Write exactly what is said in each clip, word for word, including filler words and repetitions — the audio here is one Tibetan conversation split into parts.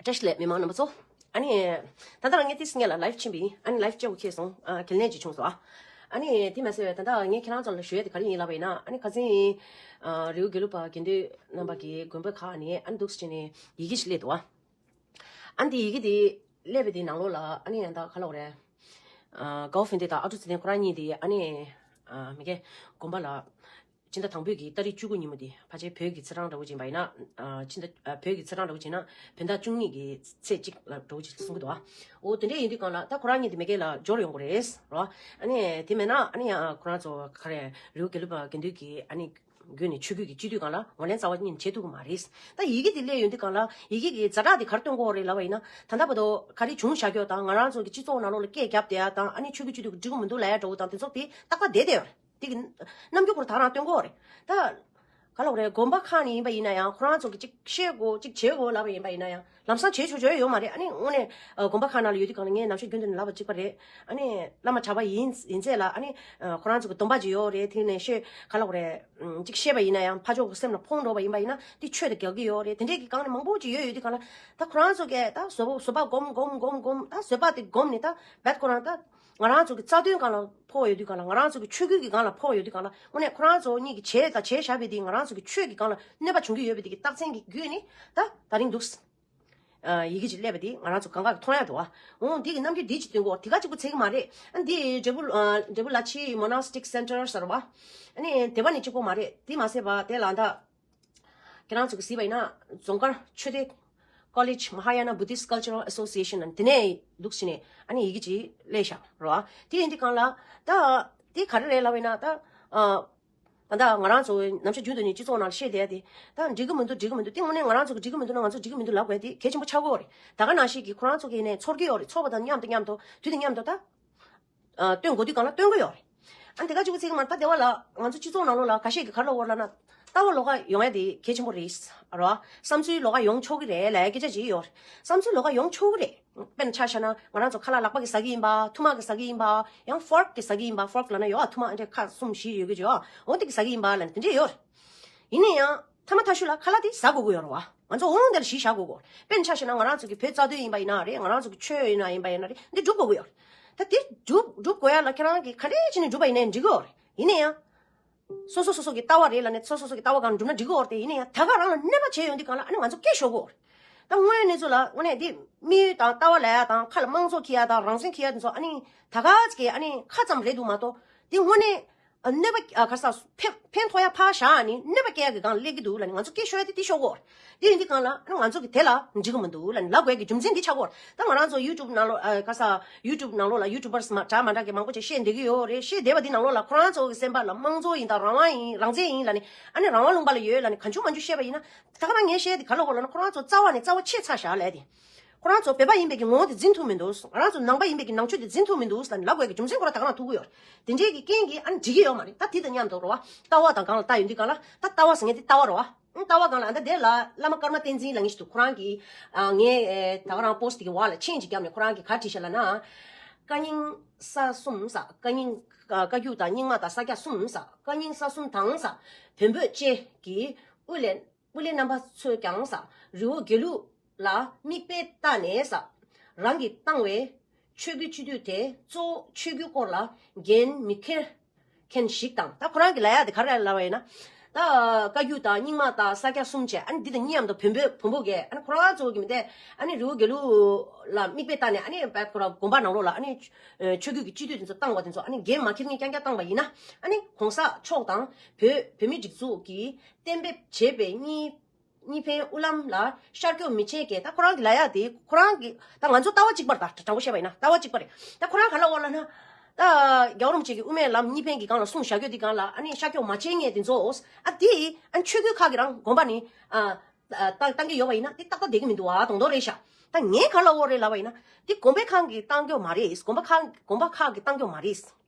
བཀྲ་ཤིས་བདེ་ལེགས་མི་མང་རྣམ་པ་ཚོ། ཨ་ནི། ད་ལྟ་རང་ངས་ཏིས་ངས་ལ་ལའིབ་ཕྱིན་པ་ཡིན། ཨ་ནི་ལའིབ་ལྕི་པོ་ཁེལ་སོང་། ཨ། གལ་གནད་ཅིག་བྱུང་སོང་། ཨ། ཨ་ནི་དེ་མ་ཟད་ད་ལྟ་ངས་ཁྱེད་རང་ཚོ་ལ་ཞུ་ཡ་དེ་ག་རེ་ཡིན་ལབ་པ་ཡིན་ན། ཨ་ནི་ཁ་སང་། ཨ། རི་བོ་དགེ་ལུགས་པ་དགེ་འདུན་རྣམ་པ་གི་དགོན་པ་ཁག་ནས་ཨ་ནི་འདུག་སེ་བྱས་ནས་ཡི་གེ་ཞིག་སླེབས་འདུག། ཨ། ཨ་ནི་དེ་ཡི་གེ་དེ་སླེབས་པ་དེ་ནང་ལོགས་ལ་ཨ་ནི་ཡང་ད་ག་ལབ་དགོས་རེད། ཨ། ཀའོ་ཧྥིན་ཏེ་དང་ཨ་ཀྲུ་ཚེ་བརྟན་ཁོ་རང་གཉིས་དེ་ཨ་ནི། ཨ། མི་གེ་དགོན་པ་ལ། ཕྱི་ཟླ་དང་པོའི་གི་ཏ་རིག་བཅུ་དགུ་ཉིན་མོ་དེ་ཕལ་ཆེར་བོད་ཀྱི་ཚེས་གྲངས་འདྲ་བོ་ཅིག་ཡིན་པ་ཡིན་ན། ཨ། ཕྱི་ཟླ། ཨ། བོད་ཀྱི་ཚེས་གྲངས་འདྲ་བོ་ཅིག་ཡིན་ན་བོད་ཟླ་བཅུ་གཉིས་ཀྱི་ཚེས་གཅིག་ལ་འདྲ་བོ་ཅིག་གསུང་གི་འདུག། ཨ། འོ་དེ་འདྲ་ཡིན་དུས་སྒང་ལ་ད་ཁོ་རང་གཉིས་དེ་མི་གེ་ལ་འབྱོར་ཡོང་གི་རེད་རོ། ཨ་ནི་དེ་མེད་ན་ཨ་ནི་ཡང་ཁོ་རང་ཚོ་ག་རེ་རི་བོ་དགེ་ལུགས་པ་དགེ་འདུན་གྱི་ཨ་ནི་བརྒྱུད་ནས་ཆོས་བརྒྱུད་ཀྱི་སྤྱི་འཐུས་སྒང་ལ་ངོས་ལེན་རྩ་བ་ཉིད་ནས་བྱེད་ཐུབ་ཀྱི་མ་རེད། ད་ཡི་གེ་དེ་སླེབས་ཡོང་དུས་སྒང་ལ་ཡི་གེ་གི་ཛ་དྲག་དེ་ག་རེ་སྟོན་གྱི་ཡོད་རེད་ལབ་པ་ཡིན་ན། ད་ལྟ་བར་དུ་ག་རེ་བྱུང་བཞག་ཀྱོག་དང་ང་རང་ཚོ་གི་སྤྱི་ཚོགས་ནང་ལོགས་ལ་སྐད་བརྒྱབ་བསྡད་ཡ་དང་། ཨ་ནི་ཆོས་བརྒྱུད་སྤྱི་འཐུས་ཀྱིས་འགྲིག་གི་མི་འདུག་ལབ་ཡ་འདྲ་བོ་དང་དེ་ཚོ་དེ་ཏག་ཏག་བསྡད་བསྡད་ཡོད་རེད། དེ་གི་རྣམ་འགྱུར་ཁོ་རང་ད་རང་སྟོན་གྱི་ཡོད་རེད། ད་ག་ལབ་དགོས་རེད། དགོན་པ་ཁག་ནས་ཡིན་པ་ཡིན་ན་ཡང་ཁོ་རང་ཚོ་གི་ཅིག་བཤད་དགོས་ཅིག་བྱེད་དགོས་ལབ་པ་ཡིན་པ་ཡིན་ན་ཡང་ལམ་སང་བྱེད་ཆོག་ཆོག་ཡོད་མ་རེད། ཨ་ནི་དངོས་གནས་ཨ་དགོན་པ་ཁག་ནང་ལ་ཡོད་དུས་སྒང་ལ་ངས་ནམ་ཞར་རྒྱུན་དུ་ནས་ལབ་པ་གཅིག་པ་རེད། ཨ་ནི་བླ་མ་གྲྭ་པ་ཡིན་ཡིན་ཚད་ལ་ཨ་ནི་ཨ་ཁོ་རང་ཚོ་གི་སྡོམ་པ་ཅིག་ཡོད་རེད། དེ་ནས་ཤོད་ག་ལབ་དགོས་རེད། ཨ་ཅིག་བཤད་པ་ཡིན་ན་ཡང་ཕར་ཕྱོགས་ཀྱི་སེམས་ལ་ཕོག་འགྲོ་བ་ཡིན་པ་ཡིན་ན་དེ་ཆོས་དང་འགལ་གྱི་ཡོད་རེད། དེ་འདྲས་ཀྱི་སྒང་ནས་མང་པོ་ཅིག་ཡོད་ཡོད་དུས་སྒང་ལ་ད་ཁོ་རང་ཚོ་གིས་ད་བཟོད་པ་བཟོད་པ་སྒོམ་སྒོམ་སྒོམ་སྒོམ། ད་བཟོད་པ་དེ་སྒོམ་ནས་ད་རྦད་ཁོ་རང་ད་ང་རང་ཚོ་གི་རྩ་དོན་སྒང་ལ་ཕོག་ཡོད་དུས་སྒང་ལ། ང་རང་ཚོ་གི་ཆོས་བརྒྱུད་ཀྱི་སྒང་ལ་ཕོག་ཡོད་དུས་སྒང་ལ། དངོས་གནས་ཁོ་རང་ཚོ་གཉིས་ཀྱིས་བྱས་དང་བྱས་བཞག་པའི་དེ་ང་རང་ཚོ་གི་ཆོས་ཀྱི་སྒང་ལ་གནོད་པ་བྱུང་གི་ཡོད་པའི་དེ་གི་རྟགས་མཚན་གྱི་བརྒྱུད་ནས་ད་ད་རིང་འདུག། ཨ། ཡི་གེ་ཅིག་སླེབས་པ་དེ་ང་རང་ཚོ་གང་ག་གིས་མཐོང་ཡ་འདུག་པ། འོ་འདི་གི་རྣམ་འགྱུར་འདི་ཅིག་སྟོན་གྱི་ཡོད། དེ་ག་གཅིག་པོ་ཚད་ཀྱི་མ་རེད། ཨ། འདི་འབྲས་སྤུངས། ཨ། འབྲས་སྤུངས་ལ་ཕྱི་མོ་ན་སི་ཊིག་སེན་ཊར་ཟེར་བ། ཨ་ནི་དེ་པ་ནས་གཅིག་པོ་མ་རེད། དེ་མ་ཟད་པ་དེ་ལ་ད་ཁྱེད་རང་ཚོ་གིས་གཟིགས་པ་ཡིན་ན་རྫོང་དཀར་ཆོས་སྡེ་College Mahayana Buddhist Cultural Association ཨ་ནི་དེ་ནས་འདུག་སེ་ནས་ཨ་ནི་ཡི་གེ་ཅིག་སླེབས་ཤག་རོ། དེ་ཡིན་དུས་སྒང་ལ་ད་དེ་ག་རེ་རེད་ལབ་པ་ཡིན་ན། ད་ཨ། ད་ལྟ་ང་རང་ཚོ་ནམ་ཞར་རྒྱུན་དུ་ནས་སྤྱི་ཚོགས་ནང་ལ་བཤད་བསྡད་དེ། ད་འགྲིག་གི་མི་འདུག་འགྲིག་གི་མི་འདུག་དེ་དངོས་གནས་ང་རང་ཚོ་གིས་འགྲིག་གི་མི་འདུག་ན་ང་ཚོ་འགྲིག་གི་མི་འདུག་ལབ་དགོས་དེ་གལ་ཆེན་པོ་ཆགས་ཀྱི་ཡོད་རེད། ད་ག་ནང་བཞིན་གྱི་ཁོ་རང་ཚོ་གིས་ནས་ཚོར་གྱི་ཡོད་རེད། ཚོར་བ་དང་མཉམ་དུ་མཉམ་དུ་དུས་དང་མཉམ་དུ་ད་ཨ་སྟོན་དགོས་དུས་སྒང་ལ་སྟོན་གྱི་ཡོད་རེད། ཨ། དེ་ག་གཅིག་པོ་ཚད་ཀྱི་མ་རེད། ད་དེ་པ་ལ་ང་ཚོ་སྤྱི་ཚོགས་ནང་ལོགས་ལ་ཁ་ཤས་ཀྱིས་ག་རེ་ལབ་ཀྱི་ཡོད་ལབ་ན། ལྟ་བ་ལོགས་ཀ་ཡོང་ཡ་དེ་གལ་ཆེན་པོ་རེད་རོ། བསམ་ཚུལ་ལོགས་ཀ་ཡོང་ཆོག་གི་རེད་ལབ་ཡ་སྐད་ཆ་ཅིག་ཡོད་རེད། བསམ་ཚུལ་ལོགས་ཀ་ཡོང་ཆོག་གི་རེད། དཔེར་ན་ཆ་བཞག་ན་ང་རང་ཚོ་ཁ་ལག་ལག་པ་གིས་ཟ་གི་ཡིན་པ། ཐུར་མ་གིས་ཟ་གི་ཡིན་པ། ཡང་ཕོརཀ་གིས་ཟ་གི་ཡིན་པ། ཕོརཀ་ལབ་ན་ཡོད་ཨ། ཐུར་མ་ཨ་འདྲས་ཁ་གསུམ་བཞི་ཡོད་ཀྱི་ཡོད། འོ་དེ་གིས་ཟ་གི་ཡིན་པ་ལབ་ནས་དེ་འདྲས་ཡོད་རེད། ཡིན་ན་ཡང་མཐའ་མ་མཐའ་གཞུག་ལ་ཁ་ལག་དེ་ཟ་དགོས་ཀྱི་ཡོད་རེད་པ། ང་ཚོ་འོང་དེ་ལ་གཞི་བཞག་དགོས་ཀྱི་ཡོད་རེད། དཔེར་ན་ཆ་བཞག་ན་ང་རང་ཚོ་གི་བོད་རྩ་དོན་ཡིན་པ་ཡིན་ན་རེད། ང་རང་ཚོ་གི་ཆོས་ཡིན་ན་ཡིན་པ་ཡིན་ན་རེད། འདི་སྒྲུབ་དགོས་ཀྱི་ཡོད་རེད། ད་དེ་སྒྲུབ་སྒྲུབ་དགོས་ཡ་ལ་ཁྱེད་རང་གིས་ག་འདྲས་བྱས་ནས་སྒྲུབ་པ་ཡིན་ནའི་འགྲིག་གི་ཡོད་རེད། ཡིན་ན་ཡང་། སོ་སོ་སོ་སོ་གི་ལྟ་བ་རེད་ལབ་ནས་སོ་སོ་སོ་གི་ལྟ་བ་སྒང་འགྲུབ་ན་འགྲིག་གི་ཡོད་རེད་དེ། ཡིན་ན་ཡང་ད་ག་རང་ལ་གནོད་པ་བྱས་ཡོང་དུས་སྒང་ལ་ཨ་ནི་ང་ཚོ་སྐད་ཤོར་གི་ཡོད་རེད། ད་དངོས་ཡོད་གནས་ཚུལ་ལ་དངོས་གནས་འདི་དམིགས་ཡུལ་དང་ལྟ་བ་ལབ་ཡ་དང་ཁ་ལ་དམངས་གཙོ་འཁྱེར་ཡ་དང་རང་བཙན་འཁྱེར་ཡ་དེ་ཚོ་ཨ་ནི་ད་ག་ཅིག་གི་ཨ་ནི་ཁ་ཙམ་རེད་འདུག་མ་གཏོགས། དེ་དངོས་གནས་ཨ་གནོད་པ། ཨ། ག་རེ་ཟ། ཕན་ཕན་ཐོགས་ཡ་ཕར་བཞག་ནས་གནོད་པ་སྐྱེལ་ཡ་གི་སྒང་སླེབས་ཀྱི་འདུག་ལབ་ནས་ང་ཚོ་སྐད་ཤོར་ཡ་དེ་དེ་ཤོར་གི་ཡོད་རེད། དེ་ཡིན་དུས་སྒང་ལ་ཨ་ནི་ང་ཚོ་གིས་དེ་ལ་འགྲིག་གི་མི་འདུག་ལབ་ནས་ལབ་དགོས་ཀྱི་རྒྱུ་མཚན་འདི་ཆགས་ཀྱི་ཡོད་རེད། ད་ང་རང་ཚོ་ཡུ་ཊུབ་ནང་ལོགས། ཨ། ག་རེ་ཟ། ཡུ་ཊུབ་ནང་ལོགས་ལ་ཡུ་ཊུབ་པར་མ་འདྲ་མ་འདྲ་གི་མང་པོ་ཅིག་བཤད་བསྡད་ཀྱི་ཡོད་རེད། བཤད་བསྡད་པ་འདི་ནང་ལོགས་ལ་ཁོ་རང་ཚོ་གི་སེམས་པ་ལ་དམངས་གཙོ་ཡིན་དང་རང་དབང་ཡིན། རང་བཙན་ཡིན་ལབ་ནས་ཨ་ནི་རང་དབང་ལུང་པ་ལ་ཡོད་ལབ་ནས་གང་བྱུང་མང་བྱུང་བཤད་པ་ཡིན་ན། ད་ག་རང་ངས་བཤད་དེ་ག་རེ་ལབ་ཀྱི་ཡོད་ལབ་ན། ཁོ་རང་ཚོ་རྩ་བ་ནས་རྩ་བ་ཆད་ཚར་བཞག་ལབ་དེ། ཁོ་རང་ཚོ་བོད་པ་ཡིན་པའི་གི་ངོ་བོ་དེ་འཛིན་ཐུབ་མི་འདུག་ང་རང་ཚོ་ནང་པ་ཡིན་པའི་གི་ནང་ཆོས་དེ་འཛིན་ཐུབ་མི་འདུག་ལབ་ནས་ལབ་དགོས་ཀྱི་རྒྱུ་མཚན་ཁོ་རང་ད་ག་རང་ཐུག་གི་ཡོད་རེད། དེ་འདྲའི་གི་རྐྱེན་གྱིས་ཨ་ནི་འགྲིག་གི་ཡོད་མ་རེད། ད་དེ་དང་མཉམ་དུ་རེད་པ། ལྟ་བ་དང་སྒང་ལ་ལྟ་ཡོང་དུས་སྒང་ལ། ད་ལྟ་བ་ཟེར་མཁན་དེ་ལྟ་བ་རེད་པ། ཨང་། ལྟ་བ་སྒང་ལ་ཨ་ད་དེ་ལ་བླ་མ་ཀརྨ་བསྟན་འཛིན་ལབ་མཁན་ཞིག་འདུག་ཁོ་རང་གིས། ཨ། ངའི། ཨེ། ད་ག་རང་པོ་སི་ཊི་གི་འོག་ལ་མཆན་ཅིག་བརྒྱབ་ནས་ཁོ་རང་གིས་ག་རེ་བྲིས་ཤག་ལབ་ན། བཀའ་རྙིང་ས་གསུམ་ཟེར། བཀའ་རྙིང་། ཨ། བཀའ་བརྒྱུད་དང་རྙིང་མ་དང་ས་སྐྱ་གསུམ་ཟེར། བཀའ་རྙིང་ས་གསུམ་དང་ཟེར། བོན་པོ་བཅས་ཀྱི་དབུ་ལས། དབུ་ལས་རྣམ་པ་ཚོས་ཀྱང་ཟེར། རི་བོ་དགེ་ལུགས་ལ་མིག་དཔེ་བལྟས་ནས་ཟེར། རང་གིས་བཏང་བའི་ཆོས་བརྒྱུད་སྤྱི་འཐུས་དེ་གཙོ་བོ་ཆོས་བརྒྱུད་སྐོར་ལ་འགན་མི་འཁྱེར་མཁན་ཞིག་དང་། ད་ཁོ་རང་གིས་ལབ་ཡ་དེ་ག་རེ་ལབ་པ་ཡིན་ན། ད་བཀའ་བརྒྱུད་དང་རྙིང་མ་དང་ས་སྐྱ་གསུམ་བྱས། ཨ་ནི་འདི་དང་མཉམ་དུ་བོན་པོའི་བོན་པོ་གས། ཨ་ནི་ཁོ་རང་ཚོ་གི་མི་དེ། ཨ་ནི་རི་བོ་དགེ་ལུགས་ལ་མིག་དཔེ་བལྟས་ནས། ཨ་ནི་བས་ཁོ་རང་དགོན་པ་ནང་ལོགས་ལ་ཨ་ནི་ཆོས་བརྒྱུད་ཀྱི་སྤྱི་འཐུས་དེ་ཚོ་བཏང་བ་དེ་ཚོ་ཨ་ནི་འགན་མ་འཁྱེར་མཁན་རྐྱང་རྐྱང་བཏང་བ་ཡིན་ན། ཨ་ནི་གོང་ས་མཆོག་དང་བོད་བོད་མིའི་སྒྲིག་འཛུགས་ཀྱིས་གཏན་འབེབས་བྱས་པའི་གཉིས། གཉིས་ཕན་དབུ་ལམ་ལ་ཤར་སྐྱོད་མི་བྱེད་ཀྱི། ད་ཁོ་རང་གིས་ལབ་ཡ་དེ། ཁོ་རང་གིས། ད་ང་ཚོ་ལྟ་བ་གཅིག་པ་རེད། ད་དྲང་པོ་བཤད་པ་ཡིན་ན་ལྟ་བ་གཅིག་པ་རེད། ད་ཁོ་རང་ག་རེ་ལབ་ཀྱི་ཡོད་ལབ་ན། ད་རྒྱལ་བ་རིན་པོ་ཆེ་གིས་དབུ་མའི་ལམ་གཉིས་ཕན་གྱི་སྒང་ལ་གསུངས་བཞག་ཡོད་དུས་སྒང་ལ། ཨ་ནི་ཤར་སྐྱོད་མ་བྱེད་མཁན་དེ་ཚོ། ཨ། དེ་ཨ་ནི་ཆོས་བརྒྱུད་ཁག་གིས་རང་དགོན་པ་ནས། ཨ། ད་བཏང་གི་ཡོད་པ་ཡིན་ན་དེ་ཏག་ཏག་བསྡད་ཀྱི་མི་འདུག་པ། དོན་དག་རེད་ཤག་ད་ངས་ག་རེ་ལབ་ཀྱི་ཡོད་རེད་ལབ་པ་ཡིན་ན། དེ་དགོན་པ་ཁག་གིས་བཏང་གི་ཡོད་མ་རེད། དགོན་པ་ཁག་དགོན་པ་ཁག་གིས་བཏང་གི་ཡོད་མ་རེད།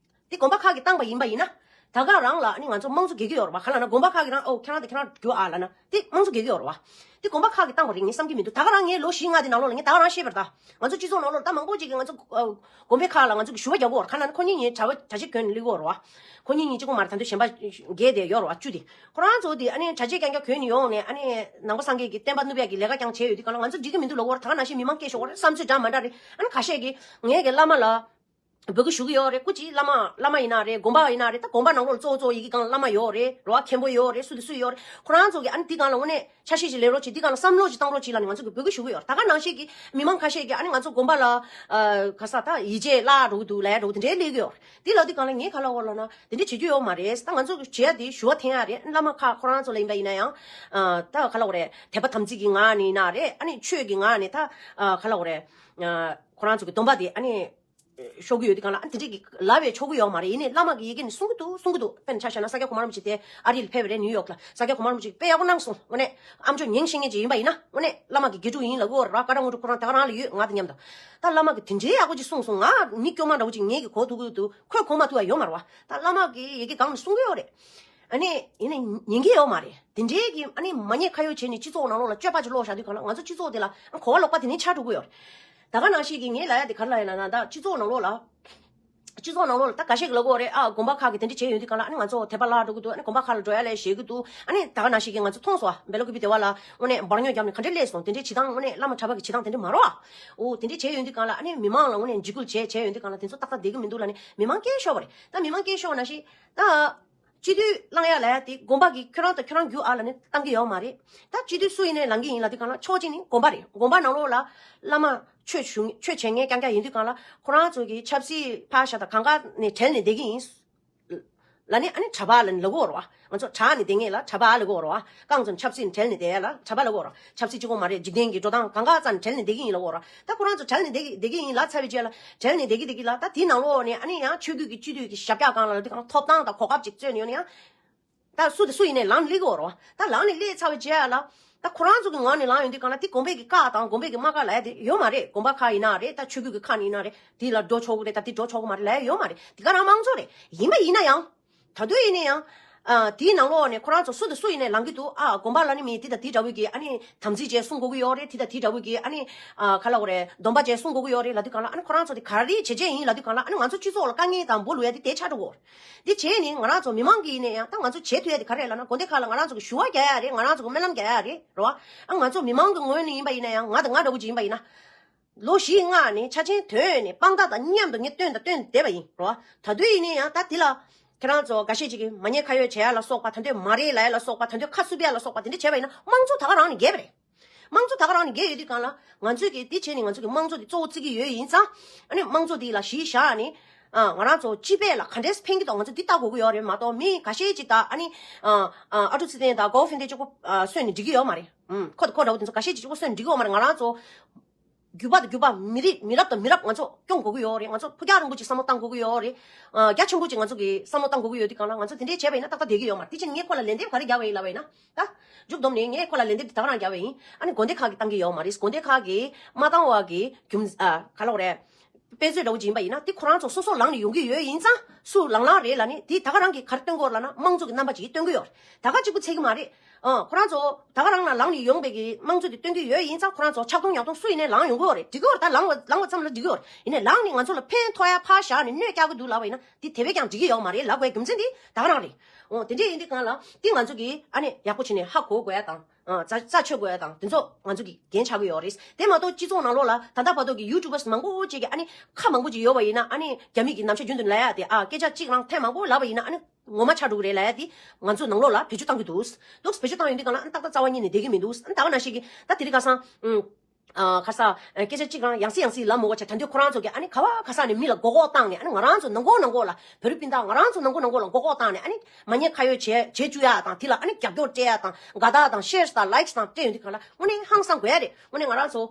དེ་དགོན་པ་ཁག་གིས་བཏང་པ་ཡིན་པ་ཡིན་ན། ད་ག་རང་ལ་ཨ་ནི་ང་ཚོ་དམངས་གཙོ་རྒྱག་གི་ཡོད་རེད་བ། ག་ལ་ན་དགོན་པ་ཁག་གི་རང་ཨོ་ཁྱེད་རང་དེ་ཁྱེད་རང་རྒྱུ་ཨ་ལ་ན་དེ་དམངས་གཙོ་རྒྱག་གི་ཡོད་རེད་བ། དེ་དགོན་པ་ཁག་གི་བཏང་བ་རེད་ངས་བསམ་གྱི་མི་འདུག་ད་ག་རང་ངས་ལོ་བཞི་ལྔ་དེ་ནང་ལོགས་ལ་ངས་ད་ག་རང་ཤེས་པ་རེད་ད། ང་ཚོ་སྤྱི་ཚོགས་ནང་ལོགས་ལ་ད་མང་པོ་ཅིག་གིས་ང་ཚོ་ཨ་དགོན་པའི་ཁག་ལ་ང་ཚོ་གི་ཞུ་བ་རྒྱག་གི་ཡོད་རེད། ག་ལ་ན་ཁོ་གཉིས་གཉིས་གྲྭ་བ་གྲྭ་ཆས་གྱོན་ནས་སླེབས་ཀྱི་ཡོད་རེད་བ། ཁོ་གཉིས་གཉིས་གཅིག་པོ་མ་རེད། ད་དུང་གཞན་པ་བརྒྱད་དེ་ཡོད་རེད་བ། བཅུ་དེ་ཁོ་རང་ཚོ་དེ་ཨ་ནི་གྲྭ་ཆས་རྐྱང་རྐྱང་གྱོན་ནས་ཡོང་ནས་ཨ་ནི་ནང་པ་སངས་རྒྱས་ཀྱི་བསྟན་པ་བསྣུབ་ཡག་གི་ལས་ཀ་རྐྱང་བྱས་ཡོད་དུས་ག་ལ་ང་ཚོ་འགྲིག་གི་མི་འདུག་ལབ་ཀྱི་ཡོད་རེད། ད་ག་ནང་བཞིན་མི་མང་སྐད་ཤོར་གྱི་རེད། བསམ་ཚུལ་འདྲ་མི་འདྲ་རེད། ཨ་ནི་ཁ་ཤས་ཀྱིས་ངས་གི་བླ་མ་ལ་འབོད་སྐུལ་ཞུ་གི་ཡོད་རེད། སྐུ་མཁྱེན་བླ་མ་བླ་མ་ཡིན་ན་རེད། དགོན་པ་ཡིན་ན་རེད། ད་དགོན་པ་ནང་ལོགས་ལ་གཙོ་བོ་གཙོ་བོ་ཡི་གེ་སྒང་བླ་མ་ཡོད་རེད། རེད་བ། མཁན་པོ་ཡོད་རེད། སུ་དེ་སུ་ཡོད་རེད། ཁོ་རང་ཚོ་གིས་ཨ་ནི་འདི་སྒང་ལ་དངོས་གནས་ཆ་ཤས་ཤིག་ལེན་རོགས་གྱིས། འདི་སྒང་ལ་བསམ་བློ་ཞིག་བཏང་རོགས་གྱིས་ལབ་ནས་ང་ཚོ་གིས་འབོད་སྐུལ་ཞུ་གི་ཡོད་རེད། ད་ག་ནང་བཞིན་གྱི་མི་མང་ཁ་ཤས་ཀྱིས་ཨ་ནི་ང་ཚོ་དགོན་པ་ལ་ཨ་ག་ས་ད་ཡིད་ཆེས་བརླག་འགྲོ་གི་འདུག་ལབ་འགྲོ་གི་དེ་འདྲའི་སླེབས་ཀྱི་ཡོད་རེད། དེ་ལབ་དུས་སྒང་ལ་ངས་ག་ལབ་ཀྱི་ཡོད་ལབ་ན་དེ་འདྲ་བྱེད་རྒྱུ་ཡོད་མ་རེད། ད་ང་ཚོ་གིས་བྱེད་ཡ་དེ་ཞུ་བ་འཐེན་ཡ་རེད། བླ་མ་ཁག་ཁོ་རང་ཚོ་ལ་ཡིན་པ་ཡིན་ན་ཡང་ཨ་ད་ག་ལབ་དགོས་རེད། དད་པ་དམ་ཚིག་གི་ངང་ནས་ཡིན་ན་རེད། ཨ་ནི་ཆོས་ཀྱི་ངང་ནས་ད་ཨ་ག་ལབ་དགོས་རེད། ཨ་ཁོ་རང་ཚོ་གི་སྡོམ་པ་དེ་ཨ་ནི་ཤོར་གི་ཡོད་དུས་སྒང་ལ་ཨ་དེ་འདྲས་ཀྱི་ལབ་པས་ཆོག་གི་ཡོད་མ་རེད། ཡིན་ནའི་བླ་མ་གི་ཡི་གེ་ནས་གསུང་གི་འདུག་གསུང་གི་འདུག་དཔེར་ན་ཆ་བཞག་ན་ས་སྐྱ་གོང་མ་རིན་པོ་ཆེ་དེ་ཨ་རི་ལ་ཕེབས་པ་རེད། ནིའུ་ཡོག་ལ། ས་སྐྱ་གོང་མ་རིན་པོ་ཆེ་དཔེ་ཡག་པོ་གནང་སོང་། དངོས་གནས་ཨ་མཆོག་ཉིན་ཤེས་མཁན་ཅིག་ཡིན་པ་ཡིན་ན་དངོས་གནས་བླ་མ་གི་དགེ་ཕྲུག་ཡིན་ལབ་ཀྱི་ཡོད་རེད་བ། བཀའ་ཁྲ་དངོས་གྲུབ་ཁོ་རང་ད་ག་རང་ལ་ཡོད། ང་དང་མཉམ་དུ། ད་བླ་མ་གིས་དེ་འདྲའི་ཡག་པོ་ཅིག་གསུངས་སོང་། ང་མི་སྐྱོ་མ་འདྲ་བོ་ཅིག་ངེད་ཀྱིས་གོ་ཐུབ་ཀྱི་འདུག་ཁོས་གོ་མ་ཐུབ་པ་ཡོད་མ་རེད་བ། ད་བླ་མ་གི་ཡི་གེ་སྒང་ནས་གསུང་གི་ཡོད་རེད། ཨ་ནི་ཡིན་ནའི་ཉན་གྱི་ཡོད་མ་རེད། དེ་འདྲའི་གི་ཨ་ནི་མ་ཉེས་ཁ་གཡོགས་བྱས་ནས་སྤྱི་ཚོགས་ནང་ལོགས་ལ་སྤྱོད་པ་ཅིག་ལོག་བཞག་དུས་ག་ལ་ང་ཚོ་སྤྱི་ཚོགས་དེ་ལ་གོ་བ་ལོག་པ་དེ་ནས་ཆགས་འགྲོ་གི་ཡོད་རེད། ད་ག་ནང་བཞིན་གྱི་ངས་ལབ་ཡ་དེ་ག་རེ་ལབ་ཡ་ལབ་ན། ད་སྤྱི་ཚོགས་ནང་ལོགས་ལ་སྤྱི་ཚོགས་ནང་ལོགས་ལ་ད་འགའ་ཤས་ཀྱིས་ལབ་ཀྱི་ཡོད་རེད། ཨ་དགོན་པ་ཁག་གིས་དེ་འདྲ་བྱས་ཡོང་དུས་ག་ལ་ཨ་ནི་ང་ཚོ་དད་པ་བརླག་འགྲོ་གི་འདུག་ཨ་ནི་དགོན་པ་ཁག་ལ་འགྲོ་ཡ་ལས་ཞེད་ཀྱི་འདུག་ཨ་ནི་ད་ག་ནང་བཞིན་གྱི་ང་ཚོ་མཐོང་སོང་ཨ། སྦེལ་ཀོབ་དེ་བ་ལ་དངོས་གནས་འབར་ཉོག་བརྒྱབ་ནས་ག་འདྲ་སླེབས་སོང་། དེ་འདྲའི་བྱེད་སྟངས་དངོས་གནས་བླ་མ་གྲྭ་པ་གི་བྱེད་སྟངས་དེ་འདྲ་མ་རེད་བ། འོ་དེ་འདྲ་བྱས་ཡོང་དུས་ག་ལ་ཨ་ནི་མི་མང་ལ་དངོས་གནས་འཇིགས་སྐུལ་བྱས་བྱས་ཡོང་དུས་ག་ལ་དེ་ཚོ་ཏག་ཏག་བསྡད་ཀྱི་མི་འདུག་ལབ་ནས་མི་མང་སྐད་ཤོར་བ་རེད། ད་མི་མང་སྐད་ཤོར་བ་ནང་བཞིན་ད། སྤྱི་འཐུས་བླང་ཡ་ལ་ཡ་དེ་དགོན་པ་གི་ཁྱོད་རང་དང་ཁྱོད་རང་རྒྱུ་ཨ་ལ་ནི་བཏང་གི་ཡོད་མ་རེད། ད་སྤྱི་འཐུས་སུ་ཡིན་ནའི་ལངས་ཀྱི་ཡིན་ལབ་དུས་གང་ལ་ཕྱོགས་གཅིག་ནི་དགོན་པ་རེད། དགོན་པ་ནང་ལོགས་ལ་བླ་མ་ཆོས་ཞུ་ཆོས་བྱེད་མཁན་རྐྱང་རྐྱང་ཡིན་དུས་གང་ལ་ཁོ་རང་ཚོ་གི་ཆབ་སྲིད་ཕར་བཞག་དང་གང་ག་ནས་བྲལ་ནས་བསྡད་ཀྱི་ཡིན་ལབ་ནས་ཨ་ནི་གྲྭ་པ་ལ་ནི་ལབ་ཀྱི་ཡོད་རེད་བ། ང་ཚོ་གྲྭ་ནས་བསྡད་མཁན་ལ་གྲྭ་པ་ལབ་ཀྱི་ཡོད་རེད་བ། རྐང་ཚོ་ཆབ་སྲིད་ནས་བྲལ་ནས་བསྡད་ཡ་ལ་གྲྭ་པ་ལབ་ཀྱི་ཡོད་རེད་བ། ཆབ་སྲིད་གཅིག་པོ་མ་རེད། འཇིག་རྟེན་གྱི་འགྲོ་སྟངས་གང་ག་རྩ་ནས་བྲལ་ནས་བསྡད་ཀྱི་ཡིན་ལབ་ཀྱི་ཡོད་རེད་བ། ད་ཁོ་རང་ཚོ་བྲལ་ནས་བསྡད་ཀྱི་བསྡད་ཀྱི་ཡིན་ལབ་ཚར་བའི་རྗེས་ལ་བྲལ་ནས་བསྡད་ཀྱི་བསྡད་ཀྱི་ལ་ད་དེའི་ནང་ལོགས་ནས་ཨ་ནི་ཡང་ཆོས་བརྒྱུད་ཀྱི་སྤྱི་འཐུས་ཀྱི་ཞབས་བཀྱག་སྒང་ལ་ལ་དེ་གང་ཐོབ་ཐང་དང་གོ་སྐབས་ཅིག་རྩོད་ནས་ཡོང་ན་ཡང་། ད་སུ་དང་སུ་ཡིན་ནའི་ལངས་ནས་སླེབས་ཀྱི་ཡོད་རེད་བ། ད་ལངས་ནས་སླེབས་ཚར་བའི་རྗེས་ལ། ད་ཁོ་རང་ཚོ་གི་ངོས་ནས་ལངས་ཡོང་དུས་གང་ལ་དེ་དགོན་པའི་གི་བཀའ་དང་དགོན་པའི་གི་མ་བཀའ་ལབ་ཡ་དེ་ཡོད་མ་རེད། དགོན་པ་ཁག་ཡིན་ན་རེད། ད་ཆོས་བརྒྱུད་ཀྱི་ཁག་ནས་ཡིན་ན་རེད། དེ་ལ་འགྲོ་ཆོག་གི་རེད། ད་དེ་འགྲོ་ཆོག་གི་མ་རེད་ལབ་ཡ་ཡོད་མ་རེད། དེ་ག་རང་དམངས་གཙོ་རེད། ཡིན་པ་ཡིན་ན་ཡང་། ད་དུང་ཡིན་ན་ཡང་། ཨ་དེའི་ནང་ལོགས་ནས་ཁོ་རང་ཚོ་སུ་དང་སུ་ཡིན་ནའི་ལངས་ཀྱི་འདུག་ཨ་དགོན་པ་ལ་ནི་མི་དེ་དང་དེ་འདྲ་བོ་གི་ཨ་ནི་དམ་ཚིག་བྱས་གསུང་དགོས་ཀྱི་ཡོད་རེད། དེ་དང་དེ་འདྲ་བོ་གི་ཨ་ནི་ཨ་ག་ལབ་དགོས་རེད། སྡོམ་པ་བྱས་གསུང་དགོས་ཀྱི་ཡོད་རེད་ལབ་དུས་གང་ལ་ཨ་ནི་ཁོ་རང་ཚོ་དེ་ག་རེ་བྱས་བྱས་ཡིན་ལབ་དུས་གང་ལ་ཨ་ནི་ང་ཚོ་སྤྱི་ཚོགས་ལ་དཀའ་ངལ་དང་འབུ་ལུ་ཡ་དེ་དེ་ཆགས་འགྲོ་གི་ཡོད་རེད། འདི་བྱས་ནི་ང་རང་ཚོ་མི་མང་གིས་ནས་ཡང་ད་ང་ཚོ་བྱེད་ཐུབ་ཡ་དེ་ག་རེ་ལབ་ན་དགོན་སྡེ་ཁག་ལ་ང་རང་ཚོ་གི་ཞུ་བ་རྒྱག་ཡ་རེད། ང་རང་ཚོ་གི་སྨོན་ལམ་རྒྱག་ཡ་རེད་རེད་བ། ཨ་ང་ཚོ་མི་མང་གི་ངོས་ནས་ཡིན་པ་ཡིན་ན་ཡང་ང་དང་ང་འདྲ་བོ་ཅིག་ཡིན་པ་ཡིན་ན། ལོ་བཞི་ལྔ་ནས་ཆ་ཆེན་ཐོན་ནས་དཔང་རྟགས་དང་མཉམ་དུ་ངས་བཏོན་དང་བཏོན་བསྡད་པ་ཡིན་རེད་བ། ད་དུང་ཡིན་ནའི་ཡང་ད་འདི་ལ་ཁྱེད་རང་ཚོ་འགའ་ཤས་ཅིག་གིས་མ་ཉེས་ཁ་གཡོགས་བྱེད་ཡ་ལ་སོགས་པ་ད་འདོད་མ་རེད་ལབ་ཡ་ལ་སོགས་པ་ད་འདོད་ཁ་བསུབ་ཡ་ལ་སོགས་པ་དེ་འདྲ་བྱས་པ་ཡིན་ན་དམངས་གཙོ་ད་ག་རང་ནས་འགལ་བ་རེད། དམངས་གཙོ་ད་ག་རང་ནས་འགལ་ཡོད་དུས་གང་ལ་ང་ཚོས་ཀྱིས་འདི་བྱས་ནས་ང་ཚོ་གི་དམངས་གཙོ་འདི་གཙོ་བོ་བརྩི་གི་ཡོད་ཡིན་ཙང་ཨ་ནི་དམངས་གཙོ་འདི་ལ་གཞི་བཞག་ནས་ཨ་ང་རང་ཚོ་སྤྱི་པའི་ལ་ག་འདྲས་ཕན་གྱི་འདུག་ང་ཚོ་འདི་ལྟ་དགོས་ཀྱི་ཡོད་རེད་མ་གཏོགས་མི་ཁ་ཤས་ཅིག་ད་ཨ་ནི་ཨ་ཨ་ཨ་ཀྲུག་ཚེ་བརྟན་དང་གོ་ཧྥིན་ཏེ་གཅིག་པོ་ཨ་གསོན་ནས་འགྲིག་གི་ཡོད་མ་རེད། ཨུམ་ཁོ་དང་ཁོ་འདྲ་བོ་དེ་ཚོ་ཁ་ཤས་ཅིག་གཅིག་པོ་གསོན་ནས་འགྲིག་གི་ཡོད་མ་རེད། ང་རང་ཚོ་བརྒྱུད་པ་དང་བརྒྱུད་པ་མི་རིགས་མི་རབས་དང་མི་རབས་ང་ཚོ་སྐྱོང་དགོས་ཀྱི་ཡོད་རེད། ང་ཚོ་ཕུགས་རྒྱང་རིང་པོ་ཅིག་བསམ་བློ་བཏང་དགོས་ཀྱི་ཡོད་རེད། ཨ་རྒྱ་ཆེན་པོ་ཅིག་ང་ཚོ་གིས་བསམ་བློ་བཏང་དགོས་ཀྱི་ཡོད་དུས་གང་ལ་ང་ཚོ་དེ་འདྲས་བྱས་པ་ཡིན་ན་ཏག་ཏག་བསྡད་ཀྱི་ཡོད་མ་རེད། དེ་ཕྱིར་ངས་ཁོ་ལ་ལན་འདེབས་ག་རེ་རྒྱག་པ་ཡིན་ལབ་པ་ཡིན་ན་ད། མཇུག་བསྡོམས་ནས་ངས་ཁོ་ལ་ལན་འདེབས་དེ་ད་ག་རང་རྒྱག་པ་ཡིན། ཨ་ནི་དགོན་སྡེ་ཁག་གིས་བཏང་གི་ཡོད་མ་རེད། དགོན་སྡེ་ཁག་གིས་མ་བཏང་བ་གི་རྒྱུ་མཚན་ཨ་ག་ལབ་དགོས་རེད། དཔེ་མཛོད་འདྲ་བོ་ཅིག་ཡིན་པ་ཡིན་ན་དེ་ཁོ་རང་ཚོ་སོ་སོ་ལངས་ནས་ཡོང་གི་ཡོད་ཡིན་ཙང་སུ་ལངས་ལངས་རེད་ལབ་ནས་དེ་ད་ག་རང་གིས་ག་རེ་སྟོན་གྱི་ཡོད་རེད་ལབ་ན་དམངས་གཙོ་གི་རྣམ་པ་ཅིག་སྟོན་གྱི་ཡོད་རེད། ད་ག་གཅིག་པུ་ཚད་ཀྱི་མ་རེད། ཨ་ཁོ་རང་ཚོ་ད་ག་རང་ལ་ལངས་ནས་ཡོང་པའི་གི་དམངས་གཙོ་དེ་སྟོན་གྱི་ཡོད་ཡིན་ཙང་ཁོ་རང་ཚོ་ཆག་སྡང་ཡག་སྡང་སུ་ཡིན་ནའི་ལངས་ཡོང་གི་ཡོད་རེད། འགྲིག་གི་ཡོད་རེད། ད་ལངས་པ་ལངས་པ་ཙམ་ལ་འགྲིག་གི་ཡོད་རེད། ཡིན་ནའི་ལངས་ནས་ང་ཚོ་ལ་ཕན་ཐོགས་ཡ་ཕར་བཞག་ནས་གནོད་སྐྱེལ་གྱི་འདུག་ལབ་པ་ཡིན་ན་དེ་དེ་བས་ཀྱང་འགྲིག་གི་ཡོད་མ་རེད་ལབ་དགོས་རྒྱུ་མཚན་དེ་ད་ག་རང་རེད། འོ་དེ་འདྲས་ཡིན་དུས་གང་ལ་དེ་ང་ཚོ་གིས་ཨ་ནི་ཡག་པོ་བྱས་ནས་ཧ་གོ་དགོས་ཡ་དང་། ཨ་རྩ་རྩ་ཆོད་དགོས་ཡ་དང་དེ་ཚོ་ང་ཚོ་གི་འགན་ཆགས་ཀྱི་ཡོད་རེད། དེ་མ་གཏོགས་སྤྱི་ཚོགས་ནང་ལོགས་ལ་ད་ལྟ་བར་དུ་གི་ཡུ་ཊུབ་པར་མང་པོ་ཅིག་གིས་ཨ་ནི་ཁ་མང་པོ་ཅིག་ཡོད་པ་ཡིན་ན་ཨ་ནི་རྒྱ་མི་གི་ནམ་ཞག་རྒྱུན་དུ་ལབ་ཡ་དེ་ཨ་སྐད་ཆ་གཅིག་རང་ཐེངས་མང་པོ་ལབ་པ་ཡིན་ན་ཨ་ནི་ངོ་མ་ཆགས་འགྲོ་གི་རེད་ལབ་ཡ་དེ་ང་ཚོ་ནང་ལོགས་ལ་བེད་སྤྱོད་བཏང་གི་འདུག་འདུག་བེད་སྤྱོད་བཏང་ཡོང་དུས་གང་ལ་ཨ་ནི་ཏག་ཏག་རྩ་བ་ཉིད་ནས་བསྡད་ཀྱི་མི་འདུག་ཨ་ནི་ད་ག་ནང་བཞིན་གྱི་ད་དེ་རིང་ཁ་སང་ཨུམ། ཨ་ཁ་སང་སྐད་ཆ་གཅིག་རང་ཡང་སེ་ཡང་སེ་ལབ་མི་དགོས་བྱས་ད་དུང་ཁོ་རང་ཚོ་གིས་ཨ་ནི་ག་བ་ག་ས་ནས་མི་ལ་མགོ་སྐོར་བཏང་ནས་ཨ་ནི་ང་རང་ཚོ་ནང་ཁོག་ནང་ཁོག་ལ་བོད་རིགས་སྤུན་ཟླ་ང་རང་ཚོ་ནང་ཁོག་ནང་ཁོག་ལ་མགོ་སྐོར་བཏང་ནས་ཨ་ནི་མ་ཉེས་ཁ་གཡོགས་བྱས་བྱེད་བཅུག་ཡ་དང་དེ་ལ་ཨ་ནི་རྒྱབ་སྐྱོར་སྤྲད་ཡ་དང་དགའ་རྟགས་དང་ཤེར་དང་ལའིཀ་དང་སྤྲད་ཡོང་དུས་གང་ལ་དངོས་གནས་ཧང་སང་དགོས་ཡ་རེད། དངོས་གནས་ང་རང་ཚོ་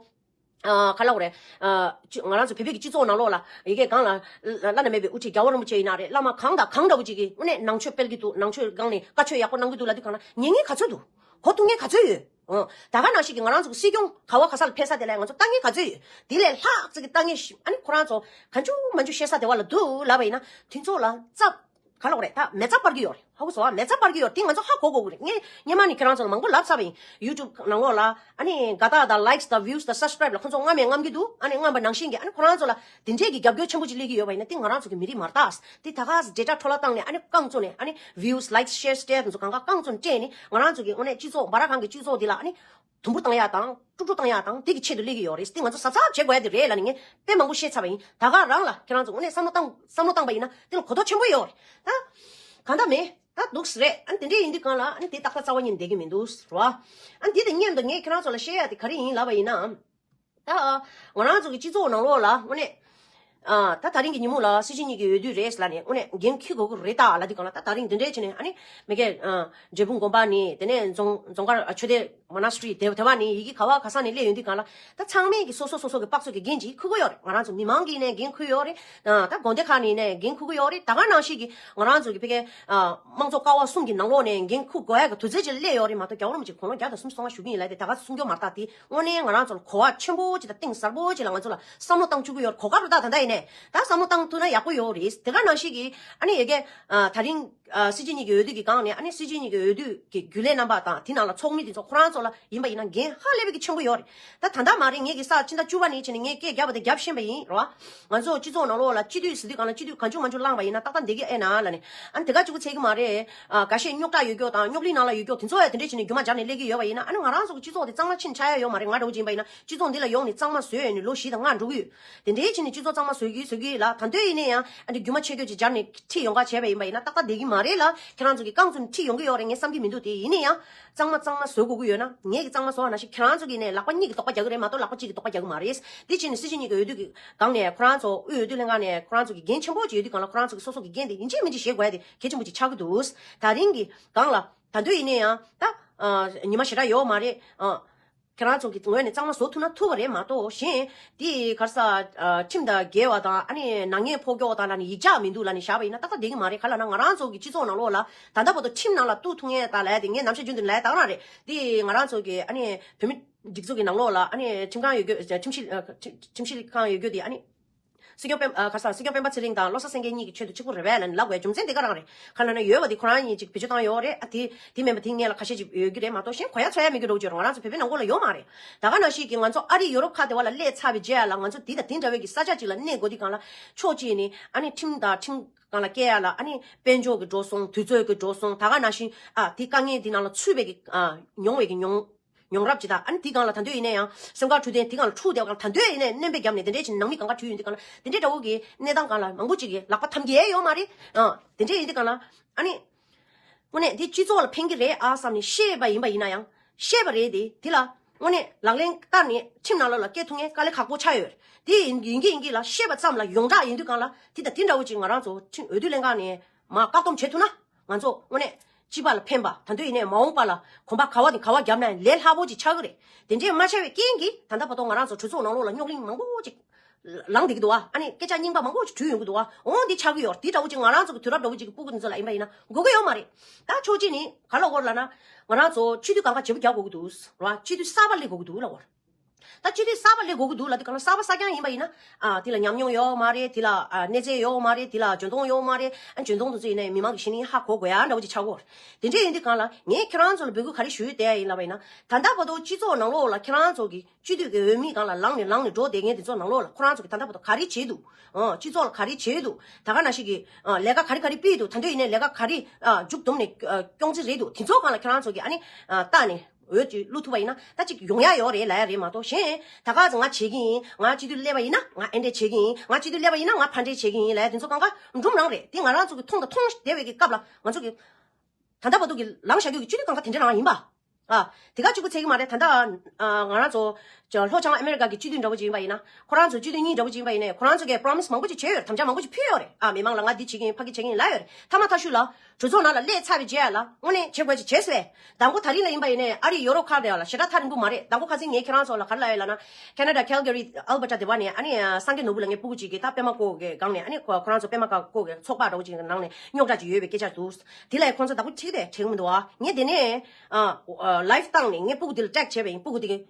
ཨ་ག་ལབ་དགོས་རེད། ཨ་ཅི་ང་རང་ཚོ་བོད་པའི་གི་སྤྱི་ཚོགས་ནང་ལོགས་ལ་ཡ་གི་སྒང་ལ་བླ་ན་མེད་པའི་དབུ་ཁྲིད་རྒྱལ་བ་རིན་པོ་ཆེ་ཡིན་ན་རེད། བླ་མ་གང་དང་གང་འདྲ་བོ་ཅིག་གིས་དངོས་གནས་ནང་ཆོས་སྤེལ་གྱི་འདུག་ནང་ཆོས་སྒང་ནས་བཀའ་ཆོས་ཡག་པོ་གནང་གི་འདུག་ལབ་དུས་གང་ལ་ཉན་མཁན་ག་ཚོད་འདུག་གོ་ཐུབ་མཁན་ག་ཚོད་ཡོད། ཨོ། ད་ག་ནང་བཞིན་གྱི་ང་རང་ཚོ་གི་སྲིད་སྐྱོང་ག་བ་ག་ས་ལ་ཕེབས་ས་དེ་ལ་ང་ཚོ་ལྟ་མཁན་ག་ཚོད་ཡོད། དེ་ལས་ལྷག་ཙམ་གྱི་ལྟ་མཁན་ཞིག་ཨ་ནི་ཁོ་རང་ཚོ་གང་བྱུང་མང་བྱུང་བཤད་ས་དེ་བ་ལ་འདུག་ལབ་པ་ཡིན་ན་དེ་ཚོ་ལ་རྩ་ ག་ལབ་དགོས་རེད། ད་མེ་བཙའ་སྤར་གྱི་ཡོད་རེད། ཧ་གོ་སོང་ཨ། མེ་བཙའ་སྤར་གྱི་ཡོད་རེད། དེ་ང་ཚོ་ཧ་གོ་དགོས་ཀྱི་རེད། ངས་སྔོན་མ་ནས་ཁྱེད་རང་ཚོ་ལ་མང་པོ་ལབ་ཚར་བ་ཡིན། YouTube་ནང་ལོགས་ལ་ཨ་ནི་དགའ་རྟགས་དང་likes་དང་views་དང་subscribe་ལ་ཁོང་ཚོ་རྔམ་ཡང་རྔམ་གྱི་འདུག་ཨ་ནི་རྔམ་པ་ནང་བཞིན་གྱི་ཨ་ནི་ཁོ་རང་ཚོ་ལ་དེ་འདྲས་ཀྱི་རྒྱབ་སྐྱོར་ཆེན་པོ་ཅིག་སླེབས་ཀྱི་ཡོད་པ་ཡིན་ན། དེ་ང་རང་ཚོ་གི་མི་རིགས་མ་རེད་ད། དེ་ད་ག་data་འཕྲོ་བརླག་བཏང་ནས་ཨ་ནི་རྐང་བཙུགས་ནས་ཨ་ནི་views likes share share་དེ་ཚོ་གང་ག་རྐང་བཙུགས་ནས་སྤྲད་ནས་ང་རང་ཚོ་གི་དངོས་གནས་སྤྱི་ཚོགས་འབའ་ར་གང་གི་སྤྱི་ཚོགས་འདི་ལ་ཨ་ནི་དུམ་བུར་བཏང་ཡག་དང་དཀྲུག་དཀྲུག་བཏང་ཡག་དང་དེ་གི་ཆེད་དུ་སླེབས་ཀྱི་ཡོད་རེད། དེ་ང་ཚོ་གཟབ་གཟབ་བྱེད་དགོས་ཡ་དེ་རེད་ལབ་ནས་ངས་དཔེ་མང་པོ་བཤད་ཚར་བ་ཡིན། ད་ག་རང་ལ་ཁྱེད་རང་ཚོ་དངོས་གནས་བསམ་བློ་བཏང་བསམ་བློ་བཏང་པ་ཡིན་ན་དེ་ལ་གོ་རྟོགས་ཆེན་པོ་ཡོད་རེད་ད། གང་ལྟར་མེད་ད་འདུག་སེ་རེད། ཨ་ནི་དེ་འདྲས་ཡིན་དུས་གང་ལ་ཨ་ནི་དེ་ཏག་ཏག་རྩ་བ་ཉིད་ནས་བསྡད་ཀྱི་མི་འདུག་རེད་བ། ཨ་ནི་དེ་དང་མཉམ་དུ་ངས་ཁྱེད་རང་ཚོ་ལ་བཤད་ཡ་དེ་ག་རེ་ཡིན་ལབ་པ་ཡིན་ན། ད་ང་རང་ཚོ་གི་སྤྱི་ཚོགས་ནང་ལོགས་ལ་དངོས་གནས། ཨ་ད་ད་རིང་གི་ཉིན་མོ་ལ་སྲིད་སྤྱི་གཉིས་ཀྱི་འོས་བསྡུ་རེད་ལབ་ནས་དངོས་གནས་འགན་འཁུར་དགོས་ཀྱི་རེད་ད་ལབ་དུས་གང་ལ། ད་ད་རིང་འདི་འདྲའི་བྱས་ནས་ཨ་ནི་མི་སྒེར་ཨ་འབྲས་སྤུངས་དགོན་པ་ནས་དེ་ནས་རྫོང་རྫོང་དཀར་ཨ་ཆོས་སྡེ་monastery་དེ་དེ་བ་ནས་ཡི་གེ་ག་བ་ག་ས་ནས་སླེབས་ཡོང་དུས་གང་ལ། ད་ཚང་མས་ཀྱི་སོ་སོ་སོ་སོ་གི་དཔག་ཚོད་ཀྱི་འགན་ཅིག་འཁུར་གྱི་ཡོད་རེད། ང་རང་ཚོ་མི་མང་གིས་ནས་འགན་འཁུར་ཡོད་རེད། ད་ད་དགོན་སྡེ་ཁག་ནས་ནས་འགན་འཁུར་གྱི་ཡོད་རེད། ད་ག་ནང་བཞིན་གྱི་ང་རང་ཚོ་གི་ཕ་གིའི་ཨ་དམངས་གཙོ་ཀ་བ་གསུམ་གྱི་ནང་ལོགས་ནས་འགན་འཁུར་དགོས་ཡ་གི་དུས་ཚོད་ཅིག་སླེབས་ཡོད་རེད་མ་གཏོགས། རྒྱལ་བ་རིན་པོ་ཆེ་དགུང་ལོ་བརྒྱ་དང་སུམ་ཅུ་སོ་ལྔ་བཞུགས་ཀྱི་ཡིན་ལབ་དེ་ད་ག་གསུང་རྒྱུ་མ་རེད་ད། དེ་དངོས་གནས་ང་རང་ཚོ་ལ་གོ་བ་ཆེན་པོ་ཅིག་དང་གཏིང་ཟབ་པོ་ཅིག་ལ་ང་ཚོ་ལ་བསམ་བློ་བཏང་བཅུག་གི་ཡོད་རེད། གོ་སྐབས་རེད་ད། ད་ལྟ་ཡིན་ནས་ད་བསམ་བློ་བཏང་ཐུབ་ན་ཡག་པོ་ཡོད་རེད། དེ་ག་ནང་བཞིན་གྱི་ཨ་ནི་ཡ་གི་ཨ་ད་རིང་ཨ་སྲིད་སྤྱི་གཉིས་ཀྱི་འོས་བསྡུ་གི་སྒང་ནས་ཨ་ནི་སྲིད་སྤྱི་གཉིས་ཀྱི་འོས་བསྡུ་གི་རྒྱུན་ལས་རྣམ་པ་དང་དེ་ནང་ལ་ཚོགས་མི་དེ་ཚོ་ཁོ་རང་ཚོ་ལ་ཡིན་པ་ཡིན་ན་འགན་ཧ་ལས་པའི་གི་ཆེན་པོ་ཡོད་རེད། ད་ད་ལྟ་མ་རེད། ངས་ཀྱི་ས་ཕྱི་ཟླ་བཅུ་པ་ནས་བྱས་ནས་ངས་སྐད་རྒྱབ་པ་དེ་རྒྱབ་བཞིན་པ་ཡིན་རོ། ང་ཚོ་སྤྱི་ཚོགས་ནང་ལོགས་ལ་སྤྱི་འཐུས་ཟེར་དུས་གང་ལ་སྤྱི་འཐུས་གང་བྱུང་མང་བྱུང་བླངས་པ་ཡིན་ན་ཏག་ཏག་འདེགས་ཀྱི་ཨེ་ན་ལ་ནི། ཨ་ནི་དེ་ག་གཅིག་པུ་ཚད་ཀྱི་མ་རེད། ཨ་འགའ་ཤས་རྙོག་དྲ་ཡོད་ཀྱོག་དང་རྙོག་གླིང་ནང་ལ་ཡོད་ཀྱོག་དེ་ཚོ་ཡ་དེ་འདྲས་བྱས་ནས་རྒྱུ་མ་སྦྱར་ནས་སླེབས་ཀྱི་ཡོད་པ་ཡིན་ན། ཨ་ནི་ང་རང་ཚོ་གི་སྤྱི་ཚོགས་དེ་གཙང་མ་ཕྱིན་ཆགས་ཡ་ཡོད་མ་རེད། ང་འདྲ་བོ་ཅིག་ཡིན་པ་ཡིན་ན་སྤྱི་ཚོགས་འདི་ལ་ཡོང་ནས་གཙང་མ་བཟོས་ཡོད་ནས་ལོ་བཞི་དང་ལྔ་འགྲོ་གི་ཡོད། དེ་འདྲས་བྱས་ནས་སྤྱི་ཚོགས་གཙང་མ་བཟོ་གི་བཟོ་གི་ལ་ད་འདོད་ཡིན་ན་ཡང་ཨ་འདྲས་རྒྱུ་མ་ཆེ་ཀྱོག་ཅིག་སྦྱར་ནས་ཁྲིད་ཡོང་ག་བྱས་པ་ཡིན་པ་ཡིན་ན་ཏག་ཏག་བསྡད་ཀྱི་མ་རེད་ལ། ཁྱེད་རང་ཚོ་གི་རྐང་ཚུགས་ནས་ཁྲིད་ཡོང་གི་ཡོད་རེད་ངས་བསམ་གྱི་མི་འདུག་དེ་ཡིན་ན་ཡང་གཙང་མ་གཙང་མ་བཟོ་དགོས་ཀྱི་ཡོད་ན་ངས་ཀྱི་གཙང་མ་བཟོ་བ་ནང་བཞིན་ཁྱེད་རང་ཚོ་གི་ནས་ལག་པ་གཉིས་ཀྱི་རྡོག་པ་རྒྱག་གི་རེད་མ་གཏོགས་ལག་པ་གཅིག་གི་རྡོག་པ་རྒྱག་གི་མ་རེད། དེ་བྱས་ནས་སྲིད་སྤྱི་གཉིས་ཀྱི་འོས་བསྡུ་གི་སྒང་ནས་ཁོ་རང་ཚོ་དབུས་འོས་བསྡུ་ལྷན་ཁང་ནས་ཁོ་རང་ཚོ་གི་འགན་ཆེན་པོ་ཅིག་ཡོད་དུས་གང་ལ་ཁོ་རང་ཚོ་གི་སོ་སོ་གི་འགན་དེ་ཡིན་གཅིག་མིན་གཅིག་བཞེས་དགོས་ཡ་དེ་གལ་ཆེན་པོ་ཅིག་ཆགས་ཀྱི་འདུག་ད་རིང་གི་སྒང་ལ་ད་འདོད་ཡིན་ན་ཡང་ད་ཨ་ཉི་མ་ཞེ་དྲག་ཡོད་མ་རེད། ཨ་ཁྱེད་རང་ཚོ་གི་ངོས་ནས་གཙང་མ་བཟོ་ཐུབ་ན་ཐུབ་པ་རེད་མ་གཏོགས་གཞན་དེ་ག་རེ་ཟ་ཨ་ཁྲིམས་དང་འགལ་བ་དང་ཨ་ནི་ནག་ཉེས་ཕོག་ཀྱོག་དང་ལ་ནི་ཡིག་ཆ་མི་འདུག་ལ་ནི་བཞག་པ་ཡིན་ན་ཏག་ཏག་བསྡད་ཀྱི་མ་རེད། ག་ལ་ན་ང་རང་ཚོ་གི་སྤྱི་ཚོགས་ནང་ལོགས་ལ་ད་ལྟ་བར་དུ་ཁྲིམས་ནང་ལ་གཏུག་ཐུབ་མཁན་དང་ལ་དེ་ངས་ནམ་ཞག་རྒྱུན་དུ་ལ་དང་རང་རེད། དེ་ང་རང་ཚོ་གི་ཨ་ནི་བོད་མི་སྒྲིག་འཛུགས་ཀྱི་ནང་ལོགས་ལ་ཨ་ནི་ཁྲིམས་ཁང་ཡོད་རྒྱུ་ཁྲིམས་ཞིབ་ཁྲིམས་ཞིབ་ཁང་ཡོད་རྒྱུ་དེ་ཨ་ནི། སྲིད་སྐྱོང་སྤེན་ཨ་ག་ས་སྲིད་སྐྱོང་སྤེན་པ་ཚེ་རིང་དང་བློ་བཟང་སེང་གེ་གཉིས་ཀྱི་ཆེད་དུ་གཅིག་པུ་རེད་པས་ལབ་ནས་ལབ་དགོས་རྒྱུ་མཚན་དེ་ག་རང་རེད། ག་ལ་ན་ཡོད་པ་དེ་ཁོ་རང་གཉིས་ཅིག་བེད་སྤྱོད་བཏང་ཡོད་རེད། ཨ་དེ་དེ་མིན་པ་དེ་ངས་ལ་ཁ་ཤས་ཅིག་ཡོད་རྒྱུ་རེད་མ་གཏོགས་གཞན་གོ་ཡ་ཚོར་ཡ་མེད་རྒྱུ་འགྲོ་རྒྱུ་རེད། ང་རང་ཚོ་བོད་པའི་ནང་ཁུལ་ལ་ཡོད་མ་རེད། ད་ག་ནང་བཞིན་གྱི་ང་ཚོ་ཨ་རི་ཡོ་རོབ་ཁག་དེ་བ་ལ་སླེབས་ཚར་བའི་རྗེས་ལ་ང་ཚོ་དེ་དང་དེ་འདྲ་བའི་གི་ས་ཆ་ཅིག་ལ་གནས་དགོས་དུས་གང་ལ་ཕྱོགས་གཅིག་ནས་ཨ་ནི་ཁྲིམས་དང་ཁྲིམས་སྒང་ལ་སྐྱེལ་ཡ་ལ་ཨ་ནི་དཔལ་འབྱོར་གྱི་འགྲོ་སོང་དུས་ཚོད་ཀྱི་འགྲོ་སོང་ད་ག་ནང་བཞིན་ཨ་དེ་དཀའ་ངལ་དེ་ནང་ལ་ཚུད་པའི་གི་ཨ་མྱོང་བའི་གི་མྱོང་། མྱོང་རབས་ཅིག་དང་ཨ་ནི་དེའི་སྒང་ལ་ད་འདོད་ཡིན་ན་ཡང་སེམས་ཁར་འཁྲུག་དེ་དེའི་སྒང་ལ་འཁྲུག་བསྡད་པ་གང་ལ་ད་འདོད་ཡིན་ན་སྣོན་པ་བརྒྱབ་ནས་དེ་འདྲས་ཅིག་ནང་མི་གང་ག་འཁྲུག་ཡོང་དུས་གང་ལ་དེ་འདྲས་འདྲ་བོ་གི་གནས་སྟངས་སྒང་ལ་མང་པོ་ཅིག་གི་ལག་པ་འཐམ་གྱི་ཡོད་མ་རེད། ཨ་དེ་འདྲས་ཡིན་དུས་གང་ལ་ཨ་ནི་དངོས་གནས་དེ་སྤྱི་ཚོགས་ལ་ཕན་གྱི་རེད་ཨ་བསམ་ནས་བཤད་པ་ཡིན་པ་ཡིན་ན་ཡང་བཤད་པ་རེད་དེ་དེ་ལ་དངོས་གནས་ལག་ལེན་བསྟར་ནས་ཁྲིམས་ནང་ལོགས་ལ་སྐྱེལ་ཐུབ་མཁན་དཀའ་ལས་ཁག་པོ་ཆགས་ཡོད་རེད། དེ་ཡིན་ཡིན་གྱི་ཡིན་གྱི་ལ་བཤད་པ་ཙམ་ལ་ཡོངས་གྲགས་ཡིན་དུས་གང་ལ་དེ་དང་དེ་འདྲ་བོ་ཅིག་ང་རང་ཚོ་ཁྲིམས་འོས་བསྡུ་ལྷན་ཁང་ནས་མར་བཀག་སྡོམ་བྱེད་ཐུབ་ན། ང་ཚོ་དངོས་གནས་སྤྱི་པ་ལ་ཕན་པ་ད་འདོད་ཡིན་ནའི་མ་འོངས་པ་ལ་གོམ་པ་ག་བ་ནས་ག་བ་བརྒྱབ་ན་ལས་སླ་པོ་ཅིག་ཆགས་ཀྱི་རེད། དེ་འདྲས་མ་ཆགས་པའི་རྐྱེན་གྱིས་ད་ལྟ་བར་དུ་ང་རང་ཚོ་གྲོས་ཚོགས་ནང་ལོགས་ལ་རྙོག་གླེང་མང་པོ་ཅིག་ལངས་བསྡད་ཀྱི་འདུག་བ། ཨ་ནི་སྐད་ཆ་རྙིང་པ་མང་པོ་ཅིག་བྲོས་ཡོང་གི་འདུག་བ། འོང་འདི་ཆགས་ཀྱི་ཡོད་རེད། དེ་འདྲ་བོ་ཅིག་ང་རང་ཚོ་གི་དུས་རབས་འདྲ་བོ་ཅིག་གི་སྤུ་གུ་འདི་ཚོ་ལ་ཡིན་པ་ཡིན་ན་དགོས་ཀྱི་ཡོད་མ་རེད། ད་ཕྱོགས་གཅིག་ནས་ག་ལ་འོར་ལབ་ན་ང་རང་ཚོ་སྤྱི་འཐུས་གང་ག་བརྗེ་པོ་རྒྱག་དགོས་ཀྱི་འདུག་ར། སྤྱི་འཐུས་གསར་པ་སླེབས་དགོས་ཀྱི་འདུག་ལབ་འོར། ད་སྤྱི་འཐུས་གསར་པ་སླེབས་དགོས་ཀྱི་འདུག་ལབ་དུས་གང་ལ་གསར་པ་གསར་རྐྱང་ཡིན་པ་ཡིན་ན། ཨ་དེ་ལ་ཉམས་མྱོང་ཡོད་མ་རེད། དེ་ལ་ཨ་གནས་ཚད་ཡོད་མ་རེད། དེ་ལ་འཇོན་ཐང་ཡོད་མ་རེད། ཨ་འཇོན་ཐང་དེ་ཚོ་ཡིན་ནའི་མི་མང་གི་གཞི་ནས་ཧ་གོ་དགོས་ཡ་འདྲ་བོ་ཅིག་ཆགས་ཀྱི་ཡོད་རེད། དེ་འདྲས་ཡིན་དུས་གང་ལ་ངས་ཁྱེད་རང་ཚོ་ལ་འབོད་སྐུལ་ག་རེ་ཞུ་ཡི་བསྡད་ཡ་ཡིན་ལབ་པ་ཡིན་ན། ད་ལྟ་བར་དུ་སྤྱི་ཚོགས་ནང་ལོགས་ལ་ཁྱེད་རང་ཚོ་གི་སྤྱི་འཐུས་ཀྱི་འོས་མི་སྒང་ལ་ལངས་ནས་ལངས་ནས་འགྲོ་བསྡད་མཁན་དེ་ཚོ་ནང་ལོགས་ལ་ཁོ་རང་ཚོ་གི་ད་ལྟ་བར་དུ་ག་རེ་བྱས་འདུག་ཨ་སྤྱི་ཚོགས་ལ་ག་རེ་བྱས་འདུག་ད་ག་ནང་བཞིན་གྱི་ཨ་ལས་ཀ་ག་རེ་ག་རེ་སྤེལ་འདུག་ད་འདོད་ཡིན་ནའི་ལས་ཀ་ག་རེ་ཨ་མཇུག་བསྡོམས་ནས་ཨ་སྐྱོང་རྩིས་རེད་འདུག་དེ་ཚོ་སྒང་ལ་ཁྱེད་རང་ཚོ་གི་ཨ་ནི་ཨ་བལྟས་ནས། འོས་ཅིག་བླུག་ཐུབ་པ་ཡིན་ན་ད་ཅིག་ཡོང་ཡ་ཡོད་རེད་ལབ་ཡ་རེད་མ་གཏོགས། གཞན་ད་ག་ཚོད་ང་བྱེད་ཀྱི་ཡིན། ང་སྤྱི་འཐུས་སླེབས་པ་ཡིན་ན་ང་ཨེ་འདྲས་བྱེད་ཀྱི་ཡིན། ང་སྤྱི་འཐུས་སླེབས་པ་ཡིན་ན་ང་ཕ་འདྲས་བྱེད་ཀྱི་ཡིན་ལབ་ཡ་དེ་ཚོ་གང་ག་འབྲུམ་རང་རེད། དེ་ང་རང་ཚོ་གི་མཐོང་དང་མཐོང་བདེ་བའི་གི་སྐབས་ལ་ང་ཚོ་གི་ད་ལྟ་བར་དུ་གི་ལངས་བཞག་རྒྱུ་གི་སྤྱི་འཐུས་གང་ག་དེ་འདྲ་རང་ཡིན་པ། ཨ་དེ་ག་གཅིག་པུ་ཚད་ཀྱི་མ་རེད། ད་ལྟ་ཨ་ང་རང་ཚོ་ལྷོ་བྱང་ཨ་མེ་རི་ཀ་གི་སྤྱི་འཐུས་འདྲ་བོ་ཅིག་ཡིན་པ་ཡིན་ན། ཁོ་རང་ཚོ་སྤྱི་འཐུས་གཉིས་འདྲ་བོ་ཅིག་ཡིན་པ་ཡིན་ནའི་ཁོ་རང་ཚོ་གིས་པོ་རོ་མི་སི་མང་པོ་ཅིག་བྱས་ཡོད་རེད། དམ་བཅའ་མང་པོ་ཅིག་ཕུལ་ཡོད་རེད། ཨ་མི་མང་ལ་ང་འདི་བྱེད་ཀྱི་ཡིན། ཕ་གི་བྱེད་ཀྱི་ཡིན་ལབ་ཡོད་རེད། མཐའ་མ་མཐའ་གཞུག་ལ་གྲོས་ཚོགས་ནང་ལ་སླེབས་ཚར་བའི་རྗེས་ལ་དངོས་གནས་བྱེད་དགོས་ཅིག་བྱས་སོང་བས། དང་པོ་ད་རིང་ལ་ཡིན་པ་ཡིན་ནའི་ཨ་རི་ཡོ་རོབ་ཁག་དེ་ལ་ཞེ་དྲག་ཐག་རིང་པོ་མ་རེད། དང་པོ་ཁ་སང་ངས་ཁྱེད་རང་ཚོ་ལ་ག་རེ་ལབ་ཡོད་ལབ་ན། ཁེ་ན་ཌ་ཁལ་གྷ་རི་ཨལ་བྷར་ཊ་དེ་བ་ནས་ཨ་ནི་སངས་རྒྱས་ནོར་བུ་ལ་ངའི་སྤུ་གུ་ཅིག་གིས་ད་པད་མ་བཀོག་གི་སྒང་ནས་ཨ་ནི་ཁོ་ཁོ་རང་ཚོ་པད་མ་བཀོག་གི་ཚོགས་པ་འདྲ་བོ་ཅིག་གི་ནང་ནས་རྙོག་དྲ་ཅིག་ཡོད་པའི་སྐད་ཆ་འདུག་དེ་ལ་ཁོང་ཚོ་བདག་པོ་ཁྲིད་དེ་དྲན་གི་མི་འདུག་ཨ་ངས་དེ་ནས་ཨ་ལའིབ་བཏང་ནས་ངའི་སྤུ་གུ་དེ་ལ་ཊེག་བྱས་པ་ཡིན། སྤུ་གུ་དེ་གི་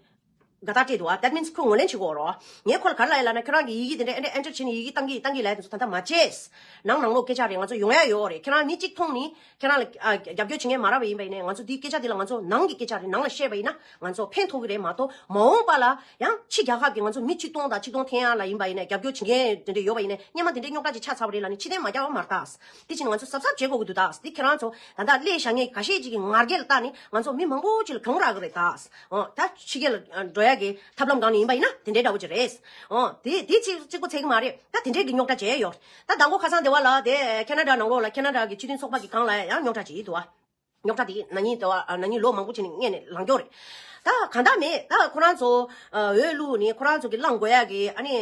དགའ་རྟགས་སྤྲད་འདུག་ཨ། That means ཁོས་ངོས་ལེན་བྱེད་དགོས་རོ། ངས་ཁོ་ལ་ག་རེ་ལབ་ཡིན་ལབ་ན། ཁྱོད་རང་གིས་ཡི་གེ་དེ་འདྲ་ཨེ་འདྲ་ཨེ་འདྲ་བྱས་ནས་ཡི་གེ་བཏང་གི་བཏང་གི་ལབ་དེ་ཚོ་ད་ལྟ་མ་བྱེད། ནང་ནང་ལོགས་སྐད་ཆ་རེད། ང་ཚོ་ཡོང་ཡ་ཡོད་རེད། ཁྱེད་རང་མི་གཅིག་མཐོང་ནི་ཁྱེད་རང་ལ་ཨ་རྒྱབ་སྐྱོར་བྱེད་མཁན་མ་རག་པ་ཡིན་པ་ཡིན་ནའི། ང་ཚོ་འདིའི་སྐད་ཆ་འདི་ལ་ང་ཚོ་ནང་གི་སྐད་ཆ་རེད། ནང་ལ་བཤད་པ་ཡིན་ན་ང་ཚོ་ཕན་ཐོགས་ཀྱི་རེད་མ་གཏོགས། མ་འོངས་པ་ལ་ཡང་ཕྱི་རྒྱལ་ཁབ་ཀྱི་ང་ཚོ་མི་ཆིག་སྟོང་དང་ཆིག་སྟོང་འཐེན་ཡ་ལ་ཡིན་པ་ཡིན་ནའི། རྒྱབ་སྐྱོར་བྱེད་མཁན་དེ་འདྲ་ཡོད་པ་ཡིན་ནའི། སྔོན་མ་དེ་འདྲའི་རྙོག་དྲ་ཅིག་ཆགས་ཚར་བ་རེད་ལབ་ནས་ཕྱིར་འཐེན་མ་རྒྱག་པ་མ་རེད་ད། དེ་ཕྱིན་ང་ཚོ་གཟབ་གཟབ་བྱེད་དགོས་ཀྱི་འདུག་ད། འདི་ཁྱེད་རང་ཚོ་ད་ལྟ་སླེབས་བཞག་མཁན་འགའ་ཤས་ཅིག་གི་ངར་སྐད་ལ་བལྟས་ནས་ང་ཚོ་མི་མང་པོ་ཅིག་ལ་གྱོང་རག་གི་རེད་ད། འོ་ད་ཕྱི་རྒྱལ་ལ་འགྲོ་ཡ་གི་ཐབས་ལམ་སྒང་ནས་ཡིན་པ་ཡིན་ན་དེ་འདྲའི་འདྲ་བོ་ཅིག་རེད། འོ་དེ་དེ་གཅིག་གཅིག་པོ་ཚད་ཀྱི་མ་རེད། ད་དེ་འདྲའི་གི་རྙོག་དྲ་བྱས་ཡོད། ད་མདང་དགོང་ཁ་སང་དེ་བ་ལ་དེ་ཁེ་ན་ཌ་ནང་ལོགས་ལ་ཁེ་ན་ཌ་གི་སྤྱི་མཐུན་ཚོགས་པ་གི་སྒང་ལ་ཡང་རྙོག་དྲ་ཅིག་འདུག་ཨ། རྙོག་དྲ་དེ་ན་ནིང་དེ་བ་ན་ནིང་ལོ་མང་པོ་ཕྱིན་ནས་སྔས་ནས་ལངས་ཀྱོག་རེད། ད་གང་ལྟར་མེད། ད་ཁོ་རང་ཚོ་འོས་བླུགས་ནས་ཁོ་རང་ཚོ་གི་བླངས་དགོས་ཡ་གི་ཨ་ནི་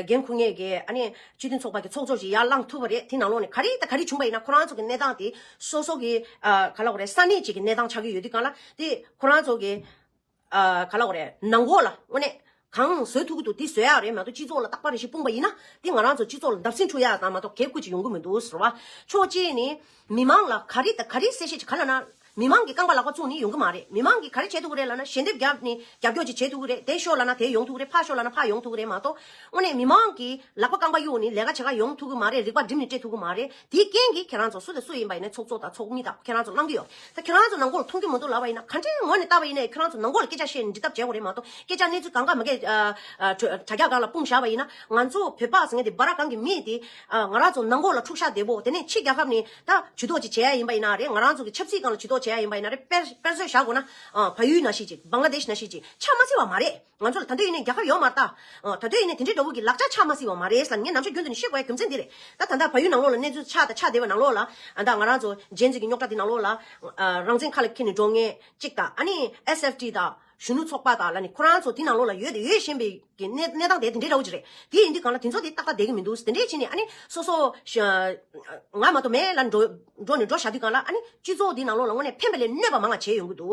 འགན་འཁུར་མཁན་གི་ཨ་ནི་སྤྱི་མཐུན་ཚོགས་པ་གི་ཚོགས་གཙོ་ཞིག་ཡར་བླངས་ཐུབ་པ་རེད། དེ་ནང་ལོགས་ནས་ག་རེ་དང་ག་རེ་བྱུང་བ་ཡིན་ན། ཁོ་རང་ཚོ་གི་གནས་སྟངས་དེ་སོ་སོ་གི་ག་ལབ་དགོས་རེད། ས་གནས་ཅིག་གི་གནས་སྟངས་ཆགས་ཀྱི་ཡོད་དུས་སྒང་ལ་དེ་ཁོ་རང་ཚོ་གི་ཨ་ག་ལབ་དགོས་རེད། ནང་ཁོག་ལ་དངོས་གནས་གང་བཟོས་ཐུབ་ཀྱི་འདུག་དེ་བཟོ་ཡག་རེད་མ་གཏོགས། སྤྱི་ཚོགས་ལ་རྟག་པར་རེ་ཞིག་སྤུངས་པ་ཡིན་ན་དེ་ང་རང་ཚོ་སྤྱི་ཚོགས་ལ་བརྡབ་གསིག་འཁྲུག་ཡག་དང་མ་གཏོགས་གལ་ཁུར་ཅིག་ཡོང་གི་མི་འདུག་ཟེར་བ། ཕྱོགས་གཅིག་ནས་མི་མང་ལ་ག་རེ་དང་ག་རེ་གསལ་བཤད་ཅིག་ག་ལབ་ན། མི་མང་གི་རྐང་པ་ལག་པ་བཙུགས་ནས་ཡོང་གི་མ་རེད། མི་མང་གིས་ག་རེ་བྱེད་ཐུབ་ཀྱི་རེད་ལབ་ན། ཞལ་འདེབས་བརྒྱབ་ནས་རྒྱབ་སྐྱོར་ཅིག་བྱེད་ཐུབ་ཀྱི་རེད། དེ་ཤོར་ལབ་ན་དེ་ཡོང་ཐུབ་ཀྱི་རེད། ཕར་ཤོར་ལབ་ན་ཕར་ཡོང་ཐུབ་ཀྱི་རེད་མ་གཏོགས། དངོས་གནས་མི་མང་གིས་ལག་པ་རྐང་པ་གཡུག་ནས་ལས་ཀ་བྱེད་ག་ཡོང་ཐུབ་ཀྱི་མ་རེད། རིག་པ་སྒྲིམ་ནས་སྤྲད་ཐུབ་ཀྱི་མ་རེད། དེའི་རྐྱེན་གྱིས་ཁྱེད་རང་ཚོ་སུ་དང་སུ་ཡིན་པ་ཡིན་ནའི་ཚོགས་གཙོ་དང་ཚོགས་མི་དང་ཁྱེད་རང་ཚོ་གནང་གི་ཡོད། ད་ཁྱེད་རང་ཚོ་ནང་ཁོག་ལ་མཐོང་གི་མི་འདུག་ལབ་པ་ཡིན་ན། ཁ་འབྲལ་ངོས་ནས་བལྟས་པ་ཡིན་ནའི་ཁྱེད་རང་ཚོ་ནང་ཁོག་ལ་སྐད་ཆ་བཤད་ནས་འདྲི་ཐབས་བྱེད་དགོས་རེད་མ་གཏོགས། སྐད་ཆ་གནས་ཚུལ་གང་ག་མ་གས་ཨ་ཨ་དྲ་དྲ་རྒྱ་སྒང་ལ་སྤུངས་བཞག་པ་ཡིན་ན། ང་ཚོ་བོད་པ་ཟེར་མཁན་དེ་སྦ་ར་གང་གི་མི་དེ་ཨ་ང་རང་ཚོ་ནང་ཁོག་ལ་འཁྲུག་ཤ་བདེ་པོ། དེ་ནས་ཕྱི་རྒྱལ་ཁབ་ནས་ད་ཇུས་གཏོགས་ཅིག་བྱེད་ཡ་ཡིན་པ་ཡིན་ན་རེད། ང་རང་ཚོ་གི་ཆབ་སྲིད་སྒང་ལ་ཇུས་གཏོགས་བྱེད་ཡ་ཡིན་པ་ཡིན་ན་རེད། དཔེར་དཔེར་བཟོ་བཞག་དགོས་ན་ཨ་བལ་ཡུལ་ནང་བཞིན་ཅིག་བང་ལ་དེཤ་ནང་བཞིན་ཅིག་ཆགས་མ་སྲིད་པ་མ་རེད། ང་ཚོ་ལ་ད་དུང་ཡིན་ནའི་རྒྱལ་ཁབ་ཡོད་མ་རེད་ད། ཨ་ད་དུང་ཡིན་ནའི་དེ་འདྲའི་འདྲ་བོ་གི་ལག་ཆ་ཆགས་མ་སྲིད་པ་མ་རེད་ཟེར་ནས་ངས་ནམ་ཞག་རྒྱུན་དུ་ནས་བཤད་དགོས་ཡ་རྒྱུ་མཚན་འདི་རེད། ད་ད་ལྟ་བལ་ཡུལ་ནང་ལོགས་ལ་གནས་ཚུལ་ཆགས་དང་ཆགས་བསྡད་པའི་ནང་ལོགས་ལ། ཨ་ད་ང་རང་ཚོ་ཇེན་ཛི་གི་རྙོག་དྲ་དེ་ནང་ལོགས་ལ་ཨ་རང་བཙན་ཁ་ལ་འཁྱེར་ནས་འགྲོ་མཁན་གཅིག་དང་། ཨ་ནི་ཨེས་ཨེཕ་ཊི་དང་གཞོན་ནུ་ཚོགས་པ་དང་ལབ་ནས་ཁོ་རང་ཚོ་དེ་ནང་ལོགས་ལ་ཡོད་དེ་ཡོད་བཞིན་པའི་གི་གནས་གནས་སྟངས་དེ་དེ་འདྲའི་འདྲ་བོ་ཅིག་རེད། དེ་ཡིན་དུས་སྒང་ལ་དེ་ཚོ་དེ་ཏག་ཏག་བསྡད་ཀྱི་མི་འདུག་དེ་འདྲས་བྱས་ནས་ཨ་ནི་སོ་སོ་ང་མ་གཏོགས་མེད་ལབ་འགྲོ་འགྲོ་ནས་འགྲོ་བཞག་དུས་སྒང་ལ། ཨ་ནི་སྤྱི་ཚོགས་འདི་ནང་ལོགས་ལ་དངོས་གནས་ཕན་པ་ལས་གནོད་པ་མང་བ་བྱས་ཡོང་གི་འདུག་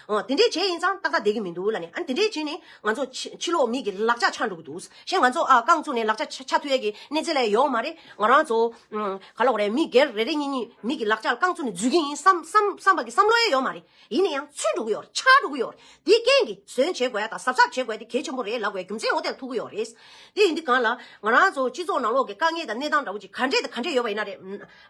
ཨོ་དེ་འདྲས་བྱས་ཡིན་ཙང་ཏག་ཏག་བསྡད་ཀྱི་མི་འདུག་ལབ་ནས། ཨ་ནི་དེ་འདྲས་བྱས་ནས་ང་ཚོ་ཕྱི་ཕྱི་ལོགས་མི་གི་ལག་ཆ་ཆགས་འགྲོ་གི་འདུག་གཞན་ང་ཚོ་ཨ་རྐང་བཙུགས་ནས་ལག་ཆ་ཆ་ཆགས་ཐུབ་ཡས་ཀྱི་གནས་ཚད་ལ་ཡོད་མ་རེད། ང་རང་ཚོ་ཨམ་ག་ལབ་དགོས་རེད། མི་སྒེར་རེ་རེ་གཉིས་གཉིས་མི་གི་ལག་ཆ་ལ་རྐང་བཙུགས་ནས་འཛུལ་གྱི་ཡིན་བསམ་བསམ་བསམ་པ་གི་བསམ་བློ་ཡང་ཡོད་མ་རེད། ཡིན་ན་ཡང་ཚུད་འགྲོ་གི་ཡོད་རེད། ཆགས་འགྲོ་གི་ཡོད་རེད། དེའི་རྐྱེན་གྱིས་བཟོན་བྱེད་དགོས་ཡ་དང་གཟབ་གཟབ་བྱེད་དགོས་ཡ་དེ་གལ་ཆེན་པོ་རེད་ལབ་དགོས་ཡ་རྒྱུ་མཚན་འོ་དེ་ལ་ཐུག་གི་ཡོད་རེད། དེ་ཡིན་དུས་སྒང་ལ་ང་རང་ཚོ་སྤྱི་ཚོགས་ནང་ལོགས་ཀྱི་དཀའ་ངལ་དང་གནས་སྟངས་འདྲ་བོ་ཅིག་ག་འདྲས་དང་ག་འདྲས་ཡོད་པ་ཡིན་ན་རེད།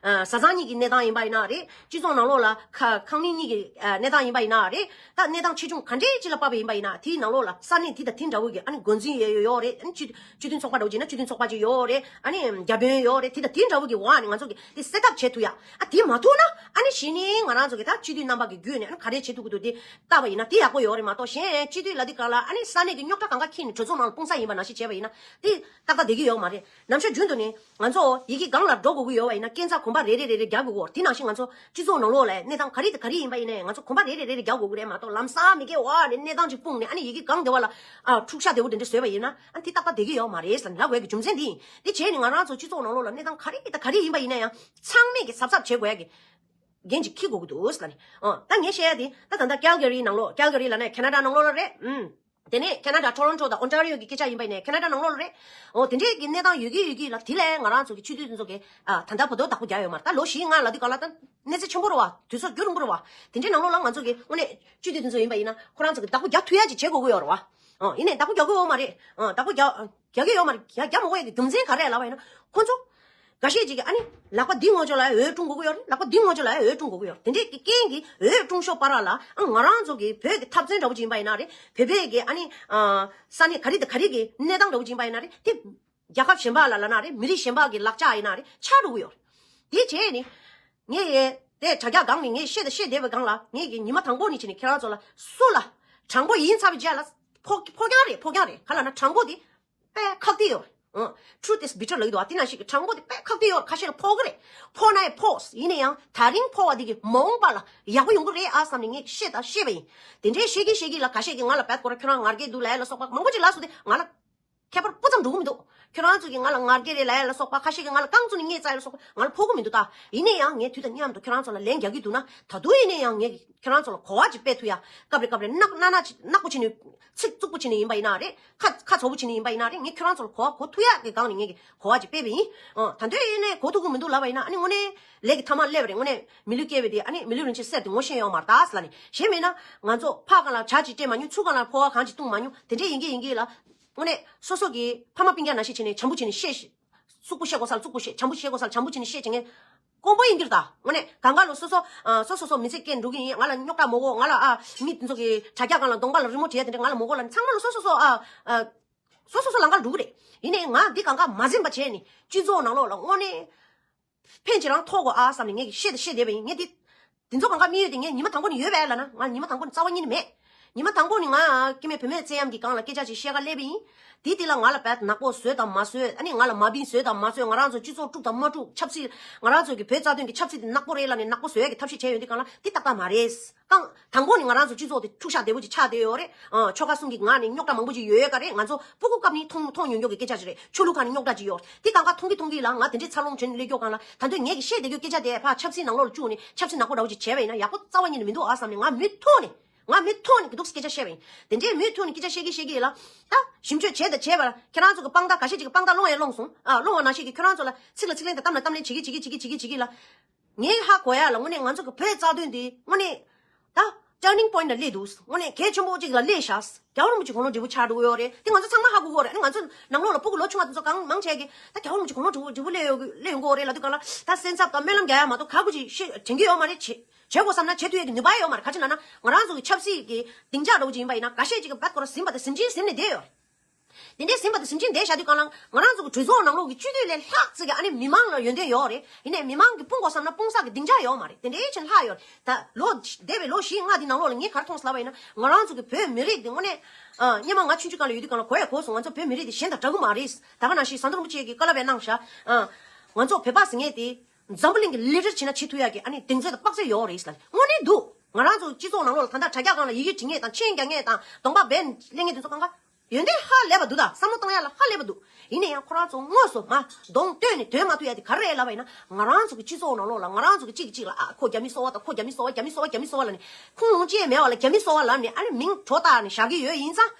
ཨ་བཟའ་ཚང་གཉིས་ཀྱི་གནས་སྟངས་ཡིན་པ་ཡིན་ན་རེད། སྤྱི་ཚོགས་ནང་ལོགས་ལ་ཁ་ཁང་མིག་གཉིས་ཀྱི་ཨ་གནས་སྟངས་ཡིན་པ་ཡིན་ན་རེད། ད་གནས་སྟངས་ཆེ་ཆུང་ག་འདྲས་ཅིག་ལ་དཔག་པ་ཡིན་པ་ཡིན་ན། དེའི་ནང་ལོགས་ལ་ས་གནས་དེ་དང་དེ་འདྲ་བོ་གི་ཨ་ནི་འགོ་འཛིན་ཡོད་ཡོད་ཡོད་རེད། ཨ་ནི་སྤྱི་སྤྱི་མཐུན་ཚོགས་པ་འདྲ་བོ་ཅིག་ན་སྤྱི་མཐུན་ཚོགས་པ་ཅིག་ཡོད་རེད། ཨ་ནི་བརྒྱ་དཔོན་ཡོད་རེད། དེ་དང་དེ་འདྲ་བོ་གི་འོག་ནས་ང་ཚོ་གི་དེ་སེ་ཊབ་བྱེད་ཐུབ་ཡ། ཨ་དེ་མ་ཐུབ་ན་ཨ་ནི་གཞི་ནས་ང་རང་ཚོ་གི་ད་སྤྱི་འཐུས་རྣམ་པ་གི་བརྒྱུད་ནས་ཨ་ནི་ག་རེ་བྱེད་ཐུབ་ཀྱི་འདུག་དེ་བལྟ་བ་ཡིན་ན་དེ་ཡག་པོ་ཡོད་རེད་མ་གཏོགས། གཞན་སྤྱི་འཐུས་ལབ་དུས་སྒང་ལ་ཨ་ནི་ས་གནས་ཀྱི་རྙོག་དྲ་གང་ག་འཁྱེར་ནས་གྲོས་ཚོགས་ནང་ལ་སྤུངས་ས་ཡིན་པ་ནང་བཞིན་བྱས་པ་ཡིན་ན་དེ་ཏག་ཏག་བསྡད་ཀྱི་ཡོད་མ་རེད། ནམ་ཞག་རྒྱུན་དུ་ནས་ང་ཚོ་ཡི་གེ་སྒང་ལ་འགྲོ་དགོས་ཀྱི་ཡོད་པ་ཡིན་ན་སྐས་འཛེག་གོམ་པ་རེ་རེ་རེ་རེ་རྒྱག་དགོས་ཀྱི་ཡོད་རེད། དེ་ནང་བཞིན་ང་ཚོ་སྤྱི་ཚོགས་ནང་ལོགས་ལ་གནས་སྟངས་ག་རེ་དང་ག་རེ་ཡིན་པ་ཡིན་ནའི་ང་ཚོ་གོམ་པ་རེ་རེ་རེ་རེ་རྒྱག་དགོས་ཀྱི་རེད་མ་གཏོགས། ལམ་སང་མི་སྒེར་འོག་ནས་གནས་སྟངས་ཅིག་སྤུངས་ནས་ཨ་ནི་ཡི་གེ་སྒང་དེ་བ་ལ་ཨ་འཁྲུག་ཆ་དེ་བོ་དེ་འདྲ་བཟོས་པ་ཡིན་ན་ཨ་ནི་དེ་ཏག་ཏག་བསྡད་ཀྱི་ཡོད་མ་རེད་ཟེར་ལབ་དགོས་ཀྱི་རྒྱུ་མཚན་འདི་ཡིན། དེ་བྱས་ནས་ང་རང་ཚོ་སྤྱི་ཚོགས་ནང་ལོགས་ལ་གནས་སྟངས་ག་རེ་དང་ག་རེ་ཡིན་པ་ཡིན་ན་ཡང་ཚང་མས་ཀྱི་གཟབ་གཟབ་བྱེད་དགོས་ཡ་གི་འགན་ཅིག་འཁྱེར་དགོས་ཀྱི་འདུག་ཟེར་ལབ་ནས། ཨོ་ད་ངས་བཤད་ཡ་དེ་ད་ད་ལྟ་ཀལ་ག་རི་ནང་ལོགས། ཀལ་ག་རི་ལབ་ན་ཁེ་ན་ཌ་ནང་ལོགས་ལ་རེད། ཨུམ། དེ་ནས་ཁེ་ན་ཌ་ཊོ་རོན་ཊོ་དང་ཨོན་ཊ་རི་ཡོ་གི་སྐད་ཆ་ཡིན་པ་ཡིན་ནའི་ཁེ་ན་ཌ་ནང་ལོགས་ལ་རེད། ཨོ་དེ་འདྲའི་གི་གནས་སྟངས་ཡོད་ཀྱི་ཡོད་ཀྱི་ལ་དེ་ལས་ང་རང་ཚོ་གི་སྤྱི་འཐུས་དེ་ཚོ་གི་ཨ་ད་ལྟ་བར་དུ་བདག་པོ་རྒྱག་ཡོད་མ་རེད། ད་ལོ་བཞི་ལྔ་ལབ་དུས་སྒང་ལ་ད་གནས་ཚད་ཆེན་པོ་རེད་བ། དུས་ཚོད་རྒྱུན་རིང་པོ་རེད་བ། དེ་འདྲའི་ནང་ལོགས་ལ་ང་ཚོ་གི་དངོས་གནས་སྤྱི་འཐུས་དེ་ཚོ་ཡིན་པ་ཡིན་ན་ཁོ་རང་ཚོ་གི་བདག་པོ་རྒྱག་ཐུབ་ཡ་ཅིག་བྱེད་དགོས་ཀྱི་ཡོད་རེད་བ། ཨོ་ཡིན་ནའི་བདག་པོ་རྒྱག་གི་ཡོད་མ་རེད། ཨོ་བདག་པོ་རྒྱག་རྒྱག་གི་ཡོད་མ་རེད། རྒྱག་རྒྱག་མ་དགོས་ཡ་གི་རྒྱུ་མཚན་ག་རེ་ལབ་པ་ཡིན་ན་ཁོ་ཚོ་འགའ་ཤས་ཅིག་གིས་ཨ་ནི་ལག་པ་འདི་ངོ་ཅོག་ལ་འོས་སྤྲུང་དགོས་ཀྱི་ཡོད་རེད། ལག་པ་འདི་ངོ་ཅོག་ལ་འོས་སྤྲུང་དགོས་ཀྱི་ཡོད་རེད། དེ་འདྲས་ཀྱི་རྐྱེན་གྱིས་འོས་སྤྲུང་ཤོག་བར་ལ་ཨ་ང་རང་ཚོ་གི་བོད་ཀྱི་འཐབ་རྩོད་འདྲ་བོ་ཅིག་ཡིན་པ་ཡིན་ན་རེད། བོད་པའི་གི་ཨ་ནི་ས་གནས་ག་རེ་དང་ག་རེ་གི་གནས་སྟངས་འདྲ་བོ་ཅིག་ཡིན་པ་ཡིན་ན་རེད། དེ་རྒྱལ་ཁབ་གཞན་པ་ལ་ལབ་ན་རེད། མི་རིགས་གཞན་པ་གི་ལག་ཆ་ཡིན་ན་རེད། ཆགས་འགྲོ་གི་ཡོད་རེད། དེ་བྱས་ནས་ངས་དེ་དྲ་རྒྱ་སྒང་ནས་ངས་བཤད་དང་བཤད་བསྡད་པའི་སྒང་ལ་ངས་ཀྱི་ཉི་མ་དང་པོ་ནས་བྱས་ནས་ཁྱེད་རང་ཚོ་ལ་སུ་ལ་དྲང་པོ་ཡིན་ཚར་བའི་རྗེས་ལ་ཕོ་ཕོ་རྐྱང་རེད། ཕོ་རྐྱང་རེད། ག་ལབ་ན་དྲང་པོ་དེ་དཔེ་ཁག་གཏིང་ཡོད་རེད། ཨང་། Truth is bitter ལབ་ཀྱི་འདུག་བ། དེ་ནང་བཞིན་གྱི་དྲང་པོ་དེ་དཔེ་ཁག་གཏིང་ཡོད་རེད། ཁ་ཤས་ལ་ཕོག་གི་རེད། ཕོག་ན་ཡང་ཕོག་ཡིན་ན་ཡང་དེ་རིང་ཕོག་པ་དེ་གི་མ་འོངས་པ་ལ་ཡག་པོ་ཡོང་གི་རེད་ཨ་བསམ་ནས་ངས་བཤད་དང་བཤད་པ་ཡིན། དེ་འདྲའི་བཤད་ཀྱིན་བཤད་ཀྱིན་ལ་ཁ་ཤས་ཀྱིས་ང་ལ་བད་ཁོ་ར་ཁྱོད་རང་ངར་སྐད་འདུག་ལབ་ལ་སོགས་པ་མང་པོ་ཅིག་ལབ་སོང་སྟེ་ང་ལ་ཁྱད་པར་སྤུ་ཙམ་འགྲོ་གི་མི་འདུག་ཁྱོད་རང་ཚོ་གིས་ང་ལ་ངར་སྐད་རེད་ལབ་ཡ་ལ་སོགས་པ། ཁ་ཤས་ཀྱིས་ང་ལ་རྐང་བཙུགས་ནས་བརྙས་བཅག་ཡ་ལ་སོགས་པ་ང་ལ་ཕོག་གི་མི་འདུག་ད། ཡིན་ན་ཡང་ངས་དུས་དང་མཉམ་དུ་ཁྱོད་རང་ཚོ་ལ་ལན་རྒྱག་གི་འདུག་ན། ད་དུང་ཡིན་ན་ཡང་ངས་ཁྱོད་རང་ཚོ་ལ་གོ་བ་ཅིག་སྤེལ་ཐུབ་ཡ། སྐབས་རེ་སྐབས་རེ་ནག་ནག་ནག་ཅིག་ནག་པོ་བྱས་ནས་ཚིག་རྩུབ་པོ་བྱས་ནས་ཡིན་པ་ཡིན་ན་རེད། ཁ་ཁ་བཙོག་པོ་བྱས་ནས་ཡིན་པ་ཡིན་ན་རེད། ངས་ཁྱོད་རང་ཚོ་ལ་གོ་བ་གོ་ཐུབ་ཡ་གི་སྒང་ནས་ངས་གོ་བ་ཅིག་སྤེལ་བ་ཡིན། ཨ། ད་དུང་ཡིན་ནའི་གོ་ཐུབ་ཀྱི་མི་འདུག་ལབ་པ་ཡིན་ན། ཨ་ནི་དངོས་གནས་ལས་ཀྱི་མཐའ་མ་སླེབས་པ་རེད། དངོས་གནས་མི་ལུས་སྐྱེས་པ་དེ། ཨ་ནི་མི་ལུས་རིན་ཆེན་གསེར་དེ་ངོ་ཤེས་ཡོད་མ་རེད་ད་ཟེར་ལབ་ནས། གཞན་མིན་ན་ང་ཚོ་ཕར་སྒང་ལ་ཇ་ཅིག་སྤྲད་མ་མྱོང་། ཚུར་སྒང་ལ་ཕོར་བ་གང་ཅིག་བཏུང་མ་མྱོང་། དེ་འདྲས་ཡིན་གྱི་ཡིན་གྱི་ལ། དངོས་གནས་སོ་སོ་གི་ཕ་མ་སྤུན་ཀྱག་ནང་བཞིན་བྱས་ནས་བྱམས་པོ་བྱས་ནས་བཤད། རྩུབ་པོ་བཤད་དགོས་ས་ལ་རྩུབ་པོ་བཤད། བྱམས་པོ་བཤད་དགོས་ས་ལ་བྱམས་པོ་བྱས་ནས་བཤད་བྱེད་མཁན་དཀོན་པོ་ཡིན་གྱི་རེད་ད། དངོས་གནས་གང་ག་ལོ་སོ་སོ། ཨ། སོ་སོ་སོ་མི་ཚེ་སྐྱེལ་འགྲོ་གི་ཡིན། ང་ལ་རྙོག་དྲ་མ་དགོས། ང་ལ། ཨ། མི་དེ་ཚོ་གི་དྲ་རྒྱ་སྒང་ལ་གདོང་པ་ལ་རི་མོ་བྲིས་ཡ་དེ་འདྲ་ང་ལ་མ་དགོས་ལབ་ནས། ཚང་མ་ལ་སོ་སོ་སོ། ཨ། ཨ། སོ་སོ་སོ་ལམ་ཁར་འགྲོ་གི་རེད། ཡིན་ནའི་ང་འདི་གང་ག་མ་འཛེམ་པ་བྱས་ནས་སྤྱི་ཚོགས་ནང་ལོགས་ལ་དངོས་གནས་ཕན་ཅིག་རང་ཐོགས་དགོས་ཨ་བསམ་ནས་ངས་ཀྱི་བཤད་དེ་བཤད་བསྡད་པ་ཡིན། ངས་འདི་འདི་ཚོ་གང་ག་དམིགས་ཡུལ་དེ་ངས་ཉི་མ་དང་པོ་ནས་ཡོད་པས་ལབ་ན། ང་ཉི་མ་དང་པོ་ནས་རྩ་བ་ཉིད་ནས་མེད། ཉི་མ་དང་པོ་ནས་ང་སྐྱེ་དམན་བུད་མེད་བཙན་གཡེམ་གྱི་སྒང་ལ་སྐད་ཆ་ཅིག་བཤད་ག་སླེབས་པ་ཡིན། དེ་དེ་ལ་ང་ལ་བས་ནག་པོ་བཟོས་དང་མ་བཟོས། ཨ་ནི་ང་ལ་མ་བིན་བཟོས་དང་མ་བཟོས། ང་རང་ཚོ་སྤྱི་ཚོགས་དཀྲུགས་དང་མ་དཀྲུགས། ཆབ་སྲིད། ང་རང་ཚོ་གི་བོད་རྩ་དོན་གྱི་ཆབ་སྲིད་དེ་ནག་པོ་རེད་ལབ་ནས་ནག་པོ་བཟོ་ཡ་གི་ཐབས་ཤེས་བྱས་ཡོང་དུས་སྒང་ལ་འདི་ཏག་ཏག་མ་རེད། རྐང་དང་པོ་ནས་ང་རང་ཚོ་སྤྱི་ཚོགས་དེ་འཁྲུག་ཤག་བདེ་པོ་ཅིག་ཆགས་བསྡད་ཡོད་རེད། ཨ། ཆོལ་ཁ་གསུམ་གྱི་ངག་ནས་རྙོག་དྲ་མང་པོ་ཅིག་ཡོད་ཡོད་ག་རེད། ང་ཚོ་སྤུ་གུ་སྐབས་ནས་མཐོང་མཐོང་མྱོང་མྱོང་གི་སྐད་ཆ་ཅིག་རེད། ཆོས་ལུགས་ཁག་ནས་རྙོག་དྲ་ཅིག་ཡོད་རེད། དེ་གང་ག་མཐོང་གི་མཐོང་གི་ལ་ང་དེ་འདྲའི་འཚར་ལོངས་བྱས་ནས་སླེབས་ཀྱོག་སྒང་ལ། ད་དུང་ངས་ཀྱི་བཤད་བསྡད་རྒྱུ་སྐད་ཆ་དེ་ཕར་ཆབ་སྲིད་ནང་ལོགས་ལ་བཅུག་ནས་ཆབ་སྲིད་ནག་པོ་འདྲ་བོ་ཅིག་བྱས་པ་ཡིན་ན་ཡག་པོ་རྩ་བ་ཉིད་ནས་མི་འདུག་ཨ་བསམ་ནས། ང་མུ་མཐུད་ནས། ང་མུ་མཐུད་ནས་གི་འདུག་སྐད་ཆ་བཤད་པ་ཡིན། དེ་འདྲའི་མུ་མཐུད་ནས་སྐད་ཆ་བཤད་གི་བཤད་གི་ལ། ད་ཞིབ་འཇུག་བྱས་དང་བྱས་པ་ལ་ཁྱེད་རང་ཚོ་གི་དཔང་རྟགས། ཁ་ཤས་ཅིག་གི་དཔང་རྟགས་སློང་ཡང་སློང་སོང་། ཨ། སློང་བ་ནང་བཞིན་གི་ཁྱོད་རང་ཚོ་ལ་ཚིག་ལ་ཚིག་ལན་དང་གཏམ་ལ་གཏམ་ལན་བྱེད་གི་བྱེད་གི་བྱེད་གི་བྱེད་གི་བྱེད་གི་ལ། ངས་ཧ་གོ་ཡ་ལ་དངོས་གནས་ང་ཚོ་གི་བོད་རྩ་དོན་འདི་དངོས་གནས་ད་turning point ལ་སླེབས་འདུག་དངོས་གནས་གལ་ཆེན་པོ་ཅིག་ལ་སླེབས་ཤག་རྒྱལ་བ་རིན་པོ་ཆེ་དགུང་ལོ་བགྲེས་པོ་ཆགས་འགྲོ་གི་ཡོད་རེད། དེ་ང་ཚོ་ཚང་མ་ཧ་གོ་གི་ཡོད་རེད། ཨ་ནི་ང་ཚོ་ནང་ལོགས་ལ་སྤུ་གུ་ལོ་ཆུང་བ་དེ་ཚོ་གང་མང་ཆེ་གི་ད་རྒྱལ་བ་རིན་པོ་ཆེ་དགུང་ལོ་བགྲེས་པོ་བགྲེས་པོ་སླེབས་ཡོང་གི་སླེབས་ཡོང་གི་ཡོད་རེད་ལབ་དུས་སྒང་ལ། ད་སེམས་འཚབ་དང་སྨོན་ལམ་རྒྱག་ཡ་མ་གཏོགས་ག་གུ་ཅིག་ཤེས་དྲན་གི་ཡོད་མ་རེད། བྱེད་བྱེད་དགོས་བསམ་ན་བྱེད་ཐུབ་ཡ་གི་ནུས་པ་ཡོད་མ་རེད། ག་ཅི་ལབ་ན་ང་རང་ཚོ་གི་ཆབ་སྲིད་ཀྱི་སྡིངས་ཆ་འདྲ་བོ་ཅིག་ཡིན་པ་ཡིན་ན། འགའ་ཤས་ཅིག་གི་བད་ཁོ་ར་ཟིན་པ་དང་ཟིན་གྱིན་ཟིན་ནས་བསྡད་ཡོད། དེ་འདྲའི་ཟིན་པ་དང་ཟིན་གྱིན་བསྡད་བཞག་དུས་སྒང་ལ་ང་རང་ཚོ་གི་གྲོས་ཚོགས་ནང་ལོགས་ཀྱི་སྤྱི་འཐུས་ལས་ལྷག་ཙིག་གི་ཨ་ནི་མི་མང་ལ་ཡོན་ཏན་ཡོད་རེད། ཡིན་ནའི་མི་མང་གིས་སྤུངས་དགོས་བསམ་ན་སྤུངས་ས་གི་སྡིངས་ཆ་ཡོད་མ་རེད། དེ་འདྲའི་ཕྱིན་ལྷག་ཡོད་རེད། ད་ལོ་འདས་པའི་ལོ་བཞི་ལྔ་འདི་ནང་ལོགས་ལ་ངས་ག་རེ་མཐོང་སོང་ལབ་པ་ཡིན་ན། ང་རང་ཚོ་གི་བོད་མི་རིགས་འདི་དངོས་གནས། ཨ། སྔོན་མ་ང་ཆུང་ཆུང་སྒང་ལ་ཡོད་དུས་སྒང་ལ་གོ་ཡ་གོ་སོང་། ང་ཚོ་བོད་མི་རིགས་འདི་གཞན་དང་འདྲ་གི་མ་རེད། ད་ག་ནང་བཞིན་ཟམ་གདོང་རིན་པོ་ཆེ་གིས་བཀའ་སློབ་ཡང་གནང་ཤག་ཨ། ང་ཚོ་བོད་པ་ཟེར་མཁན་དེ་འཛམ་བུ་གླིང་གི་ལི་ཌར་བྱེད་ན་བྱེད་ཐུབ་ཡ་གི་ཨ་ནི་གདེང་ཚོད་དང་དཔག་ཚོད་ཡོད་རེད་ལབ་ནས། དངོས་གནས་འདུག་ང་རང་ཚོ་སྤྱི་ཚོགས་ནང་ལོགས་ལ་ད་ལྟ་དྲ་རྒྱ་སྒང་ལ་ཡི་གེ་འབྲི་མཁན་དང་མཆན་རྒྱག་མཁན་དང་གདོང་པ་སྦས་གླེང་མཁན་དེ་ཚོ་གང་ག་ཡོན་ཏན་ཧ་ལས་པ་འདུག་ད་བསམ་བློ་བཏང་ཡ་ལ་ཧ་ལས་པ་འདུག་ཡིན་ན་ཡང་ཁོ་རང་ཚོ་དངོས་སུ་མ་གདོང་སྟོན་ནས་སྟོན་མ་ཐུབ་ཡ་དེ་ག་རེ་རེད་ལབ་པ་ཡིན་ན། ང་རང་ཚོ་གི་སྤྱི་ཚོགས་ནང་ལོགས་ལ་ང་རང་ཚོ་གི་གཅིག་གིས་གཅིག་ལ། ཨ། ཁོ་རྒྱ་མི་སོ་པ་དང་ཁོ་རྒྱ་མི་སོ་པ། རྒྱ་མི་སོ་པ། རྒྱ་མི་སོ་པ་ལབ་ནས། ཨ་ནི་མིང་བྲོ་བཏགས་ནས་བཞག་གི་ཡོད། ཡིན་ཙང་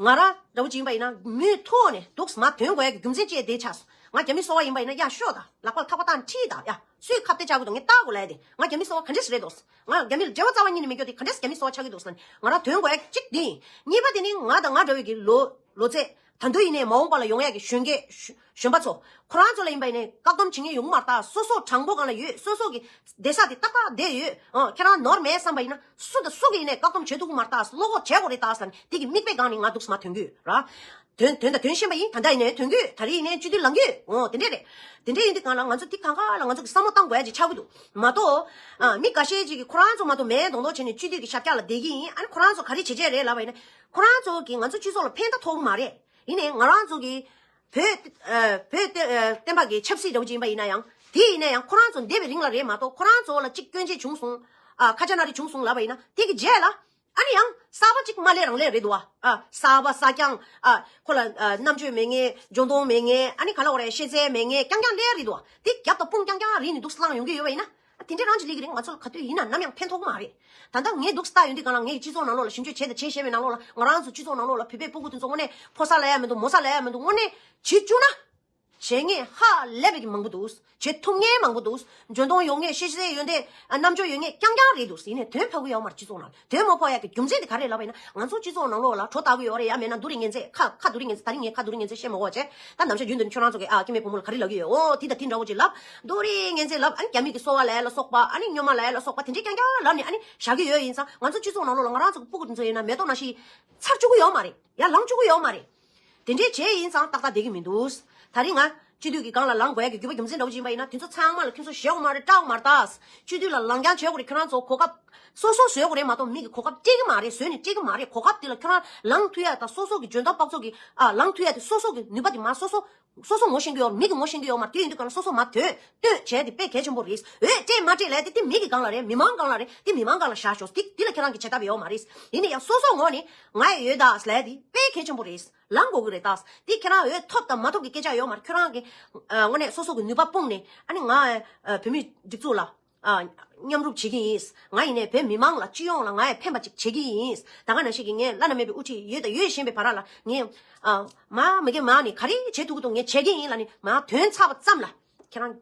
ང་རང་འདྲ་བོ་ཅིག་ཡིན་པ་ཡིན་ན་མུ་མཐུད་ནས་འདུག་མར་ཐོན་དགོས་ཡ་གི་རྒྱུ་མཚན་བཅས་དེ་ཆགས་སོང་། ང་རྒྱ་མི་སོ་པ་ཡིན་པ་ཡིན་ན་ཡར་ཤོག་དང་། ལག་པ་ལ་ཐག་པ་བཏགས་ཁྲིད་དང་། ཡ། སུས་ཁ་གཏད་བཅག་གི་འདུག་ངས་བལྟ་དགོས་ལབ་ཡ་དེ། ང་རྒྱ་མི་སོ་པ་ག་འདྲས་རེད་འདུག་ང་རྒྱ་མི་ལ་འབྲེལ་བ་རྩ་བ་ཉིད་ནས་མེད་རྒྱུ་དེ་ག་འདྲས་རྒྱ་མི་སོ་པ་ཆགས་ཀྱི་འདུག་ཟེར་ནས་ང་རང་ཐོན་དགོས་ཡ་གཅིག་དེ་ཡིན། གཉིས་པ་དེ་ནི་ང་དང་ང་འདྲ་བའི་གི་ལོ་ལོ་ཚད། ད་དུང་ཡིན་ནའི་མ་འོངས་པ་ལ་ཡོང་ཡ་གི་གཞོན་སྐྱེས་གཞོན་གཞོན་པ་ཚོ། ཁོ་རང་ཚོ་ལ་ཡིན་པ་ཡིན་ནའི་བཀག་སྡོམ་བྱེད་མཁན་ཡོང་གི་མ་རེད་ད། སོ་སོ་དྲང་པོ་སྒང་ལ་ཡོད། སོ་སོ་གི་བསྡད་ས་དེ་ཏག་ཏག་བསྡད་ཡོད། ཨ། ཁྱེད་རང་ནོར་མེད་བསམ་པ་ཡིན་ན་སུ་དང་སུ་གིས་ཡིན་ནའི་བཀག་སྡོམ་བྱེད་ཐུབ་ཀྱི་མ་རེད་ད། བློ་ཁོག་བྱེད་དགོས་རེད་ད་ཟེར་ནས་དེ་གི་མིག་དཔེ་སྒང་ནས་ང་འདུག་སེ་མར་ཐོན་གྱི་ཡོད་ར། ཐོན་ཐོན་དང་ཐོན་བཞིན་པ་ཡིན། ད་ལྟ་ཡིན་ནའི་ཐོན་གྱི་ཡོད། ད་རེས་ཡིན་ནའི་སྤྱི་འཐུས་ལངས་ཀྱི་ཡོད། འོ་དེ་འདྲས་རེད། དེ་འདྲས་ཡིན་དུས་སྒང་ལ་ང་ཚོ་དེ་གང་ག་ལ་ང་ཚོ་གི་བསམ་བློ་གཏང་དགོས་ཡ་ཅིག་ཆགས་ཀྱི་འདུག་མ་གཏོགས། ཨ། མི་འགའ་ཤས་ཅིག་གིས་ཁོ་རང་ཚོ་མ་གཏོགས་མེད་མདོག་མདོག་བྱས་ནས་སྤྱི་འཐུས་ཀྱི་ཞབས་བཀྱག་ལ་བསྡད་ཀྱི་ཡིན། ཨ་ནི་ཁོ་རང་ཚོ་ག་རེ་བྱེད་བྱེད་རེད་ལབ་པ་ཡིན་ན། ཁོ་རང་ཚོ་གིས་ང་ཚོ་སྤྱི་ཚོགས་ལ་ཕན་ཐོགས་ཐོགས་ཀྱི་མ་རེད། ཡིན་ནའི་ང་རང་ཚོ་གི་བོད། ཨ། བོད་བསྟན། ཨ། བསྟན་པ་གི་ཆབ་སྲིད་འདྲ་བོ་ཅིག་ཡིན་པ་ཡིན་ན་ཡང་། དེ་ཡིན་ན་ཡང་ཁོ་རང་ཚོ་འདས་པའི་རིང་ལ་རེད་མ་གཏོགས། ཁོ་རང་ཚོ་ལ་གཅིག་སྐྱོན་ཆ་བྱུང་སོང་། ཨ། ཁ་ཆ་སྣ་རེ་བྱུང་སོང་ལབ་པ་ཡིན་ན། དེ་གི་རྗེས་ལ་ཨ་ནི་ཡང་གསར་པ་གཅིག་མ་སླེབས་རང་སླེབས་རེད་འདུག་བ། ཨ། གསར་པ་གསར་རྐྱང་། ཨ། ཁོ་ལ། ཨ། རྣམ་དཔྱོད་མེད་མཁན། འཇོན་ཐང་མེད་མཁན། ཨ་ནི་ག་ལབ་དགོས་རེད། ཤེས་ཚད་མེད་མཁན་རྐྱང་རྐྱང་སླེབས་རེད་འདུག་བ། དེ་རྒྱབ་དང་དཔུང་རྐྱང་རྐྱང་རིང་ནས་འདུག་སེ་བསླངས་ཡོང་གི་ཡོད་པ་ཡིན་ན། དེ་འདྲའི་རང་གི་ལས་ཀ་རེད། ང་ཚོ་ལ་ག་དུས་ཡིན་ན་ནམ་ཡང་ཕན་ཐོགས་མ་རེད། ད་ལྟ་ངས་འདུག་སེ་ལྟ་ཡོང་དུས་སྒང་ལ། ངས་སྤྱི་ཚོགས་ནང་ལོགས་ལ་ཞིབ་འཇུག་བྱས་དང་བྱེད་བཞིན་པའི་ནང་ལོགས་ལ། ང་རང་ཚོ་སྤྱི་ཚོགས་ནང་ལོགས་ལ་བོད་པའི་སྤུ་གུ་དེ་ཚོ་དངོས་གནས་ཕོ་གསར་ལབ་ཡ་མི་འདུག་མོ་གསར་ལབ་ཡ་མི་འདུག་དངོས་གནས་བྱེད་བཅུག་ན། བྱེད་མཁན་ཧ་ལས་པའི་གི་མང་པོ་འདུག་བྱེད་ཐུབ་མཁན་མང་པོ་འདུག་འཇོན་ཐང་ཡོད་མཁན། ཤེས་ཚད་ཡོད་མཁན། ཨ། རྣམ་དཔྱོད་ཡོད་མཁན་རྐྱང་རྐྱང་རེད་འདུག་ཡིན་ནའི་དོན་ཕོག་གི་ཡོད་མ་རེད། སྤྱི་ཚོགས་ནང་དོན་མ་ཕོག་ཡ་གི་རྒྱུ་མཚན་དེ་ག་རེ་ལབ་པ་ཡིན་ན། ང་ཚོ་སྤྱི་ཚོགས་ནང་ལོགས་ལ་བྲོ་བཏགས་གི་ཡོད་རེད། ཡང་མིན་ན་སྡུག་རུས་ངན་ཚད། ཁ་ཁ་སྡུག་རུས་ངན་ཚད། ད་རིང་ངས་ཁ་སྡུག་རུས་ངན་ཚད་བཤད་མ་དགོས་བྱས། ད་ནམ་ཞག་རྒྱུན་དུ་ཁྱོད་རང་ཚོ་གིས། ཨ། སྐྱེ་དམན་བུ་མོ་ལ་ག་རེ་ལབ་ཀྱི་ཡོད། འོ་དེ་དང་དེ་འདྲ་བོ་ཅིག་ལབ། སྡུག་རུས་ངན་ཚད་ལབ། ཨ་ནི་རྒྱ་མི་གི་སོ་པ་ལབ་ཡ་ལ་སོགས་པ། ཨ་ནི་སྨྱོན་མ་ལབ་ཡ་ལ་སོགས་པ། དེ་འདྲས་རྐྱང་རྐྱང་ལབ་ནས་ཨ་ནི་བཞག་གི་ཡོད། ཡིན་ཙང་ང་ཚོ་སྤྱི་ཚོགས་ནང་ལོགས་ལ་ང་རང་ཚོ་གི་སྤུ་གུ་དེ་ཚོ་ཡིན་ན་མེ་ཏོག་ནང་བཞིན་ཚར་བཅུག་གི་ཡོད་མ་རེད། ཡར་ལངས་བཅུག་གི་ཡོད་མ་རེད། དེ་འདྲས་བྱས་ཡིན་ཙང་ཏག་ཏག་བསྡད་ཀྱི་མི་འདུག་ད་རིང་ང་སྤྱི་འཐུས་ཀྱི་སྒང་ལ་ལངས་དགོས་ཡ་གི་རྒྱུ་མ་རྒྱུ་མཚན་འདྲ་བོ་ཅིག་ཡིན་པ་ཡིན་ན། དེ་ཚོ་ཚང་མ་ལ་ཁྱོད་ཚོ་ཞེད་དགོས་མ་རེད། སྐྲག་དགོས་མ་རེད་ད། སྤྱི་འཐུས་ལ་ལངས་རྐྱང་བྱེད་དགོས་རེད། ཁྱོད་རང་ཚོ་གོ་སྐབས་ སོ་སོ་བཟོས་དགོས་རེད་མ་གཏོགས་མི་གི་གོ་སྐབས་སྤྲད་ཀྱི་མ་རེད། བཟོས་ནས་སྤྲད་ཀྱི་མ་རེད། གོ་སྐབས་དེ་ལ་ཁྱོད་རང་ལངས་ཐུབ་ཡ་དང་སོ་སོ་གི་འཇོན་ཐང་དཔག་ཚོད་ཀྱི་ཨ་ལངས་ཐུབ་ཡ་དེ་སོ་སོ་གི་ནུས་པ་དེ་མ་སོ་སོ་སོ་སོ་ངོ་ཤེས་ཀྱི་ཡོད་མ་རེད། མི་གི་ངོ་ཤེས་ཀྱི་ཡོད་མ་རེད། དེ་ཡིན་དུས་གང་ལ་སོ་སོ་མ་དོན་སྟོན་བྱས་དེ་དཔེ་གལ་ཆེན་པོ་རེད། འོས་སྤྲད་མ་སྤྲད་ལབ་དེ་དེ་མི་གི་སྒང་ལ་རེད། མི་མང་སྒང་ལ་རེད། དེ་མི་མང་སྒང་ལ་བཞག་ཤོག་དེ་དེ་ལ་ཁྱེད་རང་གི་བྱེད་ཐབས་ཡོད་མ་རེད། ཡིན་ན་ཡང་སོ་སོ་ངོས་ནས་ང་ཡོད་ད་ལབ་དེ་དཔེ་གལ་ཆེན་པོ་རེད། ལངས་དགོས་ཀྱི་རེད་ད། དེ་ཁྱེད་རང་འོས་ཐོབ་དང་མ་ཐོབ་ཀྱི་སྐད་ཆ་ཡོད་མ་རེད། ཁྱོད་རང་གི་ཨ་དངོས་གནས་སོ་སོ་གི་ནུས་པ་སྤུངས་ནས་ཨ་ནི་ང་ཨ་བོད་མིའི་སྒྲིག་འཛུགས་ལ་ཨ་མཉམ་རུབ་བྱེད་ཀྱི་ཡིན། ང་ཡིན་ནའི་བོད་མི་མང་ལ་སྤྱི་ཡོངས་ལ་ང་ཡང་ཕན་པ་ཅིག་བྱེད་ཀྱི་ཡིན། ད་ག་ནང་བཞིན་གྱི་ངས་བླ་ན་མེད་པའི་དབུ་ཁྲིད་ཡོད་དང་ཡོད་བཞིན་པའི་བར་ལ་ངས་ཨ་མ་མི་རྒན་མ་ནི་ག་རེ་བྱེད་ཐུབ་ཀྱི་འདུག་ངས་བྱེད་ཀྱི་ཡིན་ལབ་ནི་མ་དོན་ཚར་བ་ཙམ་ལ་ཁྱེད་རང་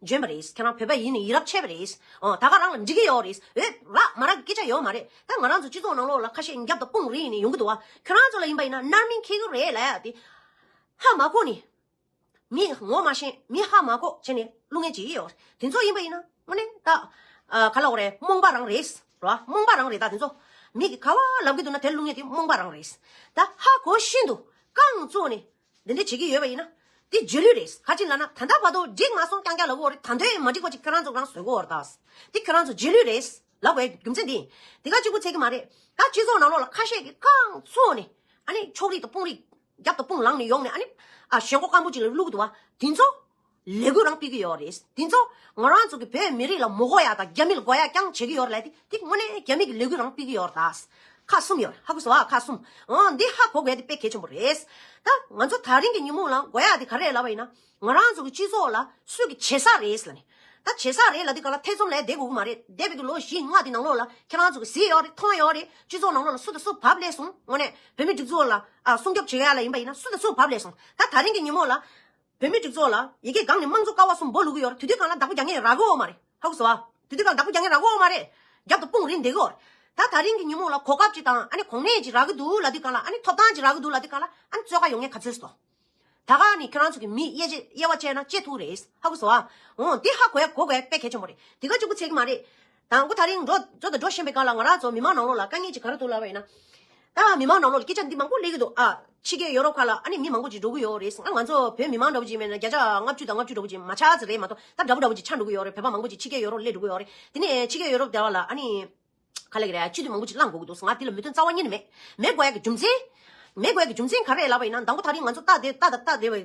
འཇོན་པ་རེད། ཁྱེད་རང་བོད་པ་ཡིན་ནི་ཡིད་རབས་ཆེ་བ་རེད། ཨོ་ད་ག་རང་ལ་འགྲིག་གི་ཡོད་རེད། འོས་རག་མ་རག་གི་སྐད་ཆ་ཡོད་མ་རེད། ད་ང་རང་ཚོ་སྤྱི་ཚོགས་ནང་ལོགས་ལ་ཁ་ཤས་རྒྱབ་དང་དཔུང་རེད་ནི་ཡོང་གི་འདུག་བ། ཁྱོད་རང་ཚོ་ལ་ཡིན་པ་ཡིན་ན་རྣམ་སྨིན་འཁྱེར་གི་རེད་ལབ་ཡ་དེ་ཧ་མ་གོ་ནི། མི་ངོ་མ་ཤེས། མི་ཧ་མ་གོ་བྱས་ནས་བླུག་མཁན་ཅིག་ཡོད་རེད། དེ་ཚོ་ཡིན་པ་ཡིན་ན་དངོས་གནས་ད་ཨ་ག་ལབ་དགོས་རེད། རྨོངས་པ་རང་རེད་རོ། རྨོངས་པ་རང་རེད། ད་དེ་ཚོ་མི་གི་ག་བ་ལབ་གི་འདུག་ན་དེ་བླུག་མཁན་དེ་རྨོངས་པ་རང་རེད། ད་ཧ་གོ་བཞིན་དུ་རྐང་བཙུགས་ནས་འདི་འདྲ་བྱེད་ཀྱི་ཡོད་པ་ཡིན་ན་དེ་རྗེས་ལུས་རེད། ག་ཅི་ལབ་ན་ད་ལྟ་བར་དུ་འགྲིག་མ་སོང་རྐྱང་རྐྱང་ལབ་ཀྱི་ཡོད་རེད། ད་དུང་མ་འགྲིག་པ་ཅིག་ཁྱོད་རང་ཚོ་རང་བཟོ་གི་ཡོད་རེད་ད། དེ་ཁྱོད་རང་ཚོ་རྗེས་ལུས་རེད་ལབ་དགོས་རྒྱུ་མཚན་འདི་ཡིན། དེ་ག་གཅིག་པུ་ཚད་ཀྱི་མ་རེད། ད་སྤྱི་ཚོགས་ནང་ལོགས་ལ་ཁ་ཤས་ཀྱིས་རྐང་བཙུགས་ནས་ཨ་ནི་ཕྱོགས་རིས་དང་དཔུང་རིས་རྒྱབ་དང་དཔུང་ལངས་ནས་ཡོང་ནས་ཨ་ནི་ཨ་ཞེན་ཁོག་སྐམ་པོ་ཅིག་ལ་བླུག་གི་འདུག་བ། དེ་ཚོ་ལས་འགུལ་རང་སྤེལ་གྱི་ཡོད་རེད། དེ་ཚོ་ང་རང་ཚོ་གི་བོད་མི་རིགས་ལ་མི་དགོས་ཡ་དང་རྒྱ་མི་ལ་དགོས་ཡ་རྐྱང་བྱེད་ཀྱི་ཡོད་རེད་ལབ་དེ་དེ་དངོས་གནས་རྒྱ་མི་གི་ལས་འགུལ་རང་སྤེལ་གྱི་ཡོད་རེད་ད། ཁག་གསུམ་ཡོད་རེད། ཧ་གོ་སོང་ཨ། ཁག་གསུམ། འོ་འདི་ཧ་གོ་དགོས་ཡ་དེ་དཔེ་གལ་ཆེན་པོ་རེད། ད་ང་ཚོ་ད་རིང་གི་ཉིན་མོ་ལ་དགོས་ཡ་དེ་ག་རེ་རེད་ལབ་པ་ཡིན་ན། ང་རང་ཚོ་གི་སྤྱི་ཚོགས་ལ་སུ་གི་བྱེད་ས་རེད་ལབ་ནས། ད་བྱེད་ས་རེད་ལབ་དུས་ག་ལ་ཐེ་ཚོམ་ལས་བསྡད་དགོས་ཀྱི་མ་རེད། འདས་པའི་གི་ལོ་བཞི་ལྔ་དེ་ནང་ལོགས་ལ་ཁྱེད་རང་ཚོ་གི་གཟིགས་ཡོད་རེད། མཐོང་ཡོད་རེད། སྤྱི་ཚོགས་ནང་ལོགས་ལ་སུ་དང་སུ་བབས་སླེབས་སོང་། དངོས་གནས་བོད་མི་སྒྲིག་འཛུགས་ལ་ཨ་སྲུང་སྐྱོབ་བྱེད་ཡ་ལ་ཡིན་པ་ཡིན་ན་སུ་དང་སུ་བབས་སླེབས་སོང་། ད་ད་རིང་གི་ཉིན་མོ་ལ་བོད་མི་སྒྲིག་འཛུགས་ལ་ཡ་གི་སྒང་ནས་དམངས་གཙོ་ཀ་བ་གསུམ་འབོ་ལུག་གི་ཡོད་རེད། དེ་དུས་ག་ལ་བདག་པོ་རྒྱག་མཁན་རག་གི་ཡོད་མ་རེད། ཧ་གོ་སོང་ཨ། དེ་དུས་ག་ལ་བདག་པོ་རྒྱག་མཁན་རག་གི་ཡོད་མ་རེད། རྒྱབ་ཏུ་དཔུང་རེད་བསྡད་གི་ཡོད་རེད། ད་ད་རིང་གི་ཉིན་མོ་ལ་གོ་སྐབས་ཅིག་དང་ཨ་ནི་གོ་གནས་ཅིག་རག་གི་འདུག་ལབ་དུས་ག་ལ་ཨ་ནི་ཐོབ་ཐང་ཅིག་རག་གི་འདུག་ལབ་དུས་ག་ལ་ཨ་ནི་རྩོད་ཁ་ཡོང་མཁན་ག་ཚོད་སོང་། ད་ག་ནི་ཁྱོད་རང་ཚོ་གི་མི་དབྱེ་དབྱེ་བ་བྱས་ན་ལྕེ་ཐུག་རེད། ཧ་གོ་སོང་ཨ། འོ་འདི་ཧ་གོ་ཡ་གོ་དགོས་ཡ་དཔེ་གལ་ཆེན་པོ་རེད། དེ་ག་གཅིག་པུ་ཚད་ཀྱི་མ་རེད། དང་པོ་ད་རིང་འགྲོ་འགྲོ་དང་འགྲོ་བཞིན་པའི་སྒང་ལ་ང་རང་ཚོ་མི་མང་ནང་ལོགས་ལ་དཀའ་ངལ་ཅིག་ག་རེ་འདུག་ལབ་པ་ཡིན་ན། ད་མི་མང་ནང་ལོགས་ལ་སྐད་ཆ་འདི་མང་པོ་སླེབས་ཀྱི་འདུག་ཨ། ཕྱི་རྒྱལ་ཡོ་རོབ་ཁག་ལ་ཨ་ནི་མི་མང་པོ་ཅིག་འགྲོ་གི་ཡོད་རེད། ཨ་ང་ཚོ་བོད་མི་མང་འདྲ་པོ་ཅིག་མེད་ན་བརྒྱ་ཆ་ལྔ་བཅུ་དང་ལྔ་བཅུ་འདྲ་པོ་ཅིག་མ་ཆག་ཙམ་རེད་མ་གཏོགས་ད་འདྲ་པོ་འདྲ་པོ་ཅིག་ཆགས་འགྲོ་གི་ཡོད་རེད། བོད་པ་མང་པོ་ཅིག་ཕྱི་རྒྱལ་ཡོ་རོབ་སླེབས་འགྲོ་གི་ཡོད་རེད། དེ་ནས་ཕྱི་རྒྱལ་ཡོ་རོབ་དེ་བ་ལ་ཨ་ནི། ག་ལབ་ཀྱི་རེད། སྤྱི་འཐུས་མང་པོ་ཅིག་བླངས་དགོས་ཀྱི་འདུག་ང་འདི་ལ་མོས་མཐུན་རྩ་བ་ཉིད་ནས་མེད། མེད་དགོས་ཡ་གི་རྒྱུ་མཚན། མེད་དགོས་ཡ་གི་རྒྱུ་མཚན་ག་རེ་རེད་ལབ་པ་ཡིན་ན། དང་པོ་ད་རིང་ང་ཚོ་ལྟ་བསྡད་ལྟ་དང་ལྟ་བསྡད་པའི་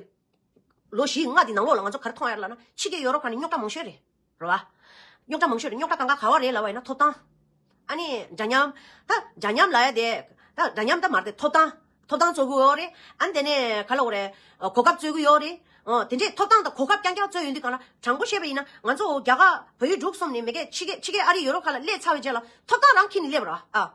ལོ་བཞི་ལྔ་འདི་ནང་ལོགས་ལ་ང་ཚོ་ག་རེ་མཐོང་ཡ་རེད་ལབ་ན། ཕྱི་རྒྱལ་ཡོ་རོབ་ཁག་ནས་རྙོག་དྲ་མང་ཤོས་རེད། རེད་བ། རྙོག་དྲ་མང་ཤོས་རེད། རྙོག་དྲ་གང་ག་ག་བ་རེད་ལབ་པ་ཡིན་ན་ཐོབ་ཐང་། ཨ་ནི་འདྲ་མཉམ། ད་འདྲ་མཉམ་ལབ་ཡ་དེ། ད་འདྲ་མཉམ་ད་མ་རེད་དེ། ཐོབ་ཐང་། ཐོབ་ཐང་རྩོད་ཀྱི་ཡོད་རེད། ཨ་ནི་དེ་ནས་ག་ལབ་དགོས་རེད། གོ་སྐབས་རྩོད་ཀྱི་ཡོད་རེད། ཨོ་དེ་འདྲས་ཐོབ་ཐང་དང་གོ་སྐབས་རྐྱང་རྐྱང་རྩོད་ཡོང་དུས་གང་ལ་དྲང་པོ་བཤད་པ་ཡིན་ན་ང་ཚོ་རྒྱ་གར་བལ་ཡུལ་འབྲུག་གསུམ་ནས་མི་སྒེར་ཕྱི་རྒྱལ་ཕྱི་རྒྱལ་ཨ་རི་ཡོ་རོབ་ཁག་ལ་སླེབས་ཚར་བའི་རྗེས་ལ་ཐོབ་ཐང་རང་འཁྱེར་ནས་སླེབས་ར་ཨ།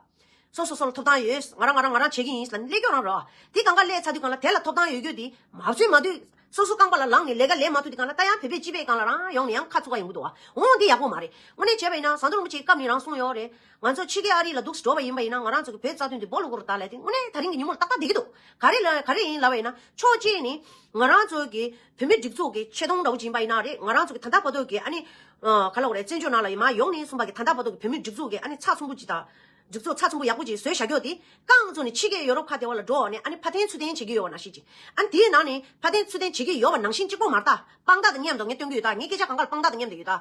སོ་སོ་སོ་ལ་ཐོབ་ཐང་ཡོད། ང་རང་ང་རང་ང་རང་བྱེད་ཀྱི་ཡིན་ལབ་ནས་སླེབས་ཀྱང་རང་ར་ཨ། དེ་གང་ག་སླེབས་ཚར་དུས་གང་ལ་དེ་ལ་ཐོབ་ཐང་ཡོད་རྒྱུ་དེ་མ་བཟོས་མ་དུས་སོ་སོ་རྐང་པ་ལ་ལངས་ནས་ལས་ཀ་ལས་མ་ཐུབ་དུས་གང་ལ་ད་ཡང་བོད་པའི་སྤྱི་པའི་སྒང་ལ་རང་ཡོང་ནས་ཡང་ཁ་ཚུགས་ཀ་ཡོང་གི་འདུག་ཨ། འོང་འདི་ཡག་པོ་མ་རེད། དངོས་གནས་བྱས་པ་ཡིན་ན་ཟམ་གདོང་རིན་པོ་ཆེའི་སྐབས་ནས་རང་གསུངས་ཡོད་རེད། ང་ཚོ་ཕྱི་རྒྱལ་ཨ་རི་ལ་འདུག་སེ་འགྲོ་བ་ཡིན་པ་ཡིན་ན་ང་རང་ཚོ་གི་བོད་རྩ་དོན་དེ་སྦོ་ལོག་དགོས་རེད་ད་ལབ་དེ་དངོས་གནས་ད་རིང་གི་ཉིན་མོར་ཏག་ཏག་བསྡད་ཀྱི་འདུག་ག་རེ་ལ་ག་རེ་ཡིན་ལབ་པ་ཡིན་ན་ཕྱོགས་གཅིག་ནས་ང་རང་ཚོ་གི་བོད་མི་སྒྲིག་འཛུགས་ཀྱི་ཆེ་མཐོང་འདྲ་བོ་ཅིག་ཡིན་པ་ཡིན་ན་རེད། ང་རང་ཚོ་གི་ད་ལྟ་བར་དུ་གི་ཨ་ནི་ག་ལབ་དགོས་རེད། བཙན་བྱོལ་ནང་ལ་ཡིན་མ་ཡོང་ནས་གསུངས་པ་གི་ད་ལྟ་བར་དུ་གི་བོད་མི་སྒྲིག་འཛུགས་ཀྱི་ཨ་ནི་ཚགས་ཚུད་པོ་ཅིག་དང་། སྒྲིག་འཛུགས་ཚགས་ཚུད་པོ་ཡག་པོ་ཅིག་བཟོས་བཞག་ཡོད་དེ་རྐང་བཙུགས་ནས་ཕྱི་རྒྱལ་ཡོ་རོབ་ཁག་དེ་བ་ལ་འགྲོ་བ་ནས་ཨ་ནི་ཕར་འཐེན་ཚུར་འཐེན་བྱེད་ཀྱི་ཡོད་པ་ནང་བཞིན་ཅིག་ཨ་ནི་དེའི་ནང་ནས་ཕར་འཐེན་ཚུར་འཐེན་བྱེད་ཀྱི་ཡོད་པ་ནང་བཞིན་གཅིག་པོ་མ་རེད་ད། དཔང་རྟགས་དང་མཉམ་དུ་ངས་སྟོན་གྱི་ཡོད་ད། ངའི་སྐད་ཆ་གང་ག་ལ་དཔང་རྟགས་དང་མཉམ་དུ་ཡོད་ད།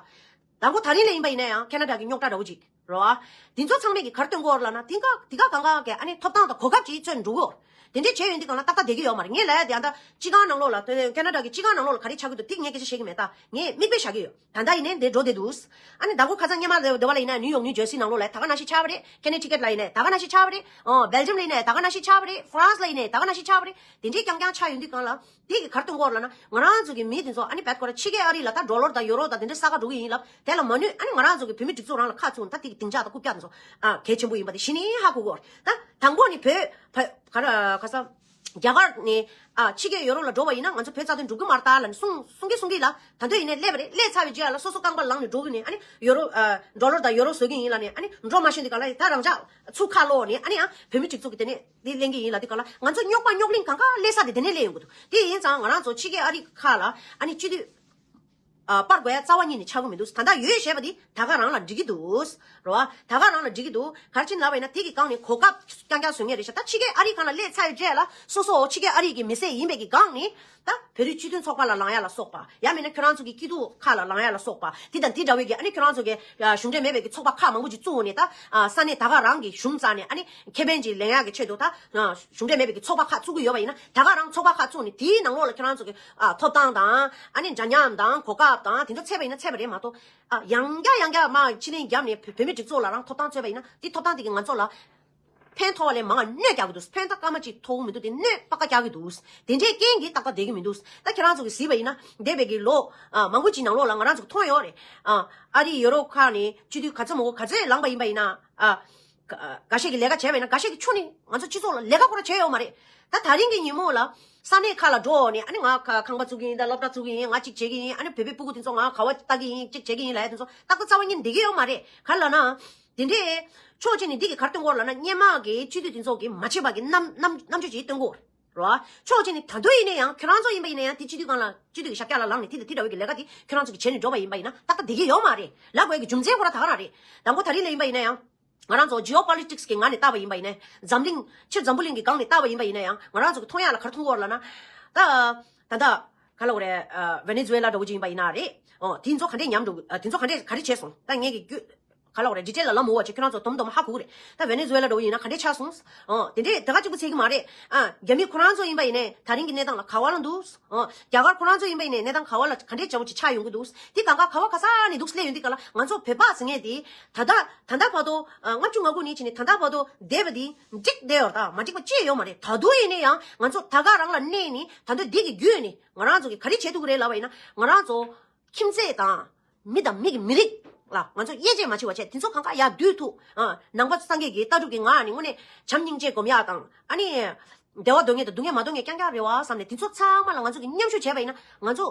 དང་པོ་ད་རིང་ལ་ཡིན་པ་ཡིན་ན་ཡང་ཁེ་ན་ཌ་གི་རྙོག་དྲ་འདྲ་བོ་ཅིག་རེད་བ། དེ་ཚོ་ཚང་མས་ཀྱི་ག་རེ་སྟོན་གྱི་ཡོད་རེད་ལབ་ན་དེང་ག་དེ་ག་གང་ག་གི་ཨ་ནི་ཐོབ་ཐང་དང་གོ་སྐབས་ཅིག་བཙོན་འགྲོ་གི་ཡོད་རེད། དེ་འདྲས་བྱས་ཡོང་དུས་གང་ལ་ཏག་ཏག་བསྡད་ཀྱི་ཡོད་མ་རེད། ངས་ལབ་ཡ་དེ་ཨ་ད་སྤྱི་ཁང་ནང་ལོགས་ལ་ཁེ་ན་ཌ་གི་སྤྱི་ཁང་ནང་ལོགས་ལ་ག་རེ་ཆགས་ཀྱི་འདུག་དེ་ངས་སྐད་ཆ་བཤད་ཀྱི་མེད་ད། ངས་མིག་དཔེ་བཞག་གི་ཡོད། ད་ལྟ་ཡིན་ནའི་འདིར་འགྲོ་བསྡད་འདུག་ཨ་ནི་དང་པོ་ཁ་སང་སྔོན་མ་ལ་འདི་བ་ལ་ཡིན་ན་ནིའུ་ཡོག་ནིའུ་ཇར་སི་ནང་ལོགས་ལ་ད་ག་ནང་བཞིན་ཆགས་པ་རེད། ཁེ་ནེ་ཊི་ཀེཊ་ལ་ཡིན་ནའི་ད་ག་ནང་བཞིན་ཆགས་པ་རེད། ཨོ་སྦེལ་ཇམ་ལ་ཡིན་ནའི་ད་ག་ནང་བཞིན་ཆགས་པ་རེད། ཧྥ་རན་སི་ལ་ཡིན་ནའི་ད་ག་ནང་བཞིན་ཆགས་པ་རེད། དེ་འདྲའི་རྐྱང་རྐྱང་ཆགས་ཡོང་དུས་གང་ལ་དེ་གི་ག་རེ་སྟོན་གྱི་ཡོད་རེད་ལབ་ན་ང་རང་ཚོ་གི་མི་དེ་ཚོ་ཨ་ནི་བད་ཁོ་ར་ཕྱི་རྒྱལ་ཨ་རི་ལ་ད་ཌོ་ལར་དང་ཡོ་རོ་དང་དེ་འདྲ་ས་ག་འགྲོ་གི་ཡིན་ལབ་དེ་ལ་མ་ནུས། ཨ་ནི་ང་རང་ཚོ་གི་བོད་མི་སྒྲིག་འཛུགས་རང་ལ་ཁ་ཚུགས་ན་ད་དེ་གི་སྡིངས་ཆ་དང་རྐུབ་བཀྱག་དེ་ཚོ་ཨ་གལ་ཆེན་པོ་ཡིན་པ་དེ་གཞི་ནས་ཧ་གོ་གི་ཡོད་རེད། ད་དང་པོ་ནི་བོད་བ་ག་ར་ག་ས་རྒྱ་གར་ནས་ཨ་ཕྱི་རྒྱལ་ཡོ་རོབ་ལ་འགྲོ་བ་ཡིན་ན་ང་ཚོ་བོད་རྩ་དོན་སྒྲུབ་ཀྱི་མ་རེད་ད་ལབ་ནས་གསུང་གསུང་གི་གསུང་གི་ལ་ད་དུང་ཡིན་ནའི་སླེབས་པ་རེད། སླེབས་ཚར་བའི་རྗེས་ལ་སོ་སོ་རྐང་པ་ལངས་ནས་འགྲོ་གི་ནས་ཨ་ནི་ཡོ་རོབ་ཨ་ཌོ་ལར་དང་ཡོ་རོ་བཟོ་གི་ཡིན་ལབ་ནས་ཨ་ནི་འགྲོ་མ་ཤེས་དུས་ག་ལ་ད་རང་ཅག་ཚུར་ཁ་ལོག་ནས་ཨ་ནི་ཡང་བོད་མི་སྒྲིག་འཛུགས་ཀྱི་དེ་ནས་དེ་ལེན་གི་ཡིན་ལབ་དུས་ག་ལ་ང་ཚོ་རྙོག་པ་རྙོག་གླེང་གང་ག་སླེབས་ས་དེ་དེ་ནས་སླེབས་ཡོང་གི་འདུག་དེ་ཡིན་ཙང་ང་རང་ཚོ་ཕྱི་རྒྱལ་ཨ་རི་ཁག་ལ་ཨ་ནི་སྤྱི་འཐུས། ཨ་སྤར་དགོས་ཡ་རྩ་བ་ཉིད་ནས་ཆགས་ཀྱི་མི་འདུག་ད་ལྟ་ཡོད་བྱས་པ་འདི་ད་ག་རང་ལ་འགྲིག་གི་འདུག་རེད་བ། ད་ག་རང་ལ་འགྲིག་གི་འདུག་ག་རེ་བྱས་ནས་ལབ་པ་ཡིན་ན་དེ་གི་སྒང་ནས་གོ་སྐབས་རྐྱང་རྐྱང་བཟོ་མཁན་རེད་ཤག་ད་ཕྱི་རྒྱལ་ཨ་རིའི་སྒང་ལ་སླེབས་ཚར་བའི་རྗེས་ལ་སོ་སོ་ཕྱི་རྒྱལ་ཨ་རིའི་གི་མི་སེར་ཡིན་པའི་གི་སྒང་ནས་ད་བོད་རིགས་སྤྱི་མཐུན་ཚོགས་པ་ལ་ལངས་ཡ་ལ་སོགས་པ། ཡང་མིན་ན་ཁྱོད་རང་ཚོ་གི་སྐྱིད་སྡུག་ཁག་ལ་ལངས་ཡ་ལ་སོགས་པ། དེ་དང་དེ་འདྲ་བའི་གི་ཨ་ནི་ཁྱོད་རང་ཚོ་གི་ཨ་གཞུང་འབྲེལ་མེད་པའི་གི་ཚོགས་པ་ཁག་མང་པོ་ཅིག་བཙུགས་ནས་ད་ཨ་ས་གནས་ད་ག་རང་གི་གཞུང་རྩ་ནས་ཨ་ནི་ཁེ་ཕན་ཅིག་ལེན་ཡག་གི་ཆེད་དུ་ད་ཨ་གཞུང་འབྲེལ་མེད་པའི་གི་ཚོགས་པ་ཁག་བཙུགས་ཀྱི་ཡོད་པ་ཡིན་ན། ད་ག་རང་ཚོགས་པ་ཁག་བཙུགས་ནས་དེའི་ནང་ལོགས་ལ་ཁྱོད་རང་ཚོ་གི་ཨ་ཐོབ་ཐང་དང་ཨ་ནི་འདྲ་མཉམ་དང་གོ་སྐབས་དང་དེ་ཚོ་བཙལ་བ་ཡིན་ན་བཙལ་བ་རེད་མ་གཏོགས། ཨ་ཡང་བསྐྱར་ཡང་བསྐྱར་མར་ཕྱི་གླིང་བརྒྱབ་ནས་བོད་བོད་མི་སྒྲིག་འཛུགས་ལ་རང་ཐོབ་ཐང་རྩོད་པ་ཡིན་ན་དེ་ཐོབ་ཐང་དེ་གི་ང་ཚོ་ལ་ཕན་ཐོགས་པ་ལས་མང་བ་གནོད་རྒྱག་གི་འདུག་ཕན་ཐོགས་སྐར་མ་གཅིག་ཐོགས་ཀྱི་མི་འདུག་དེ་གནོད་པ་ཀ་རྒྱག་གི་འདུག་དེ་འདྲའི་རྐྱེན་གྱིས་ཏག་ཏག་བསྡད་ཀྱི་མི་འདུག་ད་ཁྱེད་རང་ཚོ་གིས་གཟིགས་པ་ཡིན་ན་འདས་པའི་གི་ལོ་ཨ་མང་པོ་ཅིག་ནང་ལོགས་ལ་ང་རང་ཚོ་མཐོང་ཡོད་རེད། ཨ་ཨ་རི་ཡོ་རོབ་ཁག་ནས་སྤྱི་འཐུས་ག་ཚོད་མང་པོ་ག་ཚོད་ལངས་པ་ཡིན་པ་ཡིན་ན། ཨ་འགའ་ཤས་ཀྱིས་ལས་ཀ་བྱས་པ་ཡིན་ན་འགའ་ཤས་ཀྱིས་ཁྱོན་ནས་ང་ཚོ་སྤྱི་ཚོགས་ལ་ལས་ཀ་ཁོ་རང་བྱས་ཡོད་མ་རེད། ད་ད་རིང་གི་ཉིན་མོ་ལ་ས་གནས་ཁག་ལ་འགྲོ་ནས་ཨ་ནི་ང་ཁ་ཁང་པ་བཙུགས་ཀྱི་ཡིན། ད་སློབ་གྲྭ་བཙུགས་ཀྱི་ཡིན། ང་གཅིག་བྱེད་ཀྱི་ཡིན། ཨ་ནི་བོད་པའི་སྤུ་གུ་དེ་ཚོ་ང་ག་བ་ལྟ་གི་ཡིན། གཅིག་བྱེད་ཀྱི་ཡིན་ལབ་ཡ་དེ་ཚོ་ཏག་ཏག་རྩ་བ་ཉིད་བསྡད་ཀྱི་ཡོད་མ་རེད། ག་རེ་ལབ་ན། དེ་འདྲས་ཕྱོགས་གཅིག་ནས་འདི་གི་ག་རེ་སྟོན་གྱི་ཡོད་ལབ་ན། སྔོན་མ་གི་སྤྱི་འཐུས་དེ་ཚོ་གིས་མ་བྱས་པ་གི་རྣམ་རྣམ་རྣམ་དཔྱོད་ཅིག་སྟོན་གྱི་ཡོད་རེད་བ། ཕྱོགས་གཅིག་ནས་ད་དུང་ཡིན་ན་ཡང་ཁྱོད་རང་ཚོ་ཡིན་པ་ཡིན་ན་ཡང་དེ་སྤྱི་འཐུས་སྒང་ལ་སྤྱི་འཐུས་ཀྱི་ཞབས་བཀྱག་ལ་ལངས་ནས་དེ་དང་དེ་འདྲ་བའི་གི་ལས་ཀ་དེ་ཁྱོད་རང་ཚོ་གིས་བྱས་ནས་འགྲོ་བ་ཡིན་པ་ཡིན་ན་ཏག་ཏག་བསྡད་ཀྱི་ཡོད་མ་རེད། ལབ་དགོས་ཀྱི་རྒྱུ་མཚན་ཁོ་རང་ད་ག་རང་རེད། དང་པོ་ད་རིང་ལ་ཡིན་པ་ཡིན་ན་ཡང་། ང་རང་ཚོ་ཇི་ཨོ་པོ་ལི་ཊིག་སི་གི་ངང་ནས་བལྟས་པ་ཡིན་པ་ཡིན་ན། འཛམ་གླིང་ཕྱིར་འཛམ་བུ་གླིང་གི་སྒང་ནས་བལྟས་པ་ཡིན་པ་ཡིན་ན་ཡང་ང་རང་ཚོ་གི་མཐོང་ཡག་ལ་ག་རེ་མཐོང་གི་ཡོད་ལབ་ན། ད་ད་ལྟ་ག་ལབ་དགོས་རེད། ཨ་ཝེ་ནེ་ཛུ་ཝེ་ལ་འདྲ་བོ་ཅིག་ཡིན་པ་ཡིན་ན་རེད། ཨོ་དེ་ཚོ་ག་འདྲས་ཉམས་འགྲོ་གི། ཨ་དེ་ཚོ་ག་འདྲས་ག་རེ་བྱས་སོང་། ད་ངས་ཀྱི་རྒྱུ་ག་ལབ་དགོས་རེད། ཌི་ཊེལ་ལ་ལབ་མ་འོས་པ་བྱས། ཁྱོད་རང་ཚོ་དོམ་དོམ་ཧ་གོ་གི་རེད། ད་ཝེ་ནེ་ཛུ་ཝེ་ལ་འདྲ་བོ་ཡིན་ན་ག་འདྲས་ཆགས་སོང་། ཨོ་དེ་འདྲས་ད་ག་གཅིག་པུ་ཚད་ཀྱི་མ་རེད། ཨ་རྒྱ་མི་ཁོ་རང་ཚོ་ཡིན་པ་ཡིན་ནའི་ད་རིང་གི་གནས་སྟངས་ལ་ག་བ་ལ་འདུག་ཨོ་རྒྱ་གར་ཁོ་རང་ཚོ་ཡིན་པ་ཡིན་ནའི་གནས་སྟངས་ག་བ་ལ་ག་འདྲས་འདྲ་བོ་ཅིག་ཆགས་ཡོང་གི་འདུག་དེ་གང་ག་ག་བ་ག་ས་ནས་འདུག་སླེབས་ཡོང་དུས་ག་ལ་ང་ཚོ་བོད་པ་ཟེར་མཁན་དེ་ད་ལྟ་ད་ལྟ་བར་དུ་ཨ་ལྔ་བཅུ་ང་དགུ་ནས་བྱས་ནས་ད་ལྟ་བར་དུ་བསྡད་པ་འདི་འགྲིག་བསྡད་ཡོད་རེད། ད་མ་འགྲིག་པ་ཅི་ཡང་ཡོད་མ་རེད། ད་དུང་ཡིན་ན་ཡང་ང་ཚོ་ད་ག་རང་ལ་གནས་ནས་ད་དུང་འདི་གི་བརྒྱུད་ནས་ང་རང་ཚོ་གིས་ག་རེ་བྱེད་ཐུབ་ཀྱི་རེད་ལབ་པ་ཡིན་ན། ང་རང་ཚོ་ཁྱིམ་མཚེས་དང་མི་དང་མི་གི་མི་རིགས་ལ་ང་ཚོ་དབྱེ་འབྱེད་མ་བྱེད་པ་བྱས། དེ་ཚོ་གང་ག་ཡར་བསྡུས་ཐུབ། ཨ་ནང་པ་སངས་རྒྱས་ཀྱི་ལྟ་གྲུབ་ཀྱི་ངང་ནས་དངོས་གནས་བྱམས་སྙིང་རྗེ་སྒོམ་ཡག་དང་། ཨ་ནི་བདེ་བ་འདོད་མཁན་དང་སྡུག་བསྔལ་མ་འདོད་མཁན་རྐྱང་རྐྱང་རེད་བ་བསམ་ནས་དེ་ཚོ་ཚང་མ་ལ་ང་ཚོ་གིས་མཉམ་ཞུགས་བྱས་པ་ཡིན་ན། ང་ཚོ་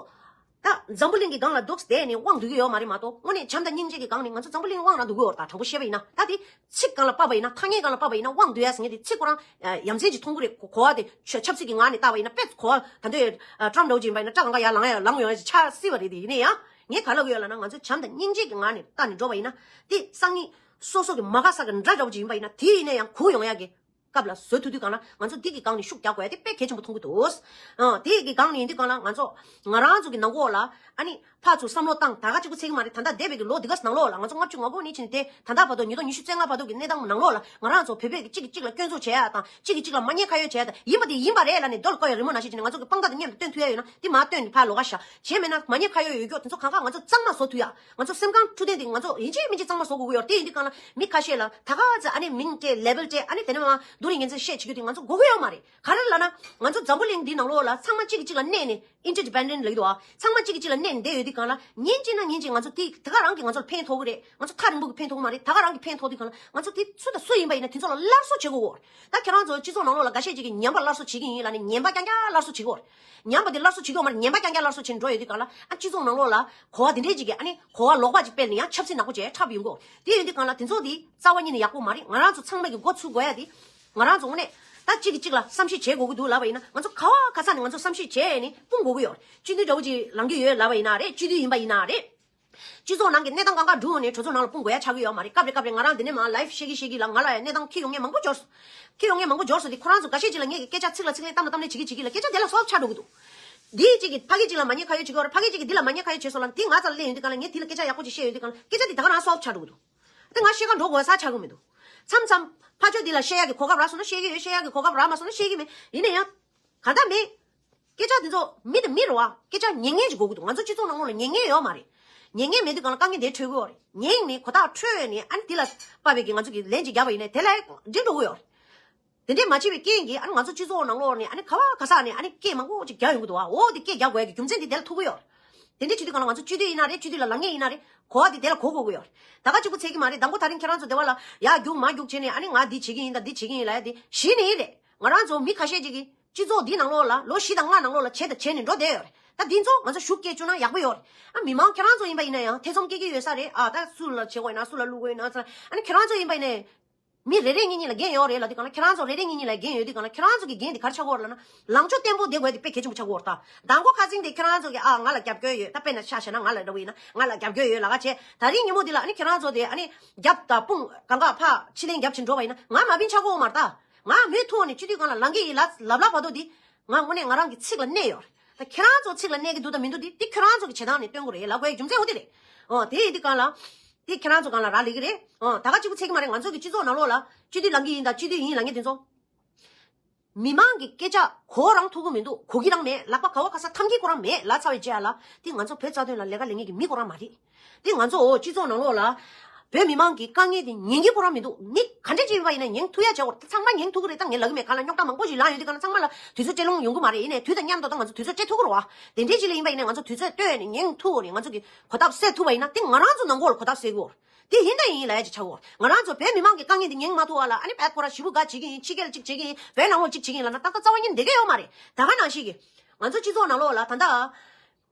ད་འཛམ་བུ་གླིང་གི་སྒང་ལ་འདུག་བསྡད་ནས་དབང་སྡུད་ཀྱི་ཡོད་མ་རེད་མ་གཏོགས། དངོས་གནས་བྱམས་དང་སྙིང་རྗེ་གི་སྒང་ནས་ང་ཚོ་འཛམ་བུ་གླིང་དབང་རང་སྡུད་ཀྱི་ཡོད་རེད། ད་དྲང་པོ་བཤད་པ་ཡིན་ན། ད་དེ་ཚིག་སྒང་ལ་ཕབ་པ་ཡིན་ན། ཐ་སྙད་སྒང་ལ་ཕབ་པ་ཡིན་ན། དབང་སྡུད་ཡ་ཟེར་མཁན་དེ་ཚིག་ཁོ་རང་ཡ་མཚན་ཅིག་མཐོང་གི་རེད། གོ་གོ་བ་དེ་ཆབ་ཆབ་སྲིད་ཀྱི་ངང་ནས་བལྟས་པ་ཡིན་ན་དཔེ་གོ་བ་ད་ལྟའི་ཊམ་འདྲ་བོ་ཅིག་ཡིན་པ་ཡིན་ན་སྐྲ་གང་ག་ཡར་ལངས་ཡ་ལངས་ཡོང་ཡ་ཅིག་ཆགས་སྲིད་པ་རེད། དེ་ཡིན་ན་ཡང་ངས་ག་ལབ་ཀྱི་ཡོད་ལབ་ན། ང་ཚོ་བྱམས་དང་སྙིང་རྗེ་གི་ངང་ནས་བལྟས་ནས་འགྲོ་བ་ཡིན་ན། དེ་སང་ཉིན་སོ་སོ་གི་མ་དགའ་ས་གི་འདྲ་འདྲ་བོ་ཅིག་ཡིན་པ་ཡིན་ན། དེ་ཡིན་ན་ཡང་གུག་ཡོང་ཡ་གི་སྐབས་ལ་བཟོ་ཐུབ་དུས་གང་ལ་ང་ཚོ་འདི་གི་སྒང་ནས་ཤུགས་རྒྱག་དགོས་ཡ་དེ་དཔེ་གལ་ཆེན་པོ་མཐོང་གི་འདུག་ཨ་དེ་གི་སྒང་ནས་ཡིན་དུས་གང་ལ་ང་ཚོ་ང་རང་ཚོ་གི་ནང་ལོགས་ལ་ཨ་ནི་ཕར་ཚུར་བསམ་བློ་བཏང་། ད་ག་གཅིག་པུ་ཚད་ཀྱི་མ་རེད། ད་ལྟ་འདས་པའི་གི་ལོ་འདི་ག་ནང་ལོགས་ལ་ང་ཚོ་ལྔ་བཅུ་ང་དགུ་ནས་བྱས་ནས་དེ་ད་ལྟ་བར་དུ་ཉིས་སྟོང་ཉི་ཤུ་རྩ་ལྔ་བར་དུ་གི་གནས་སྟངས་ནང་ལོགས་ལ་ང་རང་ཚོ་བོད་པས་གཅིག་གིས་གཅིག་ལ་སྐྱོན་འཛུགས་བྱེད་ཡ་དང་། གཅིག་གིས་གཅིག་ལ་མ་ཉེས་ཁ་གཡོགས་བྱེད་ཡ་དང་། ཡིན་པ་དེ་ཡིན་པ་རེད་ལབ་ནས་རྡོ་ལ་བཀབ་ཡ་རི་མོ་ནང་བཞིན་བྱས་ནས་ང་ཚོ་གི་དཔང་རྟགས་དང་མཉམ་དུ་སྟོན་ཐུབ་ཡ་ཡོད་ན། དེ་མར་སྟོན་ནས་ཕར་ལོགས་ཀ་བཞག་བྱས་མེད་ན་མ་ཉེས་ཁ་གཡོགས་ཡོད་རྒྱུ་དེ་ཚོ་གང་ག་ང་ཚོ་གཙང་མ་བཟོ་ཐུབ་ཡ། ང་ཚོ་སེམས་ཁམས་འཕྲོད་བསྟེན་དེ་ང་ཚོ་ཡིན་གཅིག་མིན་གཅིག་གཙང་མ་བཟོ་དགོས་ཀྱི་ཡོད་རེད། དེ་ཡིན་དུས་གང་ལ་མི་ཁ་ཤས་ལ་ད་ག་ཚོད་ཨ་ནི་མིང་སྤྲད་ལེ་བལ་སྤྲད་ཨ་ནི་དེ་ནས་མར་རྡོ་རིང་ངན་ཚོས་བཤད་བྱེད་རྒྱུ་དེ་ང་ཚོ་དགོས་ཀྱི་ཡོད་མ་རེད། ག་རེ་ལབ་ན་ང་ཚོ་འཛམ་བུ་གླིང་འདི་ནང་ལོགས་ལ་ཚང་མ་གཅིག་གིས་གཅིག་ལ་གནས་ནས་interdependent་ལབ་ཀྱི་འདུག་ཨ། ཚང་མ་གཅིག་གིས་གཅིག་ལ་གནས་ནས་བསྡད་ཡོད་དུས་གང་ལ་ཉིན་གཅིག་ན་ཉིན་གཅིག་ང་ཚོ་དེ་ད་ག་རང་གིས་ང་ཚོར་ཕན་ཐོགས་ཀྱི་རེད། ང་ཚོ་ཐག་རིང་པོ་གི་ཕན་ཐོགས་མ་རེད། ད་ག་རང་གིས་ཕན་ཐོགས་དུས་གང་ལ་ང་ཚོ་དེ་སུ་དང་སུ་ཡིན་པ་ཡིན་ན་དེ་ཚོ་ལ་སླར་གསོ་བྱེད་དགོས་ཀྱི་ཡོད་རེད། ད་ཁྱེད་རང་ཚོ་སྤྱི་ཚོགས་ནང་ལོགས་ལ་འགའ་ཤས་ཅིག་གིས་ངན་པ་སླར་གསོ་བྱེད་ཀྱི་ཡིན་ལབ་ནས་ངན་པ་རྐྱང་རྐྱང་སླར་གསོ་བྱེད་ཀྱི་ཡོད་རེད། ངན་པ་དེ་སླར་གསོ་བྱེད་ཀྱི་ཡོད་མ་རེད། ངན་པ་རྐྱང་རྐྱང་སླར་གསོ་བྱེད་ནས་འགྲོ་ཡོད་དུས་གང་ལ་ཨ་སྤྱི་ཚོགས་ནང་ལོགས་ལ་གོ་བ་དེ་འདྲས་ཅིག་གིས་ཨ་ནི་གོ་བ་ལོག་པ་ཅིག་སྤེལ་ནས་ཡང་ཆབ་སྲིད་ནག་པོ་བྱས་འཁྲབ་ཡོང་གི་ཡོད་རེད། དེ་ཡིན་དུས་གང་ལ་དེ་ཚོ་དེ་རྩ་བ་ཉིད་ནས་ཡག་པོ་མ་རེད། ང་རང་ཚོ་ཚང་མ་གིས་འགོ་ཚུགས་དགོས་ཡ་དེ། ང་རང་ཚོ་དངོས་གནས་ད་གཅིག་གིས་གཅིག་ལ་བསམ་ཤེས་བྱེད་དགོས་ཀྱི་འདུག་ལབ་པ་ཡིན་ན། ང་ཚོ་ག་བ་ག་ས་ནས་ང་ཚོ་བསམ་ཤེས་བྱས་ནས་སྤུངས་དགོས་ཀྱི་ཡོད་རེད། སྤྱི་འཐུས་འདྲ་བོ་ཅིག་ལངས་ཀྱི་ཡོད་ལབ་པ་ཡིན་ན་རེད། སྤྱི་འཐུས་ཡིན་པ་ཡིན་ན་རེད། སྤྱི་ཚོགས་ནང་གི་གནས་སྟངས་གང་ག་སྒྲུག་ནས་གྲོས་ཚོགས་ནང་ལ་སྤུངས་དགོས་ཡ་ཆགས་ཀྱི་ཡོད་མ་རེད། སྐབས་རེ་སྐབས་རེ་ང་རང་འདི་ནས་མར་live་བཤད་ཀྱི་ལ་ང་ལ་ཡང་གནས་སྟངས་འཁྱེར་ཡོང་མཁན་མང་པོ་འབྱོར་སོང་། འཁྱེར་ཡོང་མཁན་མང་པོ་འབྱོར་སོང་དེ་ཁོ་རང་ཚོ་འགའ་ཤས་ཅིག་ལ་ངས་ཀྱི་སྐད་ཆ་ཚིག་ལ་ཚིག་ལན་གཏམ་ལ་གཏམ་ལན་བྱེད་ཀྱི་བྱེད་ཀྱི་ལ་སྐད་ཆ་དེ་ལ་སོབ་ཆགས་འགྲོ་གི་འདུག་འདིའི་གཅིག་གིས་ཕ་གི་གཅིག་ལ་མ་ཉེས་ཁ་གཡོགས་བྱེད་ཀྱི་ཡོད་རེད། ཕ་གི་གཅིག་གིས་འདི་ལ་མ་ཉེས་ཁ་གཡོགས་བྱེད་སོང་ལ་འདི་ང་རྩ་ལ་སླེབས་ཡོང་དུས་གང་ལ་ངས་དེ་ལ་སྐད་ཆ་ཡག་པོ་ཅིག་བཤད་ཡོང་དུས་གང་ལ་སྐད་ཆ་དེ་ད་ག་རང་སོབ་ཆགས་འགྲོ་གི་འདུག་དེ་ང་བཤད་ག་འགྲོ་དགོས་ས་ཆགས་ཀྱི་མི་འདུག་མཚམས་མཚམས་ཕར་ཕྱོགས་འདི་ལ་བཤད་ཡག་གི་གོ་སྐབས་རག་སོང་ན་བཤད་ཀྱི་ཡོད། བཤད་ཡག་གི་གོ་སྐབས་རག་མ་སོང་ན་བཤད་ཀྱི་མེད། ཡིན་ན་ཡང་གང་ལྟར་མེད། སྐད་ཆ་འདི་ཚོ་མི་དང་མི་རེད་བ། སྐད་ཆ་ཉན་མཁན་ཅིག་དགོས་ཀྱི་འདུག་ང་ཚོ་སྤྱི་ཚོགས་ནང་ལོགས་ལ་ཉན་མཁན་ཡོད་མ་རེད། ཉན་མཁན་མེད་དུས་གང་ལ་དཀའ་ངལ་འདི་འཕྲད་ཀྱི་ཡོད་རེད། ཉན་ནས་གོ་རྟོགས་འཕྲོད་ནས་ཨ་ནི་འདི་ལ་དཔག་པའི་གི་ང་ཚོ་གི་ལན་ཅིག་བརྒྱབ་པ་ཡིན་ན་དེ་ལ་འགྲིག་འགྲོ་གི་ཡོད་རེད། དེ་འདྲས་མ་བྱས་པའི་རྐྱེན་གྱིས་ཨ་ནི་ང་ཚོ་སྤྱི་ཚོགས་ནང་ལོགས་ནས་ཨ་ནི་ག་བ་ག་ས་ནས་ཨ་ནི་སྐད་མང་པོ་ཅིག་རྒྱག་ཡོང་གི་འདུག་བ། འོ་དེ་སྐད་རྒྱག་དགོས་ཡ་གི་རྒྱུ་མཚན་དེ་དེ་ལ་ཐུག་གི་ཡོད་རེད། དེ་འདྲས་བྱེད་དུས་གང་ལ་ང་ཚོ་སྤྱི་འཐུས་ཡིན་ན་རེད། སྤྱི་འཐུས་ལ་ལངས་མཁན་ཡིན་ན་རེད། གོ་བ་དེ་དེ་ལ་གོ་དགོས་ཀྱི་ཡོད་རེད། ད་ག་གཅིག་པུ་ཚད་ཀྱི་མ་རེད། དང་པོ་ད་རིང་ཁྱེད་རང་ཚོ་དེ་བ་ལ་ཡར་རྒྱུག་མར་རྒྱུག་བྱས་ནས་ཨ་ནི་ང་འདི་བྱེད་ཀྱི་ཡིན་ད་འདི་བྱེད་ཀྱི་ཡིན་ལབ་ཡ་དེ་གཞི་ནས་རེད། ང་རང་ཚོ་མི་ཁ་ཤས་ཅིག་གིས་སྤྱི་ཚོགས་འདིའི་ནང་ལོགས་ལ་ལོ་བཞི་དང་ལྔ་ནང་ལོགས་ལ་བྱས་དང་བྱས་ནས་འགྲོ་བསྡད་ཡོད་རེད། ད་འདི་ཚོ་ང་ཚོ་ཤུགས་སྐྱེད་བཅུག་ན་ཡག་པོ་ཡོད་རེད། ཨ་མི་མང་ཁྱེད་རང་ཚོ་ཡིན་པ་ཡིན་ན་ཡང་ཐེ་ཚོམ་སྐྱེ་གི་ཡོད་ས་རེད། ཨ་ད་སུ་ལ་བྱེད་དགོས་ཡིན་ན་སུ་ལ་བླུག་དགོས་ཡིན་ན་ཟེར། ཨ་ནི་ཁྱེད་རང་ཚོ་ཡིན་པ་ཡིན་ན། མི་རེ་རེ་གཉིས་གཉིས་ལ་འགན་ཡོད་རེད་ལབ་དུས་གང་ལ། ཁྱེད་རང་ཚོ་རེ་རེ་གཉིས་གཉིས་ལ་འགན་ཡོད་དུས་གང་ལ། ཁྱེད་རང་ཚོ་གི་འགན་དེ་ག་རེ་ཆགས་ཀྱི་ཡོད་རེད་ལབ་ན། ལངས་ཕྱོགས་བརྟན་པོ་བསྡད་དགོས་དེ་དཔེ་གལ་ཆེན་པོ་ཆགས་ཀྱི་ཡོད་རེད་ད། མདང་དགོང་ཁ་སང་དེ་ཁྱེད་རང་ཚོ་གི་ཨ་ང་ལ་རྒྱབ་སྐྱོར་ཡོད། ད་དཔེར་ན་ཆ་བཞག་ན་ང་ལ་འདྲ་བོ་ཡིན་ན་ང་ལ་རྒྱབ་སྐྱོར་ཡོད་ལབ་ཁ་བྱས། ད་རིང་ཉིན་མོ་འདི་ལ་ཨ་ནི་ཁྱེད་རང་ཚོ་དེ་ཨ་ནི་རྒྱབ་དང་དཔུང་གང་ག་ཕར་ཕྱི་ལན་རྒྱབ་བྱེད་འགྲོ་བ་ཡིན་ན། ང་མ་བིན་ཆགས་ཀྱི་ཡོད་མ་རེད་ད། ང་མུ་མཐུད་ནས་སྤྱི་འཐུས་སྒང་ལ་ལངས་ཀྱི་ཡིན་ལབ་ལབ་བར་དུ་དེ། ང་དངོས་གནས་ང་རང་གི་ཚིག་ལ་གནས་ཡོད་རེད། ད་ཁྱེད་རང་ཚོ་ཚིག་ལ་གནས་ཀྱི་འདུག་དང་མི་འདུག་དེ་དེ་ཁྱེད་རང་ཚོ་གི་བྱེད་སྟངས་ནས་སྟོན་དགོས་རེད་ལབ་དགོས་རྒྱུ་མཚན་འོ་དེ་རེད། ཨོ་དེ་ཡིན་དུས་གང་ལ། དེ་ཁྱེད་རང་ཚོ་སྒང་ལ་རག་ལས་ཀྱི་རེད། ཨོ་ད་ག་གཅིག་པུ་ཚད་ཀྱི་མ་རེད། ང་ཚོ་གི་སྤྱི་ཚོགས་ནང་ལོགས་ལ་སྤྱི་འཐུས་ལངས་ཀྱི་ཡིན་དང་སྤྱི་འཐུས་ཡིན་ལབ་མཁན་དེ་ཚོ། མི་མང་གི་སྐད་ཆ་གོ་རང་ཐུབ་ཀྱི་མི་འདུག་གོ་གི་རང་མེད། ལག་པ་ག་བ་ག་ས་འཐམ་གྱི་ཁོ་རང་མེད་ལབ་ཚར་བའི་རྗེས་ལ། དེ་ང་ཚོ་བོད་རྩ་དོན་ལ་ལས་ཀ་ལས་མཁན་གྱི་མི་ཁོ་རང་མ་རེད། དེ་ང་ཚོ་འོ་སྤྱི་ཚོགས་ནང་ལོགས་ལ་བོད་མི་མང་གི་དཀའ་ངལ་དེ་ཉན་གྱི་ཁོ་རང་མི་འདུག་མི་ག་འདྲ་ཅིག་ཡིན་པ་ཡིན་ན་ཉན་ཐུབ་ཡ་བྱ་དགོས། ཚང་མ་ཉན་ཐུབ་ཀྱི་རེད། ད་ངས་ལབ་ཀྱི་མེད། གང་ལ་རྙོག་དྲ་མང་པོ་ཞིག་ལངས་ཡོད་དུས་གང་ལ་ཚང་མ་ལ་དུས་ཚོད་སྤྲད་ལོང་ཡོང་གི་མ་རེད། ཡིན་ནའི་དུས་དང་མཉམ་དུ་ད་ང་ཚོ་དུས་ཚོད་སྤྲད་ཐུབ་ཀྱི་རེད་བ། དེ་འདྲའི་ཅིག་ལ་ཡིན་པ་ཡིན་ན་ང་ཚོ་དུས་ཚོད་བཏོན་ནས་ཉན་ཐུབ་ནས་ང་ཚོ་གི་གོ་སྐབས་སེལ་ཐུབ་པ་ཡིན་ན། དེ་ང་རང་ཚོ་ནང་ཁོག་ལ་གོ་སྐབས་སེལ་དགོས། དེ་ཡིན་ད་ཡིན་ལབ་ཡ་ཅིག་ཆགས་ཀྱི་ཡོད་རེད། ང་རང་ཚོ་བོད་མི་མང་གི་དཀའ་ངལ་འདི་ཉན་མ་ཐུབ་པ་ལ་ཨ་ནི་བད་ཁོ་ར་ཞེ་པོ་དགའ་བྱེད་ཀྱི་ཡིན། ཕྱི་རྒྱལ་ལ་གཅིག་བྱེད་ཀྱི་ཡིན། བོད་ནང་ལོགས་གཅིག་བྱེད་ཀྱི་ཡིན་ལབ་ན་ཏག་ཏག་རྩ་བ་ཉིད་བསྡད་ཀྱི་ཡོད་མ་རེད། ད་ག་ནང་བཞིན་གྱི་ང་ཚོ་སྤྱི་ཚོགས་ནང་ལོགས་ལ་ད་ལྟ་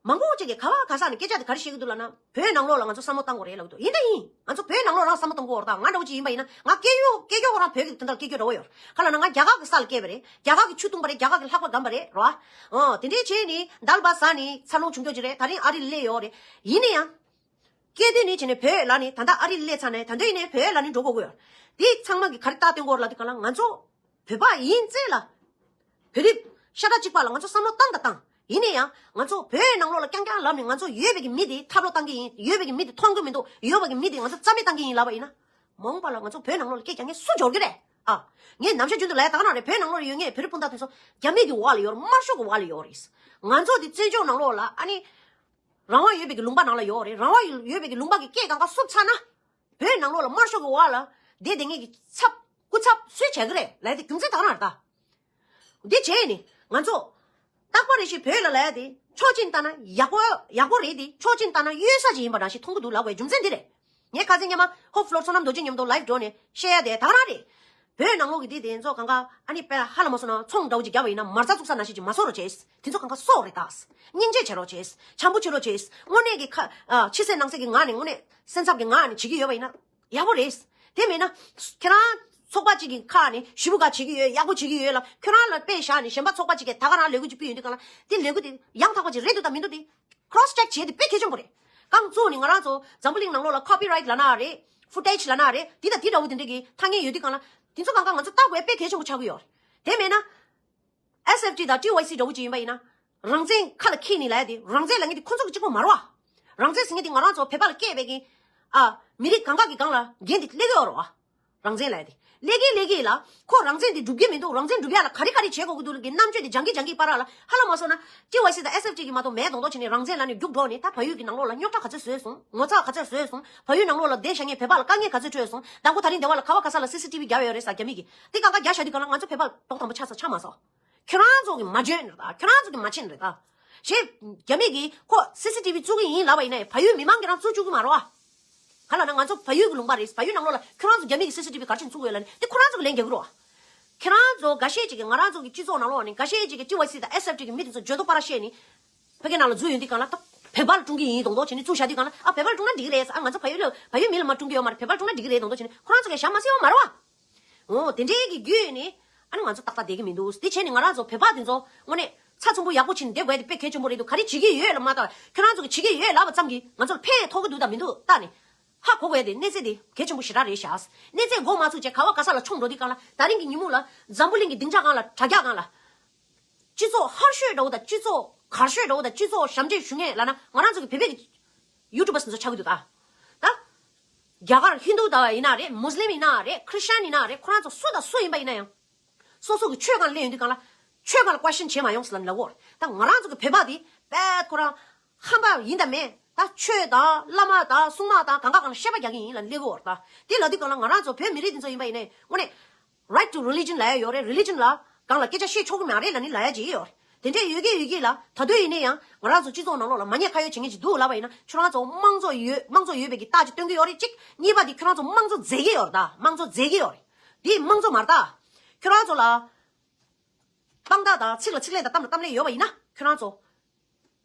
མང་པོ་ཅིག་གིས་ག་བ་ག་ས་ནས་སྐད་ཆ་དེ་ག་རེ་བཤད་ཀྱི་འདུག་ལབ་ན། བོད་ནང་ལོགས་ལ་ང་ཚོ་བསམ་བློ་བཏང་དགོས་རེད་ལབ་ཀྱི་འདུག་ཡིན་ད་ཡིན། ང་ཚོ་བོད་ནང་ལོགས་རང་བསམ་བློ་གཏོང་དགོས་རེད། ད་ང་འདྲ་བོ་ཅིག་ཡིན་པ་ཡིན་ན་ང་སྐྱེས་ཡོད་སྐྱེས་རྒྱུ་ཁོ་རང་བོད་ཀྱི་དོན་དག་སྐྱེས་རྒྱུ་འདྲ་བོ་ཡོད་རེད། ག་ལབ་ན་ང་རྒྱ་གར་གྱི་ས་ལ་སྐྱེས་པ་རེད། རྒྱ་གར་གྱི་ཆུ་བཏུང་པ་རེད། རྒྱ་གར་གྱི་ལྷགས་པ་སྒམ་པ་རེད་རེད་བ། ཨོ་དེ་འདྲའི་བྱས་ནས་འདལ་བ་ཟ་ནས་འཚར་ལོངས་བྱུང་རྒྱུ་ཅིག་རེད། ད་རིང་ཨ་རི་ལ་སླེབས་ཡོད་རེད། ཡིན་ན་ཡང་། སྐྱེས་དུས་ནས་བྱས་ནས་བོད་ལ་ནི་ད་ལྟ་ཨ་རི་ལ་སླེབས་ཚར་ནས་ད་དུང་ཡིན་ནའི་བོད་ལ་ནི་འགྲོ་དགོས་ཀྱི་ཡོད། དེ་ཚང་མ་གི་ག་རེ་རྟགས་སྟོན་དགོས་ལབ་དུས་གང་ལ་ང་ཚོ་བོད་པ་ཡིན་ཙེ་ལ། བོད་རིགས་ཤ་ཁྲག་གཅིག་པ་ལ་ང་ཚོ་བསམ་བློ་བཏང་དང་བཏང་། ཡིན་ན་ཡང་ང་ཚོ་བོད་ནང་ལོགས་ལ་རྐྱང་རྐྱང་ལབ་ནས་ང་ཚོ་ཡོད་པའི་གི་མི་དེ་ཐབས་ལོག་བཏང་གི་ཡིན། ཡོད་པའི་གི་མི་དེ་མཐོང་གི་མི་འདུག་ཡོད་པ་གི་མི་དེ་ང་ཚོ་རྩ་མེད་བཏང་གི་ཡིན་ལབ་པ་ཡིན་ན། མ་འོངས་པ་ལ་ང་ཚོ་བོད་ནང་ལོགས་ལ་སྐད་རྒྱག་མཁན་སུ་འབྱོར་གི་རེད། ཨ། ངས་ནམ་ཞག་རྒྱུན་དུ་ལབ་ཡ་ད་ག་ནང་རེད། བོད་ནང་ལོགས་ལ་ཡོད་མཁན་བོད་རིགས་སྤུན་ཟླ་དེ་ཚོ་རྒྱ་མི་གི་འོག་ལ་ཡོད་རེད། དམར་ཤོག་གི་འོག་ལ་ཡོད་རེད། ང་ཚོ་དེ་བཙན་བྱོལ་ནང་ལོགས་ལ་ཨ་ནི། རང་དབང་ཡོད་པའི་གི་ལུང་པ་ནང་ལ་ཡོད་རེད། རང་དབང་ཡོད་པའི་གི་ལུང་པ་གི་སྐད་གང་ག་བསུབ་ཚར་ན། བོད་ནང་ལོགས་ལ་དམར་ཤོག་གི་འོག་ལ་བསྡད་བསྡད་མཁན་གི་ཚབ་སྐུ་ཚབ་སུས་བྱེད་གི་རེད་ལབ་ཡ་དེ་རྒྱུ་མཚན་ད་ག་རང་རེད་ད། འདི་བྱས་ནས་ང་ཚོ་རྟག་པར་རེ་ཞིག་བོད་ལ་ལབ་ཡ་དེ་ཕྱོགས་གཅིག་ནས་བལྟས་ན་ཡག་པོ་ཡག་པོ་རེད་དེ། ཕྱོགས་གཅིག་ནས་བལྟས་ན་གཡོལ་ས་ཅིག་ཡིན་པ་འདྲ་ཞིག་མཐོང་གི་འདུག་ལབ་དགོས་རྒྱུ་མཚན་འདི་རེད། ངས་ཁ་སང་སྔོན་མ་ཧོབ་ཕློར་བསོད་ནམས་རྡོ་རྗེ་མཉམ་དུ་ལའིབ་འགྲོ་ནས་བཤད་ཡ་དེ་ད་ག་རང་རེད། བོད་ནང་ལོགས་ཀྱི་དེ་དེ་ཚོ་གང་ག་ཨ་ནི་དཔེ་ཧ་ལམ་མ་སོང་ན་ཚོང་འདྲ་བོ་ཅིག་བརྒྱབ་པ་ཡིན་ན་མ་རྩ་བཙུགས་ས་ནང་བཞིན་ཅིག་མ་བཟོ་རོགས་བྱེད། དེ་ཚོ་གང་ག་སྲོག་རེད་ད། སྙིང་རྗེ་བྱེད་རོགས་བྱེད། བྱམས་པོ་བྱེད་རོགས་བྱེད། དངོས་གནས་ཀྱི་ཁ་ཨ་ཕྱི་གསལ་ནང་གསལ་གྱི་ངང་ནས་དངོས་གནས་སེམས་འཚབ་ཀྱི་ངང་ནས་བྱེད་ཀྱི་ཡོད་པ་ཡིན་ན་ཡག་པོ་རེད། དེ་མེད་ན་ཁྱེད་རང་ཚོགས་པ་གཅིག་གི་ཁ་ནས་ཞེ་པོ་ག་བྱེད་ཀྱི་ཡོད། ཡག་པོ་བྱེད་ཀྱི་ཡོད་ལ་ཁྱོད་རང་ལ་དཔེ་བཞག་ནས་གཞན་པ་ཚོགས་པ་གཅིག་གིས་ད་ག་རང་ལས་འགུལ་ཅིག་སྤེལ་ཡོང་དུས་གང་ལ་དེ་ལས་འགུལ་དེ་ཡང་དག་པ་ཅིག་རེད་འདུག་དང་མི་འདུག་དེ་cross check བྱེད་དེ་དཔེ་གལ་ཆེན་པོ་རེད། རྐང་བཙུགས་ནས་ང་རང་ཚོ་འཛམ་བུ་གླིང་ནང་ལོགས་ལ་copyright ལབ་ན་རེད། footage ལབ་ན་རེད། དེ་དང་དེ་འདྲ་བོ་དེ་འདྲ་གི་ཐ་སྙད་ཡོད་དུས་གང་ལ་དེ་ཚོ་གང་ག་ང་ཚོ་ལྟ་དགོས་དཔེ་གལ་ཆེན་པོ་ཆགས་ཀྱི་ཡོད་རེད། དེ་མེད་ན། S F T དང་T Y C འདྲ་བོ་ཅིག་ཡིན་པ་ཡིན་ན། རང་བཙན་ཁ་ལ་འཁྱེར་ནས་ལབ་ཡ་དེ་རང་བཙན་ལབ་མཁན་དེ་ཁོ་ཚོ་གི་གཅིག་པོ་མ་རེད་བ། རང་བཙན་ཟེར་མཁན་དེ་ང་རང་ཚོ་བོད་པ་ལ་སྐྱེས་པའི་གི། ཨ། མི་རིགས་གང་ག་གི་སྒང་ལ་འགན་དེ་སླེབས་ཀྱི་ཡོད་རེད་བ། རང་བཙན་ལབ་ཡ་དེ། སླེབས་ཀྱི་སླེབས་ཀྱི་ལ། ཁོ་རང་བཙན་དེ་སྒྲུབ་ཀྱི་མི་འདུག་རང་བཙན་སྒྲུབ་ཡ་ལ་ག་རེ་ག་རེ་བྱེད་དགོས་ཀྱི་འདུག་ལ་གི་རྣམ་དཔྱོད་དེ་སྦྱང་གི་སྦྱང་གི་བར་ལ་ཧ་ལམ་མ་སོང་ན། T Y C དང་S F T གི་མ་གཏོགས་མེད་མདོག་མདོག་བྱས་ནས་རང་བཙན་ལབ་ནས་རྒྱུགས་འགྲོ་ནས་ད་བལ་ཡུལ་གྱི་ནང་ལོགས་ལ་རྙོག་དྲ་ག་ཚོད་བཟོས་སོང་། ངོ་ཚ་ག་ཚོད་བཟོས་སོང་། བལ་ཡུལ་ནང་ལོགས་ལ་བསྡད་བཞག་མཁན་བོད་པ་ལ་དཀའ་ངལ་ག་ཚོད་འཕྲད་སོང་། མདང་དགོང་ད་རིང་སྡེ་བ་ལ་ག་བ་ག་ས་ལ་C C T V བརྒྱབ་ཡོད་རེད་ཟེར་རྒྱ་མི་གིས། དེ་གང་ག་རྒྱག་བཞག་དུས་གང་ལ་ང་ཚོ་བོད་པ་མདོག་དམ་པོ་ཆགས་ས་ཆགས་མ་སོང་། ཁྱོད་རང་ཚོ་གིས་མ་འཇོན་རེད་ད། ཁྱོད་རང་ཚོ་གིས་མ་མཁྱེན་རེད་ད། ཞེས་རྒྱ་མི་གིས་ཁོ་C C T V བཙུགས་ཀྱི་ཡིན་ལབ་པ་ཡིན་ན་བལ་ཡུལ་མི་མང་གིས་རང་བཙུགས་བཅུག་གི་མ་རེད་བ། ག་ལབ་ན་ང་ཚོ་བལ་ཡུལ་གྱི་ལུང་པ་རེད། བལ་ཡུལ་ནང་ལོགས་ལ་ཁྱོད་རང་ཚོ་རྒྱ་མི་གིས་C C T V ག་རེ་བྱས་བཙུགས་ཡོད་ལབ་ནས་དེ་ཁོ་རང་ཚོ་གིས་ལན་རྒྱག་གི་རེད་བ། ཁྱེད་རང་ཚོ་འགའ་ཤས་ཅིག་གིས་ང་རང་ཚོ་གི་སྤྱི་ཚོགས་ནང་ལོགས་ནས་འགའ་ཤས་ཅིག་གིས་T Y C དང་S F T གི་མི་དེ་ཚོ་འཇོན་ཐང་པ་ར་བཤད་ནས་ཕ་གི་ནང་ལ་འཛུལ་ཡོང་དུས་གང་ལ་ད་བོད་པ་ལ་སྐྲུན་གི་ཡིན་མདོག་མདོག་བྱས་ནས་བཙུགས་བཞག་དུས་གང་ལ་ཨ་བོད་པ་ལ་སྐྲུན་ན་འགྲིག་གི་རེད། ཨ་ང་ཚོ་བལ་ཡུལ་ལ་བལ་ཡུལ་མི་ལ་མ་སྐྲུན་གི་ཡོད་མ་རེད། བོད་པ་ལ་སྐྲུན་ན་འགྲིག་གི་རེད་མདོག་མདོག་བྱས་ནས་ཁོ་རང་ཚོ་གིས་ཞག་མ་ཟིན་པ་མ་རེད་བ། འོ་དེ་འདྲའི་གི་བརྒྱུད་ནས་ཨ་ནི་ང་ཚོ་ཏག་ཏག་བསྡད་ཀྱི་མི་འདུག་དེ་བྱས་ནས་ང་རང་ཚོ་བོད་པ་དེ་ཚོ་དངོས་གནས་ཚ་ཚོམ་པོ་ཡག་པོ་བྱས་ནས་བསྡད་དགོས་ཡ་དེ་དཔེ་གལ་ཆེན་པོ་རེད་འདུག་ག་རེ་བྱེད་ཀྱི་ཡོད་ལ་མ་ལྟ་བ་ཁྱོད་རང་ཚོ་གིས་བྱེད་ཀྱི་ཡོད་ལབ་པ་ཙམ་གྱིས་ང་ཚོ་ལ་ཕན་ཐོགས་ཀྱི་འདུག་དང་མི་འདུག་ལྟ་ནས། ཧ་གོ་དགོས་དེ་གནས་ཚད་དེ་གལ་ཆེན་པོ་ཞེ་དྲག་རེད་ཤག་གནས་ཚད་འགོ་མ་ཚུགས་བྱས་ག་བ་ག་ས་ལ་མཆོང་འགྲོ་དུས་གང་ལ་ད་རིང་གི་ཉིན་མོ་ལ་འཛམ་བུ་གླིང་གི་སྡིངས་ཆ་སྒང་ལ་དྲ་རྒྱ་སྒང་ལ། སྤྱི་ཚོགས་ཧར་ཤོས་འདྲ་བོ་དང་སྤྱི་ཚོགས་གར་ཤོས་འདྲ་བོ་དང་སྤྱི་ཚོགས་ཞབས་འདྲེན་ཞུ་མཁན་ལབ་ན་ང་རང་ཚོ་གི་བོད་པའི་གི་ཡུ་ཊུབ་པར་ཚོ་ཆགས་ཀྱི་འདུག་ད། ད། རྒྱ་གར་ཧིན་དུ་ད་ཡིན་ན་རེད། མུ་སི་ལིམ་ཡིན་ན་རེད། ཁྲི་སི་ཅན་ཡིན་ན་རེད། ཁོ་རང་ཚོ་སུ་དང་སུ་ཡིན་པ་ཡིན་ན་ཡང་། སོ་སོ་གི་ཆོས་སྒང་ལ་སླེབས་ཡོང་དུས་གང་ལ། ཆོས་སྒང་ལ་ཀོ་ཤན་བྱེད་མ་ཡོང་ཟེར་ལབ་ནས་ལབ་ཀྱི་ཡོད་རེད། ད་ང་རང་ཚོ་གི་བོད་པ་དེ་དཔེ་ཁོ་རང་ཧམ་པ་ཡིན་དང་མེད། ད་ཆོས་དང་བླ་མ་དང་སྲུང་མ་དང་གང་ག་གང་ལ་བཤད་པ་རྒྱག་གི་ཡིན་ལབ་ནས་སླེབས་ཀྱི་ཡོད་རེད། ད་དེ་ལབ་དུས་གང་ལ་ང་རང་ཚོ་བོད་མི་རིགས་དེ་ཚོ་ཡིན་པ་ཡིན་ནའི་དངོས་གནས་right to religion ལབ་ཡ་ཡོད་རེད། religion ལ་སྒང་ལ་སྐད་ཆ་བཤད་ཆོག་གི་མ་རེད་ལབ་ནས་ལབ་ཡ་ཅིག་ཡོད་རེད། དེ་འདྲས་ཡོད་ཀྱི་ཡོད་ཀྱི་ལ་ད་དུང་ཡིན་ན་ཡང་ང་རང་ཚོ་སྤྱི་ཚོགས་ནང་ལོགས་ལ་མ་ཉེས་ཁ་གཡོགས་བྱེད་མཁན་ཅིག་འདུག་ལབ་པ་ཡིན་ན་ཁྱོད་རང་ཚོ་དམངས་གཙོ་ཡོད་དམངས་གཙོ་ཡོད་པའི་གི་རྟགས་ཅིག་སྟོན་གྱི་ཡོད་རེད་གཅིག་གཉིས་པ་དེ་ཁྱོད་རང་ཚོ་དམངས་གཙོ་རྫས་ཀྱི་ཡོད་རེད། ད་དམངས་གཙོ་རྫས་ཀྱི་ཡོད་རེད། དེ་དམངས་གཙོ་མ་རེད་ད། ཁྱོད་རང་ཚོ་ལ་དཔང་རྟགས་དང་ཚིག་ལ་ཚིག་ལན་དང་གཏམ་ལ་གཏམ་ལན་ཡོད་པ་ཡིན་ན་ཁྱོད་རང་ཚོ་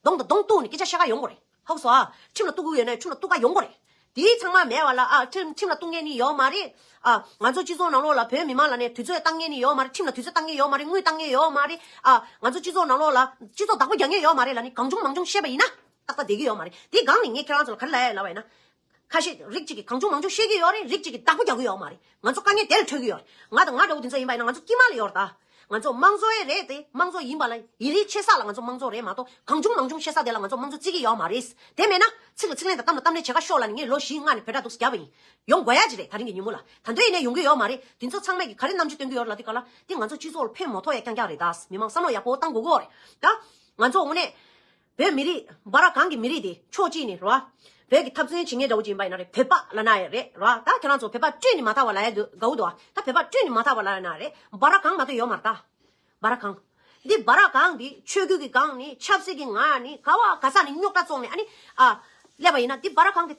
གདོང་དང་གདོང་གཏུག་ནས་སྐད་ཆ་བཤད་ག་ཡོང་དགོས་རེད། ཧ་གོ་སོང་ཨ། ཁྲིམས་ལ་གཏུག་གི་ཡོད་ན་ཁྲིམས་ལ་གཏུག་ག་ཡོང་དགོས་རེད། དེའི་ཚང་མ་མེད་པ་ལ་ཨ་ཁྲིམས་ཁྲིམས་ལ་གཏུག་མཁན་ནི་ཡོད་མ་རེད། ཨ་ང་ཚོ་སྤྱི་ཚོགས་ནང་ལོགས་ལ་བོད་མི་མང་ལ་ནས་དུས་ཚོད་བཏང་མཁན་ནི་ཡོད་མ་རེད། ཁྲིམས་ལ་དུས་ཚོད་བཏང་མཁན་ཡོད་མ་རེད། དངུལ་བཏང་མཁན་ཡོད་མ་རེད། ཨ་ང་ཚོ་སྤྱི་ཚོགས་ནང་ལོགས་ལ་སྤྱི་ཚོགས་བདག་པོ་རྒྱག་མཁན་ཡོད་མ་རེད་ལབ་ནི་གང་བྱུང་མང་བྱུང་བཤད་པ་ཡིན་ན་ཏག་ཏག་བསྡད་ཀྱི་ཡོད་མ་རེད། དེའི་སྒང་ནས་ངས་ཁྱེད་རང་ཚོ་ལ་ག་རེ་ལབ་ཡ་ལབ་པ་ཡིན་ན། ཁ་ཤས་རིགས་གཅིག་གིས་གང་བྱུང་མང་བྱུང་བཤད་ཀྱི་ཡོད་རེད། རིགས་གཅིག་གིས་བདག་པོ་རྒྱག་གི་ཡོད་མ་རེད། ང་ཚོ་དཀའ་ངལ་དེ་ལ་འཕྲད་ཀྱི་ཡོད་རེད། ང་དང་ང་འདྲ་བོ་དེ་ཚོ་ཡིན་པ་ཡིན་ན་ང་ཚོ་དཀྱིལ་མ་ལ་ཡོད་རེད་ད། ང་ཚོ་དམངས་གཙོ་ཡི་རེད་དེ་དམངས་གཙོ་ཡིན་པ་ལ་ཡིན་རིགས་ཆེ་ས་ལ་ང་ཚོ་དམངས་གཙོ་རེད་མ་གཏོགས་གང་བྱུང་མང་བྱུང་བཤད་ས་དེ་ལ་ང་ཚོ་དམངས་གཙོ་བརྩི་གི་ཡོད་མ་རེད། དེ་མེད་ན་ཚིག་ལ་ཚིག་ལན་དང་གཏམ་ལ་གཏམ་ལན་བྱེད་ཁ་ཤོག་ལབ་ནས་ངས་ལོ་བཞི་ལྔ་ནས་བོད་ཕྲུག་འདུག་སེ་བརྒྱབ་པ་ཡིན། ཡོང་དགོས་ཡ་ཅིག་རེད། ད་རིང་གི་ཉིན་མོ་ལ་ད་དུང་ཡིན་ནའི་ཡོང་གི་ཡོད་མ་རེད། དེ་ཚོ་ཚང་མས་ཀྱིས་ག་རེ་རྣམ་དཔྱོད་སྟོན་གི་ཡོད་རེད་ལབ་དུས་ག་ལ་དེ་ང་ཚོ་སྤྱི་ཚོགས་ལ་ཕན་མ་ཐོགས་ཡ་རྐྱང་རྐྱང་རེད་ད། མི་མང་བསམ་བློ་ཡག་པོ་བཏང་དགོས་ཀྱི་ཡོད་རེད་ད། ང་ཚོ་དངོས་གནས། བོད་མི་རིགས་འབའ་ར་གང་གི་མི་རིགས་དེ་ཕྱོགས་གཅིག་ནས་རེད་བ། བོད་ཀྱི་འཐབ་རྩོད་བྱེད་མཁན་འདྲ་བོ་ཅིག་ཡིན་པ་ཡིན་ན་རེད། བོད་པ་ལབ་ན་ཡང་རེད་རེད་བ། ད་ཁྱེད་རང་ཚོ་བོད་པ་སྤྲོད་ནས་མ་ཐར་བ་ལབ་ཡ་དགའ་བོ་འདུག་བ། ད་བོད་པ་སྤྲོད་ནས་མ་ཐར་བ་ལབ་ན་རེད། འབའ་ར་གང་མ་གཏོགས་ཡོད་མ་རེད་ད། འབའ་ར་གང་། འདི་འབའ་ར་གང་འདི་ཆོས་བརྒྱུད་ཀྱི་སྒང་ནས་ཆབ་སྲིད་ཀྱི་ངང་ནས་ག་བ་ག་ས་ནས་རྙོག་དྲ་བཙོག་ནས་ཨ་ནི་ཨ་སླེབས་པ་ཡིན་ན་འདི་འབའ་ར་གང་འདི།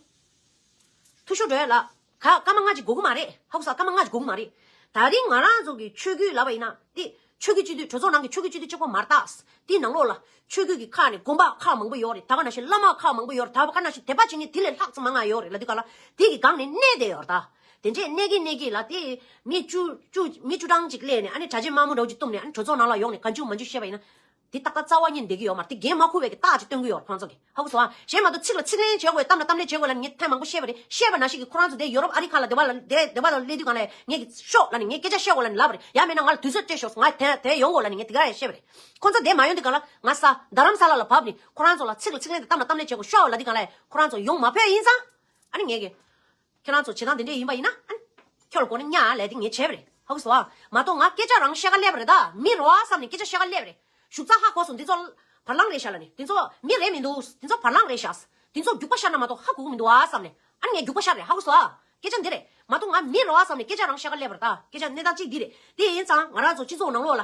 ཐུ་ཤོ་འགྲོ་ཡ་ལ། ག་སྐར་མ་ལྔ་ཅིག་འགོར་གི་མ་རེད། ཧ་གོ་སོང་། སྐར་མ་ལྔ་ཅིག་འགོར་གི་མ་རེད། ད་རིང་ང་རང་ཚོ་གི་ཆོས་བརྒྱུད་ལབ་པ་ཡིན་ན་དེ་ཆོས་བརྒྱུད་སྤྱི་འཐུས་གྲོས་ཚོགས་ནང་གི་ཆོས་བརྒྱུད་སྤྱི་འཐུས་གཅིག་པོ་མ་རེད་ད། དེའི་ནང་ལོགས་ལ་ཆོས་བརྒྱུད་ཀྱི་ཁག་ནས་དགོན་པ་ཁག་མང་པོ་ཡོད་རེད། ད་ག་ནང་བཞིན་བླ་མ་ཁག་མང་པོ་ཡོད་རེད། ད་ག་ནང་བཞིན་དད་པ་བྱེད་མཁན་དེ་ལས་ལྷག་ཙམ་མང་ང་ཡོད་རེད་ལབ་དུས་ག་ལ་དེ་གི་སྒང་ནས་གནས་བསྡད་ཡོད་རེད་ད། དེ་འདྲས་གནས་ཀྱི་གནས་ཀྱི་ལ་དེ་མི་བཅུ་བཅུ་མི་བཅུ་གྲངས་ཅིག་སླེབས་ནས་ཨ་ནི་གྲྭ་ཆས་དམར་མོ་འདྲ་བོ་ཅིག་བཏུམས་ནས་ཨ་ནི་གྲོས་ཚོགས་ནང་ལ་ཡོང་ནས་གང་བྱུང་མང་བྱུང་བཤད་པ་ཡིན་ན། དེ་ཏག་ཏག་རྩ་བ་ཉིད་ནས་བསྡད་ཀྱི་ཡོད་མ་རེད། དེ་འགན་མ་འཁུར་བའི་གི་རྟགས་ཅིག་སྟོན་གྱི་ཡོད་རེད་ཁོང་ཚོ་གིས། ཧ་གོ་སོང་ཨ། གཞན་མ་གཏོགས་ཚིག་ལ་ཚིག་ལན་བྱེད་དགོས་གཏམ་ལ་གཏམ་ལན་བྱེད་དགོས་ལབ་ནས་ངས་ཐེངས་མང་པོ་བཤད་པ་རེད། བཤད་པ་ནང་བཞིན་གྱི་ཁོ་རང་ཚོ་དེ་ཡོ་རོབ་ཨ་རི་ཁ་ལ་སྡེ་བ་ལ་སྡེ་སྡེ་བ་ལ་སླེབས་དུས་གང་ལ་ངས་ཀྱི་ཤོག་ལབ་ནས་ངས་སྐད་ཆ་བཤད་དགོས་ལབ་ནས་ལབ་པ་རེད། ཡང་མིན་ན་ང་ལ་དུས་ཚོད་སྤྲད་ཤོག་ང་དེ་དེ་ཡོང་དགོས་ལབ་ནས་ངས་དེ་ག་རེ་བཤད་པ་རེད། ཁོང་ཚོ་དེ་མ་ཡོང་དུས་གང་ལ་ང་ས་རྡ་རམ་ས་ལ་ལ་བབས་ནས་ཁོ་རང་ཚོ་ལ་ཚིག་ལ་ཚིག་ལན་དང་གཏམ་ལ་གཏམ་ལན་བྱེད་དགོས་ཤོག་ལབ་དུས་གང་ལ་ཁོ་རང་ཚོ་ཡོང་མ་ཕོད་ཡིན་ཙང་། ཨ་ནི་ངས་ཀྱི། ཁྱེད་རང་ཚོ་བྱེད་སྟངས་དེ་འདྲས་ཡིན་པ་ཡིན་ན་ཨ་ནི། ཁྱོད་ལ་གོ་ན་ཉག་ལས་དེ་ངས་བྱས་པ་རེད། ཧ་གོ་སོང་ཨ། མ་གཏོགས་ང་སྐད་ཆ་རང་བཤད་ག་སླེབས་པ་རེད་ད། མི་རེད་བ་བསམ་ནས་སྐད་ཆ་བཤད་ག་སླེབས་པ་རེད། ཞུགས་ཚགས་ཧ་གོ་སོང་། འདི་ཚོ་བར་ལམ་རེད་ཤག་ལབ་ནས། འདི་ཚོ་མི་རེད་མི་འདུག་འདི་ཚོ་བར་ལམ་རེད་ཤག་འདི་ཚོ་རྒྱུག་པ་ཤར་ན་མ་གཏོགས་ཧ་གོ་གི་མི་འདུག་བ་བསམ་ནས། ཨ་ནི་ངས་རྒྱུག་པ་ཤར་རེད། ཧ་གོ་སོང་ཨ། སྐད་ཆ་འདི་རེད། མ་གཏོགས་ང་མི་རེད་བ་བསམ་ནས་སྐད་ཆ་རང་བཤད་ག་སླེབས་པ་རེད་ད། སྐད་ཆ་གནས་སྟངས་གཅིག་འདི་རེད། དེ་ཡིན་ཙང་ང་རང་ཚོ་སྤྱི་ཚོགས་ནང་ལོགས་ལ།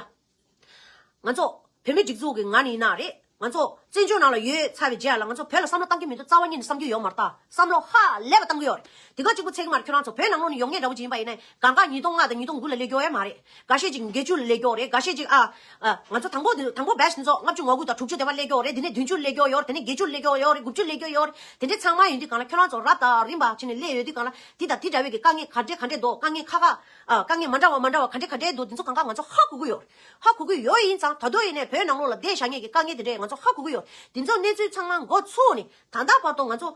ང་ཚོ་བོད་མི་སྒྲིག་འཛུགས་ཀྱི་ངོས་ནས་ཡིན་ན་རེད། ང་ཚོ་བཙན་བྱོལ་ནང་ལ་ཡོད་ཚར་བའི་རྗེས་ལ་ང་ཚོ་བོད་ལ་བསམ་བློ་བཏང་གི་མི་འདུག་རྩ་བ་ཉིད་ནས་བསམ་རྒྱུ་ཡོད་མ་རེད་ད། བསམ་བློ་ཧ་ལས་པ་བཏང་གི་ཡོད་རེད། དེ་ག་གཅིག་པུ་ཚེ་གི་མར་ཁྱོད་རང་ཚོ་བོད་ནང་ལོགས་ནས་ཡོང་མཁན་འདྲ་བོ་ཅིག་ཡིན་པ་ཡིན་ན་གང་ག་ཉིས་སྟོང་ལྔ་དང་ཉིས་སྟོང་དགུ་ལ་སླེབས་ཀྱི་ཡོད་མ་རེད། འགའ་ཤས་ཅིག་བརྒྱད་ཅུ་ལ་སླེབས་ཀྱི་ཡོད་རེད། འགའ་ཤས་ཅིག་ཨ། ཨ། ང་ཚོ་དང་པོ་དེ་དང་པོ་བེ་ཆི་དེ་ཚོ་ལྔ་བཅུ་ང་དགུ་དང་དྲུག་ཅུ་དེ་བ་སླེབས་ཀྱི་ཡོད་རེད། དེ་ནས་བདུན་ཅུ་ལ་སླེབས་ཀྱི་ཡོད་རེད། དེ་ནས་བརྒྱད་ཅུ་ལ་སླེབས་ཀྱི་ཡོད་རེད། དགུ་བཅུ་ལ་སླེབས་ཀྱི་ཡོད་རེད། དེ་འདྲས་ཚང་མ་ཡིན་དུས་གང་ལ་ཁྱོད་རང་ཚོ་རབ་དང་རིམ་པ་བྱས་ནས་སླེབས་ཡོད་དུས་གང་ལ་དེ་དང་དེ་འདྲ་བའི་གི་དཀའ་ངལ་ག་འདྲས་ག་འདྲས་འདུག་དཀའ་ངལ་ཁག་ཁག་ཨ། དཀའ་ངལ་མ་འདྲ་བ་མ་འདྲ་བ་ག་འདྲས་ག་འདྲས་འདུག་དེ་ཚོ་གང་ག་ང་ཚོ་ཧ་གོ་གི་ཡོད་རེད། ཧ་གོ་གི་ཡོད་ཡིན་ཙང་ད་དུང་ཡིན་ནའི་བོད་ནང་ལོགས་ལ་བསྡད་བཞག་མཁན་གྱི་དཀའ་ངལ་དེ་འདྲས་ང་ཚོ་ཧ་གོ་གི་ཡོད། དེ་ཚོ་གནས་ཚུལ་ཚང་མ་འགོ་ཚུགས་ནས་ད་ལྟ་བར་དུ་ང་ཚོ།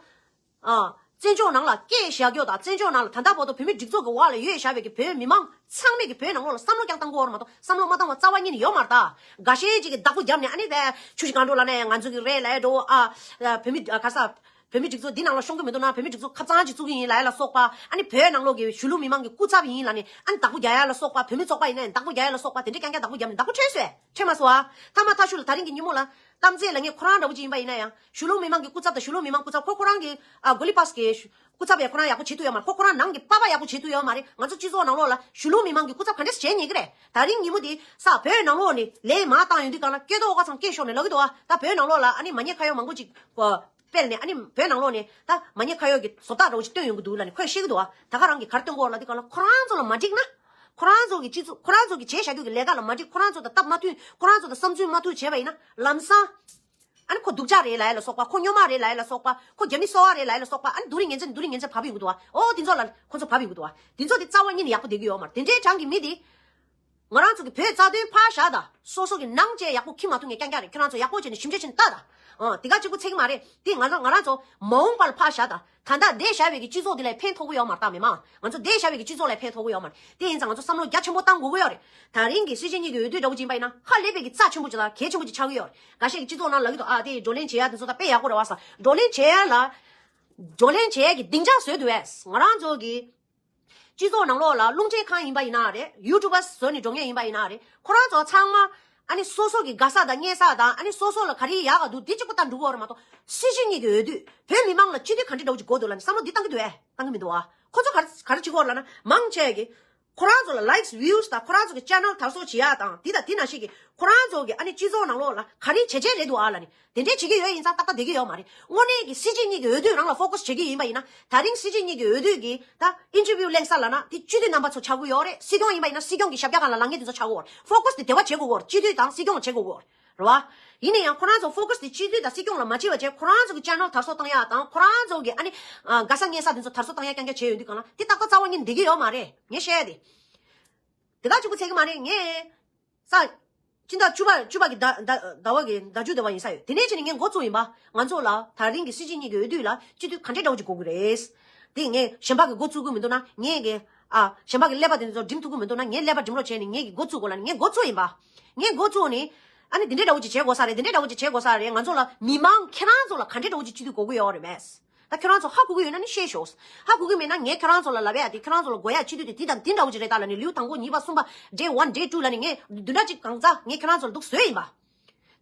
ཨ། བཙན་བྱོལ་ནང་ལ་སྐད་བཞག་རྒྱུ་དང་བཙན་བྱོལ་ནང་ལ་ད་ལྟ་བར་དུ་བོད་མི་སྒྲིག་འཛུགས་ཀྱི་འོག་ལ་ཡོད་བཞག་པའི་གི་བོད་མི་མང་ཚང་མས་གི་བོད་ནང་ལོགས་ལ་བསམ་བློ་ཀྱང་བཏང་དགོས་བར་མ་གཏོགས་བསམ་བློ་མ་བཏང་བ་རྩ་བ་ཉིད་ནས་ཡོད་མ་རེད་ད། འགའ་ཤས་ཅིག་གིས་བདག་པོ་བརྒྱབ་ནས་ཨ་ནི་བས་ཆུ་ཞིག་གང་འགྲོ་ལ་ནས་ང་ཚོ་གི་རེད་ལ་འགྲོ་ཨ། བོད་མི་ག་ས། བོད་མི་སྒྲིག་འཛུགས་འདི་ནང་ལ་ཤོང་གི་མི་འདུག་ན་བོད་མི་སྒྲིག་འཛུགས་ཁ་གཙང་ཅིག་བཙུགས་ཀྱི་ཡིན་ལ་ཡ་ལ་སོགས་པ། ཨ་ནི་བོད་ནང་ལོགས་ཀྱི་གཞིས་ལུས་མི་མང་གི་སྐུ་ཚབ་ཡིན་ལ་ནི་ཨ་ནི་བདག་པོ་རྒྱག་ཡ་ལ་སོགས་པ། བོད་མི་ཚོགས་པ་ཡིན་ན་ཡང་བདག་པོ་རྒྱག་ཡ་ལ་སོགས་པ་དེ་འདྲས་རྐྱང་རྐྱང་བདག་པོ་བརྒྱབ་ནས་བདག་པོ་འཕྲོད་སོང་། འཕྲོད་མ་སོང་ཨ། མཐའ་མ་མཐའ་གཞུག་ལ་ད་རིང་གི་ཉིན་མོ་ལ་གཏམ་ཚེ་ལ་ངས་ཁོ་རང་འདྲ་བོ་ཅིག་ཡིན་པ་ཡིན་ན་ཡང་གཞིས་ལུས་མི་མང་གི་སྐུ་ཚབ་དང་གཞིས་ལུས་མི་མང་སྐུ་ཚབ་ཁོ་ཁོ་རང་གི་ཨ་གོ་ལི་པཱས་ཀྱི་སྐུ་ཚབ་ཡང་ཁོ་རང་ཡག་པོ་བྱེད་ཐུབ་ཡོད་མ་རེད། ཁོ་ཁོ་རང་ནང་གི་པ་པ་ཡག་པོ་བྱེད་ཐུབ་ཡོད་མ་རེད། ང་ཚོ་སྤྱི་ཚོགས་ནང་ལོགས་ལ་གཞིས་ལུས་མི་མང་གི་སྐུ་ཚབ་ག་འདྲས་བྱེད་ཉན་གི་རེད། ད་རིང་ཉིན་མོ་དེ་ས་བོད་ནང་ལོགས་ནས་ལན་མར་བཏང་ཡོང་དུས་གང་ལ་སྐད་ཐོག་ཁ་ཚང་སྐད་ཤོར་ནས་ལབ་ཀྱི་འདུག་ཨ། ད་བོད་ནང་ལོགས་ལ་ཨ་ནི་མ་ཉེས་ཁ་གཡོག་མང་པོ་ཅིག་སྤེལ་ནས་ཨ་ནི་བོད་ནང་ལོགས་ནས་ད་མ་ཉེས་ཁ་གཡོག་གི་བཟོ་ལྟ་འདྲ་བོ་ཅིག་སྟོན་ཡོང་གི་འདུག་ལབ་ནས་ཁོས་བཤད་ཀྱི་འདུག་ཨ། ད་ག་རང་གིས་ག་རེ་སྟོན་གྱི་ཡོད་ལབ་དུས་གང་ལ་ཁོ་རང་ཚོ་ལ་མ་འགྲིག་ན། ཁོ་རང་ཚོ་གི་སྤྱི་ཚོགས་ཁོ་རང་ཚོ་གི་བྱས་བཞག་རྒྱུ་གི་ལས་ཀ་ལ་མ་འགྲིག་ཁོ་རང་ཚོ་དང་སྟབས་མ་མཐུན་ཁོ་རང་ཚོ་དང་བསམ་ཚུལ་མ་མཐུན་བྱས་པ་ཡིན་ན་ལམ་སང་། ཨ་ནི་ཁོ་སྡུག་ཅག་རེད་ལབ་ཡ་ལ་སོགས་པ། ཁོ་སྨྱོན་མ་རེད་ལབ་ཡ་ལ་སོགས་པ། ཁོ་རྒྱ་མི་སོ་པ་རེད་ལབ་ཡ་ལ་སོགས་པ། ཨ་ནི་སྡུག་རུས་ངན་ཚད་སྡུག་རུས་ངན་ཚད་བབས་ཡོང་གི་འདུག་བ། ཨོ་དེ་ཚོ་ལ་ཁོ་ཚོ་བབས་ཡོང་གི་འདུག་བ། དེ་ཚོ་དེ་རྩ་བ་ཉིད་ནས་ཡག་པོ་བསྡད་ཀྱི་ཡོད་མ་རེད། དེ་འདྲའི་གྲངས་ཀྱི་མི་དེ། ང་རང་ཚོ་གི་བོད་རྩ་དོན་ཕར་བཞག་དང་། སོ་སོ་གི་ནང་བཅས་ཡག་པོ་ཁྱི་མ་ཐུག་ངས་རྐྱང་རྐྱང་རེད། ཁྱོད་རང་ཚོ་ཡག་པོ་བྱས་ནས་ཞིབ་འཇུག་བྱས་ནས་ལྟ་དང་། ཨོ་དེ་ག་གཅིག་པུ་ཚད་ཀྱི་མ་རེད། དེ་ང་ཚོ་ང་རང་ཚོ་མ་འོངས་པ་ལ་ཕར་བཞག་དང་། ད་ལྟ་བསྡད་བཞག་པའི་གི་སྤྱི་ཚོགས་དེ་ལ་ཕན་ཐོགས་ཀྱི་ཡོད་མ་རེད་ད། མི་མང་ང་ཚོ་བསྡད་བཞག་པའི་གི་སྤྱི་ཚོགས་ལ་ཕན་ཐོགས་ཀྱི་ཡོད་མ་རེད། དེ་ཡིན་ཙང་ང་ཚོ་བསམ་བློ་རྒྱ་ཆེན་པོ་བཏང་དགོས་ཀྱི་ཡོད་རེད། ད་རིང་གི་སྲིད་སྤྱི་གཉིས་ཀྱི་འོས་བསྡུ་འདྲ་བོ་ཅིག་ཡིན་པ་ཡིན་ན་ཧ་ལས་པའི་གི་རྩ་ཆེན་པོ་ཅིག་དང་གལ་ཆེན་པོ་ཅིག་ཆགས་ཀྱི་ཡོད་རེད། འགའ་ཤས་ཀྱི་སྤྱི་ཚོགས་ནང་ལབ་ཀྱི་འདུག་ཨ་དེ་བགྲོ་གླེང་བྱེད་ཡ་དེ་ཚོ་ད་དཔེ་ཡག་པོ་རེད་བ་ས། བགྲོ་གླེང་བྱེད་ཡ་ལ། བགྲོ་གླེང་བྱེད་ཡ་གི་སྡིངས་ཆ་བཟོས་འདུག་བས། ང་རང་ཚོ་གི་སྤྱི་ཚོགས་ནང་ལོགས་ལ་རླུང་འཕྲིན་ཁང་ཡིན་པ་ཡིན་ན་རེད། ཡུ་ཊུབ་པ་བཟོས་ནས་འགྲོ་མཁན་ཡིན་པ་ཡིན་ན་རེད། ཁོ་རང་ཚོ་ཚང་མ་ཨ་ནི་སོ་སོ་གི་དགའ་ས་དང་རྙེད་ས་དང་ཨ་ནི་སོ་སོ་ལ་ག་རེ་ཡག་ག་འདུག་འདི་གཅིག་པུ་ལྟ་འགྲོ་གི་ཡོད་རེད་མ་གཏོགས། སྲིད་སྤྱི་གཉིས་ཀྱི་འོས་བསྡུ་བོད་མི་མང་ལ་སྤྱི་འཐུས་ག་འདྲ་འདྲ་བོ་ཅིག་དགོས་འདུག་ལབ་ནས་བསམ་བློ་འདི་བཏང་གི་འདུག་ཨེ། བཏང་གི་མི་འདུག་ཨ། ཁོ་ཚོ་ག་རེ་ག་རེ་བྱེད་ཀྱི་ཡོད་ལབ་ན་མང་ཆེ་གི་ཁོ་རང་ཚོ་ལ་ལའིཀ་བིའུ་དང་ཁོ་རང་ཚོ་གི་ཆེ་ནལ་དར་སྲོལ་བྱེད་ཡག་དང་འདི་དང་འདི་ནང་བཞིན་གྱི་ ཁོ་རང་ཚོ་གི་ཨ་ནི་སྤྱི་ཚོགས་ནང་ལོགས་ལ་ག་རེ་བྱས་བྱས་རེད་འདུག་ཨ་ལ་ནི། དེ་འདྲས་བྱེད་ཀྱི་ཡོད་ཡིན་ཙང་ཏག་ཏག་བསྡད་ཀྱི་ཡོད་མ་རེད། དངོས་གནས་ཀྱི་སྲིད་སྤྱི་གཉིས་ཀྱི་འོས་བསྡུ་རང་ལ་ཕོ་ཀས་བྱེད་ཀྱི་ཡིན་པ་ཡིན་ན། ད་རིང་སྲིད་སྤྱི་གཉིས་ཀྱི་འོས་བསྡུ་གི་ད་ཨིན་ཊར་བིའུ་གླེང་ས་ལ་ན་དེ་སྤྱི་འཐུས་རྣམ་པ་ཚོ་ཆགས་ཀྱི་ཡོད་རེད། སྲིད་སྐྱོང་ཡིན་པ་ཡིན་ན་སྲིད་སྐྱོང་གི་ཞབས་བཀྱག་སྒང་ལ་ལངས་མཁན་དེ་ཚོ་ཆགས་ཀྱི་ཡོད་རེད། ཕོ་ཀས་དེ་དེ་བ་བྱེད་དགོས་ཀྱི་ཡོད་རེད། སྤྱི་འཐུས་དང་སྲིད་སྐྱོང་ལ་བྱེད་དགོས་ཀྱི་ཡོད་རེད། རེད་བ། ཡིན་ན་ཡང་ཁོ་རང་ཚོ་ཕོ་ཀས་དེ་སྤྱི་འཐུས་དང་སྲིད་སྐྱོང་ལ་མ་བྱེད་པ་བྱས་ཁོ་རང་ཚོ་གི་ཅེ་ནལ་དར་སྲོལ་བཏང་ཡག་དང་ཁོ་རང་ཚོ་གི་ཨ་ནི་ཨ་དགའ་ས་ཉེ་ས་དེ་ཚོ་དར་སྲོལ་བཏང་ཡག་རྐྱང་རྐྱང་བྱས་ཡོད་དུས་གང་ལ་དེ་ཏག་ཏག་རྩ་བ་ཉིད་འགྲིག་གི་ཡོད་མ་རེད། ངས་བཤད་ཡ་དེ། དེ་ག་གཅིག་པུ་ཚད་གི་མ་རེད། ངས་ས་སྤྱི་ཟླ་བཅུ་པ་བཅུ་པ་གི་ཟླ་ཟླ་ཟླ་བ་གི་ཟླ་མཇུག་ཟླ་བ་ཡིན་ས་ཡོད། དེ་ནས་བྱས་ནས་ངས་འགོ་བཙུགས་ཡིན་པ། ང་ཚོ་ལ་ད་རིང་གི་སྲིད་སྤྱི་གཉིས་ཀྱི་འོས་བསྡུ་ལ་སྤྱི་འཐུས་ག་འདྲས་འདྲ་བོ་ཅིག་དགོས་ཀྱི་རེད། དེ་ངས་གཞན་པ་གི་འགོ་བཙུགས་ཀྱི་མི་འདུག་ན་ངས་གི་ཨ་གཞན་པ་གི་ཀླད་པ་དེ་ཚོ་འགྲིམ་ཐུབ་ཀྱི་མི་འདུག་ན་ངས་ཀླད་པ་འགྲིམ་རོགས་བྱས་ནས་ངས་གི་འགོ་བཙུགས་དགོས་ལ་ནི་ངས་འགོ་བཙུགས་ཡིན་པ། ངས་འགོ་བཙུགས་ནས་ཨ་ནི་འདི་འདྲས་འདྲ་བོ་ཅིག་བྱེད་དགོས་ས་རེད། འདི་འདྲས་འདྲ་བོ་ཅིག་བྱེད་དགོས་ས་རེད། ང་ཚོ་ལ་མི་མང་ཁྱེད་རང་ཚོ་ལ་ག་འདྲས་འདྲ་བོ་ཅིག་སྤྱི་འཐུས་དགོས་ཀྱི་ཡོད་རེད་མེད། ད་ཁྱོད་རང་ཚོ་ཧ་གོ་གི་ཡོད་ན་ནི་བཤད་ཤོག་ཧ་གོ་གི་མེད་ན་ངས་ཁྱོད་རང་ཚོ་ལ་ལབ་ཡ་དེ་ཁྱོད་རང་ཚོ་ལ་དགོས་ཡ་སྤྱི་འཐུས་དེ་འདི་དང་འདི་འདྲ་བོ་ཅིག་རེད། ད་ལ་ནི་ལེའུ་དང་པོ་གཉིས་པ་གསུམ་པ་day one day two ལ་ནི་ངས་བདུན་ཕྲག་གཅིག་གང་ཚ་ངས་ཁྱོད་རང་ཚོ་ལ་འདུག་བཟོས་ཡིན་པ།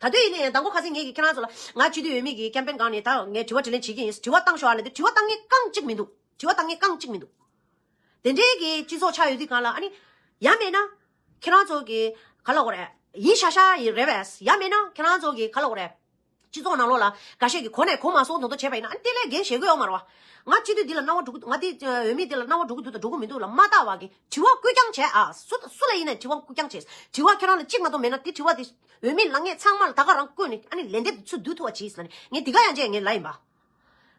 ད་དུས་ཡིན་ནའི་དང་པོ་ཁ་སང་ངས་ཀྱི་ཁྱོད་རང་ཚོ་ལ་ང་སྤྱི་འཐུས་འོས་མི་གི་ཀེམ་པེན་སྒང་ནས་ད་ངས་དྲི་བ་དྲིས་ལན་བྱེད་ཀྱི་ཡིན། དྲི་བ་བཏང་ཤོག་ཨ་ལ་དེ་དྲི་བ་བཏང་མཁན་རྐང་གཅིག་མི་འདུག་དྲི་བ་བཏང་མཁན་རྐང་གཅིག་མི་འདུག་དེ་འདྲའི་གི་སྤྱི་ཚོགས་ཆགས་ཡོད་དུས་གང་ལ་ཨ་ནི་ཡང་མེད་ན་ཁྱེད་རང་ཚོ་གི་ག་ལ་གོ་རེད། ཡིན་ཤ་ཤ་ཡིན་རེད་བས། ཡང་མེད་ན་ཁྱེད་རང་ཚོ་གི་ག་ལ་གོ་རེད། སྤྱི་ཚོགས་ནང་ལོགས་ལ་འགའ་ཤས་ཀྱིས་གོ་ནས་གོ་མ་སོང་མདོག་མདོག་བྱས་པ་ཡིན་ན་ཨ་ནི་དེ་ལས་འགན་བཞེས་དགོས་ཡོད་མ་རེད་བ། ང་སྤྱི་འཐུས་འདི་ལ་སྣང་བ་འགྲོ་གི་འདུག་ང་འདི་འོས་མི་འདི་ལ་སྣང་བ་འགྲོ་གི་འདུག་དང་འགྲོ་གི་མི་འདུག་ལ་མ་བལྟ་བ་གི་དྲི་བ་བཀོད་རྐྱང་བྱས་ཨ། སུ་སུ་ལ་ཡིན་ན་དྲི་བ་བཀོད་རྐྱང་བྱས། དྲི་བ་ཁྱེད་རང་ལ་གཅིག་མ་གཏོགས་མེད་ན་དེ་དྲི་བ་དེ་འོས་མི་ལངས་མཁན་ཚང་མ་ལ་ད་ག་རང་བཀོད་ནས་ཨ་ནི་ལན་འདེབས་ཚུར་བསྡུ་ཐུབ་པ་བྱས་ཟེར་ནས་ངས་འདི་ག་ཡང་བྱས་ངས་ལབ་ཡིན་པ།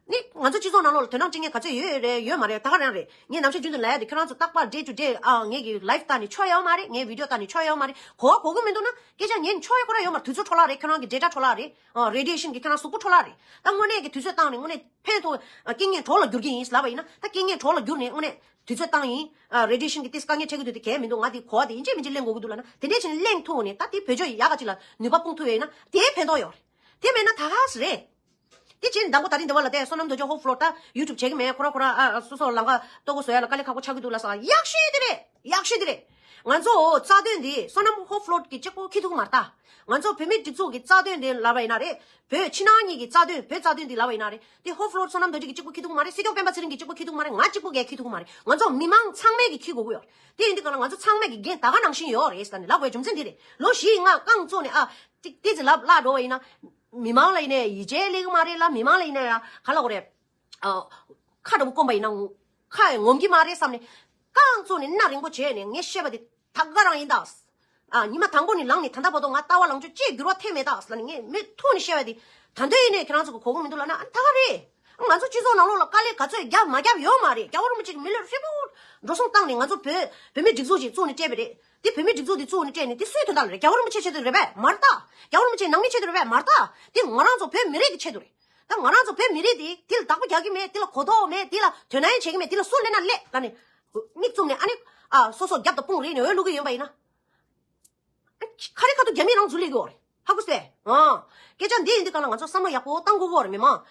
ནི་ང་ཚོ་སྤྱི་ཚོགས་ནང་ལོགས་ལ་དོ་སྣང་བྱེད་མཁན་ག་ཚོད་ཡོད་རེད་ཡོད་མ་རེད་ད་ག་རང་རེད། ངས་ནམ་ཞག་རྒྱུན་དུ་ལབ་ཡ་དེ་ཁྱེད་རང་ཚོ་རྟག་པར་day to day ཨ་ངས་ཀྱི་ལའིབ་ལྟ་ནས་ཆོ་ཡོད་མ་རེད། ངས་བི་ཌི་ཡོ་ལྟ་ནས་ཆོ་ཡོད་མ་རེད། གོ་བ་གོ་གི་མི་འདུག་ན་སྐད་ཆ་ཉན་ཆོ་ཡོད་ཁོ་རང་ཡོད་མ་རེད། དུས་ཚོད་འཕྲོ་བརླག་རེད། ཁྱེད་རང་གི་ཌེ་ཊ་འཕྲོ་བརླག་རེད། ཨ་རེ་ཌི་ཡེ་ཤན་གྱི་ཁྱེད་རང་གཟུགས་པོ་འཕྲོ་བརླག་རེད། ད་དངོས་གནས་ཀྱི་དུས་ཚོད་བཏང་ནས་དངོས་གནས་ཕན་ཐོགས་ཨ་རྐྱེན་ངན་གྲོགས་ལ་འགྱུར་གྱི་ཡིན་ལབ་པ་ཡིན་ན་ད་རྐྱེན་ངན་གྲོགས་ལ་འགྱུར་ནས་དངོས་གནས་དུས་ཚོད་བཏང་ཡིན། ཨ་རེ་ཌི་ཡེ་ཤན་གྱི་ཏིས་དཀའ་ངལ་འཕྲད་ཀྱི་འདུག་དེ་གལ་མི་འདུག་ང་དེ་གོ་བ་དེ་ཡིན་གཅིག་མིན་གཅིག་གླེང་དགོས་ཀྱི་འདུག་ལབ་ན་དེ་འདྲས་བྱས་ནས་གླེང་ཐུབ་ནས་ད་དེ་བེད་སྤྱོད་ཡག་ག་ཅིག་ལ་ནུས་པ་སྤུངས་ཐུབ་ཡོད་ན་དེ་ཕན་ཐོགས་ཡོད་རེད། དེ་མེད་ན་ད་ག་སེ་རེད། དེ་བྱས་ནས་མདང་དགོང་ད་རིང་འདི་བ་ལ་བལྟས་བསོད་ནམས་རྡོ་རྗེ་ཧོབ་ཕློར་ད་ཡུ་ཊུབ་བྱེད་ཀྱི་མེད། ཁོ་ར་ཁོ་ར་ཨ་ཨ་སོ་སོ་ལམ་ཁ་ལྟོ་གོས་བཟོ་ཡ་ལ་དཀའ་ལས་ཁག་པོ་ཆགས་ཀྱི་འདུག་ལ་ས་ཡག་ཤོས་དེ་རེད། ཡག་ཤོས་དེ་རེད། ང་ཚོ་རྩ་དོན་འདི་བསོད་ནམས་ཧོབ་ཕློར་གྱི་གཅིག་པོ་ཁྱི་ཐུག་མ་རེད་ད། ང་ཚོ་བོད་མི་སྒྲིག་འཛུགས་ཀྱི་རྩ་དོན་འདི་ལབ་པ་ཡིན་ན་རེད། བོད་ཕྱི་ནང་གཉིས་ཀྱི་རྩ་དོན་བོད་རྩ་དོན་འདི་ལབ་པ་ཡིན་ན་རེད། དེ་ཧོབ་ཕློར་བསོད་ནམས་རྡོ་རྗེ་གི་གཅིག་པོ་ཁྱི་ཐུག་མ་རེད། སྲིད་སྐྱོང་སྤེན་པ་ཚེ་རིང་གི་གཅིག་པོ་ཁྱི་ཐུག་མ་རེད། ང་གཅིག་པོ་གས་ཁྱི་ཐུག་མ་རེད། ང་ཚོ་མི་མང་ཚང་མས་གི་ཁྱི་དགོས་ཀྱི་ཡོད་རེད། དེ་ཡིན་དུས་ག་ལ་ང་ཚོ་ཚང་མས་གི་འགན་ད་ག་ནང་བཞིན་ཡོད་རེད་ཟེར་ནས་ལབ་དགོས་རྒྱུ་མཚན་འདི་རེད། ལོ་བཞི་ཡི་ང་རྐང་བཙུགས་ནས་ཨ། ཏི་ཏི་ཙི་ལབ་བརླག་འགྲོ་བ་ཡིན་ན། མི་མང་ལ་ཡིན་ནའི་ཡིད་ཆེས་སླེབས་ཀྱི་མ་རེད་ལ་མི་མང་ལ་ཡིན་ན་ཡང་ག་ལ་འོ་རེད། ཨ། ཁ་འདྲ་པོ་སྐོམ་པ་ཡིན་ན་ངུ། ཁ་ཡང་ངོམ་གྱི་མ་རེད་བསམ་ནས། རྐང་བཙུགས་ནས་སྣ་རིང་པོ་བྱས་ནས་ངས་བཤད་པ་དེ་ད་ག་རང་ཡིན་ད། ཨ་ཉི་མ་དང་པོ་ནས་ལངས་ནས་ད་ལྟ་བར་དུ་ང་ལྟ་བ་ལངས་ཕྱོགས་ཅི་འགྱུར་བ་ཐེབས་མེད་ད་ལབ་ནས་ངས་མུ་མཐུད་ནས་བཤད་པ་དེ་ད་འདོད་ཡིན་ནའི་ཁྱེད་རང་ཚོ་གི་གོ་གི་མི་འདུག་ལབ་ན་ཨ་ད་ག་རེད། ང་ཚོ་སྤྱི་ཚོགས་ནང་ལོགས་ལ་དཀའ་ལས་ག་ཚོད་བརྒྱབ་མ་བརྒྱབ་ཡོད་མ་རེད། རྒྱལ་བ་རིན་པོ་ཆེ་གི་མི་ལུས་ཧྲིལ་པོ་འགྲོ་སོང་བཏང་ནས་ང་ཚོ་བོད་བོད་མི་སྒྲིག་འཛུགས་ཤིག་བཙུགས་ནས་སྤྲད་པ་རེད། དེ་བོད་མི་སྒྲིག་འཛུགས་དེ་བཙུགས་ནས་སྤྲད་ནས་དེ་སུའི་དོན་དག་ལ་རེད། རྒྱལ་བ་རིན་པོ་ཆེའི་ཆེད་དུ་རེད་པས་མ་རེད་ད། རྒྱལ་བ་རིན་པོ་ཆེ་ནང་མིའི་ཆེད་དུ་རེད་པས་མ་རེད་ད། དེ་ང་རང་ཚོ་བོད་མི་རིགས་ཀྱི་ཆེད་དུ་རེད། ད་ང་རང་ཚོ་བོད་མི་རིགས་དེ་དེ་ལ་བདག་པོ་རྒྱག་གི་མེད། དེ་ལ་གོ་རྟོགས་མེད། དེ་ལ་དོ་སྣང་བྱེད་ཀྱི་མེད། དེ་ལ་སུ་སླེབས་ན་སླེབས་ལབ་ནས་མིག་བཙུམ་ནས་ཨ་ནི་ཨ་སོ་སོ་རྒྱབ་དང་དཔུང་རེག་ནས་འོས་བླུག་གི་ཡོད་པ་ཡིན་ན། ཁ་རི་ཁ་ཐུག་རྒྱ་མི་རང་འཛུལ་ལས་ཀྱི་ཡོད་རེད། ཧ་གོ་སོང་ངས། ཨ། སྐད་ཆ་འདི་ཡིན་དུས་གང་ལ་ང་ཚོ་བསམ་བློ་ཡག་པོ་བཏང་དགོས་ཀྱི་ཡོད་རེད་མི་མང་།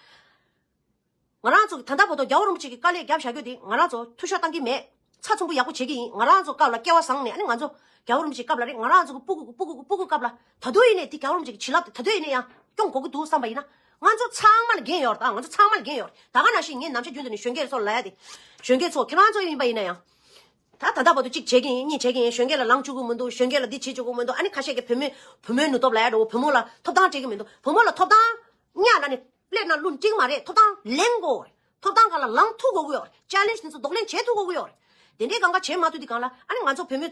ང་རང་ཚོ་གི་ད་ལྟ་བར་དུ་རྒྱལ་བ་རིན་པོ་ཆེ་གི་དཀའ་ལས་རྒྱབ་བཞག་རྒྱུ་དེ་ང་རང་ཚོ་འཐུས་ཤོར་བཏང་གི་མེད། ཚགས་ཚུད་པོ་ཡག་པོ་བྱེད་ཀྱི་ཡིན། ང་རང་ཚོ་སྐབས་ལ་སྐལ་བ་བཟང་ནས་ཨ་ནི་ང་ཚོ་རྒྱལ་བ་རིན་པོ་ཆེ་སྐབས་ལ་རེད། ང་རང་ཚོ་གི་སྤུ་གུ་གི་སྤུ་གུ་གི་སྤུ་གུ་སྐབས་ལ་ད་དུང་ཡིན་ནའི་དེ་རྒྱལ་བ་རིན་པོ་ཆེ་གི་བྱིན་རླབས་དེ་ད་དུང་ཡིན་ནའི་ཡང་སྐྱོང་དགོས་ཀྱི་འདུག་བསམ་པ་ཡིན་ན། ང་ཚོ་ཚང་མ་ལ་འགན་ཡོད་རེད། ད་ང་ཚོ་ཚང་མ་ལ་འགན་ཡོད་རེད། ད་ག་ནང་བཞིན་ངས་ནམ་ཞག་རྒྱུན་དུ་ནས་གཞོན་སྐྱེས་ཚོ་ལ་ཡ་དེ། གཞོན་སྐྱེས་ཚོ་ཁྱེད་རང་ཚོ་ཡིན་པ་ཡིན་ན་ཡང་། ད་ད་ལྟ་བར་དུ་གཅིག་བྱེད་ཀྱི་ཡིན་གཉིས་བྱེད་ཀྱི་ཡིན། གཞོན་སྐྱེས་ལ་ལངས་བཅུག་གི་མི་འདུག་གཞོན་སྐྱེས་ལ་འདི་བྱེད་བཅུག་གི་མི་འདུག་ཨ་ནི་ཁ་ཤས་ཀྱིས་བུ་མོའི་བུ་མོའི་ནུས་སྟོབས་ལ་ཡ་འགྲོ་བུ་མོ་ལ་ཐོབ་ཐང་སྤྲད་ཀྱི་མི་འདུག་བུ་མོ་ལ་ཐོབ་ཐང་གཉའ་ན་ནི་སླེབས་ན་བླུན་འགྲིག་མ་རེད། ཐོབ་ཐང་ལེན་དགོས་རེད། ཐོབ་ཐང་སྒང་ལ་ལངས་ཐུབ་དགོས་ཀྱི་ཡོད་རེད། ཅེ་ལེན་ཇི་དེ་ཚོ་གདོང་ལེན་བྱེད་ཐུབ་དགོས་ཀྱི་ཡོད་རེད། དེ་འདྲའི་སྒང་ག་བྱེད་མ་ཐུབ་དུས་སྒང་ལ་ཨ་ནི་ང་ཚོ་བུ་མོའི་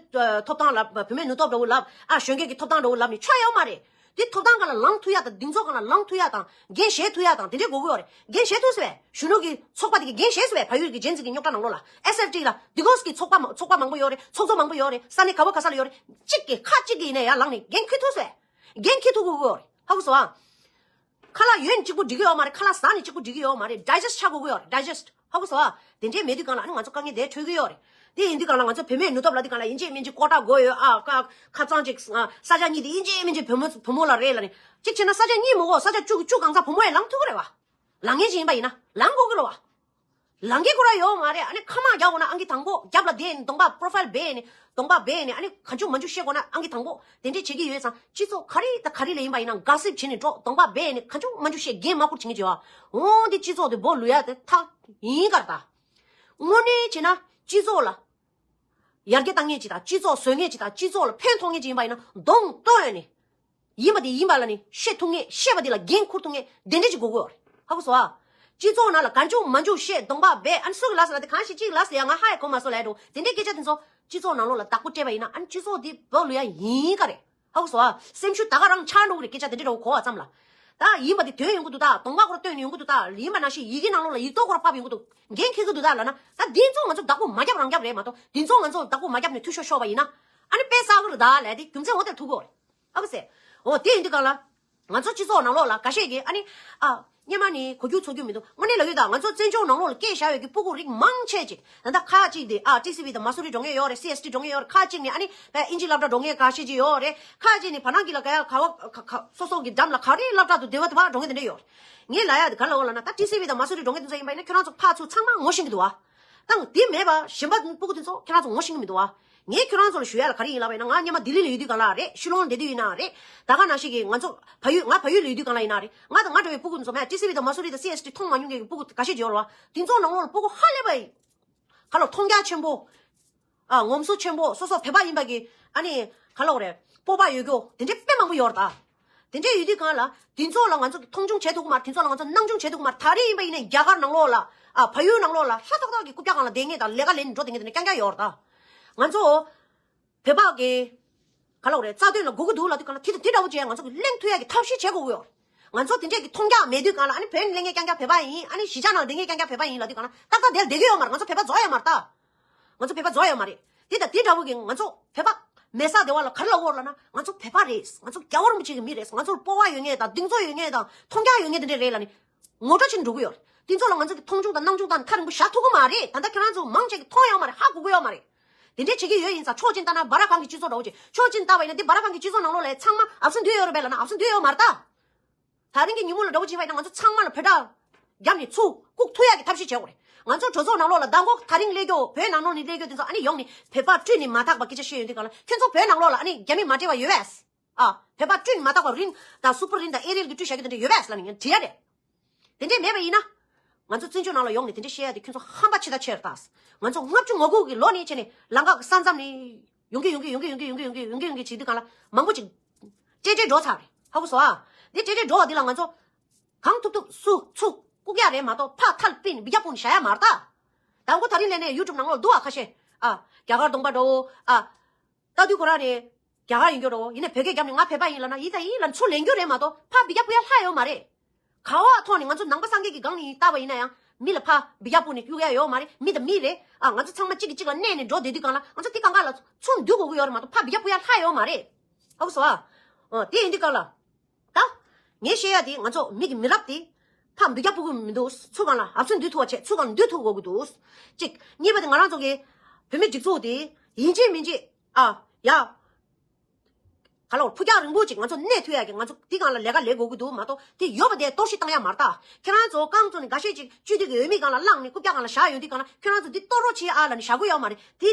ཐོབ་ཐང་ལབ་བུ་མོའི་ནུས་སྟོབས་འདྲ་བོ་ལབ་ཨ་གཞོན་སྐྱེས་ཀྱི་ཐོབ་ཐང་འདྲ་བོ་ལབ་ནས་ཆོ་ཡོད་མ་རེད། དེ་ཐོབ་ཐང་སྒང་ལ་ལངས་ཐུབ་ཡ་དང་སྡིངས་ཆ་སྒང་ལ་ལངས་ཐུབ་ཡ་དང་འགན་བཞེས་ཐུབ་ཡ་དང་དེ་འདྲའི་དགོས་ཀྱི་ཡོད་རེད། འགན་བཞེས་ཐུབ་ཟེར་བས་གཞོན་ནུ་གི་ཚོགས་པ་དེ་གི་འགན་བཞེས་ཟེར་བས་བལ་ཡུལ་གྱི་ཇེན་ཛི་གི་རྙོག་དྲ་ནང་ལོགས་ལ་ཨེས་ཨེཕ་ཊི་ལ་དི་གོས་ཀྱི་ཚོགས་པ་མ་ཚོགས་པ་མང་པོ་ཡོད་རེད། ཚོགས་གཙོ་མང་པོ་ཡོད་རེད། ས་གནས་ག་བ་ག་ས་ལ་ཡོད་རེད། གཅིག་གི་ཁ་གཅིག་གི་ཡིན་ན་ཡང་ལངས་ནས་འགན་འཁྱེར་ཐུབ་ཟེར་བས་འགན་འཁྱེར་ཐུབ་དགོས་ཀྱི་ཡོད་རེད། ཧ་གོ་སོང་ཨ། ཁ་ལག་ཡོད་ནི་གཅིག་པུ་འགྲིག་གི་ཡོད་མ་རེད། ཁ་ལག་ཟ་ནི་གཅིག་པུ་འགྲིག་གི་ཡོད་མ་རེད། ཌའི་ཇེ་སི་ཊི་ཆགས་དགོས་ཀྱི་ཡོད་རེད། ཌའི་ཇེ་སི་ཊི་ཧ་གོ་སོང་ཨ། དེ་འདྲའི་མེད་དུས་སྒང་ལ་ཨ་ནི་ང་ཚོ་དཀའ་ངལ་དེ་འཕྲད་ཀྱི་ཡོད་རེད། དེ་ཡིན་དུས་སྒང་ལ་ང་ཚོ་བུད་མེད་ནུས་སྟོབས་ལ་དུས་སྒང་ལ་ཡིན་གཅིག་མིན་གཅིག་ཀོ་ཊ་དགོས་ཡོད་ཨ། ཁ་ཁ་རྩང་གཅིག་ས་ཆ་གཉིས་དེ་ཡིན་གཅིག་མིན་གཅིག་བུ་མོ་བུ་མོ་ལ་རེད་ལབ་ནས་གཅིག་བྱས་ན་ས་ཆ་གཉིས་མི་དགོས་ས་ཆ་བཅུ་གི་བཅུ་གང་ཚ་བུ་མོ་ཡང་ལངས་ཐུབ་ཀྱི་རེད་བ། ལངས་མཁན་ཅིག་ཡིན་པ་ཡིན་ན་ལངས་དགོས་ཀྱི་རེད་བ། ལང་ཀའི་ཁོ་ར་ཡོད་མ་རེད། ཨ་ནི་ཁ་མ་རྒྱག་དགོས་ན་ཨང་ཀི་དང་པོ་རྒྱབ་ལ་བསྡད་ནས་གདོང་པ་པོ་རོ་ཕའིལ་སྦས་ནས་གདོང་པ་སྦས་ནས་ཨ་ནི་གང་བྱུང་མང་བྱུང་བཤད་དགོས་ན་ཨང་ཀི་དང་པོ་དེ་འདྲས་བྱེད་ཀྱི་ཡོད་ཙང་སྤྱི་ཚོགས་ག་རེ་དང་ག་རེ་ལ་ཡིན་པ་ཡིན་ན་ག་སིབ་བྱེད་ནས་འགྲོ་གདོང་པ་སྦས་ནས་གང་བྱུང་མང་བྱུང་བཤད་རྒན་མ་བཀུར་བྱེད་མཁན་བྱེད་བ། འོ་འདི་སྤྱི་ཚོགས་དེ་སྦོ་ལུས་ཡ་དེ་ཐག་ཡིན་གར་ད། དངོས་གནས་བྱས་ན་སྤྱི་ཚོགས་ལ་ཡར་རྒྱས་བཏང་མཁན་ཅིག་དང་སྤྱི་ཚོགས་བཟོ་མཁན་ཅིག་དང་སྤྱི་ཚོགས་ལ་ཕན་ཐོགས་མཁན་ཅིག་ཡིན་པ་ཡིན་ན་གདོང་སྟོན་ནས། ཡིན་པ་དེ་ཡིན་པ་ལ་ནི་བཤད་ཐུབ་ངེས། བཤད་པ་དེ་ལ་འགན་འཁུར་ཐུབ་ངེས། དེ་འདྲ་ཅིག་དགོས་ཀྱི་ཡོད་རེད། ཧ་གོ་སོང་ཨ། སྤྱི་ཚོགས་ནང་ལ་གང་བྱུང་མ་བྱུང་བཤད་གདོང་པ་སྦས། ཨ་ནི་སུ་གི་ལབ་ཟེར་ལ་དེ་གང་ཞིག་ཅིག་ལབ་ཟེར་ཡ་ང་ཧ་ཡ་གོ་མ་སོང་ལབ་འགྲོ། དེ་འདྲའི་སྐད་ཆ་དེ་ཚོ་སྤྱི་ཚོགས་ནང་ལོགས་ལ་བདག་པོ་སྤྲད་པ་ཡིན་ན། ཨ་ནི་སྤྱི་ཚོགས་འདི་བོད་ལུ་ཡ་ཡིན་ག་རེད། ཧ་གོ་སོང་ཨ། སེམས་ཤུགས་ད་ག་རང་ཆག་འགྲོ་གི་རེད། སྐད་ཆ་དེ་འདྲ་འདྲ་བོ་གོ་བ་ཙམ་ལ། ད་ཡིན་པ་དེ་དོན་ཡོང་གི་འདུག་ད་གདོང་པ་ཁོ་རང་སྟོན་ནས་ཡོང་གི་འདུག་ད་ཡིན་པ་ནང་བཞིན་ཡི་གེ་ནང་ལོགས་ལ་ཡིག་ཐོག་ཁོ་རང་ཕབ་ཡོང་གི་འདུག་འགན་འཁྱེར་གི་འདུག་ད་ལབ་ན། ད་འདི་ཚོ་ང་ཚོ་བདག་པོ་མ་རྒྱབ་རང་རྒྱབ་རེད་མ་གཏོགས། འདི་ཚོ་ང་ཚོ་བདག་པོ་མ་རྒྱབ་ནས་འཐུས་ཤོར་ཤོར་བ་ཡིན་ན། ཨ་ནི་དཔེ་བསགས་གི་རེད་ད་ལབ་དེ་རྒྱུ་མཚན་འོ་དེར་ཐུག་གི་ཡོད་རེད། ཨ་ཁུ་སེ། འོ་དེ་ཡིན་དུས་གང་ལ། ང་ཚོ་སྤྱི་ཚོགས་ནང་ལོགས་ལ་འགའ་ཤས་ཀྱིས་ཨ་ནི། ཨ། སྔོན་མ་ནས་གོ་རྒྱུ་ཚོར་རྒྱུ་མི་འདུག་དངོས་གནས་ལབ་ཡོད་ད། ང་ཚོ་བཙན་བྱོལ་ནང་ལོགས་ལ་སྐད་བཞག་ཡོད་ཀྱི་སྤུ་གུ་རིགས་མང་ཆེ་ཅིག་ད་ལྟ་ཁ་ཅིག་དེ་ཨ་ཊི་སི་ཝི་དང་མ་སུ་རི་འགྲོ་མཁན་ཡོད་རེད། སི་ཨེས་ཊི་འགྲོ་མཁན་ཡོད་རེད། ཁ་ཅིག་ནས་ཨ་ནི་བས་ཨིན་ཇི་སློབ་གྲྭ་འགྲོ་མཁན་འགའ་ཤས་ཅིག་ཡོད་རེད། ཁ་ཅིག་ནས་བར་ནང་གི་ལ་ག་ཡ་ག་བ་ག་ག་སོ་སོ་གི་འགྲམ་ལ་ག་རེ་སློབ་གྲྭ་དུ་སྡེ་བ་དུ་བ་འགྲོ་མཁན་དེ་འདྲ་ཡོད་རེད། ངས་ལབ་ཡ་དེ་ག་ལ་འོ་ལབ་ན། ད་ཊི་སི་ཝི་དང་མ་སུ་རི་འགྲོ་མཁན་དེ་ཚོ་ཡིན་པ་ཡིན་ན་ཁྱོད་རང་ཚོ་ཕར་ཚུར་ཚང་མ་ངོ་ཤེས་ཀྱི་འདུག་བ། ད་དེ་མེད་པ་གཞན་པ་སྤུ་གུ་དེ་ཚོ་ཁྱོད་རང་ཚོ་ངོ་ཤེས་ཀྱི་མི་འདུག་བ། ངས་ཁྱོད་རང་ཚོ་ལ་ཞུ་ཡ་ལ་ག་རེ་ཡིན་ལབ་པ་ཡིན་ན། ང་སྔོན་མ་ལྡི་ལི་ལ་ཡོད་དུས་གང་ལ་རེད། ཤི་ལོང་ལ་བསྡད་དུས་ཡིན་ན་རེད། ད་ག་ནང་བཞིན་གྱི་ང་ཚོ་བལ་ཡུལ། ང་བལ་ཡུལ་ལ་ཡོད་དུས་གང་ལ་ཡིན་ན་རེད། ང་དང་ང་འདྲ་བའི་སྤུ་གུ་ཚོ་མེད། ཊི་སི་ཝི་དང་མ་སུ་རི་དང་སི་ཨེས་ཊི་མཐོང་མ་མྱོང་མཁན་གྱི་སྤུ་གུ་འགའ་ཤས་ཅིག་ཡོད་རེད་བ། དེ་ཚོ་ནང་ལོགས་ལ་སྤུ་གུ་ཧ་ལས་པ་ཡིན། ག་ལ་མཐོང་རྒྱ་ཆེན་པོ། ཨ། ངོམ་སོ་ཆེན་པོ། སོ་སོ་བོད་པ་ཡིན་པ་གི་ཨ་ནི་ག་ལ་འོ་རེད། སྤོབས་པ་ཡོད་རྒྱུ་དེ་འདྲའི་དཔེ་མང་པོ་ཡོད་རེད་ད། དེ་འདྲ་ཡོད་དུས་གང་ལ་དེ་ཚོ་ལ་ང་ཚོ་མཐོང་ཆུང་བྱེད་ཐུབ་ཀྱི་མ་རེད། དེ་ཚོ་ལ་ང་ཚོ་སྣང་ཆུང་བྱེད་ཐུབ་ཀྱི་མ་རེད། ད་རེས་ཡིན་པ་ཡིན་ན་རྒྱ་གར་ནང་ལོགས་ལ། ཨ། བལ་ཡུལ་ནང་ལོགས་ལ་ལྷ་ཏག་ཏག་གི་རྐུབ་བཀྱག་སྒང་ལ་བསྡད་མཁན་དང་ལས་ཀ་ལས་ནས་འགྲོ་བསྡད་མཁན་དེ་འདྲ་རྐྱང་རྐྱང་ཡོད་རེད་ད། ང་ཚོ་བོད་པ་གི་ག་ལ་འོ་རེད། རྩ་དོན་ལ་དགོས་ཀྱི་འདུག་ལབ་དུས་གང་ལ་དེ་དང་དེ་འདྲ་བོ་བྱས་ང་ཚོ་གི་གླེང་ཐུབ་ཡ་གི་ཐབས་ཤེས་བྱེད་དགོས་ཀྱི་ཡོད་རེད། ང་ཚོ་དེ་འདྲས་ཀྱི་མཐོང་རྒྱ་མེད་དུས་གང་ལ། ཨ་ནི་བོད་ནས་སླེབས་མཁན་རྐྱང་རྐྱང་བོད་པ་ཡིན། ཨ་ནི་གཞིས་ཆགས་ནང་བསྡད་མཁན་རྐྱང་རྐྱང་བོད་པ་ཡིན་ལབ་དུས་གང་ལ་ཏག་ཏག་དེ་ལ་བསྡད་ཀྱི་ཡོད་མ་རེད། ང་ཚོ་བོད་པ་རྫོགས་ཡོད་མ་རེད། ང་ཚོ་བོད་པ་རྫོགས་ཡོད་མ་རེད། དེ་དང་དེ་འདྲ་བོ་གི་ང་ཚོ་བོད་པ་མེད་ས་དེ་བ་ལ་ག་རེ་ལབ་དགོས་ལབ་ན། ང་ཚོ་བོད་པ་རེད། ང་ཚོ་རྒྱལ་བ་རིན་པོ་ཆེ་གི་མི་རེད། ང་ཚོར་སྤོབས་པ་ཡོད་མཁན་དང་གདེང་ཚོད་ཡོད་མཁན་དང་མཐོང་རྒྱ་ཡོད་མཁན་དེ་འདྲས་རེད་ལབ་ནས་ངོ་སྤྲོད་བྱེད་འགྲོ་གི་ཡོད་རེད། དེ་ཚོ་ལ་ང་ཚོ་གི་མཐོང་ཆུང་དང་སྣང་ཆུང་དང་ཐག་རིང་པོ་བཞག་ཐུབ་ཀྱི་མ་རེད། ད་ལྟ་ཁྱེད་རང་ཚོ་མང་ཆེ་གི་མཐོང་ཡོད་མ་རེད། ཧ་གོ་གི་ཡོད་མ་རེད། དེ་འདྲས་བྱེད་ཀྱི་ཡོད་ཡིན་ཙང་། ཕྱོགས་གཅིག་ལྟ་ན་སྦ་ར་ཁང་གི་སྤྱི་ཚོགས་འདྲ་བོ་ཅིག་ཕྱོགས་གཅིག་ལྟ་བ་ཡིན་ན་དེ་སྦ་ར་ཁང་གི་སྤྱི་ཚོགས་ནང་ལོགས་ལ་ཚང་མ་ཨབ་སེན་འདུས་ཡོད་རེད་པས་ལབ་ན་ཨབ་སེན་འདུས་ཡོད་མ་རེད་ད། ད་རིང་གི་ཉིན་མོ་ལ་འདྲ་བོ་ཅིག་བ་ཡིན་ན་ང་ཚོ་ཚང་མ་ལ་བོད་སྒྲ་བརྒྱབ་ནས་ཚུར་བཀུག་ཐུབ་ཡག་གི་ཐབས་ཤེས་བྱེད་དགོས་རེད། ང་ཚོ་གྲོས་ཚོགས་ནང་ལོགས་ལ་མདང་དགོང་དེ་རིང་སླེབས་རྒྱུ། བོད་ནང་ལོགས་ནས་སླེབས་རྒྱུ་དེ་ཚོ་ཨ་ནི་ཡོང་ནས་བོད་པ་སྤྲུལ་ནས་མ་ཐག་པ་སྐད་ཆ་བཤད་ཡོང་དུས་གང་ལ། ཁྱོད་ཚོ་བོད་ནང་ལོགས་ལ་ཨ་ནི་རྒྱ་མི་མ་སྤྲད་པ་ཡོད་པས། ཨ། བོད་པ་སྤྲུལ་ནས་མ་ཐག་པ་རིན་དང་སུ་པར་རིན་དང་ཨེ་རིལ་གྱི་སྤྲུལ་བཞག་རྒྱུ་དེ་འདྲ་ཡོད་པས་ལབ་ནས་ངས་དྲིས་ཡ་རེད། དེ་འདྲས་མེད་པ་ཡིན་ན། ང་ཚོ་བཙན་བྱོལ་ནང་ལ་ཡོང་ནས་དེ་འདྲས་བཤད་ཡ་དེ་ཁྱོད་ཚོ་ཧམ་པ་ཆེ་ད་ཆེ་རེད་ད། ང་ཚོ་ལྔ་བཅུ་ང་དགུ་གི་ལོ་ནས་བྱས་ནས་ལམ་ཁ་གི་ས་མཚམས་ནས་ཡོང་གི་ཡོང་གི་ཡོང་གི་ཡོང་གི་ཡོང་གི་ཡོང་གི་ཡོང་གི་ཡོང་གི་བྱེད་དུས་གང་ལ་མང་པོ་ཅིག་བསྲེགས་བསྲེགས་འགྲོ་ཚར་རེད། ཧ་གོ་སོང་ཨ། འདི་བསྲེགས་བསྲེགས་འགྲོ་བ་འདི་ལ་ང་ཚོ་གང་ཐུབ་ཐུབ་སུ་ཚུར་བཀུག་ཡ་རེད་མ་གཏོགས་ཕར་ཐལ་པིན་བི་རྒྱ་སྤུངས་ནས་བཞག་ཡ་མ་རེད་ད། ད་ཁོ་ད་རིང་ལས་ནས་ཡུ་ཊུབ་ནང་ལོགས་འདུག་ཨ་ཁ་ཤས། ཨ། རྒྱ་གར་གདོང་པ་འདྲ་བོ། ཨ། ལྟ་དུས་ཁོ་རང་ནས་རྒྱ་གར་ཡིན་རྒྱུ་རེད་བོ། ཡིན་ནའི་བོད་སྐད་རྒྱབ་ནས་ང་བོད་པ་ཡིན་ལབ་ན་ཡིན་ད་ཡིན་ལབ་ཚུར་ལེན་རྒྱུ་རེད་མ་གཏོགས་ཕར་བི་རྒྱ་སྤུ་ཡ་ལྷག་ཡོད་མ་རེད། ག་བ་ཐོག་ནས་ང་ཚོ་ནང་པ་སངས་རྒྱས་ཀྱི་སྒང་ནས་ལྟ་བ་ཡིན་ན་ཡང་མི་ལ་ཕར་བི་རྒྱ་སྤུ་ནས་གཡུག་ཡ་ཡོད་མ་རེད། མི་དང་མི་རེད། ཨ། ང་ཚོ་ཚང་མ་གཅིག་གིས་གཅིག་ལ་གནས་ནས་འགྲོ་བསྡད་དུས་གང་ལ་ང་ཚོ་དེ་གང་ག་ལ་ཚུར་འདུལ་དགོས་ཀྱི་ཡོད་རེད་མ་གཏོགས་ཕར་བི་རྒྱ་སྤུ་ཡ་ལྷག་ཡོད་མ་རེད། ཧ་གོ་སོང་ཨ། ཨ། དེ་ཡིན་དུས་གང་ལ། ད། ངས་བཤད་ཡ་དེ་ང་ཚོ་མི་གི་མི་རབས་དེ་ཕར་འདུལ་རྒྱག་ཕོད་ཀྱི་མི་འདུག་ཚུར་སྒང་ལ་ཨབ་སེན་འདུལ་ཐུབ་པ་བྱས། ཚུར་སྒང་ལ་འདུལ་ཐུབ་དགོས་ཀྱི་འདུག་གཅིག་གཉིས་པ་དེ་ང་རང་ཚོ་གི་བོད་མིའི་སྒྲིག་འཛུགས་དེ་ཡིན་གཅིག་མིན་གཅིག་ཨ། ཡ། ག་ལ་བ་ཕུགས་རྒྱང་རིང་པོ་ཅིག་ང་ཚོ་གནས་ཐུབ་ཡ་གི་ང་ཚོ་དེ་སྒང་ལ་ལས་ཀ་ལས་དགོས་ཀྱི་འདུག་མ་གཏོགས་དེ་ཡོད་པ་དེ་གཏོར་བཤིག་བཏང་ཡ་མ་རེད་ད། ཁྱེད་རང་ཚོ་རྐང་བཙུགས་ནས་འགའ་ཤས་ཅིག་སྤྱི་འཐུས་ཀྱི་འོས་མི་སྒང་ལ་བླངས་ནས་རྐུབ་བཀྱག་སྒང་ལ་བཞག་ཡོང་དུས་སྒང་ལ་ཁྱེད་རང་ཚོ་འདི་གཏོར་རོགས་བྱེད་ཨ་ལབ་ནས་བཞག་གི་ཡོད་མ་རེད་དེ།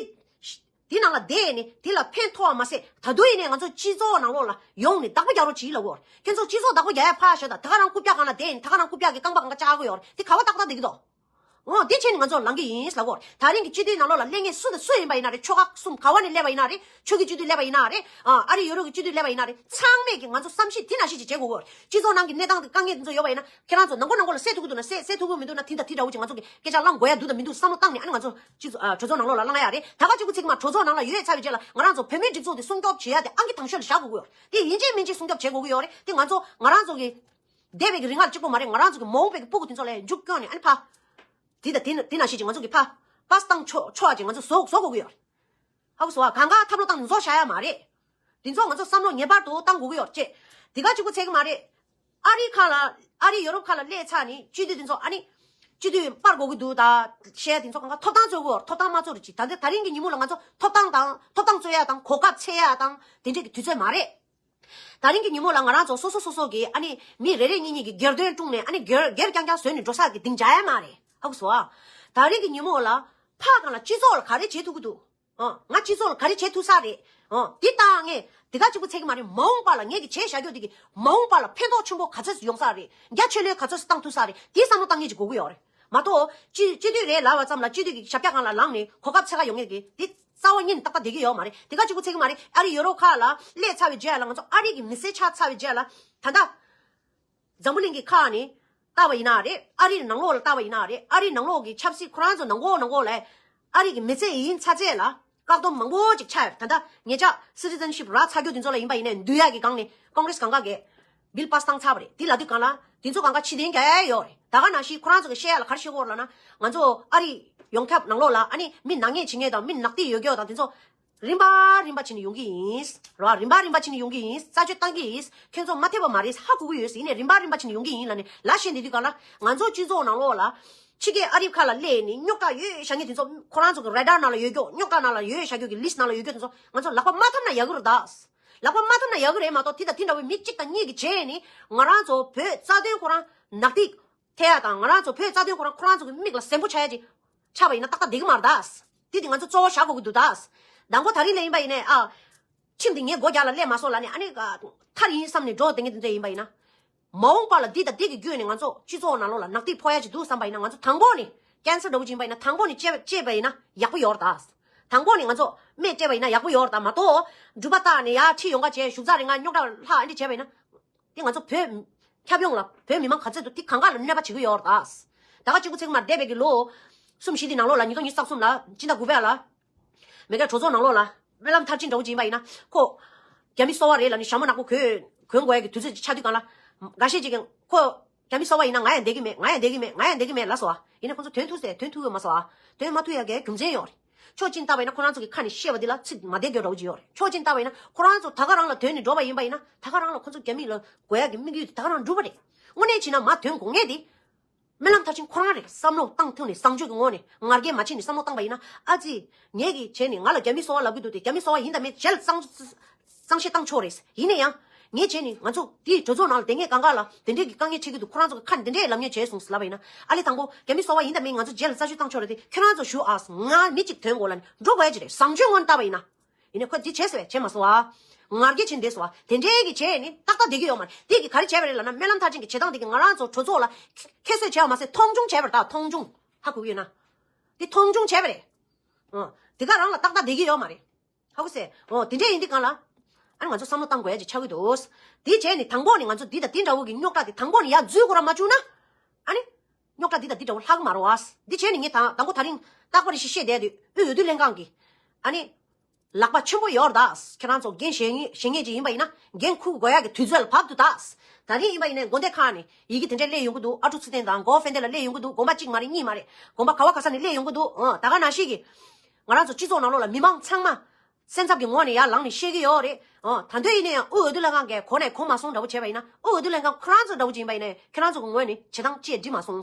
དེ་ནང་ལ་བསྡད་ནས་དེ་ལ་ཕན་ཐོགས་པ་མ་ཟད་ད་དུང་ཡིན་ནའི་ང་ཚོ་སྤྱི་ཚོགས་ནང་ལོགས་ལ་ཡོང་ནས་བདག་པོ་རྒྱག་རོགས་གྱིས་ལབ་ཡོད་རེད། ཁྱེད་ཚོ་སྤྱི་ཚོགས་བདག་པོ་རྒྱག་ཡ་ཕར་བཞག་ད། ད་ག་རང་རྐུབ་བཀྱག་སྒང་ལ་བསྡད་ནས་ད་ག་རང་རྐུབ་བཀྱག་གི་རྐང་པ་སྒང་ག་བཅག་གི་ཡོད་རེད། དེ་ག་བ་ཏག་ཏག་བསྡད་ཀྱི་འདུག་འོ་དེ་བྱས་ནས་ང་ཚོ་ལངས་ཀྱི་ཡིན་ལབ་ཡོད་རེད། ད་རིང་གི་སྤྱི་འཐུས་ནང་ལོགས་ལ་སླེབས་མཁན་སུ་དང་སུ་ཡིན་པ་ཡིན་ན་རེད། ཆོལ་ཁ་གསུམ་ག་བ་ནས་སླེབས་པ་ཡིན་ན་རེད། ཕྱོགས་ཀྱི་སྤྱི་འཐུས་སླེབས་པ་ཡིན་ན་རེད། ཨ། ཨ་རི་ཡུ་རོབ་ཀྱི་སྤྱི་འཐུས་སླེབས་པ་ཡིན་ན་རེད། ཚང་མས་ཀྱིས་ང་ཚོ་བསམ་ཤེས་དེ་ནང་བཞིན་ཅིག་བྱེད་དགོས་ཀྱི་ཡོད་རེད། སྤྱི་ཚོགས་ནང་གི་གནས་སྟངས་དེ་དཀའ་ངལ་དེ་ཚོ་ཡོད་པ་ཡིན་ན་ཁྱེད་རང་ཚོ་ནང་ཁུལ་ནང་ཁུལ་ལ་སེལ་ཐུབ་ཀྱི་འདུག་ན་སེལ། སེལ་ཐུབ་ཀྱི་མི་འདུག་ན་དེ་དང་དེ་འདྲ་བོ་ཅིག་ང་ཚོ་གི་སྐད་ཆ་བླང་དགོས་ཡ་འདུག་དང་མི་འདུག་བསམ་བློ་བཏང་ནས་ཨ་ནི་ང་ཚོ་སྤྱི་ཚོགས། ཨ། གྲོས་ཚོགས་ནང་ལོགས་ལ་བླང་ཡ་རེད། ད་ག་གཅིག་པུ་ཚིག་མ་གྲོས་ཚོགས་ནང་ལ་ཡོད་ཚར་བའི་རྗེས་ལ་ང་རང་ཚོ་བོད་མིའི་སྒྲིག་འཛུགས་དེ་སྲུང་སྐྱོབ་བྱེད་ཡ་དེ་ཨང་ཀི་དང་ཤོས་ལ་བཞག་དགོས་ཀྱི་ཡོད་རེད། དེ་ཡིན་གཅིག་མིན་གཅིག་སྲུང་སྐྱོབ་བྱེད་དགོས་ཀྱི་ཡོད་རེད། དེ་ང་ཚོ་ང་རང་ཚོ་གི་འདས་པའི་གི་རིང་ལ་གཅིག་པོ་མ་རེད། ང་རང་ཚོ་གི་མ་འོངས་པའི་གི་སྤུ་གུ་དེ་ཚོ་ལ་མཇུག་སྐྱོན་ནས་ཨ་ནི་ཕ། དེ་དང་དེ་དེ་ནང་བཞིན་གྱི་ང་ཚོ་གི་ཕ། པ་སེ་བཏང་ཆོག་ཆོག་ཅིག་ང་ཚོ་བཟོ་བཟོ་དགོས་ཀྱི་ཡོད་རེད། ཧ་གོ་སོང་ཨ། གང་ག་ཐབས་ལོ་བཏང་ནས་བཟོ་བཞག་ཡ་མ་རེད། དེ་ཚོ་ང་ཚོ་བསམ་བློ་ངེས་པར་དུ་བཏང་དགོས་ཀྱི་ཡོད་རེད། དེ་ག་གཅིག་པོ་ཚད་ཀྱི་མ་རེད། ཨ་རི་ཁ་ལ་ཨ་རི་ཡོ་རོབ་ཁ་ལ་སླེབས་ཚར་ནས་སྤྱི་འཐུས་དེ་ཚོ་ཨ་ནི་སྤྱི་འཐུས་སྤར་དགོས་ཀྱི་འདུག་ད་བཤད་ཡ་དེ་ཚོ་གང་ག་ཐོབ་ཐང་རྩོད་དགོས་ཡོད་རེད། ཐོབ་ཐང་མ་རྩོད་རེད་ཅིག་ད་ལྟ་ད་རིང་གི་ཉིན་མོ་ལ་ང་ཚོ་ཐོབ་ཐང་དང་ཐོབ་ཐང་རྩོད་ཡ་དང་གོ་སྐབས་འཚོལ་ཡ་དང་དེ་འདྲས་ཀྱི་དུས་ཚོད་མ་རེད། ད་རིང་གི་ཉིན་མོ་ལ་ང་རང་ཚོ་སོ་སོ་སོ་སོ་གི་ཨ་ནི་མི་རེ་རེ་གཉིས་གཉིས་ཀྱི་སྒེར་དོན་དཀྲུགས་ནས་ཨ་ནི་སྒེར་སྒེར་རྐྱང་རྐྱང་བཟོས་ནས་འགྲོ་ས་གི་སྡིངས་ཆ་ཡ་མ་རེད། ཧ་གོ་སོང་ཨ། ད་རིང་གི་ཉིན་མོ་ལ་ཕ་གང་ལ་སྤྱི་ཚོགས་ལ་ག་རེ་བྱེད་ཐུབ་ཀྱི་འདུག་ཨ། ང་སྤྱི་ཚོགས་ལ་ག་རེ་བྱེད་ཐུབ་ས་རེད། ཨ། འདི་ལྟ་ངས་དེ་ག་གཅིག་པུ་ཚད་ཀྱི་མ་རེད། མ་འོངས་པ་ལ་ངས་ཀྱི་བྱས་བཞག་རྒྱུ་དེ་གི་མ་འོངས་པ་ལ་ཕན་ཐོགས་ཆེན་པོ་ག་ཚོད་ཡོང་ས་རེད། རྒྱ་ཆེ་ལོས་ག་ཚོད་བཏང་ཐུབ་ས་རེད། དེ་བསམ་བློ་བཏང་མཁན་ཅིག་དགོས་ཀྱི་ཡོད་རེད། མ་གཏོགས་སྤྱི་སྤྱི་འཐུས་རེད་ལབ་པ་ཙམ་ལ་སྤྱི་འཐུས་ཀྱི་ཞབས་བཀྱག་སྒང་ལ་ལངས་ནས་གོ་སྐབས་འཚོལ་ག་ཡོང་མཁན་གྱི་དེ་ རྩ་བ་ཉིད་ནས་ཏག་ཏག་བསྡད་ཀྱི་ཡོད་མ་རེད། དེ་ག་གཅིག་པུ་ཚད་ཀྱི་མ་རེད། ཨ་རི་ཡོ་རོབ་ཁག་ལ་སླེབས་ཚར་བའི་རྗེས་ལ་ང་ཚོ་ཨ་རི་གི་མི་སེར་ཆགས་ཚར་བའི་རྗེས་ལ་ད་ལྟ་འཛམ་བུ་གླིང་གི་ཁག་ནས་ལྟ་བ་ཡིན་ན་རེད། ཨ་རིའི་ནང་ལོགས་ལ་ལྟ་བ་ཡིན་ན་རེད། ཨ་རིའི་ནང་ལོགས་ཀྱི་ཆབ་སྲིད་ཁོ་རང་ཚོ་ནང་ཁོག་ནང་ཁོག་ལ་ཨ་རི་གི་མི་སེར་ཡིན་ཚར་རྗེས་ལ་བཀག་སྡོམ་མང་པོ་ཅིག་ཆགས་ཡོད། ད་ལྟ་ངེད་ཅག་སི་ཊི་ཛན་ཤིབ་རག་ཚར་རྒྱུ་དེ་ཚོ་ལ་ཡིན་པ་ཡིན་ནའི་འདུལ་ཡག་གི་སྒང་ནས་ཀོང་གྷི་རེས་སྒང་ག་གིས་བིལ་པཱ་སི་བཏང་ཚར་བ་རེད། དེ་ལབ་དུས་སྒང་ལ་དེ་ཚོ་སྒང་ག་ཕྱིར་འཐེན་རྒྱག་ཡ་ཡོད་རེད། ད་ག་ནང་བཞིན་ཁོ་རང་ཚོ་གི་བཤད་ཡ་ལ་ག་རེ་བཤད་ཀྱི་ཡོད་རེད་ལབ་ན། ང་ཚོ་ཨ་རི་ཡོངས་ཁྱབ་ནང་ལོགས་ལ་ཨ་ནི་མི་ནག་ཉེས་བྱེད་མཁན་དང་མི་ནག་ཐིག་ཡོད་རྒྱུ་དང་དེ་ཚོ་རིམ་པ་རིམ་པ་བྱས་ནས་ཡོང་གི་ཡིན། རོ། རིམ་པ་རིམ་པ་བྱས་ནས་ཡོང་གི་ཡིན། རྩད་གཅོད་བཏང་གི་ཡིན། ཁྱོད་ཚོ་མ་ཐེབས་པ་མ་རེད། ཧ་གོ་གི་ཡོད། ཡིན་ནའི་རིམ་པ་རིམ་པ་བྱས་ནས་ཡོང་གི་ཡིན་ལབ་ནས་ལབ་བཞིན་བསྡད་དུས་སྒང་ལ་ང་ཚོ་སྤྱི་ཚོགས་ནང་ལོགས་ལ་ཕྱི་རྒྱལ་ཨ་རི་ཁག་ལ་སླེབས་ནས་རྙོག་དྲ་ཡོད་བཞག་མཁན་དེ་ཚོ་ཁོ་རང་ཚོ་གི་རེ་ཌར་ནང་ལ་ཡོད་རྒྱུ། རྙོག་དྲ་ནང་ལ་ཡོད་བཞག་རྒྱུ་གི་ལིསི་ནང་ལ་ཡོད་རྒྱུ་དེ་ཚོ་ང་ཚོ་ལག་པ་མ་ཐོབ་ན་ཡག་གི་རེད་ད། ལག་པ་མ་ཐོབ་ན་ཡག་གི་རེད་མ་གཏོགས་དེ་དང་དེ་འདྲ་བའི་མི་གཅིག་དང་གཉིས་ཀྱི་བྱས་ནས་ང་རང་ཚོ་བོད་རྩ་དོན་ཁོ་རང་ནག་ཐིག་ཐེབས་ཡ་དང་ང་རང་ཚོ་བོད་རྩ་དོན་ཁོ་རང་ཁོ་རང་ཚོ་གི་མིག་ལ་ཟེར་པོ་ཆགས་ཡ་ཅིག་ཆགས་པ་ཡིན་ན་ཏག་ཏག་བསྡད་ཀྱི་མ་རེད་ད། དེ་དེ་ང་ཚོ་གཙོ་བོ་བཞག་དགོས་ཀྱི་འདུག་ད། དང་པོ་ད་རིང་ལ་ཡིན་པ་ཡིན་ནའི་ཨ། ཁྱིམ་དེ་ངའི་སྒོ་རྒྱག་ལ་སླེབས་མ་སོང་ལབ་ནས་ཨ་ནི་ཐར་ཡིན་བསམ་ནས་འགྲོ་བསྡད་མཁན་དེ་འདྲ་ཡིན་པ་ཡིན་ན། མ་འོངས་པ་ལ་འདི་དང་འདི་གི་བརྒྱུད་ནས་ང་ཚོ་སྤྱི་ཚོགས་ནང་ལོགས་ལ་ནག་ཐིག་ཕོག་ཡ་ཅིག་འདུག་བསམ་པ་ཡིན་ན་ང་ཚོ་དང་པོ་ནས་ཀེན་སར་འདྲ་བོ་ཅིག་ཡིན་པ་ཡིན་ན་དང་པོ་ནས་བཅད་བཅད་པ་ཡིན་ན་ཡག་པོ་ཡོད་རེད་ད། དང་པོ་ནས་ང་ཚོ་སྨན་སྤྲད་པ་ཡིན་ན་ཡག་པོ་ཡོད་རེད་ད་མ་གཏོགས་འགྲུལ་པ་བཏགས་ནས་ཡར་ཁྲིད་ཡོང་ག་བྱས་བཞུགས་ཚར་རེ་ང་རྙོག་དྲ་ལྷག་ཨ་འདྲ་བྱས་པ་ཡིན་ན། དེ་ང་ཚོ་བོད་ཁྱབ་ཡོངས་ལ་བོད་མི་མང་ག་ཚོད་འདུག་དེ་གང་ག་ལ་གནོད་པ་བྱེད་ཀྱི་ཡོད་རེད་ད། ད་ག་གཅིག་པུ་ཚེག་མར་འདས་པའི་གི་ལོ་གསུམ་བཞི་དེ་ནང་ལོགས་ལ་ཉིས་སྟོང་ཉི་ཤུ་རྩ་གསུམ་ལ་སྤྱི་ཟླ་དགུ་པའི་ལ་མེ་གའི་གྲོས་ཚོགས་ནང་ལོགས་ལ་སྨོན་ལམ་མཐར་ཕྱིན་འདྲ་བོ་ཅིག་ཡིན་པ་ཡིན་ན་ཁོ་རྒྱ་མི་སོ་པ་རེད་ལབ་ནས་ཞྭ་མོ་ནག་པོ་གོན་གོན་དགོས་ཡ་གི་དུས་ཚོད་ཅིག་ཆགས་དུས་སྒང་ལ་འགའ་ཤས་ཅིག་གིས་ཁོ་རྒྱ་མི་སོ་པ་ཡིན་ན་ང་ཡང་བསྡད་ཀྱི་མེད། ང་ཡང་བསྡད་ཀྱི་མེད། ང་ཡང་བསྡད་ཀྱི་མེད་ལབ་སོང་ཨ། ཡིན་ན་ཁོ་ཚོ་དོན་ཐུག་ཟེར་དོན་ཐུག་ཡོད་མ་སོང་ཨ། དོན་མ་ཐུག་ཡ་གི་རྒྱུ་མཚན་ཡོད་རེད། ཕྱོགས་གཅིག་ནས་བལྟས་པ་ཡིན་ན་ཁོ་རང་ཚོ་གི་ཁ་ནས་བཤད་པ་འདི་ལ་ཚིག་མ་བདེ་འགྱུར་འདྲ་བོ་ཅིག་ཡོད་རེད། ཕྱོགས་གཅིག་ནས་བལྟས་པ་ཡིན་ན་ཁོ་རང་ཚོ་ད་ག་རང་ལ་དོན་ནས་འགྲོ་བ་ཡིན་པ་ཡིན་ན་ད་ག་རང་ལ་ཁོ་ཚོ་རྒྱ་མི་ལ་དགོས་ཡ་གི་དམིགས་ཡུལ་དེ་ད་ག་རང་འགྲུབ་པ་རེད། དངོས་གནས་བྱས་ན་མ་དོན་དགོས་ངེས་དེ་སྨོན་ལམ་མཐར་ཕྱིན་ཁོ་རང་རེད། བསམ་བློ་བཏང་ཐུབ་ནས་བཟང་སྤྱོད་ཀྱི་ངོས་ནས་ང་རྒྱལ་མ་བྱས་ནས་བསམ་བློ་བཏང་པ་ཡིན་ན་ཨ་ཙི། ངས་ཀྱིས་བྱས་ནས་ང་ལ་རྒྱ་མི་སོ་པ་ལབ་ཀྱི་འདུག་དེ་རྒྱ་མི་སོ་པ་ཡིན་དང་མིན་རྗེས་ལ་གཙང་གཙང་བཤེར་བཏང་ཆོག་རེད། ཡིན་ན་ཡང་ངས་བྱས་ནས་ང་ཚོ་དེའི་གྲོས་ཚོགས་ནང་ལ་དེ་ངས་གང་ག་ལ་དེ་འདྲས་ཀྱི་དཀའ་ངལ་འཕྲད་ཀྱི་འདུག་ཁོ་རང་ཚོ་གི་ཁ་ནས་དེ་འདྲས་ལབ་མཁན་བྱས་སོང་ཟེར་ལབ་པ་ཡིན་ན་ཨ་ལེ་དང་པོ་རྒྱ་མི་སོ་པ་ཡིན་དང་མིན་ང་ཚོ་རྗེས་ལ་རྩད་གཅོད་བཏང་ཆོག་རེད་དེ་ཁྱོད་རང་ཚོ་ཞུ་ཨ། ང་མི་གཅིག་དོན་གོ་ལ་ནི་འགྲོ་དགོས་ཡ་ཅིག་རེད། བཟང་སྤྱོད་ངོས་ནས་བལྟས་པ་ཡིན་ན། ཡིན་ནའི་ཁོ་འདི་བྱས་ཟེར་བས་བྱས་མ་སོང་བ། ང་རྒྱལ་ཕྱིན་བསྡད་སོང་བ། དེ་འདྲའི་གི་བྱས་ནི་ཏག་ཏག་བསྡད་ཀྱི་ཡོད་མ་རེད། དེ་གི་ག་རེ་བྱས་པ་རེད་ལབ་ན་སྨོན་ལམ་མཐར་ཕྱིན་གི་བྱེད་སྟངས་དེ་གི་ང་རང་ཚོ་གྲོས་ཚོགས་ལ་ཁྱད་གསོད་བྱས་པ་མ་ཟད་མཐོང་ཆུང་བྱས་པ་རེད་ད། མཐོང་ཆུང་། ཧ་གོ་གི་ཡོད་ན། དེ་མཐོང་ཆུང་བྱས་པ་རེད། ཨ། དེ་ག་རང་ལ་ཏག་ཏག་བསྡད་ཀྱི་ཡོད་མ་རེད། ཧ་གོ་སོང་། འོ་དེ་འདྲས་ཡིན་དུས་སྒང་ལ། ཨ་ནི་ང་ཚོ་བསམ་བློ་བཏང་དགོས་ཡ་ཅིག་ཆགས་ཀྱི་འདུག་དེ་བྱས་ནི་དང་པོ་ནི་ང་ཚོ་འདི་དང་འདི་འདྲ་བོ་གི་རྙོག་དྲ་དེ་དང་པོ་ནི་ཡར་འཛུལ་དགོས་ར་མ་བཅུག་ན། ཨ་ནི། རྙོག་དྲ་འདི་དང་འདི་འདྲ་བོ་ལྷག་མ་རོ་ཨ། འདི་བྱས་ནི་ངས་ད་དང་པོ་ད་རིང་རྟག་པར་ཞིག་བཤད་བསྡད་དུས་དབུས་འོས་བསྡུ་ལྷན་ཁང་གི། ཨ་ནི། ལག་པ་ཆེན་པོ་ཡོད་རེད་ད། ཁྱེད་རང་ཚོ་འགན་བཞེས་ངེས་བཞེས་ངེས་ཅིག་ཡིན་པ་ཡིན་ན་འགན་འཁུར་དགོས་ཡག་གི་དུས་ཚོད་ལ་བབ་འདུག་ད། ད་རིང་ཡིན་པ་ཡིན་ནའི་དགོན་སྡེ་ཁག་ནས་ཡི་གེ་དེ་འདྲས་སླེབས་ཡོང་གི་འདུག་ཨ་ཀྲུག་ཚེ་བརྟན་དང་མགོ་ཧྥན་ཏེ་ལ་སླེབས་ཡོང་གི་འདུག་དགོན་པ་གཅིག་མ་རེད་གཉིས་མ་རེད། དགོན་པ་ག་བ་ག་ས་ནས་སླེབས་ཡོང་གི་འདུག་ཨ། ད་ག་ནང་བཞིན་གྱི། ང་རང་ཚོ་སྤྱི་ཚོགས་ནང་ལོགས་ལ་མི་མང་ཚང་མ། སེམས་འཚབ་ཀྱི་ངོས་ནས་ཡར་ལངས་ནས་བཤད་ཀྱི་ཡོད་རེད། ཨ། ད་དུང་ཡིན་ན་ཡང་དབུས་འོས་བསྡུ་ལྷན་ཁང་གིས་གོ་ནས་གོ་མ་སོང་འདྲ་བོ་བྱས་པ་ཡིན་ན་དབུས་འོས་བསྡུ་ལྷན་ཁང་ཁོ་རང་ཚོ་འདྲ་བོ་ཅིག་ཡིན་པ་ཡིན་ནའི་ཁྱེད་རང་ཚོ་གི་ངོས་ནས་བྱེད་སྟངས་ཅིག་འགྲིག་མ་སོང་།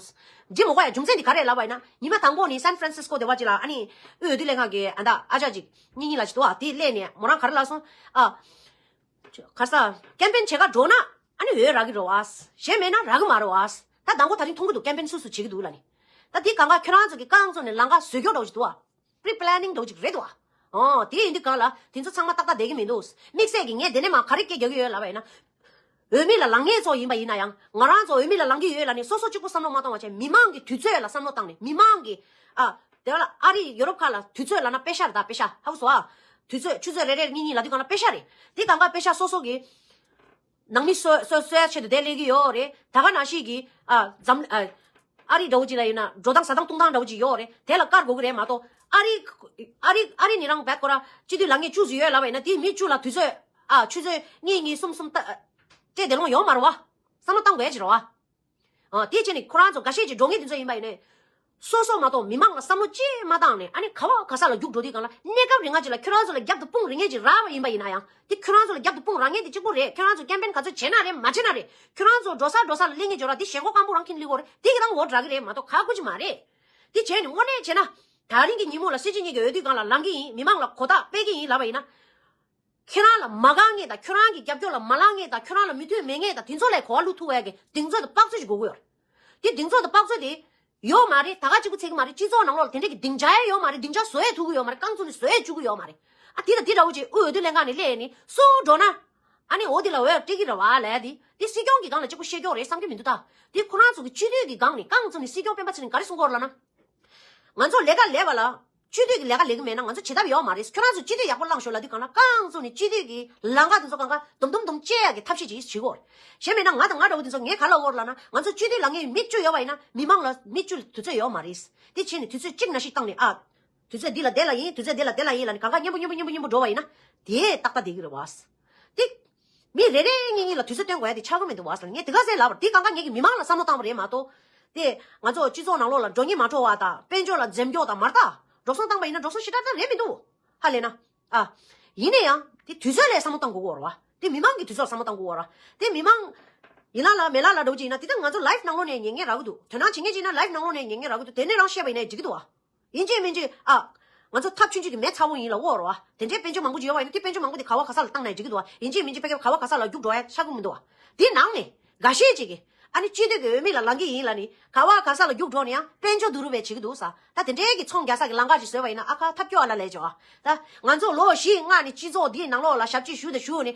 འགྲིག་མ་དགོས་ཡ་རྒྱུ་མཚན་དེ་ག་རེ་ལབ་པ་ཡིན་ན་ཉི་མ་དང་པོ་ནས་སན་ཧྥ་རན་སིས་ཀོ་དེ་བ་ཅིག་ལ་ཨ་ནི་དབུས་འོས་བསྡུ་ལྷན་ཁང་གི་ཨ་ད་ཨ་ཅག་ཅིག་གཉིས་གཉིས་ལ་ཅིག་འདུག་ཨ། དེ་སླེབས་ནས་མོ་རང་ག་རེ་ལབ་སོང་། ཨ། ག་ས། ཀེམ་པེན་བྱེད་ག་འགྲོ་ན་ཨ་ནི་འོས་རག་གི་རེད་བ། གཞན་མེད་ན་རག་གི་མ་རེད་བ། ད་དང་པོ་ད་རིང་མཐོང་གི་འདུག་ཀེམ་པེན་སུ་སུ་བྱེད་ཀྱི་འདུག་ལབ་ནས། ད་དེ་གང་ག་ཁྱོད་རང་ཚོ་གི་རྐང་བཙུགས་ནས་ལམ་ཁ་བཟོས་རྒྱུ་འདྲ་བོ་ཅིག་འདུག་ཨ། པི་རི་པི་ལེ་ནིང་འདྲ་བོ་ཅིག་རེད་འདུག་ཨ། ཨོ་དེ་ཡིན་དུས་གང་ལ་དེ་ཚོ་ཚང་མ་ཏག་ཏག་བསྡད་ཀྱི་མི་འདུག་དམིགས་བསལ་གྱི་ངས་དེ་ནས་མ་ག་རེ་སྐད་རྒྱག་གི་ཡོད་ལབ་པ་ཡིན་ན། འོས་མི་ལ་ལངས་མཁན་ཚོ་ཡིན་པ་ཡིན་ན་ཡང་ང་རང་ཚོ་འོས་མི་ལ་ལངས་ཀྱི་ཡོད་ལབ་ནས་སོ་སོ་གཅིག་པུ་བསམ་བློ་མ་གཏོང་བ་བྱས་མི་མང་གི་དུས་ཚོད་ལ་བསམ་བློ་བཏང་ནས་མི་མང་གི། ཨ། དེ་ལ་ཨ་རི་ཡོ་རོབ་ཁག་ལ་དུས་ཚོད་ལབ་ན་པེ་ཤ་རེད་ད། པེ་ཤ་ཧ་གོ་སོང་ཨ། དུས་ཚོད་ཆུ་ཚོད་རེ་རེ་གཉིས་གཉིས་ལབ་དུས་གང་ལ་པེ་ཤ་རེད། དེ་གང་ག་པེ་ཤ་སོ་སོ་གི་ནང་མི་གསོ་གསོ་གསོ་ཡ་ཆེད་དུ་དེ་སླེབས་ཀྱི་ཡོད་རེད། ད་ག་ནང་བཞིན་གྱི་ཨ་འཛམ་ཨ་ཨ་རི་འདྲ་བོ་ཅིག་ལ་ཡིན་ན་འགྲོ་སྟངས་ཟ་སྟངས་འཐུང་སྟངས་འདྲ་བོ་ཅིག་ཡོད་རེད། དེ་ལ་བཀར་དགོས་ཀྱི་རེད་མ་གཏོགས་ཨ་རི་ཨ་རི་ཨ་རི་ནི་རང་བད་ཁོ་ར་སྤྱི་འཐུས་ལངས་མཁན་བཅུ་ཙམ་ཡོད་ལབ་པ་ཡིན་ན་དེའི་མི་བཅུ་ལ་དུས་ཚོད་ཨ་ཆུ་ཚོད་གཉིས་གཉིས་གསུམ་གསུམ་ལྟ་སྤྲད་བསྡད་ལོང་ཡོད་མ་རེད་བ། བསམ་བློ་བཏང་དགོས་ཡ་ཅིག་རེད་བ། ཨ། དེ་བྱས་ནས་ཁོ་རང་ཚོ་འགའ་ཤས་ཀྱིས་འགྲོ་ངེས་དེ་ཚོ་ཡིན་པ་ཡིན་ནའི། སོ་སོ་མ་གཏོགས་མི་མང་ལ་བསམ་བློ་ཅི་མ་བཏང་ནས་ཨ་ནི་ག་བ་ག་ས་ལ་རྒྱུགས་འགྲོ་དུས་སྒང་ལ་གནས་སྐབས་རིང་ང་ཅིག་ལ་ཁྱོད་རང་ཚོ་ལ་རྒྱབ་ཏུ་དཔུང་རེག་མཁན་ཅིག་རག་པ་ཡིན་པ་ཡིན་ན་ཡང་དེ་ཁྱོད་རང་ཚོ་ལ་རྒྱབ་ཏུ་དཔུང་རག་མཁན་དེ་གཅིག་པོ་རེད། ཁྱོད་རང་ཚོ་ཀེམ་པེན་ག་ཚོད་བྱས་ན་རེད་མ་བྱས་ན་རེད། ཁྱོད་རང་ཚོ་འགྲོ་ས་འགྲོ་ས་ལ་སླེབས་མཁན་འབྱོར་ར་དེ་ཞེན་ཁོག་སྐམ་པོ་རང་ཁྱིམ་སླེབས་དགོས་རེད། དེ་གི་རང་འོ་རག་གི་རེད་མ་གཏོགས་ཁག་པོ་ཅིག་མ་རེད། དེ་བྱས་ནས་དངོས་གནས་བྱས་ན་ད་རིང་གི་ཉིན་མོ་ལ་སྲིད་སྤྱི་གཉིས་ཀྱི་འོས་བསྡུ་སྒང་ལ་ལངས་ཀྱི་ཡིན། མི་མང་ལ་གོ་རྟོགས་སྤེལ་གྱི་ཡིན་ལབ་པ་ཡིན་ན། ཁྱེད་རང་ལ་མ་དགའ་མཁན་དང་ཁྱོད་རང་གི་རྒྱབ་སྐྱོར་ལ་མ་ལངས་མཁན་དང་ཁྱོད་རང་ལ་མོས་མཐུན་མེད་མཁན་དང་དེ་ཚོ་ལ་གོ་བ་བླུག་ཐུབ་པའི་གི་གདེང་ཚོད་དང་དཔག་ཚོད་ཅིག་དགོས་ཀྱི་ཡོད་རེད། དེ་གདེང་ཚོད་དང་དཔག་ཚོད་དེ་ཡོད་མ་རེད། ད་ག་གཅིག་པུ་ཚད་ཀྱི་མ་རེད། སྤྱི་ཚོགས་ནང་ལོགས་ལ་དེ་འདྲ་གི་སྡིངས་ཆ་ཡང་ཡོད་མ་རེད། སྡིངས་ཆ་བཟོ་ཡས་ཐུབ་ཀྱི་ཡོད་མ་རེད། རྐང་བཙུགས་ནས་བཟོ་ཡས་བཅུག་གི་ཡོད་མ་རེད། ཨ་དེ་དང་དེ་འདྲ་བོ་ཅིག་དབུས་འོས་བསྡུ་ལྷན་ཁང་ནས་སླེབས་ནས་སུ་འགྲོ་ན་ཨ་ནི་འོ་དེ་ལ་འོས་སྤྲད་ཀྱི་རེད་བ་ལབ་ཡ་དེ་དེ་སྲིད་སྐྱོང་གི་སྒང་ལ་གཅིག་པུ་བཤད་རྒྱུ་རེད་བསམ་གྱི་མི་འདུག་ད་དེ་ཁོ་རང་ཚོ་གི་སྤྱི་འཐུས་ཀྱི་སྒང་ནས་རྐང་བཙུགས་ནས་སྲིད་སྐྱོང་སྤེན་པ་ཚེ་རིང་ག་རེ་གསུང་གི་ཡོད་རེད་ལབ་ན། ང་ཚོ་ལས་ཀ་ལས་པ་ལ་ སྤྱི་འཐུས་ཀྱི་ལས་ཀ་ལས་ཀྱི་མེད་ན་ང་ཚོ་བྱེད་ཐབས་ཡོད་མ་རེད། ཁྱོད་རང་ཚོ་སྤྱི་འཐུས་ཡག་པོ་བླངས་ཤོག་ལབ་དུས་གང་ལ་རྐང་བཙུགས་ནས་སྤྱི་འཐུས་ཀྱི་ལམ་ཁ་དེ་ཚོ་གང་ག་དུམ་དུམ་དུམ་བཅད་ཡག་གི་ཐབས་ཤེས་ཅིག་བྱེད་དགོས་རེད། གཞན་མེད་ན་ང་དང་ང་འདྲ་བོ་དེ་ཚོ་ངས་ག་ལབ་ཡོད་རེད་ལབ་ན། ང་ཚོ་སྤྱི་འཐུས་ལངས་མཁན་མི་བཅུ་ཡོད་པ་ཡིན་ན་མི་མང་ལ་མི་བཅུ་ལ་དུས་ཚོད་ཡོད་མ་རེད། དེ་བྱས་ནས་དུས་ཚོད་གཅིག་ནང་བཞིན་བཏང་ནས་ཨ། དུས་ཚོད་འདི་ལ་དེ་ལ་ཡིན། དུས་ཚོད་འདི་ལ་དེ་ལ་ཡིན་ལབ་ནས་གང་ག་མཉམ་པོ་མཉམ་པོ་མཉམ་པོ་མཉམ་པོ་འགྲོ་བ་ཡིན་ན་དེ་ཏག་ཏག་བསྡད་ཀྱི་རེད་བ། དེ་མི་རེ་རེ་གཉིས་གཉིས་ལ་དུས་ཚོད་སྟོན་དགོས་ཡ་དེ་ཆགས་ཀྱི་མི་འདུག་བ་ཟེར། ངས་དེ་ག་ཚོད་ལབ་པ་རེད། དེ་གང་ག་ངེད་ཀྱི་མི་མང་ལ་བསམ་བློ་བཏང་བ་རེད་མ་གཏོགས། དེ་ང་ཚོ་སྤྱི་ཚོགས་ནང་ལོགས་ལ་འགྲོ་སྙིང་མ་བྲོ་བ་དང་དཔལ་འབྱོར་ལ་འཛེམ་སྐྱོ་དང་མ་རེད་ད། འགྲོ་སོང་བཏང་པ་ཡིན་ན་འགྲོ་སོང་ཞེ་དྲག་ད་རེད་མི་འདུག་ཧ་ལས་ན། ཨ། ཡིན་ན་ཡང་དེ་དུས་ཚོད་ལ་བསམ་བློ་བཏང་དགོས་ཀྱི་ཡོད་རེད་བ། དེ་མི་མང་གི་དུས་ཚོད་ལ་བསམ་བློ་བཏང་དགོས་ཀྱི་ཡོད་རེད་བ། དེ་མི་མང་ཡིན་ལ་ལ་མེ་ལ་ལ་འདྲ་བོ་ཅིག་ཡིན་ན་དེ་ལྟར་ང་ཚོ་live་ནང་ལོགས་ནས་ཉན་མཁན་རག་གི་འདུག་དོ་སྣང་བྱེད་མཁན་ཅིག་ཡིན་ན་live་ནང་ལོགས་ནས་ཉན་མཁན་རག་གི་འདུག་དེ་ནས་རང་བཤད་པ་ཡིན་ན་འགྲིག་གི་འདུག་བ། ཡིན་གཅིག་མིན་གཅིག་ཨ། ང་ཚོ་ཐབས་ཆུང་ཆུང་གི་མེ་ཚ་བོ་ཡིན་ལ་འོ་རེད་བ། དེ་འདྲའི་དཔལ་འབྱོར་མང་པོ་ཅིག་ཡོད་པ་ཡིན་ན་དེ་དཔལ་འབྱོར་མང་པོ་དེ་ག་བ་ག་ས་ལ་བཏང་ན་འགྲིག་གི་འདུག་བ། ཡིན་གཅིག་མིན་གཅིག་དཔེ་ཁ་བ་ག་ས་ལ་རྒྱུག་འགྲོ་ཡ་ཆགས་ཀྱི་མི་འདུག་བ། དེ་ནང་ནས་འགའ་ཤས་ཅིག་གིས་ཨ་ནི་སྤྱི་འཐུས་ཀྱི་འོས་མི་ལ་ལངས་ཀྱི་ཡིན་ལ་ནི་ག་བ་ག་ས་ལ་རྒྱུག་འགྲོ་ནི་ཡང་དཔལ་འབྱོར་བསྡུ་རུབ་པའི་བྱེད་ཀྱི་འདུག་ས། ད་དེ་འདྲའི་གི་ཚོང་རྒྱག་ས་གི་ལམ་ཁ་ཅིག་བཟོས་པ་ཡིན་ན་ཨ་ཁ་ཐབས་སྐྱོ་ཨ་ལ་ལས་ཅོ་ཨ། ད་ང་ཚོ་ལོ་བཞི་ལྔ་ནི་སྤྱི་ཚོགས་འདིའི་ནང་ལོགས་ལ་ཞབས་ཕྱི་ཞུ་དང་ཞུ་ནི་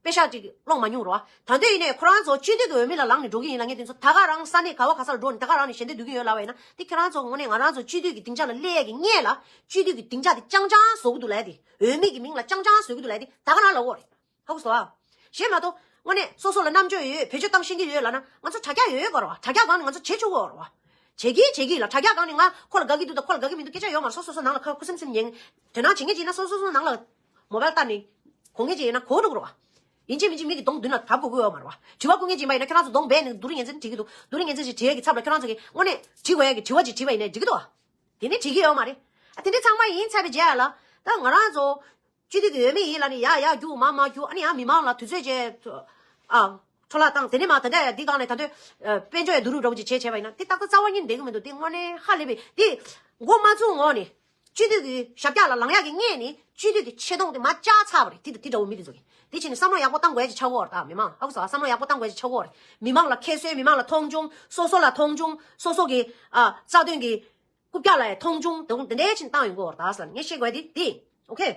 པེ་ཤག་ཅིག་སློང་མ་མྱོང་རོ། ད་འདོད་ཡིན་ནའི་ཁོ་རང་ཚོ་སྤྱི་འཐུས་ཀྱི་འོས་མི་ལ་ལངས་ནས་འགྲོ་གི་ཡིན་ལ་ངས་དེ་ཚོ་ད་ག་རང་ས་གནས་ག་བ་ག་ས་ལ་འགྲོ་ནས་ད་ག་རང་ནས་ཞལ་འདེབས་བསྡུ་གི་ཡོད་ལབ་པ་ཡིན་ན་དེ་ཁྱེད་རང་ཚོ་དངོས་གནས་ང་རང་ཚོ་སྤྱི་འཐུས་ཀྱི་སྡིངས་ཆ་ལ་སླེབས་ཡས་ཀྱི་སྔོན་ལ་སྤྱི་འཐུས་ཀྱི་སྡིངས་ཆ་དེ་རྐྱང་རྐྱང་བཟོ་གི་འདུག་ལབ་ཡ་དེ་འོས་མི་གི་མིང་ལ་རྐྱང་རྐྱང་བཟོ་གི་འདུག་ལབ་ཡ་དེ་ད་ག་རང་ལབ་དགོས་རེད། ཧ་གོ་སོང་ཨ། གཞན་མ་གཏོགས་དངོས་གནས་སོ་སོ་ལ་རྣམ་དཔྱོད་ཡོད་བེད་སྤྱོད་བཏང་ཤེས་ཀྱི་ཡོད་ལབ་ན་ང་ཚོ་དྲ་རྒྱ་ཡོད་ཡོད་དགོས་རེད་བ། དྲ་རྒྱ་སྒང་ནས་ང་ཚོ་བྱེད་ཆོག་གི་ཡོད་རེད་བ། བྱེད་ཀྱི་བྱེད་ཀྱི་ལ་དྲ་རྒྱ་སྒང་ནས་ང་ཁོ་ལ་དགའ་གི་འདུག་དང་ཁོ་ལ་དགའ་གི་མི་འདུག་སྐད་ཆ་ཡོད་མ་རེད། སོ་སོ་སོ་ནང་ལ་ཁ་ཁུ་སིམ་སིམ་ཉན་དོན་དག་བྱེད་མཁན་ཅིག་ཡིན་ན་སོ་སོ་སོ་ནང་ལ་མོ་བལ་བཏང་ནས་གོ་མཁན་ཅིག་ཡིན་ན་གོ་འགྲོ་གི་རེད་བ། ཡིན་གཅིག་མིན་གཅིག་མི་གི་གདོང་མདུན་ལ་བབས་དགོས་ཀྱི་ཡོད་མ་རེད་བ། དྲི་བ་བསྐུར་མཁན་ཅིག་ཡིན་པ་ཡིན་ན་ཁྱེད་རང་ཚོ་གདོང་སྦས་ནས་བསྡུ་རུབ་ཉན་ཚེ་འགྲིག་གི་འདུག་བསྡུ་རུབ་ཉན་ཚེ་ཅིག་དྲི་ཡས་ཀྱི་ཚབ་ལ་ཁྱེད་རང་ཚོ་གི་དངོས་གནས་དྲི་དགོས་ཡས་ཀྱི་དྲི་བ་ཅིག་དྲིས་པ་ཡིན་ནའི་འགྲིག་གི་འདུག་བ། དེ་ནས་དྲི་གི་ཡོད་མ་རེད། ཨ་དེ་འདྲ་ཚང་མ་ཡིན་ཚར་བའི་རྗེས་ལ་ད་ང་རང་ཚོ་སྤྱི་འཐུས་ཀྱི་འོས་མི་ཡིན་ལབ་ནས་ཡ་ཡ་རྒྱུག་མ་མ་རྒྱུག་ཨ་ནི་ཡང་མི་མང་ལ་དུས་ཚོད་བཅད་ཨ། འཕྲོ་བརླག་བཏང་དེ་ནས་མ་ད་ལྟ་ཡ་འདི་སྒང་ནས་ད་ལྟ་དཔལ་འབྱོར་ཡ་བསྡུ་རུབ་འདྲ་བོ་ཅིག་བྱས་བྱས་པ་ཡིན་ན་དེ་ཏག་ཏག་རྩ་བ་ཉིད་བསྡད་ཀྱི་མི་འདུག་དེ་དངོས་གནས་ཧ་ལས་པའི་དེ་མགོ་མ་ཚུགས་ངོགས་ནས་སྤྱི་འཐུས་ཀྱི་ཞབས་བཀྱག་ལ་ལངས་ཡག་གི་སྔོན་ནས་སྤྱི་འཐུས་ཀྱི་ཆེ་མཐོང་དེ་མར་བཅག་ཚར་བ་རེད། དེ་དང་དེ་འདྲ་བོ་མི་དེ་ཚོ་གིས་དེ་བྱས་ནས་བསམ་བློ་ཡག་པོ་བཏང་དགོས་ཡ་ཅིག་ཆགས་ཀྱི་ཡོད་རེད། ད་མི་མང་ཧ་གོ་སོང་ཨ། བསམ་བློ་ཡག་པོ་བཏང་དགོས་ཡ་ཅིག་ཆགས་ཀྱི་ཡོད་རེད། མི་མང་ལ་ཁ་གསལ་མི་མང་ལ་མཐོང་ཆུང་སོ་སོ་ལ་མཐོང་ཆུང་སོ་སོ་གི་ཨ་རྩ་དོན་གི་རྐུབ་བཀྱག་ལ་ཡང་མཐོང་ཆུང་དེ་འདྲའི་ཕྱིན་བཏང་ཡོང་གི་ཡོད་རེད་ད་ཟེར་ངས་བཤད་དགོས་དེ་དེ། ཨོ་ཁེ།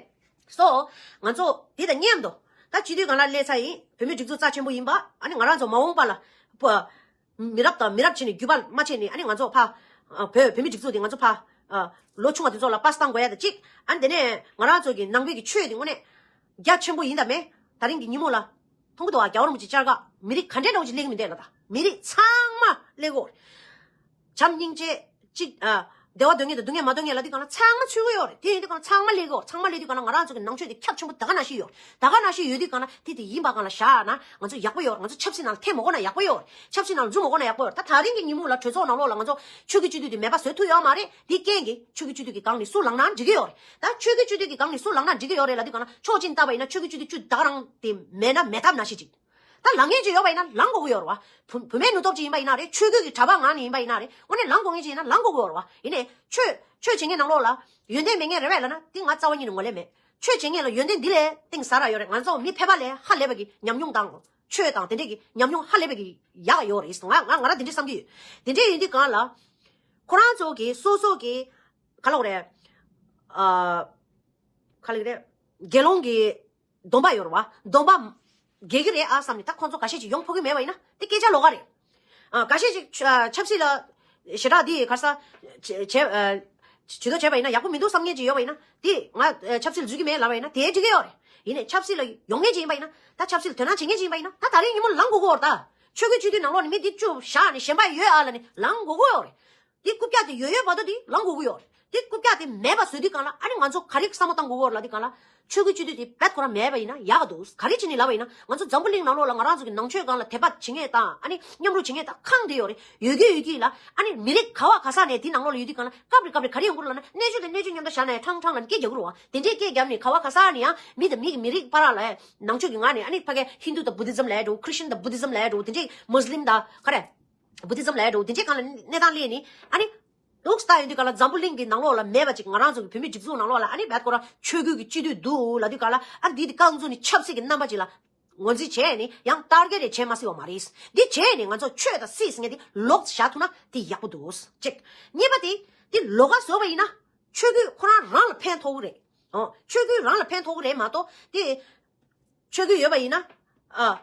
སོ། ང་ཚོ་དེ་དང་མཉམ་དུ་ད་སྤྱི་འཐུས་སྒང་ལ་སླེབས་ཚར་ཡིན། བོད་མི་སྒྲིག་འཛུགས་རྩ་ཆེན་པོ་ཡིན་པ་ཨ་ནི་ང་རང་ཚོ་མ་འོངས་པ་ལ་པ། མི་རབས་དང་མི་རབས་ཕྱིན་ནས་རྒྱུད་པ་མ་ཆད་ནས་ཨ་ནི་ང་ཚོ་ཕ། བོད་བོད་མི་སྒྲིག་འཛུགས་དེ་ང་ཚོ་ཕ། ལོ་ཆུང་བ་དེ་ཚོ་ལ་པ་སེ་བཏང་དགོས་ཡ་དང་གཅིག་ཨ་ནི་དེ་ནས་ང་རང་ཚོ་གི་ནང་པའི་གི་ཆོས་དེ་དངོས་གནས་རྒྱ་ཆེན་པོ་ཡིན་དང་མེད་ད་རིང་གི་ཉིན་མོ་ལ། མཐོང་གི་འདུག་ཨ། རྒྱལ་བ་རིན་པོ་ཆེ་བཅར་ཁ་མི་རིགས་ག་འདྲའི་འདྲ་བོ་ཅིག་སླེབས་ཀྱི་མི་འདུག་ལ་ད་མི་རིགས་ཚང་མ་སླེབས་ཀྱི་ཡོད་རེད། བྱམས་སྙིང་རྗེ་གཅིག་ཨ། བདེ་བ་འདོད་མཁན་དང་སྡུག་བསྔལ་མ་འདོད་མཁན་ལབ་དུས་སྒང་ལ་ཚང་མ་ཚུད་ཀྱི་ཡོད་རེད། དེ་ཡིན་དུས་སྒང་ལ་ཚང་མ་སླེབས་ཀྱི་ཡོད་རེད། ཚང་མ་སླེབས་དུས་སྒང་ལ་ང་རང་ཚོ་གི་ནང་ཆོས་དེ་ཁྱབ་ཆེན་པོ་ད་ག་ནང་བཞིན་ཡོད་རེད། ད་ག་ནང་བཞིན་ཡོད་དུས་སྒང་ལ་དེ་དེ་ཡིན་པ་སྒང་ལ་བཞག་ན་ང་ཚོ་ཡག་པོ་ཡོད་རེད། ང་ཚོ་ཆབ་སྲིད་ནང་ལ་འཐེན་མ་དགོས་ན་ཡག་པོ་ཡོད་རེད། ཆབ་སྲིད་ནང་ལ་འཛུལ་མ་དགོས་ན་ཡག་པོ་ཡོད་རེད། ད་ད་རིང་གི་ཉིན་མོ་ལ་གྲོས་ཚོགས་ནང་ལོགས་ལ་ང་ཚོ་ཆོས་ཀྱི་སྤྱི་འཐུས་དེ་མེད་པ་བཟོ་ཐུབ་ཡོད་མ་རེད། དེ་རྐྱེན་གྱིས་ཆོས་ཀྱི་སྤྱི་འཐུས་ཀྱི་སྒང་ནས་སུ་ལངས་ན་འགྲིག་གི་ཡོད་རེད། ད་ཆོས་ཀྱི་སྤྱི་འཐུས་ཀྱི་སྒང་ནས་སུ་ལངས་ན་འགྲིག་གི་ཡོད་རེད་ལབ་དུས་སྒང་ལ་ཕྱོགས་གཅིག་ནས་བལྟས་པ་ཡིན་ན་ཆོས་ཀྱི་སྤྱི་འཐུས་བཅུ་ད་ག་རང་དེ་མེད་ན་མེད་ཐབས་ནང་བཞིན་ཅིག་ད་ལངས་མཁན་ཅིག་ཡོད་པ་ཡིན་ན་ལངས་དགོས་ཀྱི་ཡོད་རེད་བ། བུ་བུད་མེད་ནུས་སྟོབས་ཅིག་ཡིན་པ་ཡིན་ན་རེད། ཆོས་བརྒྱུད་ཀྱི་གྲྭ་པ་ངང་ནས་ཡིན་པ་ཡིན་ན་རེད། དངོས་གནས་ལངས་དགོས་མཁན་ཅིག་ཡིན་ན་ལངས་དགོས་ཀྱི་ཡོད་རེད་བ། ཡིན་ནའི་ཆོས་ཆོས་བྱེད་མཁན་ནང་ལོགས་ལ་ཡོན་ཏན་མེད་མཁན་རེད་བས་ལབ་ན་དེ་ང་རྩ་བ་ཉིད་ནས་ངོས་ལེན་མེད། ཆོས་བྱེད་མཁན་ལ་ཡོན་ཏན་འདི་ལས་གཏིང་ཟབ་ར་ཡོད་རེད། ང་ཚོ་མི་ཕལ་པ་ལས་ཧ་ལས་པ་གི་ཉམས་མྱོང་དང་ཆོས་དང་དེ་འདྲས་ཀྱི་ཉམས་མྱོང་ཧ་ལས་པ་གི་ཡག་ཡོད་རེད། ང་ང་ང་རང་དེ་འདྲས་བསམ་གྱི་ཡོད། དེ་འདྲས་ཡིན་དུས་སྒང་ལ་ཁོ་རང་ཚོ་གི་སོ་སོ་གི་ག་ལབ་དགོས་རེད། ཨ། ག་ལབ་དགོས་རེད། དགེ་སློང་གི་སྡོམ་པ་ཡོད་རེད་བ། སྡོམ་པ་འགལ་གྱི་རེད་ཨ་བསམ་ནས་ད་ཁོང་ཚོ་འགའ་ཤས་ཅིག་ཡོང་ཕོད་ཀྱི་མེད་པ་ཡིན་ན་དེ་སྐད་ཆ་ལོགས་ཀ་རེད། ཨ། འགའ་ཤས་ཅིག་ཆ་ཨ་ཆབ་སྲིད་ལ་ཞེ་དྲག་འདི་ག་རེ་ཟ་བྱེད་བྱེད་ཨ་ཇུས་གཏོགས་བྱས་པ་ཡིན་ན་ཡག་པོ་མི་འདུག་བསམ་མཁན་ཅིག་ཡོད་པ་ཡིན་ན་དེ་ང་ཨ་ཆབ་སྲིད་ལ་འཛུལ་གྱི་མེད་ལབ་པ་ཡིན་ན་དེ་འགྲིག་གི་ཡོད་རེད། ཡིན་ནའི་ཆབ་སྲིད་ལ་ཡོང་མཁན་ཅིག་ཡིན་པ་ཡིན་ན་ད་ཆབ་སྲིད་ལ་དོ་སྣང་བྱེད་མཁན་ཅིག་ཡིན་པ་ཡིན་ན་ད་ད་རེས་ཉིན་མོ་ལངས་དགོས་ཀྱི་ཡོད་རེད། ད་ཆོས་ཀྱི་སྤྱི་འཐུས་ནང་ལོགས་ནས་མི་འདི་བཅུ་བཞག་ནས་གཞན་པ་ཡོད་ཨ་ལབ་ནས་ལངས་དགོས་ཀྱི་ཡོད་རེད། དེ་རྐུབ་བཀྱག་དེ་ཡོད་ཡོད་བར་དུ་དེ་ལངས་དགོས་ཀྱི་ཡོད་རེད། དེ་རྐུབ་བཀྱག་དེ་མེད་པ་བཟོ་དུས་སྒང་ལ་ཨ་ནི་ང་ཚོ་ག་རེ་བསམ་བློ་བཏང་དགོས་ཀྱི་ཡོད་རེད་ལབ་དུས་སྒང་ལ་ཆོས་ཀྱི་སྤྱི་འཐུས་དེ་རྦད་ཁོ་རང་མེད་པ་ཡིན་ན་ཡག་ག་འདུག་ག་རེ་བྱས་ནས་ལབ་པ་ཡིན་ན་ང་ཚོ་འཛམ་བུ་གླིང་ནང་ལོགས་ལ་ང་རང་ཚོ་གི་ནང་ཆོས་སྒང་ལ་དད་པ་བྱེད་མཁན་དང་ཨ་ནི་མཉམ་རུབ་བྱེད་མཁན་དང་ཁེངས་བསྡད་ཡོད་རེད། ཡོད་ཀྱི་ཡོད་ཀྱི་ལ་ཨ་ནི་མི་རིགས་ག་བ་ག་ས་ནས་དེ་ནང་ལོགས་ལ་ཡོད་དུས་སྒང་ལ་སྐབས་རེ་སྐབས་རེ་ག་རེ་ཡོང་གི་རེད་ལབ་ན་གནས་ཆུང་དང་གནས་ཆུང་མཉམ་དུ་བཞག་ན་ཡང་ཁྲང་ཁྲང་ལབ་ནས་སྐད་རྒྱག་གི་རེད་བ། དེ་འདྲའི་སྐད་བརྒྱབ་ནས་ག་བ་ག་ས་ནས་ཡང་མི་དང་མི་གི་མི་རིགས་བར་ལ་ནང་ཆོས་ཀྱི་ངོས་ནས་ཨ་ནི་ཕ་གི་ཧིན་དུ་དང་བུ་དི་ཛམ་ལབ་ཡ་འདྲ་བོ་ཁྲི་ཤན་དང་བུ་དི་ཛམ་ལབ་ཡ་འདྲ་བོ་དེ་འདྲའི་མུ་སི་ལིམ་དང་ག་རེ། བུ་དི་ཛམ་ལབ་ཡ་འདྲ་བོ་དེ་འདྲའི་སྒང་ལ་གནས་སྟངས་སླེབས་ནས་ཨ་ནི། ལུགས་ལྟ་ཡོང་དུས་སྒང་ལ་འཛམ་བུ་གླིང་གི་ནང་ལོགས་ལ་མེད་པ་ཅིག་ང་རང་ཚོ་གི་བོད་མི་སྒྲིག་འཛུགས་ནང་ལོགས་ལ་ཨ་ནི་རྦད་ཁོ་རང་ཆོས་བརྒྱུད་ཀྱི་སྤྱི་འཐུས་འདུག་ལབ་དུས་སྒང་ལ་ཨ་ནི་འདི་དེ་རྐང་བཙུགས་ནས་ཆབ་སྲིད་ཀྱི་རྣམ་པ་ཅིག་ལ་ངོས་འཛིན་བྱས་ནས་ཡང་ཊར་གེ་ཊི་རེ་བྱས་མ་སྲིད་པ་མ་རེད། འདི་བྱས་ནས་ང་ཚོ་ཆོས་དང་སྲིད་ཟེར་མཁན་དེ་ལོགས་བཞག་ཐུབ་ན་དེ་ཡག་པོ་འདུག་གཅིག་གཉིས་པ་དེ་དེ་ལོགས་ཀ་བཟོས་པ་ཡིན་ན་ཆོས་བརྒྱུད་ཁོ་རང་རང་ལ་ཕན་ཐོགས་ཀྱི་རེད། ཨོ་ཆོས་བརྒྱུད་རང་ལ་ཕན་ཐོགས་ཀྱི་རེད་མ་གཏོགས་དེ། ཆོས་བརྒྱུད་ཡོད་པ་ཡིན་ན། ཨ།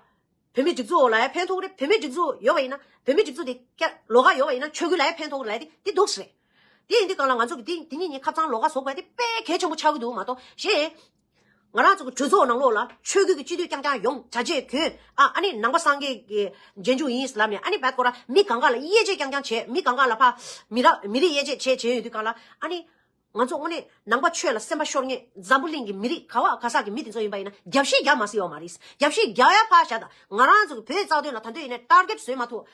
བོད་མི་སྒྲིག་འཛུགས་ལ་ཡང་ཕན་ཐོགས་རེད། བོད་མི་སྒྲིག་འཛུགས་ཡོད་པ་ཡིན་ན་བོད་མི་སྒྲིག་འཛུགས་དེ་ཀྱ་ལོགས་ཀ་ཡོད་པ་ཡིན་ན་ཆོས་བརྒྱུད་ལ་ཡང་ཕན་ཐོགས་རེད་ལབ་ཡ་དེ་དེ་འདུག་སེ་རེད། དེ་ཡིན་དུས་གང་ལ་ང་ཚོ་གི་དེ་དེ་གཉིས་གཉིས་ཁ་ཚང་ལོགས་ཀ་བཟོ་དགོས་དེ་དཔེ་གལ་ཆེན་པོ་ཆགས་ཀྱི་འདུག་མ་གཏོགས་གཞན། ང་རང་ཚོ་གི་གྲོས་ཚོགས་ནང་ལོགས་ལ་ཆོས་བརྒྱུད་ཀྱི་སྤྱི་འཐུས་རྐྱང་རྐྱང་ཡོང་བྱ་བྱེད་གྱོན་ཨ་ཨ་ནི་ནང་པ་སངས་རྒྱས་ཀྱི་རྗེས་འཇུག་ཡིན་ལབ་ནས་ཨ་ནི་བད་ཀོ་ར་མི་གང་ག་ལ་དབྱེ་འབྱེད་རྐྱང་རྐྱང་བྱས། མི་གང་ག་ལ་ཕ་མི་ར་མི་རིགས་དབྱེ་འབྱེད་བྱས་བྱས་ཡོད་དུས་གང་ལ་ཨ་ནི་ང་ཚོ་དངོས་གནས་ནང་པ་ཆོས་ལ་སེམས་པ་ཤོར་མཁན་འཛམ་བུ་གླིང་གི་མི་རིགས་ག་བ་ག་ས་གི་མི་དེ་ཚོ་ཡིན་པ་ཡིན་ན་རྒྱབ་བཤིག་རྒྱག་མ་སྲིད་ཡོད་མ་རེད། རྒྱབ་བཤིག་རྒྱག་ཡ་ཕ་བཞག་ད་ང་རང་ཚོ་གི་བོད་རྩ་དོན་ལ་ད་འདོད་ཡིན་ནས་ཊར་གེ་ཊི་བཟོས་མ་ཐུབ་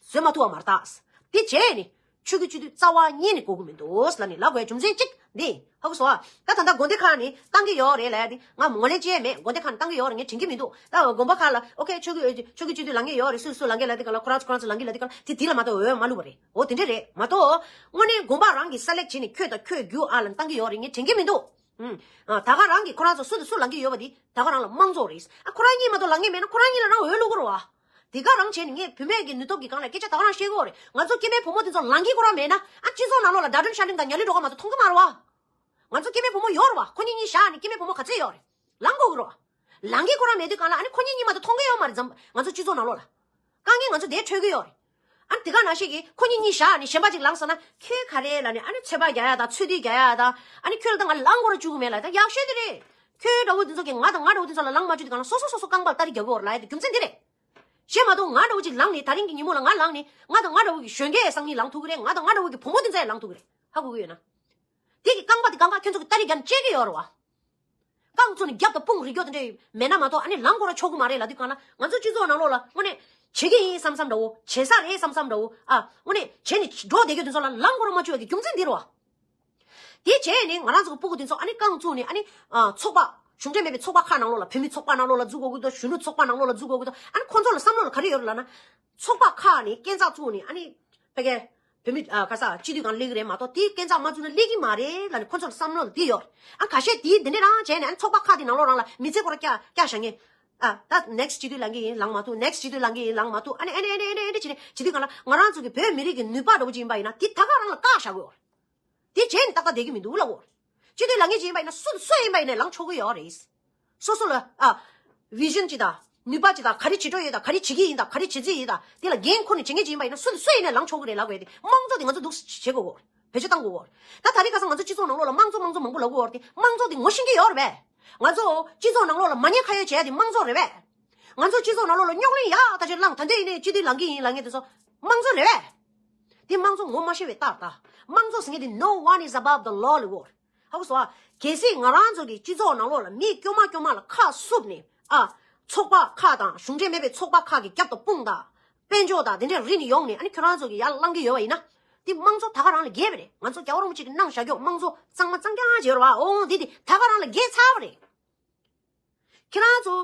བཟོས་མ་ཐུབ་བ་མ་རེད་ད། དེ་བྱས་ནས། ཆོས་ཀྱི་སྤྱི་འཐུས་རྩ་བ་ཉིད་ནས་དགོས་ཀྱི་མི་འདུག་ལབ་ནས་ལབ་དགོས་རྒྱུ་མཚན་གཅིག་འདི་ཧ་གོ་སོང་ཨ། ད་ད་ལྟ་དགོན་སྡེ་ཁག་ནས་བཏང་གི་ཡོད་རེད་ལབ་ཡ་འདི་ང་ངོས་ལེན་བྱས་མེད། དགོན་སྡེ་ཁག་ནས་བཏང་གི་ཡོད་རེད་ངས་དྲན་གྱི་མི་འདུག་ད་དགོན་པ་ཁག་ལ་ཨོ་ཁེ་ཆོས་ཀྱི་ཆོས་ཀྱི་སྤྱི་འཐུས་ལངས་ཀྱི་ཡོད་རེད། སུ་སུ་ལངས་ཀྱི་ལབ་དུས་ག་ལ་ཁོ་རང་ཚོ་ཁོ་རང་ཚོ་ལངས་ཀྱི་ལབ་དུས་ག་ལ་དེ་དེ་ལ་མ་གཏོགས་འོས་མ་བླུགས་པ་རེད། འོ་དེ་འདྲ་རེད་མ་གཏོགས་དངོས་གནས་དགོན་པ་རང་གིས་སེ་ལེག་བྱས་ནས་ཁྱོད་དང་ཁྱོད་རྒྱུགས་ཨ་ལབ་བཏང་གི་ཡོད་རེད་ངས་དྲན་གྱི་མི་འདུག་ཨུམ། ད་ག་རང་གིས་ཁོ་རང་ཚོ་སུ་དང་སུ་ལངས་ཀྱི་ཡོད་པ་དེ་ད་ག་རང་ལ་དམངས་གཙོ་རེད། ཨ་ཁོ་རང་གཉིས་མ་གཏོགས་ལངས་ཀྱི་མེད་ན་ཁོ་རང་གཉིས་ལ་རང་འོས་བླུག་དགོས་རེད་བ། དེ་ག་རང་བྱས་ནས་ངས་བུད་མེད་ཀྱི་ནུས་སྟོབས་ཀྱི་སྒང་ལ་སྐད་ཆ་ད་ག་རང་བཤད་ཀྱི་ཡོད་རེད། ང་ཚོ་སྐྱེ་དམན་བུ་མོ་དེ་ཚོ་ལངས་ཀྱི་ཁོ་རང་མེད་ན་ཨ་སྤྱི་ཚོགས་ནང་ལོགས་ལ་ཌ་ཌོན་ཤ་ལིན་དང་ཉ་ལི་སྒྲོལ་དཀར་མ་གཏོགས་མཐོང་གི་མ་རེད་བ། ང་ཚོ་སྐྱེ་དམན་བུ་མོ་ཡོད་རེད་བ། ཁོ་གཉིས་གཉིས་བཞག་ནས་སྐྱེ་དམན་བུ་མོ་ག་ཚོད་ཡོད་རེད། ལངས་དགོས་ཀྱི་རེད་བ། ལངས་ཀྱི་ཁོ་རང་མེད་དུས་གང་ལ་ཨ་ནི་ཁོ་གཉིས་གཉིས་མ་གཏོགས་མཐོང་གི་ཡོད་མ་རེད། འཛམ་ང་ཚོ་སྤྱི་ཚོགས་ནང་ལོགས་ལ། དཀའ་ངལ་ང་ཚོ་དེ་འཕྲོད་ཀྱི་ཡོད་རེད། ཨ་ནི་དེ་ག་ནང་བཞིན་གྱི་ཁོ་གཉིས་གཉིས་བཞག་ནས་གཞན་པ་ཅིག་ལངས་སོང་ན་ཁྱོད་ག་རེ་ལབ་ནས་ཨ་ནི་ཚོད་དཔག་རྒྱག་ཡ་དང་ཚོད་ལྟ་རྒྱག་ཡ་དང་ཨ་ནི་ཁྱོད་ལ་ད་ང་ལངས་དགོས་ར་བཅུག་གི་མེད་ལ་ད་ཡག་ཤོས་དེ་རེད། ཁྱོད་འདྲ་བོ་དེ་ཚོ་གིས་ང་དང་ང་འདྲ་བོ་དེ་ཚོ་ལ་ལངས་མ་བཅུག་དུས་གང་ལ་སོ་སོ་སོ་སོ་རྐང་པར་སྟ་རེ་རྒྱག་གི་ཡོད་རེད་ལབ་ཡ་དེ་རྒྱུ་མཚན་དེ་རེད། གཞན་མ་གཏོགས་ང་འདྲ་བོ་ཅིག་ལངས་ནས་ད་རིང་གི་ཉིན་མོ་ལ་ང་ལངས་ནས་ང་དང་ང་འདྲ་བོ་གི་གཞོན་སྐྱེས་སང་ཉིན་ལངས་ཐུབ་ཀྱི་རེད། ང་དང་ང་འདྲ་བོ་གི་བུ་མོ་དེ་ཚོ་ཡང་ལངས་ཐུབ་ཀྱི་རེད། ཧ་གོ་གི་ཡོད་ན། དེ་གི་རྐང་པ་དེ་གང་ག་ཁྱོད་ཚོ་གི་སྟ་རེ་རྒྱག་ནས་བཅད་ཀྱི་ཡོད་རེད་བ། རྐང་བཙུགས་ནས་རྒྱབ་དང་དཔུང་རིག་རྒྱུ་དེ་འདྲ་མེད་ན་མ་གཏོགས་ཨ་ནི་ལངས་དགོས་ར་ཆོག་གི་མ་རེད་ལབ་དུས་གང་ལ་ང་ཚོ་སྤྱི་ཚོགས་ནང་ལོགས་ལ་དངོས་གནས་བྱེད་ཀྱི་ཡིན་བསམ་བསམ་འདྲ་བོ་བྱེད་ས་རེད་བསམ་བསམ་འདྲ་བོ་ཨ་དངོས་གནས་བྱས་ནས་འགྲོ་བསྡད་རྒྱུ་དེ་ཚོ་ལ་ལངས་དགོས་ར་མ་བཅུག་པའི་གི་རྒྱུ་མཚན་འདི་རེད་བ། དེ་བྱས་ནས་ང་རང་ཚོ་གི་སྤུ་གུ་དེ་ཚོ་ཨ་ནི་རྐང་བཙུགས་ནས་ཨ་ནི་ཨ་ཚོགས་པ་གཞུང་འབྲེལ་མེད་པའི་ཚོགས་པ་ཁག་ནང་ལོགས་ལ་བུད་མེད་ཚོགས་པ་ནང་ལོགས་ལ་འཛུལ་དགོས་ཀྱི་འདུག་གཞོན་ནུ་ཚོགས་པ་ནང་ལོགས་ལ་འཛུལ་དགོས་ཀྱི་འདུག་ཨ་ནི་ཁོ་ཚོ་ལ་བསམ་བློ་ལ་ག་རེ་ཡོད་རེད་ལབ་ན། ཚོགས་པ་ཁག་ནས་སྐས་འཛེགས་བཙུགས་ནས་ཨ་ནི་ཕ་གི་བུད་མེད་ཨ་ག་ས་སྤྱི་འཐུས་སྒང་སླེབས་ཀྱི་རེད་མ་གཏོགས་དེ་སྐས་འཛེགས་མ་བཙུགས་ན་སླེབས་ཀྱི་མ་རེད་ལབ་ནས་ཁོ་ཚོ་ལ་བསམ་བློ་ལ་དེ་ཡོད་རེད། ཨ་ཁ་ཤས་དེ་འདི་འདྲ་རང་བྱས་ནས་ཨ་ནི་ཚོགས་པ་ཁག་དེ་ནང་ལོགས་རང་ལ་མི་ཚེ་ཁོ་ར་བསྐྱལ་བསྐྱལ་བཞག་མཁན། ཨ་ད་ནེག་སི་སྤྱི་འཐུས་ལངས་ཀྱི་ཡིན་ལངས་མ་ཐུབ། ནེག་སི་སྤྱི་འཐུས་ལངས་ཀྱི་ཡིན་ལངས་མ་ཐུབ། ཨ་ནི་ཨ་ནི་ཨ་ནི་ཨ་ནི་ཨ་ནི་བྱས་ནས་བྱེད་དུས་གང་ལ་ང་རང་ཚོ་གི་བོད་མི་རིགས་ཀྱི་ནུས་པ་འདྲ་བོ་ཅིག་ཡིན་པ་ཡིན་ན་དེ་ད་ག་རང་ལ་བཀག་བཞག་གི་ཡོད་རེད། དེ་བྱས་ནས་ཏག་ཏག་བསྡད་ཀྱི་མི་འདུག་ལབ་དགོས། སྤྱི་འཐུས་ལངས་ངེས་ཅིག་ཡིན་པ་ཡིན་ན་སུ་དང་སུ་ཡིན་པ་ཡིན་ནའི་ལངས་ཆོག་གི་ཡོད་རེད། སོ་སོ་ལ་ཨ་བི་ཞན་ཅིག་དང་ནུས་པ་ཅིག་དང་ག་རེ་བྱེད་འགྲོ་ཡོད་དང་ག་རེ་བྱེད་ཀྱི་ཡིན་དང་ག་རེ་བྱེད་རྩིས་ཡིན་དང་དེ་ལ་འགན་ཁུར་ནས་བྱེད་མཁན་ཅིག་ཡིན་པ་ཡིན་ན་སུ་དང་སུ་ཡིན་ནའི་ལངས་ཆོག་གི་རེད་ལབ་དགོས་ཏེ་དམངས་གཙོ་དེ་ང་ཚོ་འདུག་བྱེད་དགོས་གོ། བེད་སྤྱོད་བཏང་དགོས་གོ། ད་ད་རེས་ཁ་སང་ང་ཚོ་སྤྱི་ཚོགས་ནང་ལོགས་ལ་དམངས་གཙོ་དམངས་གཙོ་མང་པོ་ལབ་གོ་རེད་དེ་དམངས་གཙོ་དེ་ངོ་ཤེས་ཀྱི་ཡོད་རེད་པས། ང་ཚོ་སྤྱི་ཚོགས་ནང་ལོགས་ལ་མ་ཉེས་ཁ་གཡོགས་བྱས་ཏེ་དམངས་གཙོ་རེད་པས། ང་ཚོ་སྤྱི་ཚོགས་ནང་ལོགས་ལ་རྙོག་གླེང་ཡག་ད་ཆ་བསླངས་ད་འདོད་ཡིན་ནའི་སྤྱི་འཐུས་ལངས་ཀྱི་ཡིན་ལབ་མཁན་དེ་ཚོ་དམངས་གཙོ་རེད་པས། དེ་དམངས་གཙོ་ངོ་མ་ཤེས་པའི་རྟགས་ད། དམངས་གཙོ་ཟེར་མཁན་དེ་no one is above the law ལབ་གོ། ཧ་གོ་སོང་ཨ། གལ་སྲིད་ང་རང་ཚོ་གི་སྤྱི་ཚོགས་ནང་ལོགས་ལ་མི་སྐྱོ་མ་སྐྱོ་མ་ལ་ཁ་བསུབས་ནས་ཨ། ཚོགས་པ་ཁག་དང་གཞུང་འབྲེལ་མེད་པའི་ཚོགས་པ་ཁག་གི་རྒྱབ་དང་དཔུང་དང་དཔལ་འབྱོར་དང་དེ་འདྲས་རིག་ནས་ཡོང་ནས་ཨ་ནི་ཁྱོད་རང་ཚོ་གི་ཡར་བསླང་གི་ཡོད་པ་ཡིན་ན། དེ་དམངས་གཙོ་ད་ག་རང་ལ་རྒྱས་པ་རེད། ང་ཚོ་རྒྱལ་བ་རིན་པོ་ཆེ་གི་གནང་བཞག་རྒྱུ་དམངས་གཙོ་གཙང་མ་གཙང་རྐྱང་བྱས་རེད་བ། འོང་འདི་དེ་ད་ག་རང་ལ་རྒྱས་ཚར་བ་རེད། ཁྱེད་རང་ཚོ་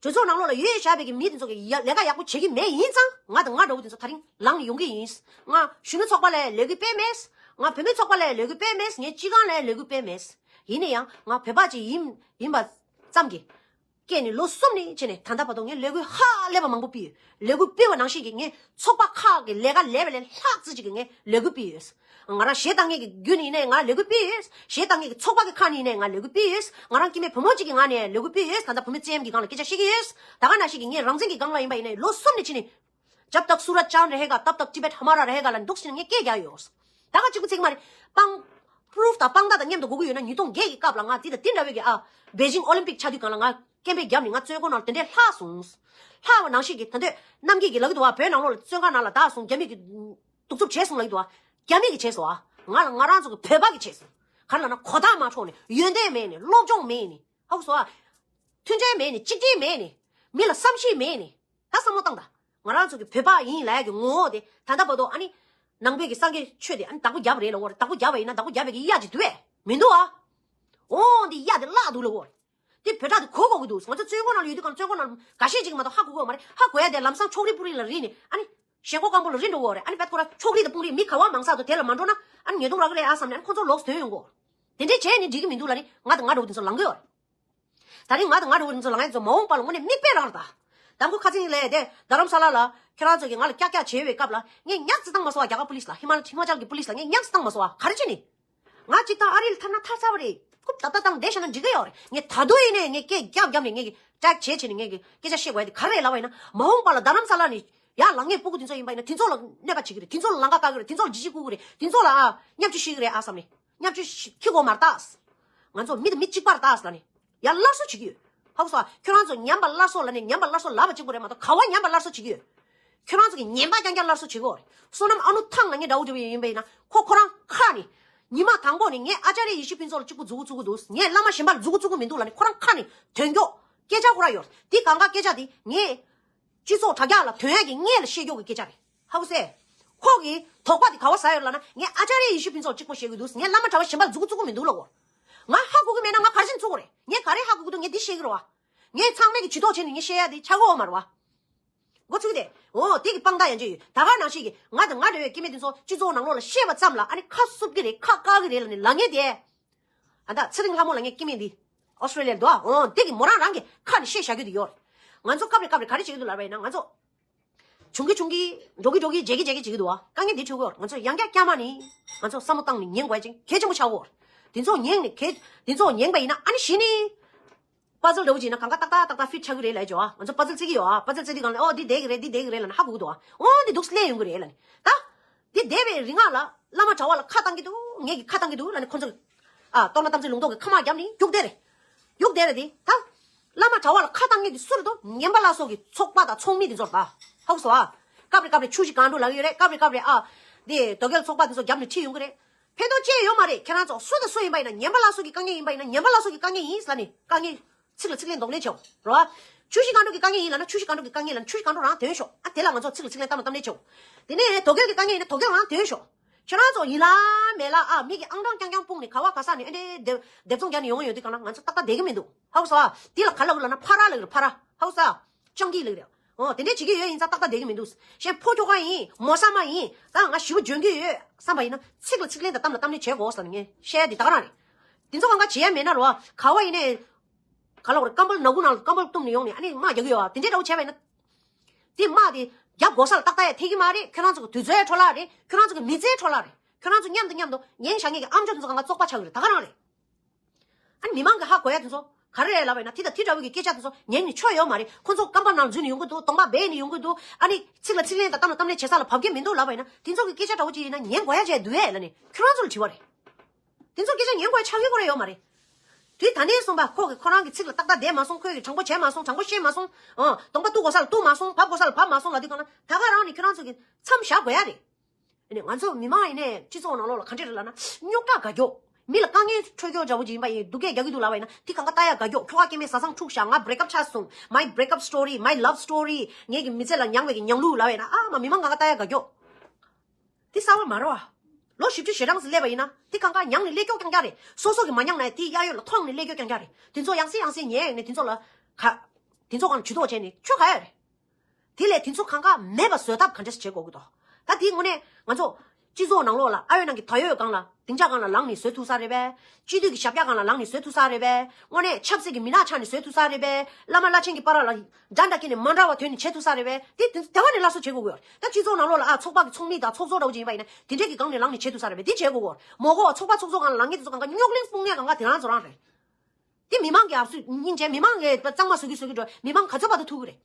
གྲོས་ཚོགས་ནང་ལོགས་ལ་ཡོད་བཞག་པའི་གི་མི་དེ་ཚོ་གི་ཡ་ལས་ཀ་ཡག་པོ་བྱེད་ཀྱི་མེད་ཡིན་ཙང་ང་དང་ང་འདྲ་བོ་དེ་ཚོ་ད་རིང་ལངས་ནས་ཡོང་གི་ཡིན། ང་གཞོན་ནུ་ཚོགས་པ་ལ་ལས་འགུལ་སྤེལ་མེད། ང་བུད་མེད་ཚོགས་པ་ལ་ལས་འགུལ་སྤེལ་མེད། ངའི་སྤྱི་ཁང་ལ་ལས་འགུལ་སྤེལ་མེད། ཡིན་ན་ཡང་ང་བོད་པ་ཅིག་ཡིན་ཡིན་པ་ཙམ་གྱིས་སྐྱེས་ནས་ལོ་གསུམ་ནས་བྱས་ནས་ད་ལྟ་བར་དུ་ངས་ལས་འགུལ་ཧ་ལས་པ་མང་པོ་སྤེལ་ཡོད། ལས་འགུལ་སྤེལ་བ་ནང་བཞིན་གྱི་ངས་ཚོགས་པ་ཁག་གི་ལས་ཀ་ལས་པ་ལས་ལྷག་ཙམ་ཅིག་གི་ངས་ལས་འགུལ་སྤེལ་ཡོད། ང་རང་གཞས་བཏང་མཁན་གྱི་བརྒྱུད་ནས་ཡིན་ནའི་ང་ལས་འགུལ་སྤེལ་ཡོད། གཞས་བཏང་མཁན་གྱི་ཚོགས་པ་གི་ཁ་ནས་ཡིན་ནའི་ང་ལས་འགུལ་སྤེལ་ཡོད། ང་རང་སྐྱེ་དམན་བུ་མོ་གཅིག་གི་ངང་ནས་ལས་འགུལ་སྤེལ་ཡོད། ད་ལྟ་བུད་མེད་བཙན་གཡེམ་གྱི་སྒང་ལ་སྐད་ཆ་བཤད་ཀྱི་ཡོད། ད་ག་ནང་བཞིན་གྱི་ངས་རང་བཙན་གྱི་སྒང་ལ་ཡིན་པ་ཡིན་ནའི་ལོ་གསུམ་ནས་ཕྱིན་ནས་जब तक सूरज चांद रहेगा, तब तक तिब्बत हमारा रहेगा ལ་འདུག་ཕྱིན་ངས་སྐད་རྒྱག་ཡོད། ད་ག་གཅིག་པུ་ཚིག་མ་རེད། དཔང་པུ་རུབ་དང་དཔང་རྟགས་དང་མཉམ་དུ་དགོས་ཀྱི་ཡོད་ན་ཉིས་སྟོང་བརྒྱད་ཀྱི་སྐབས་ལ་ང་འདི་དང་འདི་འདྲ་བའི་གི་ཨ་བེ་ཇིང་ཨོ་ལིམ་པིག་ཆགས་དུས་སྒང་ལ་ང་སྐད་འབོད་བརྒྱབ་ནས་ང་བཙོན་ཁང་ནང་ལ་དེ་འདྲའི་ལྷག་སོང་། ལྷག་པ་ནང་བཞིན་གྱི་ད་འདོད་རྣམ་རྒྱལ་གྱིས་ལབ་ཀྱི་འདུག་བ། བོད་ནང་ལོགས་ལ་བཙོན་ཁང་ནང་ལ་བདག་སོང་རྒྱ་མི་གིས་གཏུག་རྩུབ་བྱས་སོང་ལབ་ཀྱི་འདུག་བ། རྒྱ་མི་གིས་བྱས་སོང་ཨ། ང་ལ་ང་རང་ཚོ་གི་བོད་པ་གིས་བྱས་སོང་། ག་རེ་ལབ་ན་གོ་བརྡ་མ་འཕྲོད་ནས་ཡོན་ཏན་མེད་ནས་སློབ་སྦྱོང་མེད་ནས་ཧ་གོ་སོང་ཨ། མཐུན་སྒྲིལ་མེད་ནས་གཅིག་སྒྲིལ་མེད་ནས་མི་ལ་བསམ་ཤེས་མེད་ནས་ད་བསམ་བློ་བཏང་ད། ང་རང་ཚོ་གི་བོད་པ་ཡིན་ལབ་ཡ་གི་ངོ་བོ་དེ་ད་ལྟ་བར་དུ་ཨ་ནི་ནང་པའི་གི་སངས་རྒྱས་ཆོས་དེ་ཨ་ནི་བདག་པོ་རྒྱབ་རེད་ལབ་བོ་རེད། བདག་པོ་རྒྱབ་པ་ཡིན་ན་བདག་པོ་རྒྱབ་པའི་གི་གཡའ་ཅིག་འདུག་བས་མི་འདུག་ཨ། འོང་འདི་གཡའ་དེ་བརླག་འདུག་ལབ་བོ་རེད། དེ་བོད་ཕྲག་དེ་གོ་གོ་གི་འདུག་ང་ཚོ་བཙོན་ཁང་ནང་ལ་ཡོད་དུས་གང་བཙོན་ཁང་ནང་འགའ་ཤས་ཅིག་མ་གཏོགས་ཧ་གོ་གི་ཡོད་མ་རེད། ཧ་གོ་ཡ་དེ་ལམ་སང་ཕྱོགས་རིས་སྤུ་རིས་ལ་རིལ་ནས་ཨ་ནི་ཞེན་ཁོག་སྐམ་པོ་ལ་རིལ་འགྲོ་གི་ཡོད་རེད། ཨ་ནི་བད་ཁོ་ར་ཕྱོགས་རིས་དང་སྤུ་རིས་མི་ག་བ་མང་ས་དུ་དེ་ལ་མ་འགྲོ་ན་ཨ་ནི་ཉེས་རྡུང་རག་གི་རེད་ཨ་བསམ་ནས་ཨ་ནི་ཁོ་ཚོ་ལོགས་སུ་ཐོན་ཡོང་གོ། དེ་འདྲས་བྱས་ནས་འགྲིག་གི་མི་འདུག་ལབ་ནས་ང་དང་ང་འདྲ་བོ་དེ་ཚོ་ལངས་གི་ཡོད་རེད། ད་རིང་ང་དང་ང་འདྲ་བོ་དེ་ཚོ་ལངས་ཡ་དེ་ཚོ་མ་འོངས་པ་ལ་དངོས་གནས་མིག་དཔེ་རང་རེད་ད། དང་པོ་ཁ་སང་ལས་དེ་རྡ་རམ་ས་ལ་ལ་ཁྱེད་རང་ཚོ་གིས་ང་ལ་ཀྱག་ཀྱག་བྱས་པའི་སྐབས་ལ་ངས་ཉག་ཙི་བཏང་མ་སོང་བ། རྒྱ་གར་པུ་ལིས་ལ་ཧི་མ་ཧི་མ་ཅལ་གྱི་པུ་ལིས་ལ་ངས་ཉག་ཙི་བཏང་མ་སོང་བ། ག་རེ་བྱས་ནས། ང་གཅིག་ཐང་ཨ་རི་ལ་ཐར་ན་ཐར་ཚར་བ་རེད། རྐུབ་ཏག་ཏག་བཏང་བསྡད་བཞག་ན་འགྲིག་གི་ཡོད་རེད། ངས་ད་དུང་ཡིན་ནའི་ངས་སྐད་རྒྱབ་རྒྱབ་ནས་ངས་ཀྱི་ཀྲེག་བྱས་བྱས་ནས་ངས་ཀྱི་སྐད་ཆ་བཤད་དགོས་ཡ་དེ་ག་རེ་རེད་ལབ་པ་ཡིན་ན་མ་འོངས་པ་ལ་རྡ་རམ་ས་ལ་ནས་ ཡ་ལངས་ངེས་སྤུ་གུ་དེ་ཚོ་ཡིན་པ་ཡིན་ན་དེ་ཚོ་ལ་གནོད་པ་བྱེད་ཀྱི་རེད། དེ་ཚོ་ལ་ལང་ཀ་བཀག་གི་རེད། དེ་ཚོ་ལ་འཇིགས་སྐུལ་གྱི་རེད། དེ་ཚོ་ལ་ཨ་བརྙས་བཅོས་བྱེད་ཀྱི་རེད་ཨ་བསམ་ནས། བརྙས་བཅོས་ཤི་ཁྱི་གོ་མར་ཏགས། ང་ཚོ་མི་དང་མི་གཅིག་པར་ཏགས་ལ་ནི། ཡ་སླར་གསོ་བྱེད་ཀྱི་ཡོད། ཧ་གོ་སོང་ཨ། ཁྱོད་རང་ཚོ་ཉམས་པ་སླར་གསོ་ལ་ནི་ཉམས་པ་སླར་གསོ་ལབ་པ་གཅིག་པོ་རེད་མ་གཏོགས་ག་བ་ཉམས་པ་སླར་གསོ་བྱེད་ཀྱི་ཡོད། ཁྱོད་རང་ཚོ་གི་ངན་པ་རྐྱང་རྐྱང་སླར་གསོ་བྱེད་ཀྱི་ཡོད་རེད། བསོད་ནམས་ཨ་ནུ་ཐང་ལ་ངས་འདྲ་བོ་འདྲ་བོ་ཡིན་པ་ཡིན་ན་ཁོ་ཁོ་རང་ཁ་ནི། ཉི་མ་དང་པོ་ནི་ངས་ཨ་ཅཱརྱ་ཡེ་ཤེས་ཕུན་ཚོགས་ལ་གཅིག་པུ་མཛུ་གུ་བཙུགས་ཀྱི་འདུག་ངས་བླ་མ་གཞན་པ་ལ་མཛུ་གུ་བཙུགས་ཀྱི་མི་འདུག་ལ་ནི་ཁོ་རང་ཁ་ནི་དོན་འཁྱོག་སྐད་ཆ་ཁོ་རང་ཡོད་རེད། དེ་གང་ག་སྐད་ཆ་དེ་ངས། སྤྱི་ཚོགས་དྲ་རྒྱ་ལ་དོན་ཡག་གི་སྔས་ལ་བཤད་རྒྱུ་གི་སྐད་ཆ་རེད། ཧ་གོ་སོང་ཨ། ཁོ་གི་དོགས་པ་དེ་ག་བ་ཟ་ཡོད་ལབ་ན་ངས་ཨ་ཅཱརྱ་ཡེ་ཤེས་ཕུན་ཚོགས་གཅིག་པོ་བཤད་གི་འདུག་ངས་བླ་མ་གྲྭ་པ་གཞན་པ་ལ་མཛུ་གུ་བཙུགས་གི་མི་འདུག་ལབ་གོ། ང་ཧ་གོ་གི་མེད་ན་ང་ག་རེ་བྱས་ནས་བཙུགས་དགོས་རེད། ངས་ག་རེ་ཧ་གོ་གི་འདུག་ངས་འདི་བཤད་གི་རེད་བ། ངས་ཚང་མས་ཀྱི་ཇུས་གཏོགས་བྱས་ནས་ངས་བཤད་ཡ་དེ་ཆགས་གོ་མ་རེད་བ། འགོ་ཚུགས་ཏེ། འོ་དེ་གི་དཔང་རྟགས་ཡང་ཅི་ཡོད། ད་ག་ནང་བཞིན་གྱི་ང་དང་ང་འདྲ་བའི་སྐྱེ་དམན་དེ་ཚོ་སྤྱི་ཚོགས་ནང་ལོགས་ལ་བཤད་པ་ཙམ་ལ་ཨ་ནི་ཁ་བསུབ་ཀྱི་རེད། ཁ་བཀག་གི་རེད་ལབ་ནས་ལབ་མཁན་དེ། ཨ་ད་ཚེ་རིང་ལྷ་མོ་ལབ་མཁན་སྐྱེ་དམན་འདི། ཨོ་སི་ཀྲེ་ལི་ཡར་འདུག་ཨ། འོ་འདི་གི་མོ་རང་རང་གི་ཁ་ནས་བཤད་བཞག་རྒྱུ་དེ་ཡོད་རེད། ང་ཚོ་སྐབས་རེ་སྐབས་རེ་ག་རེ་བྱེད་ཀྱི་འདུག་ལབ་པ་ཡིན་ན་ང་ཚོ། བྱུང་གི་བྱུང་གི། འགྲོ་གི་འགྲོ་གི། བརྗེད་ཀྱི་བརྗེད་ཀྱི་བྱེད་ཀྱི་འདུག་ཨ། དཀའ་ངལ་འདི་འཕྲད་ཀྱི་ཡོད་རེད། ང་ཚོ་ཡང་བསྐྱར་བསྐྱར་མ་ནི། ང་ཚོ་བསམ་བློ་བཏང་ནས་ཉན་དགོས་ཅིང་གལ་ཆེན་པོ་ཆགས་ཀྱི་ཡོད་རེད། དེ་ཚོ་ཉན་ནས་གལ། དེ་ཚོ་ཉན་པ་ཡིན་ན་ཨ་ནི་གཞི་ནས། པ་ཛལ་འདྲ་བོ་ཅིག་ཡིན་ན་གང་ག་ཏག་ཏག་ཏག་ཏག་ཕིཊ་ཆགས་ཀྱི་རེད་ལབ་ཀྱི་ཡོད་ཨ། ང་ཚོ་པ་ཛལ་རྩེ་གི་ཡོད་ཨ། པ་ཛལ་རྩེ་དུས་སྒང་ལ་ཨོ་འདི་བསྡད་ཀྱི་རེད། འདི་བསྡད་ཀྱི་རེད་ལབ་ན་ཧ་གོ་གི་འདུག་ཨ། ཨོ་འདི་འདུག་སླེབས་ཡོང་གི་རེད་ལབ་ནས་ད། འདི་བསྡད་པའི་རིང་ལ་བླ་མ་གྲྭ་པ་ལ་ཁ་བཏང་གི་འདུག་ངེད་ཀྱིས་ཁ་བཏང་གི་འདུག་ལབ་ནས་ཁོ་ཚོ། ཨ་གཏོར་མ་དམ་ཚིག་ལུང་རྟོགས་ཀྱི་ཁ་དམག་བརྒྱབ་ནས་རྒྱུགས་བསྡད་རེད། རྒྱུགས་བསྡད་རེད་དེ་ད། བླ་མ་གྲྭ་པ་ལ་ཁ་བཏང་མཁན་དེ་སུ་རེད་དོ། ཉན་པ་སླར་གསོ་གི་ཚོགས་པ་དང་ཚོགས་མི་དེ་ཚོར་ད། ཧ་གོ་སོང་ཨ། སྐབས་རེ་སྐབས་རེ་ཆུ་བཞི་སྒང་དྲུག་ལབ་ཀྱི་ཡོད་རེད། སྐབས་རེ་སྐབས་རེ་ཨ། དེ་དོལ་རྒྱལ་ཚོགས་པ་དེ་ཚོ་རྒྱབ་ནས་ཁྲིད་ཡོང་གི་རེད། ཕན་ཐོགས་ཅི་ཡང་ཡོད་མ་རེད། ཁྱེད་རང་ཚོ་སུ་དང་སུ་ཡིན་པ་ཡིན་ན་ཉན་པ་སླར་གསོ་གི་དཀའ་ངལ་ཡིན་པ་ཡིན་ན་ཉན་པ་སླར་གསོ་གི་དཀའ་ངལ་ཡིན་ཟེར་ནས་དཀའ་ངལ། ཚིག་ལ་ཚིག་ལན་འདོགས་ལན་བྱེད་རོགས། ཆུ་བཞི་སྒང་དྲུག་གི་དཀའ་ངལ་ཡིན་ལབ་ན་ཆུ་བཞི་སྒང་དྲུག་གི་དཀའ་ངལ་ལབ་ན་ཆུ་བཞི་སྒང་དྲུག་རང་འདོན་ཤོག་ཨ་དེ་ལ་ང་ཚོ་ཚིག་ལ་ཚིག་ལན་གཏམ་ལ་གཏམ་ལན་བྱེད། དེ་ནས་དོལ་རྒྱལ་གྱི་དཀའ་ངལ་ཡིན་ན་དོལ་རྒྱལ་རང་འདོན་ཤོག་ཁྱེད་རང་ཚོ་ཡིན་ལ་མེད་ལ་ཨ་མི་གི་ཨང་གྲངས་རྐྱང་རྐྱང་སྤུངས་ནས་ག་བ་ག་ས་ནས་ཨེ་འདྲའི་སྡེབ་སྡེབ་ཚོང་རྒྱག་ནས་ཡོང་ཡོང་དུས་གང་ལ་ང་ཚོ་ཏག་ཏག་བསྡད་ཀྱི་མི་འདུག་ཧ་གོ་སོང་ཨ། དེ་ལ་ག་ལབ་དགོས་ལབ་ན་ཕ་ར་ལབ་ཀྱི་རེད། ཕ་ར་ཧ་གོ་སོང་ཨ། སྤྱང་ཀི་ལབ་ཀྱི་རེད། འོ་དེ་འདྲས་བྱེད་ཀྱི་ཡོད་ཡིན་ཙང་ཏག་ཏག་བསྡད་ཀྱི་མི་འདུག་གཞན་ཕོ་ཁྱོ་ག་ཡིན་མོ་ས་མ་ཡིན་ད་ང་ཞེ་པོ་འཇོན་གྱི་ཡོད་བསམ་པ་ཡིན་ན་ཚིག་ལ་ཚིག་ལན་དང་གཏམ་ལ་གཏམ་ལན་བྱེད་དགོས་ཟེར་ནས་ངས་བཤད་ཡ་འདི་ད་ག་རང་རེད། དེ་ཚོ་གང་ག་བྱེད་ཡ་མེད་ན་རོ་ག་བ་ཡིན་ནའི། ག་ལ་བར་སྐམ་པོ་ནག་ཁུང་ནང་ལ་སྐམ་པོ་བཏུམས་ནས་ཡོང་ནས་ཨ་ནི་དམག་རྒྱག་གི་ཡོད་ཨ། དེ་འདྲའི་འདྲ་བོ་བྱས་པ་ཡིན་ན། དེ་དམག་དེ་རྒྱབ་དགོས་ས་ལ་ཏག་ཏག་ཡ་ཐེག་གི་མ་རེད། ཁྱོད་རང་ཚོ་གི་དུས་ཚོད་འཕྲོ་བརླག་རེད། ཁྱོད་རང་ཚོ་གི་མི་ཚེ་འཕྲོ་བརླག་རེད། ཁྱོད་རང་ཚོ་མཉམ་དུ་མཉམ་དུ་ཉན་བཞག་མཁན་གྱི་ཨམ་ཅོག་དེ་ཚོ་གང་ག་བཙོག་པ་ཆགས་ཀྱི་རེད། ད་ག་རང་རེད། ཨ་ནི་མི་མང་གི་ཧ་གོ་ཡ་དེ་ཚོ་ག་རེ་རེད་ལབ་པ་ཡིན་ན་དེ་དང་དེ་འདྲ་བོ་གི་སྐད་ཆ་དེ་ཚོ་ཉན་ནས་ཆོ་ཡོད་མ་རེད། ཁོ་ཚོ་སྐམ་པ་ནང་འཛུལ་ནས་ཡོང་གི་འདུག་གདོང་པ་སྦས་ནས་ཡོང་གི་འདུག་ཨ་ནི་ཚིག་ལ་ཚིག་ལན་དང་གཏམ་ལ་གཏམ་ལན་བྱེད་ས་ལ་བབ་ཀྱི་མི་འདུག་ལབ་པ་ཡིན་ན་དེ་ཚོ་གི་སྐད་ཆ་འདྲ་བོ་ཅིག་ཡིན་ན་ཉན་དགོས་ཡ་ཅིག་འདུག་ཨེ་ལབ་ནས་ཁྱོད་རང་ཚོ་ལ་དྲི་བ་རེད། དེ་ཚོ་སྐད་ཆ་ཉན་དགོས་ཆགས་ཡོད་ཁོ་ར་ཡོད་མ་རེད། དུས་ད་ནས་གསུངས་པ་ཁོ་གི་ཁོ་རང་གི་ཚིག་ལ་ཏག་ཏག་བསྡད་མ་སོང་། ཁོས་གི་དྲང་པོ་བྱས་མ་སོང་། དྲང་པོ་བཤད་མ་སོང་། ཨ་གདོང་པ་གཏུག་དགོས་ས་ལ་གཏུག་མ་སོང་། བབ་དགོས་ས་ལ་བབ་མ་སོང་ལབ་དུས་གང་ལ་ད་ག་རང་ནས་ཁྱོད་རང་ཚོ་གི་མཚམས་བཞག་དགོས་ཡ་རེད། ཨ་ནི་ང་ཚོ་མི་མང་ཡིན་ནའི་སྤྱི་ཚོགས་ནང་ལོགས་ལ་ག་འདྲས་རེད་ལབ་ན་རྙོག་དྲ་དགའ་སྐྱོ། མི་ལ་དཀའ་ངལ་འཕྲོད་སྐྱོ་འདྲ་བོ་ཅིག་ཡིན་པ་ཡིན་སྡུག་སྐད་རྒྱག་གི་འདུག་ལབ་པ་ཡིན་ན་དེ་གང་ག་ལྟ་ཡ་དགའ་སྐྱོ། ཁྱོ་ག་སྐྱེ་དམན་བཟའ་ཚང་འཁྲུག་བཞག་ང་break up ཆགས་སོང་། My break up story, my love story. ངེད་ཀྱི་མི་ཚེ་ལ་མྱངས་པའི་གི་མྱངས་ལུགས་ལབ་པ་ཡིན་ན་ཨ་མ་མི་མང་གང་ག་ལྟ་ཡ་དགའ་སྐྱོ། དེ་གསར་བ་མ་རེད་བ། ལོ་བཞི་བཅུ་ཞེ་གྲངས་སུ་སླེབས་པ་ཡིན་ན་དེ་གང་ག་མྱངས་ནས་སླེབས་སྐྱོ་རྐྱང་རྐྱང་རེད། སོ་སོ་གི་མ་མྱངས་ན་དེ་གཡས་གཡོན་ལ་མཐོང་ནས་སླེབས་སྐྱོ་རྐྱང་རྐྱང་རེད། དེ་ཚོ་ཡང་སེ་ཡང་སེ་ཉན་ནས་དེ་ཚོ་ལ་ག་དེ་ཚོ་གང་ཇུས་གཏོགས་བྱས་ནས་ཆོ་ག་ཡ་རེད། དེ་ལས་དེ་ཚོ་གང་ག་མེད་པ་བཟོ་ཐབས་ག་འདྲས་བྱེད་དགོས་ཀྱི་འདུག་ད་དེའི་ངོས་ནས་ང་ཚོ་སྤྱི་ཚོགས་ནང་ལོགས་ལ་ཨ་ཡོད་ནང་གི་ད་ཡོད་སྒང་ལ་སྡིངས་ཆ་སྒང་ལ་ལངས་ནས་བཟོ་ཐུབ་ས་རེད་པས། སྤྱི་འཐུས་ཀྱི་ཞབས་བཀྱག་སྒང་ལ་ལངས་ནས་བཟོ་ཐུབ་ས་རེད་པས། དངོས་གནས་ཆབ་སྲིད་ཀྱི་མི་ནག་ཆགས་ནས་བཟོ་ཐུབ་ས་རེད་པས། བླ་མ་བླ་ཆེན་གྱི་བར་ལ་འདྲ་འདྲ་སྐྱེས་ནས་མ་འདྲ་བ་ཐོན་ནས་བྱེད་ཐུབ་ས་རེད་པས། དེ་དེ་དེ་བ་ནས་སླར་གསོ་བྱེད་དགོས་ཀྱི་ཡོད་རེད། ད་སྤྱི་ཚོགས་ནང་ལོགས་ལ་ཨ་ཚོགས་པ་གི་ཚོགས་མི་དང་ཚོགས་གཙོ་འདྲ་བོ་ཅིག་ཡིན་པ་ཡིན་ན་དེ་འདྲས་ཀྱི་སྒང་ནས་ལངས་ནས་བྱེད་ཐུབ་ས་རེད་པས། དེ་བྱེད་དགོས་ཀྱི་ཡོད་རེད། མ་གོ་བ་ཚོགས་པ་ཚོགས་གཙོ་སྒང་ལ་ལངས་མཁན་དེ་ཚོ་གང་ག་རྙོག་གླེང་སྤུངས་མཁན་གང་ག་དེ་རང་ཚོ་རང་རེད། དེ་མི་མང་གི་ཨབ་སུ་སྙིང་རྗེ། མི་མང་གི་གཙང་མ་བཟོ་གི་བཟོ་གི་འགྲོ། མི་མང་ག་ཚོད་བར་དུ་ཐུག་གི་རེད།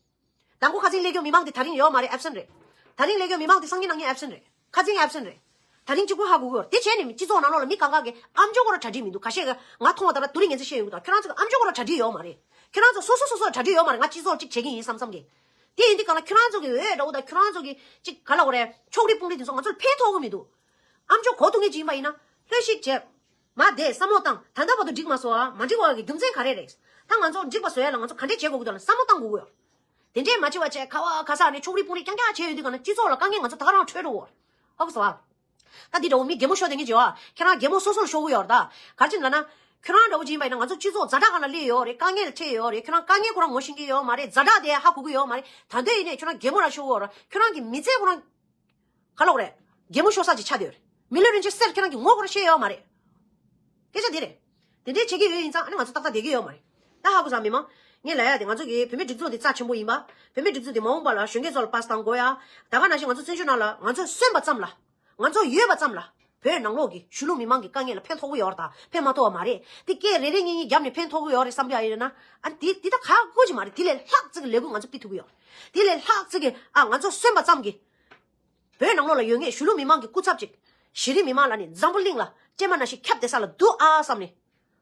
དང་པོ་ཁ་སང་སླེབས་རྒྱུ་མི་མང་དེ་ད་རིང་ཡོད་མ་རེད། ཨེབ་སེན་རེད། ད་རིང་སླེབས་རྒྱུ་མི་མང་དེ་སང་ཉིན་གནངས་ཉིན་ཨེབ་སེན་རེད། ཁ་སང་ཨེབ་སེན་རེད། ད་རིང་གཅིག་པུ་ཧ་གོ་གི་ཡོད་རེད། དེ་བྱས་ནས་སྤྱི་ཚོགས་ནང་ལོགས་ལ་མི་གང་ག་གི་ཨམ་ཅོག་ཁོ་ར་གྲ་སྒྲིག་མི་འདུག་ཁ་ཤས་ཀྱིས་ང་མཐོང་བ་ལྟར་དུ་རིང་ངན་ཚེ་བཤད་ཡོང་གི་འདུག་ཁྱོད་རང་ཚོ་གི་ཨམ་ཅོག་ཁོ་ར་གྲ་སྒྲིག་ཡོད་མ་རེད། ཁྱོད་རང་ཚོ་གི་སོ་སོ་སོ་སོ་གྲ་སྒྲིག་ཡོད་མ་རེད། ང་སྤྱི་ཚོགས་གཅིག་བྱེད་ཀྱི་ཡིན་བསམ་བསམ་གི། དེ་ཡིན་དུས་གང་ལ་ཁྱོད་རང་ཚོ་གི་འོས་འདྲ་བོ་དང་ཁྱོད་རང་ཚོ་གི་གཅིག་ག་ལ་འོ་རེད་ཕྱོགས་རིས་དཔུང་རིས་དེ་ཚོ་ང་ཚོར་ཕན་ཐོགས་གི་མི་འདུག་ཨམ་ཅོག་གོ་ཐུབ་མཁན་ཅིག་ཡིན་པ་ཡིན་ན་ལྷོད་ཤིག་བྱས། མ་བསྡད་བསམ་བློ་བཏང་། ད་ལྟ་བར་དུ་འགྲིག་མ་སོང་ཨ། མ་འགྲིག་པ་གི་རྒྱུ་མཚན་ག་རེ་རེད། ད་ང་ཚོ་འགྲིག་པ་བཟོ་ཡ་ལ་ང་ཚོ་ག་འདྲས་བྱེད་དགོས་ཀྱི་འདུག་ལ་བསམ་བློ་བཏང་དགོས་ཀྱི་ཡོད། དེ་འདྲས་མ་བྱེད་པ་བྱས་ཁ་བ་ཁ་ས་ནས་ཕྱོགས་རིས་དཔུང་རིས་རྐྱང་རྐྱང་བྱས་ཡོད་དུས་གང་ན་སྤྱི་ཚོགས་ལ་དཀའ་ངལ་ང་ཚོ་ད་ག་རང་འཕྲད་འགྲོ་གི་ཡོད་རེད། ཧ་གོ་སོང་ཨ། ད་འདི་འདྲ་བོ་མི་གད་མོ་ཤོར་བསྡད་མཁན་ཅིག་ཡོད་ཨ། ཁྱེད་རང་གད་མོ་སོ་སོར་ཤོར་གི་ཡོད་རེད་ད། ག་རེ་བྱས་ནས་ལབ་ན། ཁྱོད་རང་འདྲ་བོ་ཅིག་ཡིན་པ་ཡིན་ན་ང་ཚོ་སྤྱི་ཚོགས་ཛ་དྲག་སྒང་ལ་སླེབས་ཡོད་རེད། དཀའ་ངལ་འཕྲད་ཡོད་རེད། ཁྱོད་རང་དཀའ་ངལ་ཁོ་རང་ངོ་ཤེས་ཀྱི་ཡོད་མ་རེད། ཛ་དྲག་དེ་ཧ་གོ་གི་ཡོད་མ་རེད། ད་དུང་ཡིན་ནའི་ཁྱོད་རང་གད་མོ་རང་ཤོར་གི་ཡོད་རེད། ཁྱོད་རང་གི་མི་ཚེ་ཁོ་རང་། ག་ལབ་དགོས་རེད། གད་མོ་ཤོར་ས་ཅིག་ཆགས་བསྡད་ཡོད་རེད། མི་ལོ་རིན་ཆེན་གསེར་ཁྱེད་རང་གི་ངོ་ཁོ་རང་ཤེས་ཡོད་མ་རེད། སྐད་ཆ་དེ་རེད། དེ་འདྲས་བྱེད་ཀྱི་ཡོད་ཡིན་ཙང་ཨ་ནི་ང་ཚོ་ཏག་ཏག་བསྡད་ཀྱི་ཡོད་མ་རེད། ད་ཧ་གོ་ས་མི་མང་། ངས་ལབ་ཡ་དེ་ང་ཚོ་གི་བུད་མེད་སྒྲིག་འཛུགས་དེ་རྩ་ཆེན་པོ་ཡིན་པ། བུད་མེད་སྒྲིག་འཛུགས་དེ་མ་འོངས་པ་ལ་གཞོན་སྐྱེས་ཚོ་ལ་པཱ་སི་བཏང་དགོས་ཡ། ད་ག་ནང་བཞིན་ང་ཚོ་བཙན་བྱོལ་ནང་ལ་ང་ཚོ་གསོན་པ་ཙམ་ལ། ང་ཚོ་ཡོད་པ་ཙམ་ལ། བོད་ནང་ལོགས་ཀྱི་གཞིས་ལུས་མི་མང་གི་དཀའ་ངལ་ལ་ཕན་ཐོགས་ཀྱི་ཡོད་རེད་ད། ཕན་མ་ཐོགས་པ་མ་རེད། དེ་སྐད་རེ་རེ་གཉིས་གཉིས་བརྒྱབ་ནས་ཕན་ཐོགས་ཀྱི་ཡོད་རེད་བསམ་གྱི་ཡོད་ན། ཨ་དེ་དེ་ད་ག་དགོས་ཀྱི་མ་རེད། དེ་ལས་ལྷག་ཙིག་ལས་འགུལ་ང་ཚོ་སྤེལ་ཐུབ་ཀྱི་ཡོད་རེད། དེ་ལས་ལྷག་ཙིག་གི་ཨ་ང་ཚོ་གསོན་པ་ཙམ་གྱིས། བོད་ནང་ལོགས་ལ་ཡོད་མཁན་གཞིས་ལུས་མི་མང་གི་སྐུ་ཚབ་ཅིག་གཞི་རིམ་མི་མང་ལ་ནི་འཛམ་བུ་གླིང་ལ་སྐྱེས་མ་ན་ཞིག་ཁྱབ་བསྡད་ས་ལ་འདུག་ཨ་བསམ་ནས།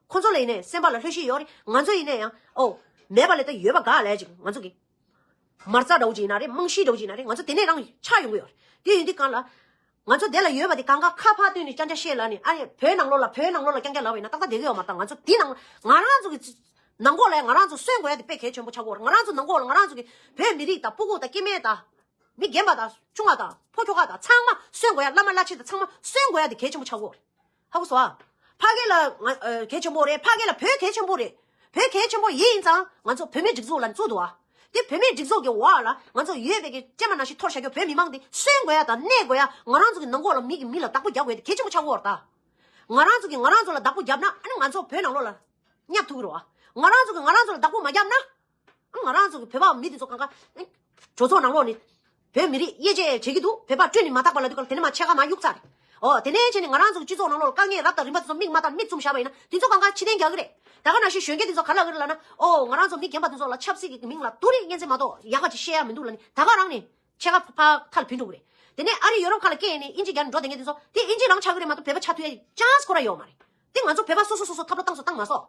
ཁོ་ཚོ་ལ་ཡིན་ནའི་སེམས་པ་ལ་ལྷོད་ཤེས་ཡོད་རེད། ང་ཚོ་ཡིན་ནའི་ཡང་ཨོ་མེད་པ་ལས་ད་ཡོད་པ་ག་ལས་ཅིག་ང་ཚོ་གི་མ་རྩ་འདྲ་བོ་ཅིག་ཡིན་ན་རེད། རྨང་གཞི་འདྲ་བོ་ཅིག་ཡིན་ན་རེད། ང་ཚོ་དེ་ནས་རང་ཆགས་ཡོང་གི་ཡོད་རེད། དེ་ཡིན་དུས་གང་ལ། ང་ཚོ་དེ་ལ་ཡོད་པ་དེ་གང་ག་ཁ་ཕར་བཏོན་ནས་རྐྱང་རྐྱང་བཤད་ལ་ནི་ཨ་ནི་བོད་ནང་ལོགས་ལ་བོད་ནང་ལོགས་ལ་རྐྱང་རྐྱང་ལབ་པ་ཡིན་ན་ཏག་ཏག་བསྡད་ཀྱི་ཡོད་མ་རེད། ད་ང་ཚོ་དེ་ནང་ང་རང་ཚོ་གི་ནང་ལོགས་ལ་ང་རང་ཚོ་གསོན་དགོས་ཡ་དེ་དཔེ་གལ་ཆེན་པོ་ཆགས་ཀྱི་ཡོད་རེད། ང་རང་ཚོ་ནང་ལོགས་ལ་ང་རང་ཚོ་གི་བོད་མི་རིགས་དང་སྤུ་གུ་དང་སྐྱེ་དམན་དང་། མི་རྒན་པ་དང་ཆུང་བ་དང་ཕོ་ཁྱོ་ག་དང་ཚང་མ་གསོན་དགོས་ཡ། བླ་མ་བླ་ཆེན་དང་ཚང་མ་གསོན་དགོས་ཡ་དེ་གལ་ཆེན་པོ་ཆགས་ཀྱི་ཡོད་རེད། ཧ་གོ་སོང་ཨ། ཕ་གི་ལ་ང་ཨ་གལ་ཆེན་པོ་རེད། ཕ་གི་ལ་བོད་གལ་ཆེན་པོ་རེད། བོད་གལ་ཆེན་པོ་ཡིན་ཙང་ང་ཚོ་བོད་མིའི་སྒྲིག་འཛུགས་ལ་བཙུགས་འདུག་ཨ། དེ་བོད་མིའི་སྒྲིག་འཛུགས་ཀྱི་འོག་ལ་ང་ཚོ་ཡོད་པའི་གི་སྐྱེས་མ་ན་ཞིག་འཐོར་བཞག་རྒྱུ་བོད་མི་མང་དེ་གསོན་དགོས་ཡ་དང་གནས་དགོས་ཡ། ང་རང་ཚོ་གི་ནང་ལོགས་ལ་མི་གི་མི་ལ་བདག་པོ་རྒྱག་དགོས་ཡ་དེ་གལ་ཆེན་པོ་ཆགས་ཀྱི་ཡོད་རེད་ད། ང་རང་ཚོ་གི་ང་རང་ཚོ་ལ་བདག་པོ་བརྒྱབ་ན་ཨ་ནི་ང་ཚོ་བོད་ནང་ལོགས་ལ་བརྙབ་ཐུབ་ཀྱི་རེད་བ། ང་རང་ཚོ་གི་ང་རང་ཚོ་ལ་བདག་པོ་མ་བརྒྱབ་ན། ང་རང་ཚོ་གི་བོད་པ་མི་དེ་ཚོ་གང་ག་གྲོས་ཚོགས་ནང་ལོགས་ནས་བོད་མི་རིགས་དབྱེ་འབྱེད་བྱེད་ཀྱི་འདུག་བོད་པ་སྤྲོད་ནས་མ་ཐག་པ་ལ་དུས་སྐབས་དེ་ནས་མ་ཕྱེད་ཀ་མ་གཡུག་ཚར། ཨོ་དེ་ནས་བྱས་ནས་ང་རང་ཚོ་གི་སྤྱི་ཚོགས་ནང་ལོགས་ལ་དཀའ་ངལ་རབ་དང་རིམ་པ་དེ་ཚོ་མིག་མ་བལྟ་མིག་བཙུམ་བཞག་པ་ཡིན་ན་དེ་ཚོ་གང་ག་ཕྱིར་འཐེན་རྒྱག་གི་རེད། ད་ག་ནང་བཞིན་གཞོན་སྐྱེས་དེ་ཚོ་ག་ལ་གི་རེད་ལབ་ན། ཨོ་ང་རང་ཚོ་མི་རྒན་པ་དེ་ཚོ་ལ་ཆབ་སྲིད་ཀྱི་མིང་ལ་དུ་རེ་གཉན་ཚད་མ་གཏོགས་ཡག་ག་ཅིག་བཤད་ཡ་མི་འདུག་ལབ་ནས་ད་ག་རང་ནས་ཕྱེད་ཀ་ཕར་མཐའ་ལ་ཕུད་འགྲོ་གི་རེད། དེ་ནས་ཨ་རི་ཡོ་རོབ་ཁག་ལ་སྐྱེས་ནས་དབྱིན་ཇི་རྒྱག་ནས་འགྲོ་བསྡད་མཁན་དེ་ཚོ་དེ་དབྱིན་ཇི་རང་ཆགས་གི་རེད་མ་གཏོགས་བོད་པ་ཆགས་ཐུབ་ཡ་ཅན་སི་ཁོ་ར་ཡོད་མ་རེད། དེ་ང་ཚོ་བོད་པ་སོ་སོ་སོ་སོ་ཐབས་ལ་བཏང་སོ་བཏང་མ་སོང་།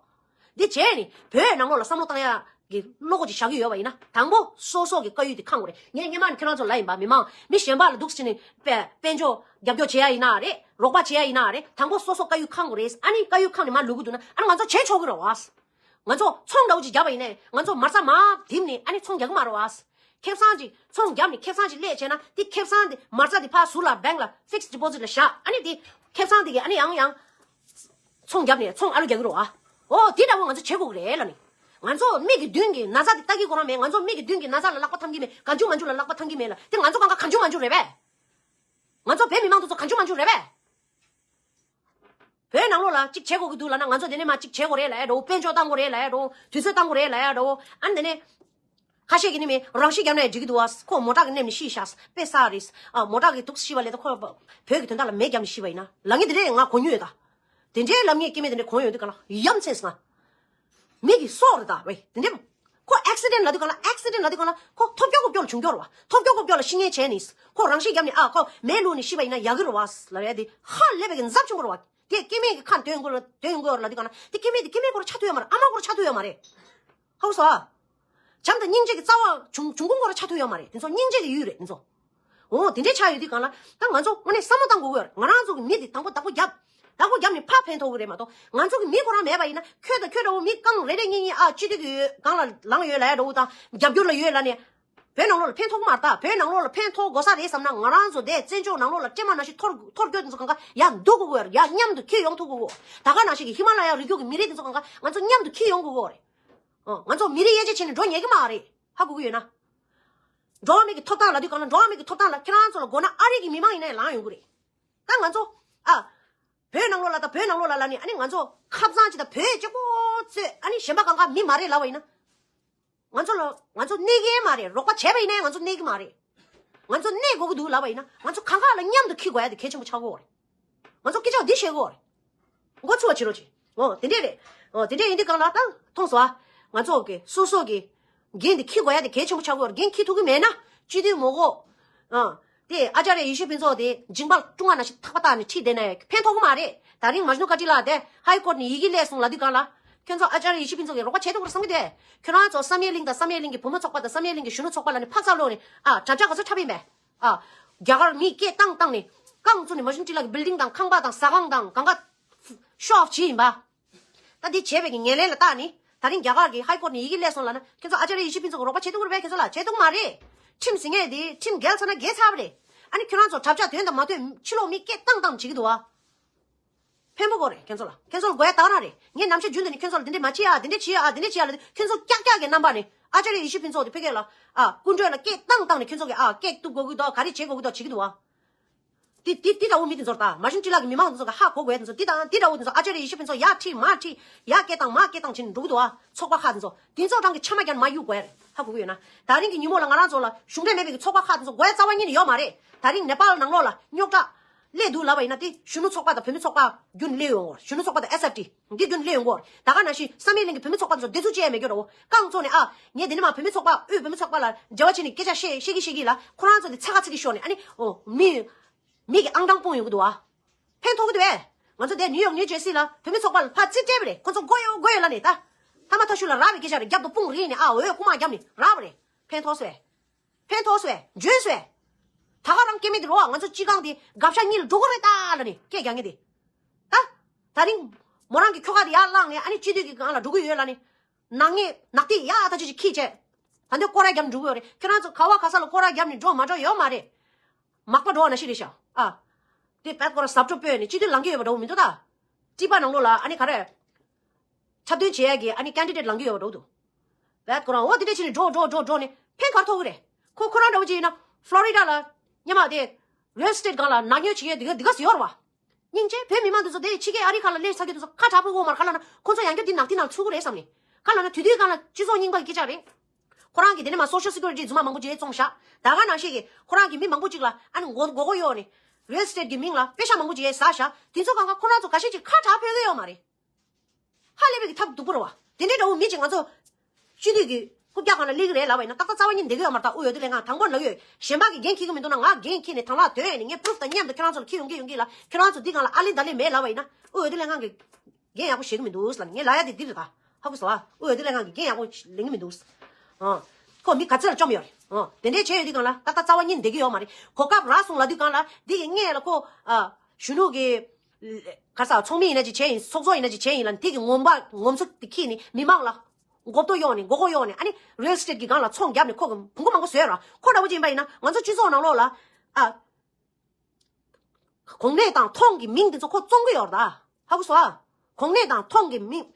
འདི་བྱས་ནས་བོད་ནང་ལོགས་ལ་བསམ་བློ་བཏང་ཡག་གི་བློ་སྒོ་ཅིག་བཞག་གི་ཡོད་པ་ཡིན་ན། དང་པོ་སོ་སོ་གི་དཀའ་ཡུལ་དེ་ཁེངས་དགོས་རེད། ངས་སྔོན་མ་ནས་ཁྱེད་རང་ཚོ་ལབ་ཡིན་པ། མི་མང་མི་གཞན་པ་ལ་འདུག་སེ་བྱས་ནས་དཔེ་དཔལ་འབྱོར་རྒྱབ་སྐྱོར་བྱེད་ཡ་ཡིན་ན་རེད། རོགས་པ་བྱེད་ཡ་ཡིན་ན་རེད། དང་པོ་སོ་སོ་དཀའ་ཡུལ་ཁེངས་དགོས་རེད། ཨ་ནི་དཀའ་ཡུལ་ཁེངས་ནས་མར་ལུས་ཀྱི་འདུག་ན་ཨ་ནི་ང་ཚོ་བྱེད་ཆོག་གི་རེད་བ། ང་ཚོ་ཚོང་འདྲ་བོ་ཅིག་བརྒྱབ་པ་ཡིན་ནའི་ང་ཚོ་མ་རྩ་མར་བསྡིབས་ནས་ཨ་ནི་ཚོང་རྒྱག་གི་མ་རེད་བ། ཁེ་བཟང་ཅིག་ཚོང་བརྒྱབ་ནས་ཁེ་བཟང་ཅིག་སླེབས་བྱས་ན་དེ་ཁེ་བཟང་དེ་མ་རྩ་དེ་ཕར་ཟུར་ལ་བེང་ལ་ཕིག་སི་ཌི་པོ་ཟིཊ་ལ་བཞག་ཨ་ནི་དེ་ཁེ་བཟང་དེ་གི་ཨ་ནི་ཡང་ཡང་ཚོང་བརྒྱབ་ནས་ཚོང་ཨ་ལོ་རྒྱག་གི་རེད་བ། ཨོ་དེ་འདྲ་བོ་ང་ཚོ་བྱེད་དགོས་ཀྱི་རེད་ལབ་ནས། ང་ཚོ་མི་གི་མདུན་གྱི་ན་ཚ་དེ་ལྟ་གི་ཁོ་རང་མེད། ང་ཚོ་མི་གི་མདུན་གྱི་ན་ཚ་ལ་ལག་པ་འཐམ་གི་མེད། གང་བྱུང་མང་བྱུང་ལ་ལག་པ་འཐམ་གི་མེད་ལ། དེ་ང་ཚོ་གང་ག་གང་བྱུང་མང་བྱུང་རེད་པས། ང་ཚོ་བོད་མི་མང་དེ་ཚོ་གང་བྱུང་མང་བྱུང་རེད་པས། བོད་ནང་ལོགས་ལ་གཅིག་བྱེད་དགོས་ཀྱི་འདུག་ལབ་ན་ང་ཚོ་དེ་ནས་མར་གཅིག་བྱེད་དགོས་རེད་ལབ་ཡ་འདྲ་བོ། དཔལ་འབྱོར་བཏང་དགོས་རེད་ལབ་ཡ་འདྲ་བོ། དུས་ཚོད་བཏང་དགོས་རེད་ལབ་ཡ་འདྲ་བོ། ཨ་ནི་དེ་ནས་ཁ་ཤས་ཀྱིས་ནི་མི་རང་ཤི་བརྒྱབ་ནའི་འགྲིག་གི་འདུག་བ། ཁོ་མོ་ཊ་གིས་ནེམ་ནས་ཤི་ཤག་དཔེ་ས་རེད། ཨ་མོ་ཊ་གིས་འདུག་སེ་ཤི་བ་ལས་ད་ཁོ་བོད་ཀྱི་དོན་དག་ལ་མེ་བརྒྱབ་ནས་ཤི་བ་ཡིན་ན་ལབ་མཁན་དེ་འདྲས་ང་གོ་མྱོང་ཡོད་ད། དེ་འདྲས་ལབ་མཁན་སྐྱེ་དམན་དེ་འདྲས་གོ་ཡོང་དུས་ག་ལ་ཡ་མཚན་སོང་ང་། མི་གི་སྲོག་རེད་ད་ཝེ། དེ་འདྲས་ཁོ་ཨེག་སི་ཌེན་ཊི་ལབ་དུས་ག་ལ། ཨེག་སི་ཌེན་ཊི་ལབ་དུས་ག་ལ་ཁོ་ཐོབ་རྒྱག་གོ་སྐྱོ་ལ་བྱུང་སྐྱོ་རེད་བ། ཐོབ་རྒྱག་གོ་སྐྱོ་ལ་ཤི་ངན་བྱས་ནས་ཁོ་རང་ཤི་བརྒྱབ་ནས་ཨ་ཁོ་མེ་བླུགས་ནས་ཤི་བ་ཡིན་ན་ཡག་གི་རེད་བ་ལབ་ཡ་དེ་ཧ་ལས་པའི་གི་འཛབ་ཆེན་པོ་རེད་བ། དེ་སྐྱེ་དམན་གྱི་ཁ་འདོན་དགོས་ལ་འདོན་དགོས་ལ་དུས་ག་ན་དེ་སྐྱེ་དམན་དེ་སྐྱེ་དམན་ཁོ་ར་ཆགས་ཐུབ་ཡོད་མ་རེད། ཨ་མ་ཁོ་ར་ཆགས་ཐུབ་ཡོད་མ་རེད། ཧ་གོ་སོང་ཨ། བྱམས་དང་སྙིང་རྗེ་གི་རྩ་བ་བྱུང་བྱུང་ཁུངས་ཁོ་ར་ཆགས་ཐུབ་ཡོད་མ་རེད། དེ་ཚོ་སྙིང་རྗེ་གི་ཡུལ་རེད་དེ་ཚོ། འོ་དེ་འདྲའི་ཆགས་ཡོད་དུས་ག་ལ་ད་ང་ཚོ་དངོས་གནས་བསམ་བློ་བཏང་དགོས་ཀྱི་ཡོད་རེད། ང་རང་ཚོ་གི་མི་དེ་དང་པོ་བདག་པོ་བརྒྱབ། བདག་པོ་བརྒྱབ་ནས་ཕར་ཕན་ཐོགས་ཀྱི་རེད་མ་གཏོགས་ང་ཚོ་གི་མི་ཁོ་རང་མེད་པ་ཡིན་ན་ཁྱོད་དང་ཁྱོད་འདྲ་བོ་མི་རྐང་རེ་རེ་གཉིས་གཉིས་ཨ་སྤྱི་འཐུས་ཀྱི་སྒང་ལ་ལངས་ཡོད་ལབ་ཡ་འདྲ་བོ་དང་རྒྱབ་སྐྱོར་ལ་ཡོད་ལབ་ནས། བོད་ནང་ལོགས་ལ་ཕན་ཐོགས་ཀྱི་མ་རེད་ད། བོད་ནང་ལོགས་ལ་ཕན་ཐོགས་དགོས་ས་རེད་བསམ་ན་ང་རང་ཚོ་དེ་བཙན་བྱོལ་ནང་ལོགས་ལ་སྐྱེས་མ་ན་ཤི་འཐོར་འཐོར་སྐྱོད་དེ་ཚོ་གང་ག་ཡར་འདུག་དགོས་ཀྱི་ཡོད་རེད། ཡར་མཉམ་དུ་འཁྱེར་ཡོང་ཐུབ་དགོས་ཀྱི་ཡོད། ད་ག་ནང་བཞིན་གྱི་ཧི་མ་ལ་ཡ་རི་རྒྱུད་ཀྱི་མི་རིགས་དེ་ཚོ་གང་ག་ང་ཚོ་མཉམ་དུ་འཁྱེར་ཡོང་དགོས་ཀྱི་ཡོད་རེད། ཨོ་ང་ཚོ་མི་རིགས་དབྱེ་འབྱེད་བྱས་ནས་འགྲོ་ཉན་གྱི་མ་རེད། ཧ་གོ་གི་ཡོད་ན། འགྲོ་བ་མི་གི་ཐོབ་ཐང་ལབ་དུས་གང་ལ་འགྲོ་བ་མི་གི་ཐོབ་ཐང་ལ་ཁྱེད་རང་ཚོ་ལ་དགོས་ན་ཨ་རི་གི་མི་མང་ཡིན་ནའི་ལངས་ཡོང་གི་རེད། ད་ང་ཚོ་ཨ། བོད་ནང་ལོགས་ལ་ད་བོད་ནང་ལོགས་ལ་ལབ་ནས་ཨ་ནི་ང་ཚོ་ཁ་བཟང་ཅིག་དང་བོད་གཅིག་པོ་རྩོད་ཨ་ནི་གཞན་པ་གང་ག་མི་མ་རེད་ལབ་པ་ཡིན་ན། ང་ཚོ་ལ་ང་ཚོ་གནས་ཀྱི་མ་རེད། རོགས་པ་བྱས་པ་ཡིན་ནའི་ང་ཚོ་གནས་ཀྱི་མ་རེད། ང་ཚོ་གནས་དགོས་ཀྱི་འདུག་ལབ་པ་ཡིན་ན་ང་ཚོ་གང་ག་ལ་མཉམ་དུ་འཁྱེར་དགོས་ཡ་དེ་གལ་ཆེན་པོ་ཆགས་ཀྱི་ཡོད་རེད། ང་ཚོ་སྐད་ཆ་འདི་བཤད་ཀྱི་ཡོད་རེད། མགོ་ཚོས་པ་བྱེད་རོགས་གྱིས། འོ་དེ་འདྲས་རེད། འོ་དེ་འདྲས་ཡིན་དུས་གང་ལ་ད་མཐོང་སོང་ཨ། ང་ཚོ་གི་སོ་སོ་གི་འགན་དེ་འཁྱེར་དགོས་ཡ་དེ་གལ་ཆེན་པོ་ཆགས་ཀྱི་ཡོད་རེད། འགན་འཁྱེར་ཐུབ་ཀྱི་མེད་ན་སྤྱི་འཐུས་མི་དགོས། ཨ། དེ་ཨ་ཅཱརྱ་ཡེ་ཤེས་ཕུན་ཚོགས་དེ་མཇིང་པ་ཀྲུང་ཨ་ནང་བཞིན་ཐག་པ་བཏགས་ནས་ཁྲིད་བསྡད་ན་ཡང་ཕན་ཐོགས་ཀྱི་མ་རེད། ད་རིང་མ་ཇུ་ནུ་ཀ་ཊི་ལགས་དེ་ཧའི་ཀོརཊ་ནས་ཡི་གེ་སླེབས་སོང་ལབ་དུས་གང་ལ། ཁྱོད་ཚོ་ཨ་ཅཱརྱ་ཡེ་ཤེས་ཕུན་ཚོགས་ཀྱིས་རོགས་པ་བྱེད་ཐུབ་ཀྱི་རེད་བསམ་གྱི་འདུག་ཁྱོད་རང་ཚོ་བསམ་ཡས་གླིང་དང་བསམ་ཡས་གླིང་གི་བུ་མོ་ཚོགས་པ་དང་བསམ་ཡས་གླིང་གི་གཞོན་ནུ་ཚོགས་པ་ལ་ནི་ཕག་ཚ་སློག་ནས་ཨ་དྲ་ལྕག་ག་ཚོད་འཁྲབ་ཡིན་པས། ཨ། རྒྱ་གར་མིས་སྐད་བཏང་བཏང་ནས་རྐང་བཙུགས་ནས་མ་ཇུ་ནུ་ཀ་ཊི་ལགས་ཀྱི་བིལ་ཌིང་དང་ཁང་པ་དང་ཟ་ཁང་དང་གང་ག་ཤོ་ཨོཕ་བྱས་ཡིན་པ། ད་འདི་བྱས་པའི་གི་ངན་ལན་ལ་བལྟས་ནས་ད་རིང་རྒྱ་གར་གྱི་ཧའི་ཀོརཊ་ནས་ཡི་གེ་སླེབས་སོང་ལབ་ན་ཁྱེད་ཚོ་ཨ་ཅཱརྱ་ཡེ་ཤེས་ཕུན་ཚོགས་ཀྱིས་རོགས་པ་བྱེད་ཐུབ་ཀྱི་རེད་པས། ཁྱེད་ཚོ་ལ་བྱེད་ཐུབ་ཀྱི་མ་རེད། ཁྲིམས་ཟེར་མཁན་དེ་ཁྲིམས་འགལ་ཚར་ན་འགལ་ཚར་བ་རེད། ཨ་ནི་ཁྱོད་རང་ཚོ་དྲ་ལྕག་དོན་དང་མ་དོན་ཕྱི་ལོགས་མིས་སྐད་བཏང་བཏང་བྱེད་ཀྱི་འདུག་བ། ཕན་པོ་དགོས་རེད་ཁྱེད་ཚོ་ལ། ཁྱེད་ཚོ་ལ་དགོས་ཡ་ད་ག་རང་རེད། ངས་ནམ་ཞར་རྒྱུན་དུ་ནས་ཁྱེད་ཚོ་ལ་འདི་འདྲས་མ་བྱེད་ཨ། འདི་འདྲས་བྱེད་ཨ། འདི་འདྲས་བྱེད་ཨ་ལབ་དུས་ཁྱེད་ཚོ་ཀྱག་ཀྱག་གི་རྣམ་པ་ནས་ཨ་ཅཱརྱ་ཡེ་ཤེས་ཕུན་ཚོགས་དེ་ཕ་གི་ལ་ཨ་སྐུ་མགྲོན་ལ་སྐད་བཏང་བཏང་ནས་ཁྱེད་ཚོ་གི་ཨ་སྐད་གཏུབ་དགོས་ཀྱི་འདུག་ག་རེ་བྱེད་དགོས་ཀྱི་འདུག་བྱེད་ཀྱི་འདུག་བ། དེ་དེ་དེ་འདྲ་བོ་མི་དེ་ཚོར་ད་མ་ཇུ་ནུ་ཀ་ཊི་ལགས་ཀྱི་མི་མང་དེ་ཚོ་གི་ཧ་གོ་དགོས་དེ་ཚོ་དེ་དང་དེ་འདྲ་བོ་དེ་ཚོ་ཨ་ཅཱརྱ་ཡེ་ཤེས་ཕུན་ཚོགས་ཡར་ཁྲིད་མར་ཁྲིད་ཡར་སྐད་བཏང་མར་སྐད་བཏང་བྱས་ནས་འགྲོ་གི་འདུག་བ། ཚོགས་པ་ཁག་དེ་ཚོ་དེ་ཚོ་རང་གི་ཆ་མ་རྒྱག་ནས་མར་གཡུག་དགོས་རེད། ཧ་གོ་གི་ཡོད་ན། ད་རིང་གི་ཉིན་མོ་ལ་ང་རང་ཚོ་ལ་གཞུང་འབྲེལ་མེད་པའི་གི་ཚོགས་པ་ཁག་དེ་ཚོ་དགོས་རྩ་བ་ཉིད་ནས་ཡོད་མ་རེད། ད་རིང་ནེ་པཱལ་ནང་ལོགས་ལ་རྙོག་དྲ་ སླེབས་འདུག་ལབ་པ་ཡིན་ན་དེ་གཞོན་ནུ་ཚོགས་པ་དང་བུད་མེད་ཚོགས་པ་རྒྱུན་སླེབས་ཡོང་གོ། གཞོན་ནུ་ཚོགས་པ་དང་ཨེས་ཨེཕ་ཊི་འདི་རྒྱུན་སླེབས་ཡོང་གོ། ད་ག་ནང་བཞིན་བསམ་ཡས་གླིང་གི་བུད་མེད་ཚོགས་པ་ཚོ་དེ་ཚོ་ཅི་ཡང་མེད་རྒྱུ་རོ། རྐང་བཙུགས་ནས་ཨ་ངས་དེ་ནས་མ་བུད་མེད་ཚོགས་པ་དབུས་བུད་མེད་ཚོགས་པ་ལ་འབྲེལ་བ་བྱས་ནས་སྐད་ཆ་བཤད་བཤད་ཀྱི་བཤད་ཀྱི་ལ་ཁོ་རང་ཚོ་དེ་ཚ་ཁ་ཚིག་གི་ཤོར་ནས་ཨ་ནི་ཨོ་མི་མི་གི་ཨང་གྲངས་སྤུངས་ཡོང་གི་འདུག་ཨ། ཕན་ཐོགས་ཀྱི་འདུག་བས། ང་ཚོ་དེ་ནིའུ་ཡོག་ནིའུ་ཇར་སི་ལ་བུད་མེད་ཚོགས་པ་ལ་ཕར་རྩིས་སྤྲད་པ་རེད། ཁོ་ཚོ་དགོས་ཡོད་དགོས་ཡོད་ལ་ནས་ད། ཐ་མ་ཐ་ཤུ་ལ་རག་པའི་སྐད་ཆ་རེད། རྒྱབ་ཏུ་དཔུང་རིག་ནས་ཨ་འོས་རྐུ་མ་རྒྱབ་ནས་རག་པ་རེད། ཕན་ཐོགས་སོ་བས། ཕན་ཐོགས་སོ་བས། འཇོན་སོ་བས། ད་ག་རང་སྐྱེ་མེད་དེ་རོ། ང་ཚོ་སྤྱི་ཁང་དེ་དགའ་ཤ་གཉིས་ལ་འགྲོ་གི་རེད་ད་ལ་ནས་སྐད་རྒྱག་ངེས་དེ། ད། ད་རིང་། མོ་རང་གི་ཁྱོ་ག་དེ་ཡར་བླངས་ནས་ཨ་ནི་སྤྱི་འཐུས་ཀྱི་སྒང་ལ་འགྲོ་གི་ཡོད་ལ་ནི། ནག་ཉེས་ནག་ཐིག་ཡག་ཐག་ཆོད་ཅིག་ཁྱེར་བྱས། ད་འདོད་སྐོར་ར་རྒྱབ་ནས་འགྲོ་གི་ཡོད་རེད། ཁྱོད་རང་ཚོ་ག་བ་ག་ས་ལ་སྐོར་ར་རྒྱབ་ནས་འགྲོ་མ་འགྲོ་ཡོད་མ་རེད། མག་པ་འགྲོ་བ་ན་ཤི་རེད་ཤག་ཨ། དེ་བད་སྐོར་ར་ཟབ་སྤྲོ་སྤོས་ནས་སྤྱི་འཐུས་ལང་གི་ཡོད་པ་འདྲ་བོ་མི་འདུག་ད། སྤྱི་པ་ནང་ལོགས་ལ་ཨ་ནི་ག་རེ། འཁྲབ་སྟོན་བྱེད་ཡ་གི་ཨ་ནི་ཀན་ཌི་ཌེ་ཊི་ལང་གི་ཡོད་པ་འདྲ་བོ་འདུག་བད་སྐོར་ར་འོ་དེ་འདྲ་བྱས་ནས་འགྲོ་འགྲོ་འགྲོ་འགྲོ་ནས་ཕན་ག་རེ་ཐོགས་གི་རེད། ཁོ་ཁོ་རང་འདྲ་བོ་ཅིག་ཡིན་ན་ཕློ་རི་ཌ་ལ་སྔོན་མ་དེ་རི་ཡལ་ཨེ་སི་ཊེ་ཊི་སྒང་ལ་ནག་ཉོས་བྱེད་ཡ་འདི་ག་འདི་ག་ཟེར་ཡོད་རེད་བ། སྙིང་རྗེ། བོད་མི་མང་འདི་ཚོ་དེ་ཕྱི་རྒྱལ་ཨ་རི་ཁ་ལ་སླེབས་ཚར་གི་འདི་ཚོ་ཁ་གྲག་པོ་ཡོད་མ་རེད། ག་ལབ་ན་ཁོ་ཚོ་ཡང་བསྐྱར་འདི་ནག་ཐིག་ནང་ཚུད་གི་རེད་བསམ་ནས། ག་ལབ་ན་དུས་དུས་སྒང་ལ་སྤྱི་ཚོགས་རྙིང་པ་གི་སྐད་ཆ་རེད། ཁོ་རང་གི་དེ་ནས་མ་སོ་ཤལ་སི་ཀུ་རི་ཊི་རྫུན་མ་མང་པོ་ཅིག་བཙོངས་བཞག་ད་ག་ནང་བཞིན་གི་ཁོ་རང་གི་མི་མང་པོ་ཅིག་ལ་ཨ་ནི་མགོ་མགོ་སྐོར་གཡོག་ནས་རི་ཡལ་ཨེ་སི་ཊེ་ཊི་གི་མིང་ལ་པེ་ཤག་མང་པོ་ཅིག་ཟ་བཞག་དེ་ཚོ་སྒང་ག་ཁོ་རང་ཚོ་འགའ་ཤས་ཅིག་ཁ་གྲག་ཕོད་གི་ཡོད་མ་རེད། ཧ་ལས་པའི་གི་ཐབས་སྡུག་པོ་རེད་བ། དེ་འདྲའི་འདྲ་བོ་མི་ཅིག་ང་ཚོ་སྤྱི་འཐུས་ཀྱི་རྐུབ་བཀྱག་སྒང་ལ་སླེབས་ཀྱི་རེད་ལབ་པ་ཡིན་ན་ཏག་ཏག་རྩ་བ་ཉིད་འདེགས་ཀྱི་ཡོད་མ་རེད། ད་དབུ་འོས་བསྡུ་ལྷན་ཁང་དང་པོར་ལབ་ཀྱི་ཡོད། གཞན་པ་གི་འགན་འཁྱེར་གི་མི་འདུག་ན་ང་འགན་འཁྱེར་ནས་དང་བླངས་དོན་ནས་ངས་པུ་རུབ་དང་མཉམ་དུ་ཁྱོད་རང་ཚོ་ལ་འཁྱེར་ཡོང་གི་ཡོང་གི་ལ་ཁྱོད་རང་ཚོ་འདི་སྒང་ལ་ཨ་ལེ་ད་ལེ་མེད་ལབ་པ་ཡིན་ན་དབུ་འོས་བསྡུ་ལྷན་ཁང་གི་འགན་ཡག་པོ་བཞེས་གི་མི་འདུག་ལབ་ནས་ངས་ལབ་ཡ་དེ་འདི་རེད། ད་ཧ་གོ་སོང་ཨ། དབུ་འོས་བསྡུ་ལྷན་ཁང་གི་འགན་ཡག་པོ་ལེན་གི་མི་འདུག་ཨ། ཁོ་མི་ག་ཚོད་ལ་བཅོམ་ཡོད་རེད། ཨ། དེ་འདྲའི་བྱས་ཡོད་དུས་སྒང་ལ་ཏག་ཏག་རྩ་བ་ཉིད་འདེགས་ཀྱི་ཡོད་མ་རེད། གོ་སྐབས་རག་སོང་ལབ་དུས་སྒང་ལ་འདི་གི་སྔས་ལ་ཁོ་ཨ་གཞོན་ནུ་གི་ག་ས་ཚོགས་མི་ཡིན་ན་ཅིག་བྱས་ཡིན། ཚོགས་གཙོ་ཡིན་ན་ཅིག་བྱས་ཡིན་ལ་འདི་གི་ངོམ་པ་ངོམ་སོ་དེ་ཁྱེར་ནས་མི་མང་ལ་མགོ་བཏོག་གཡོག་ནས་མགོ་སྐོར་གཡོག་ནས་ཨ་ནི་རི་ཡལ་ཨེ་སི་ཊེ་ཊི་གི་སྒང་ལ་ཚོང་བརྒྱབ་ནས་ཁོ་གི་བུང་གོ་མང་པོ་བཟོས་ར། ཁོ་འདྲ་བོ་ཅིག་ཡིན་པ་ཡིན་ན་ང་ཚོ་སྤྱི་ཚོགས་ནང་ལོགས་ལ་ཨ། གོང་ནས་དང་ཐོང་གི་མིང་དེ་ཚོ་ཁོ་བཙོང་གི་ཡོད་རེད་ད། ཧ་གོ་སོང་ཨ། གོང་ནས་དང་ཐོང་གི་མིང་།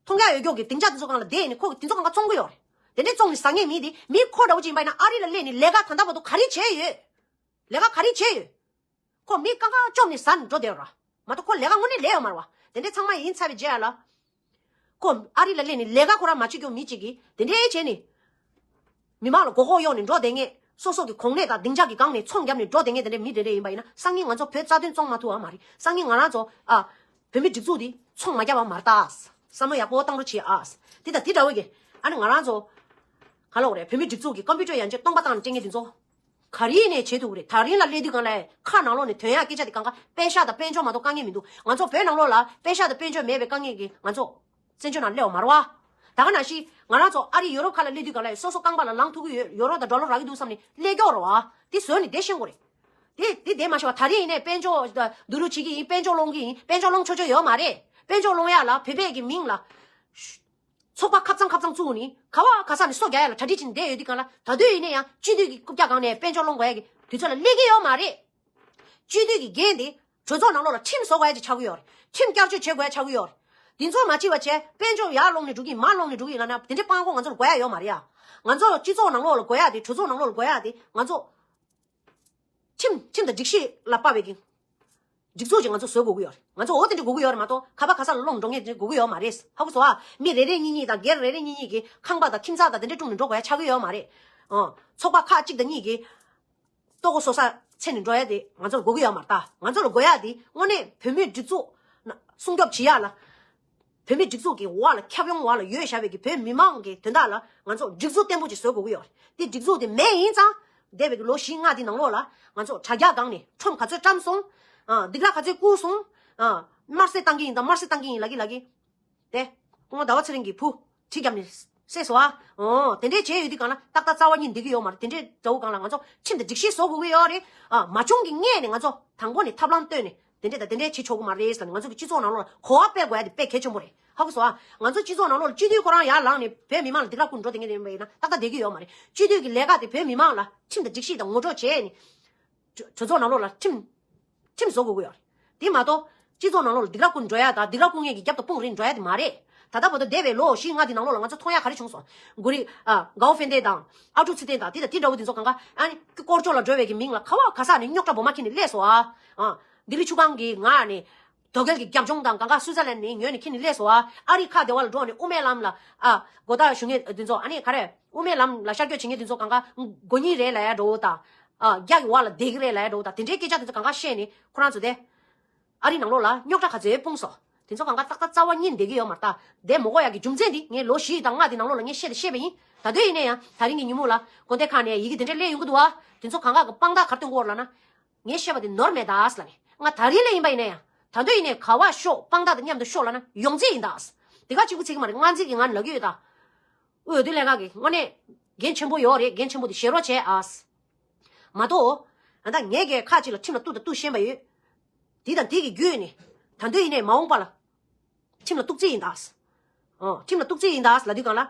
ཐོང་ཡ་ཡོད་མཁན་གྱི་སྡིངས་ཆ་དེ་ཚོ་སྒང་ལ་བསྡད་ནས་ཁོ་གི་དེ་ཚོ་སྒང་ག་བཙོང་གི་ཡོད་རེད། དེ་འདྲས་བཙོང་ནས་ཟ་མཁན་མི་དེ་མི་ཁོ་འདྲ་བོ་ཅིག་ཡིན་པ་ཡིན་ན་ཨ་རི་ལ་སླེབས་ནས་ལས་ཀ་ད་ལྟ་བར་དུ་ག་རེ་བྱས་ཡོད། ལས་ཀ་ག་རེ་བྱས་ཡོད། ཁོ་མི་ཀ་ཁ་བཅོམ་ནས་ཟ་ནས་འགྲོ་བསྡད་ཡོད་ར། མ་གཏོགས་ཁོ་ལས་ཀ་དངོས་གནས་ལས་ཡོད་མ་རེད་བ། དེ་འདྲས་ཚང་མ་ཡིན་ཚར་བའི་རྗེས་ལ། ཁོ་ཨ་རི་ལ་སླེབས་ནས་ལས་ཀ་ཁོ་རང་མ་བྱེད་རྒྱུ་མི་གཅིག་གིས་དེ་འདྲའི་བྱས་ནས། མི་མང་ལ་མགོ་སྐོར་གཡོག་ནས་འགྲོ་བསྡད་མཁན། སོ་སོ་གི་གོང་ནས་དང་སྡིངས་ཆ་གི་སྒང་ནས་ཚོང་བརྒྱབ་ནས་འགྲོ་བསྡད་མཁན་དེ་འདྲའི་མི་དེ་འདྲ་ཡིན་པ་ཡིན་ན་སང་ཉིན་ང་ཚོ་བོད་རྩ་དོན་བཙོང་མ་ཐུབ་པ་མ་རེད། སང་ཉིན་ང་རང་ཚོ་ཨ། བོད་མི་སྒྲིག་འཛུགས་འདི་ཚོང་མ་བརྒྱབ་པ་མ་རེད་ད། བསམ་བློ་ཡག་པོ་བཏང་རོགས་བྱེད་ཨ། དེ་དང་དེ་འདྲ་བོ་གི་ཨ་ནི་ང་རང་ཚོ་ག་ལབ་དགོས་རེད། བོད་མི་སྒྲིག་འཛུགས་ཀྱི་ཀམ་པུ་ཊར་ཡང་ཅིག་སྟོང་པ་བཏང་ནས་སྤྲད་མཁན་དེ་ཚོ། ག་རེ་ནས་བྱེད་ཐུབ་ཀྱི་རེད། ད་རིང་ལ་སླེབས་དུས་སྒང་ལ་ཁ་ནང་ལོགས་ནས་ཐོན་ཡག་སྐད་ཆ་དེ་གང་ག་པད་ཤག་དང་དཔལ་འབྱོར་མ་གཏོགས་དཀའ་ངལ་མི་འདུག་ང་ཚོ་བོད་ནང་ལོགས་ལ་པད་ཤག་དང་དཔལ་འབྱོར་མེད་པའི་དཀའ་ངལ་གྱིས་ང་ཚོ་བཙན་བྱོལ་ནང་སླེབས་པ་མ་རེད་བ། ད་ག་ནང་བཞིན་ང་རང་ཚོ་ཨ་རི་ཡོ་རོབ་ཁ་ལ་སླེབས་དུས་སྒང་ལ་སོ་སོ་རྐང་པ་ལ་ལངས་ཐུབ་ཀྱི་ཡོད། ཡོ་རོབ་དང་ཌོ་ལར་རག་གི་འདུག་བསམ་ནས་སླེབས་ཀྱི་ཡོད་རེད་བ། དེ་བཟོས་ནས་བསྡད་ཤེས་དགོས་རེད། དེ་དེ་བསྡད་མ་ཤེས་པ་ད་རེས་ཡིན་ནའི་དཔལ་འབྱོར་བསྡུ་རུབ་བྱེད་ཀྱི་ཡིན། དཔལ་འབྱོར་སློང་གི་ཡིན། དཔལ་འབྱོར་སློང་ཆོག་ཆོག་ཡོད་མ་རེད། དཔལ་འབྱོར་སློང་ཡག་ལ་བོད་པའི་གི་མིང་ལ། ཚོགས་པ་ཁ་གཙང་ཁ་གཙང་བཙུགས་ནས་ག་བ་ག་ས་ནས་སོ་རྒྱག་ཡ་ལ་གྲ་སྒྲིག་བྱས་ནས་བསྡད་ཡོད་དུས་སྒང་ལ་ད་དུང་ཡིན་ན་ཡང་སྤྱི་འཐུས་ཀྱི་རྐུབ་བཀྱག་སྒང་ནས་དཔལ་འབྱོར་སློང་དགོས་ཡ་གི་དུས་ཚོད་ལ་སླེབས་ཀྱི་ཡོད་མ་རེད། སྤྱི་འཐུས་ཀྱི་འགན་དེ་གྲོས་ཚོགས་ནང་ལོགས་ལ་ཁྲིམས་བཟོ་དགོས་ཡ་ཅིག་ཆགས་ཀྱི་ཡོད་རེད། ཁྲིམས་བསྐྱར་བཅོས་བྱེད་དགོས་ཡ་ཆགས་ཀྱི་ཡོད་རེད། འདི་ཚོ་མ་བྱས་པ་བྱས་དཔལ་འབྱོར་ཡར་སློང་ནས་འགྲོ་གི་ཡིན། མར་སློང་ནས་འགྲོ་གི་ཡིན་ལབ་ན་དེ་འདྲའི་སྤྲང་པོ་ང་ཚོ་ལ་དགོས་ཡ་ཡོད་མ་རེད་ཡ། ང་ཚོ་སྤྱི་ཚོགས་ནང་ལོགས་ལ་དགོས་ཡ་དེ་གྲོས་ཚོགས་ནང་ལོགས་ལ་དགོས་ཡ་དེ་ང་ཚོ། ཁྲིམས་ཁྲིམས་དང་སྒྲིག་གཞི་ལ་དཔག་པའི་གི་སྒྲིག་འཛུགས་ཅིག་ང་ཚོ་བཟོ་དགོས་ཀྱི་ཡོད་རེད། ང་ཚོ་འོ་དེ་འདྲ་དགོས་ཀྱི་ཡོད་རེད་མ་གཏོགས་ཁ་པ་ཁ་ས་ལ་སློང་འགྲོ་མཁན་དེ་འདྲ་དགོས་ཀྱི་ཡོད་མ་རེད། ཧ་གོ་སོང་ཨ། མི་རེ་རེ་གཉིས་གཉིས་དང་སྒེར་རེ་རེ་གཉིས་གཉིས་ཀྱི་ཁང་པ་དང་ཁྱིམ་ཚང་དང་དེ་འདྲ་དཀྲུགས་ནས་འགྲོ་དགོས་ཡ་ཆགས་ཀྱི་ཡོད་མ་རེད། ཨང་། ཚོགས་པ་ཁག་གཅིག་དང་གཉིས་ཀྱི་ལྟོ་གོ་བཟོ་ས་འཚོལ་ནས་འགྲོ་ཡ་དེ་ང་ཚོ་ལ་དགོས་ཀྱི་ཡོད་མ་རེད་ད། ང་ཚོ་ལ་དགོས་ཡ་དེ་དངོས་གནས་བོད་མིའི་སྒྲིག་འཛུགས་ན་སྲུང་སྐྱོབ་བྱེད་ཡ་ལ། བོད་མིའི་སྒྲིག་འཛུགས་ཀྱི་འོག་ལ་ཁྱབ་ཡོང་འོག་ལ་ཡོད་བཞག་པའི་གི་བོད་མི་མང་གི་དོན་དག་ལ་ང་ཚོ་སྒྲིག་འཛུགས་བརྟན་པོ་ཅིག་བཟོ་དགོས་ཀྱི་ཡོད་རེད། དེ་སྒྲིག་འཛུགས་དེ་མེད་ཡིན་ཙང་འདས་པའི་གི་ལོ་བཞི་ལྔ་དེ་ནང་ལོགས་ལ་ང་ཚོ་དྲ་རྒྱ་སྒང་ནས་ཁྲོམ་ག་ཚོད་བཀྲམ་སོང་། ཨ། སྡིགས་ར་ག་ཚོད་བསྐུར་སོང་། ཨ། དམར་གསོད་བཏང་གི་ཡིན་དང་དམར་གསོད་བཏང་གི་ཡིན་ལབ་ཀྱི་ལབ་ཀྱི། དེ། སྐུ་ངོ་ཟླ་བ་ཚེ་རིང་གིས་བུ་གྲི་བརྒྱབ་ནས་བསད་སོང་ཨ། འོ། དེ་འདྲའི་བྱས་ཡོད་དུས་སྒང་ལ་ཏག་ཏག་རྩ་བ་ཉིད་འདེགས་ཀྱི་ཡོད་མ་རེད། དེ་འདྲའི་འདྲ་བོ་སྒང་ལ་ང་ཚོ་ཁྲིམས་དང་སྒྲིག་གཞི་བཟོ་དགོས་ཀྱི་ཡོད་རེད། ཨ། མ་བྱུང་གི་སྔས་ནས་ང་ཚོ་དང་པོ་ནས་ཐབས་ལམ་བཏོན་ནས་དེ་འདྲས་དང་དེ་འདྲས་བྱེད་ཆོག་གི་མ་རེད་ཟེར་ནས་ང་ཚོ་གི་སྤྱི་ཚོགས་ནང་ལོགས་ལ་གོ་བ་སྤེལ་དགོས་ཡ་དེ་དཔེ་གལ་ཆེན་པོ་རེད། ཧ་གོ་སོང་ཨ། ང་ཚོ་སྤྱི་ཚོགས་ནང་ལོགས་ལ་སྤྱི་འཐུས་ཁོ་རང་ཡར་ལངས་ནས་བོད་མི་མང་ལ་སྡིགས་ར་བསྐུར་འགྲོ་བསྡད་མཁན་དེ་ཡིན་པ་ཡིན་ན་ཏག་ཏག་བསྡད་ཀྱི་ཡོད་མ་རེད། སྤྱི་འཐུས་ཀྱི་ལས་ཀ་དེ་བོད་མི་མང་ལ་ཁྲིམས་དང་སྒྲིག་གཞི་དང་ངོ་སྤྲོད་བྱས་ནས། གྲོས་ཚོགས་ནང་ལོགས་ལ་ཁྲིམས། ཁྲིམས་བཟོ་དགོས་ཀྱི་ཡོད་རེད། དེ་མ་གཏོགས། སྤྱི་ཚོགས་ནང་ལོགས་ལ་སྡིགས་ར་བསྐུར་འགྲོ་ཡ་དང་སྡིགས་ར་བསྐུར་མཁན་གྱི་རྒྱབ་ཏུ་དཔུང་རེད་འགྲོ་ཡ་དེ་མ་རེད། ད་ལྟ་བར་དུ་འདས་པའི་ལོ་བཞི་ལྔ་དེ་ནང་ལོགས་ལ་ང་ཚོ་མཐོང་ཡ་ག་རེ་བྱུང་སོང་། གུ་རི། ཨ། གའོ་ཧྥེན་ཏེ་དང་། ཨ་ཀྲུག་ཚེ་བརྟན་དང་དེ་དང་དེ་འདྲ་བོ་དེ་ཚོ་གང་ག་ཨ་ནི་སྐོར་ཅོག་ལ་འགྲོ་བའི་གི་མིང་ལ་ག་བ་ག་ས་ནས་རྙོག་དྲ་སྦོམ་མ་ཁྱེར་ནས་སླེབས་སོང་ཨ། ཨ། ལྡི་ལི་ཆུ་སྒང་གི་ངག་ནས། དོ་གལ་གྱི་རྒྱབ་ལྗོངས་དང་གང་ག་སུའི་ཙར་ལན་ནས་ཉོས་ནས་ཁྱེར་ནས་སླེབས་སོང་ཨ། ཨ་རི་ཁ་བདེ་བ་ལ་འགྲོ་ནས་དབུ་མའི་ལམ་ལ། ཨ། གོ་བརྡ་ཞུ་མཁན་དེ་ཚོ་ཨ་ནི་ག་རེ། དབུ་མའི་ལམ་ལ་ཤར་བསྐྱོད་བྱེད་མཁན་དེ་ཚོ་གང་ག་མགོ་གཉིས་རེད་ལབ་ཡ་འདྲ་བོ་དང་། ཨ་རྒྱ་གི་བར་ལ་བསྡད་ཀྱི་རེད་ལབ་ཡ་འདྲ་བོ་དང་དེ་འདྲའི་སྐད་ཆ་དེ་ཚོ་གང་ག་བཤད་ནས་ཁོ་རང་ཚོ་དེ། ཨ་རི་ནང་ལོགས་ལ་རྙོག་དྲ་ག་ཚོད་སྤུངས་སོང་། དེ་ཚོ་གང་ག་ཏག་ཏག་རྩ་བ་ཉིད་ནས་བསྡད་ཀྱི་ཡོད་མ་རེད་ད། བསྡད་མ་དགོས་ཡ་གི་རྒྱུ་མཚན་འདི་ངས་ལོ་བཞི་ཡི་དང་ལྔ་དེ་ནང་ལོགས་ལ་ངས་བཤད་དེ་བཤད་པ་ཡིན། ད་དུང་ཡིན་ན་ཡང་ད་རིང་གི་ཉིན་མོ་ལ་དགོན་སྡེ་ཁག་ནས་ཡི་གེ་དེ་འདྲ་སླེབས་ཡོང་གི་འདུག་བ། དེ་ཚོ་གང་ག་གི་དཔང་རྟགས་ག་རེ་སྟོན་གྱི་ཡོད་རེད་ལབ་ན། ངས་བཤད་པ་དེ་ནོར་མེད་ད་ལབ་ནས། ང་ད་རིང་ལས་ཡིན་པ་ཡིན་ན་ཡང་ད་དུང་ཡིན་ནའི་ག་བ་ཤོག་དཔང་རྟགས་དང་མཉམ་དུ་ཤོག་ལབ་ན་ཡོང་རྩིས་ཡིན་ད། དེ་ག་གཅིག་པུ་ཚིག་གི་མ་རེད། ང་ཚིག་གི་ང་ལབ་ཀྱི་ཡོད་ད། འོས་བསྡུ་ལྷན་ཁང་གི་དངོས་གནས་འགན་ཆེན་པོ་ཡོད་རེད། འགན་ཆེན་པོ་དེ་བཞེས་རོགས་བྱས་ཨ། མ་གཏོགས། ཨ་ད་ངས་གི་ཁག་ཅིག་ལ་ཁྲིམས་ལ་གཏུག་དང་གཏུག་ཤེས་པ་ཡོད། དེ་དང་དེ་གི་བརྒྱུད་ནས་ད་དུང་ཡིན་ནའི་མ་འོངས་པ་ལ་ཁྲིམས་ལ་གཏུག་རྩིས་ཡིན་ད། ཨོ་ཁྲིམས་ལ་གཏུག་རྩིས་ཡིན་ད་ལབ་དུས་གང་ལ།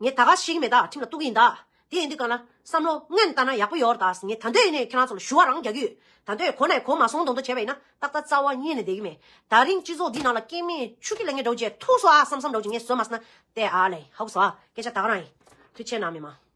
ངས་ད་ག་ཤེས་ཀྱི་མེད་ད། ཁྲིམས་ལ་གཏུག་གི་ཡིན་ད། དེ་ཡིན་དུས་གང་ལ་བསམ་བློ་སྔོན་བཏང་ན་ཡག་པོ་ཡོད་རེད་ད། ངས་ད་དུང་ཡིན་ནའི་ཁྱེད་རང་ཚོ་ལ་ཞུ་བ་རང་རྒྱག་གི་ཡོད། ད་དུང་གོ་ནས་གོ་མ་སོང་མདོག་མདོག་བྱས་པ་ཡིན་ན་ཏག་ཏག་རྩ་བ་ཉིད་ནས་བསྡད་ཀྱི་མེད། ད་རིང་སྤྱི་ཚོགས་འདི་ནང་ལ་སྐྱེ་དམན་ཆུ་ཁྱི་ལ་ངས་འདྲ་བོ་བྱས་ཐུག་སོང་ཨ་བསམ་བསམ་འདྲ་བོ་བྱས་ངས་བཟོས་མ་སོང་ན་དེ་ཨ་ལས་ཧ་གོ་སོང་ཨ། སྐད་ཆ་ད་ག་རང་ཡིན། ཐུགས་རྗེ་གནང་མི་མང་།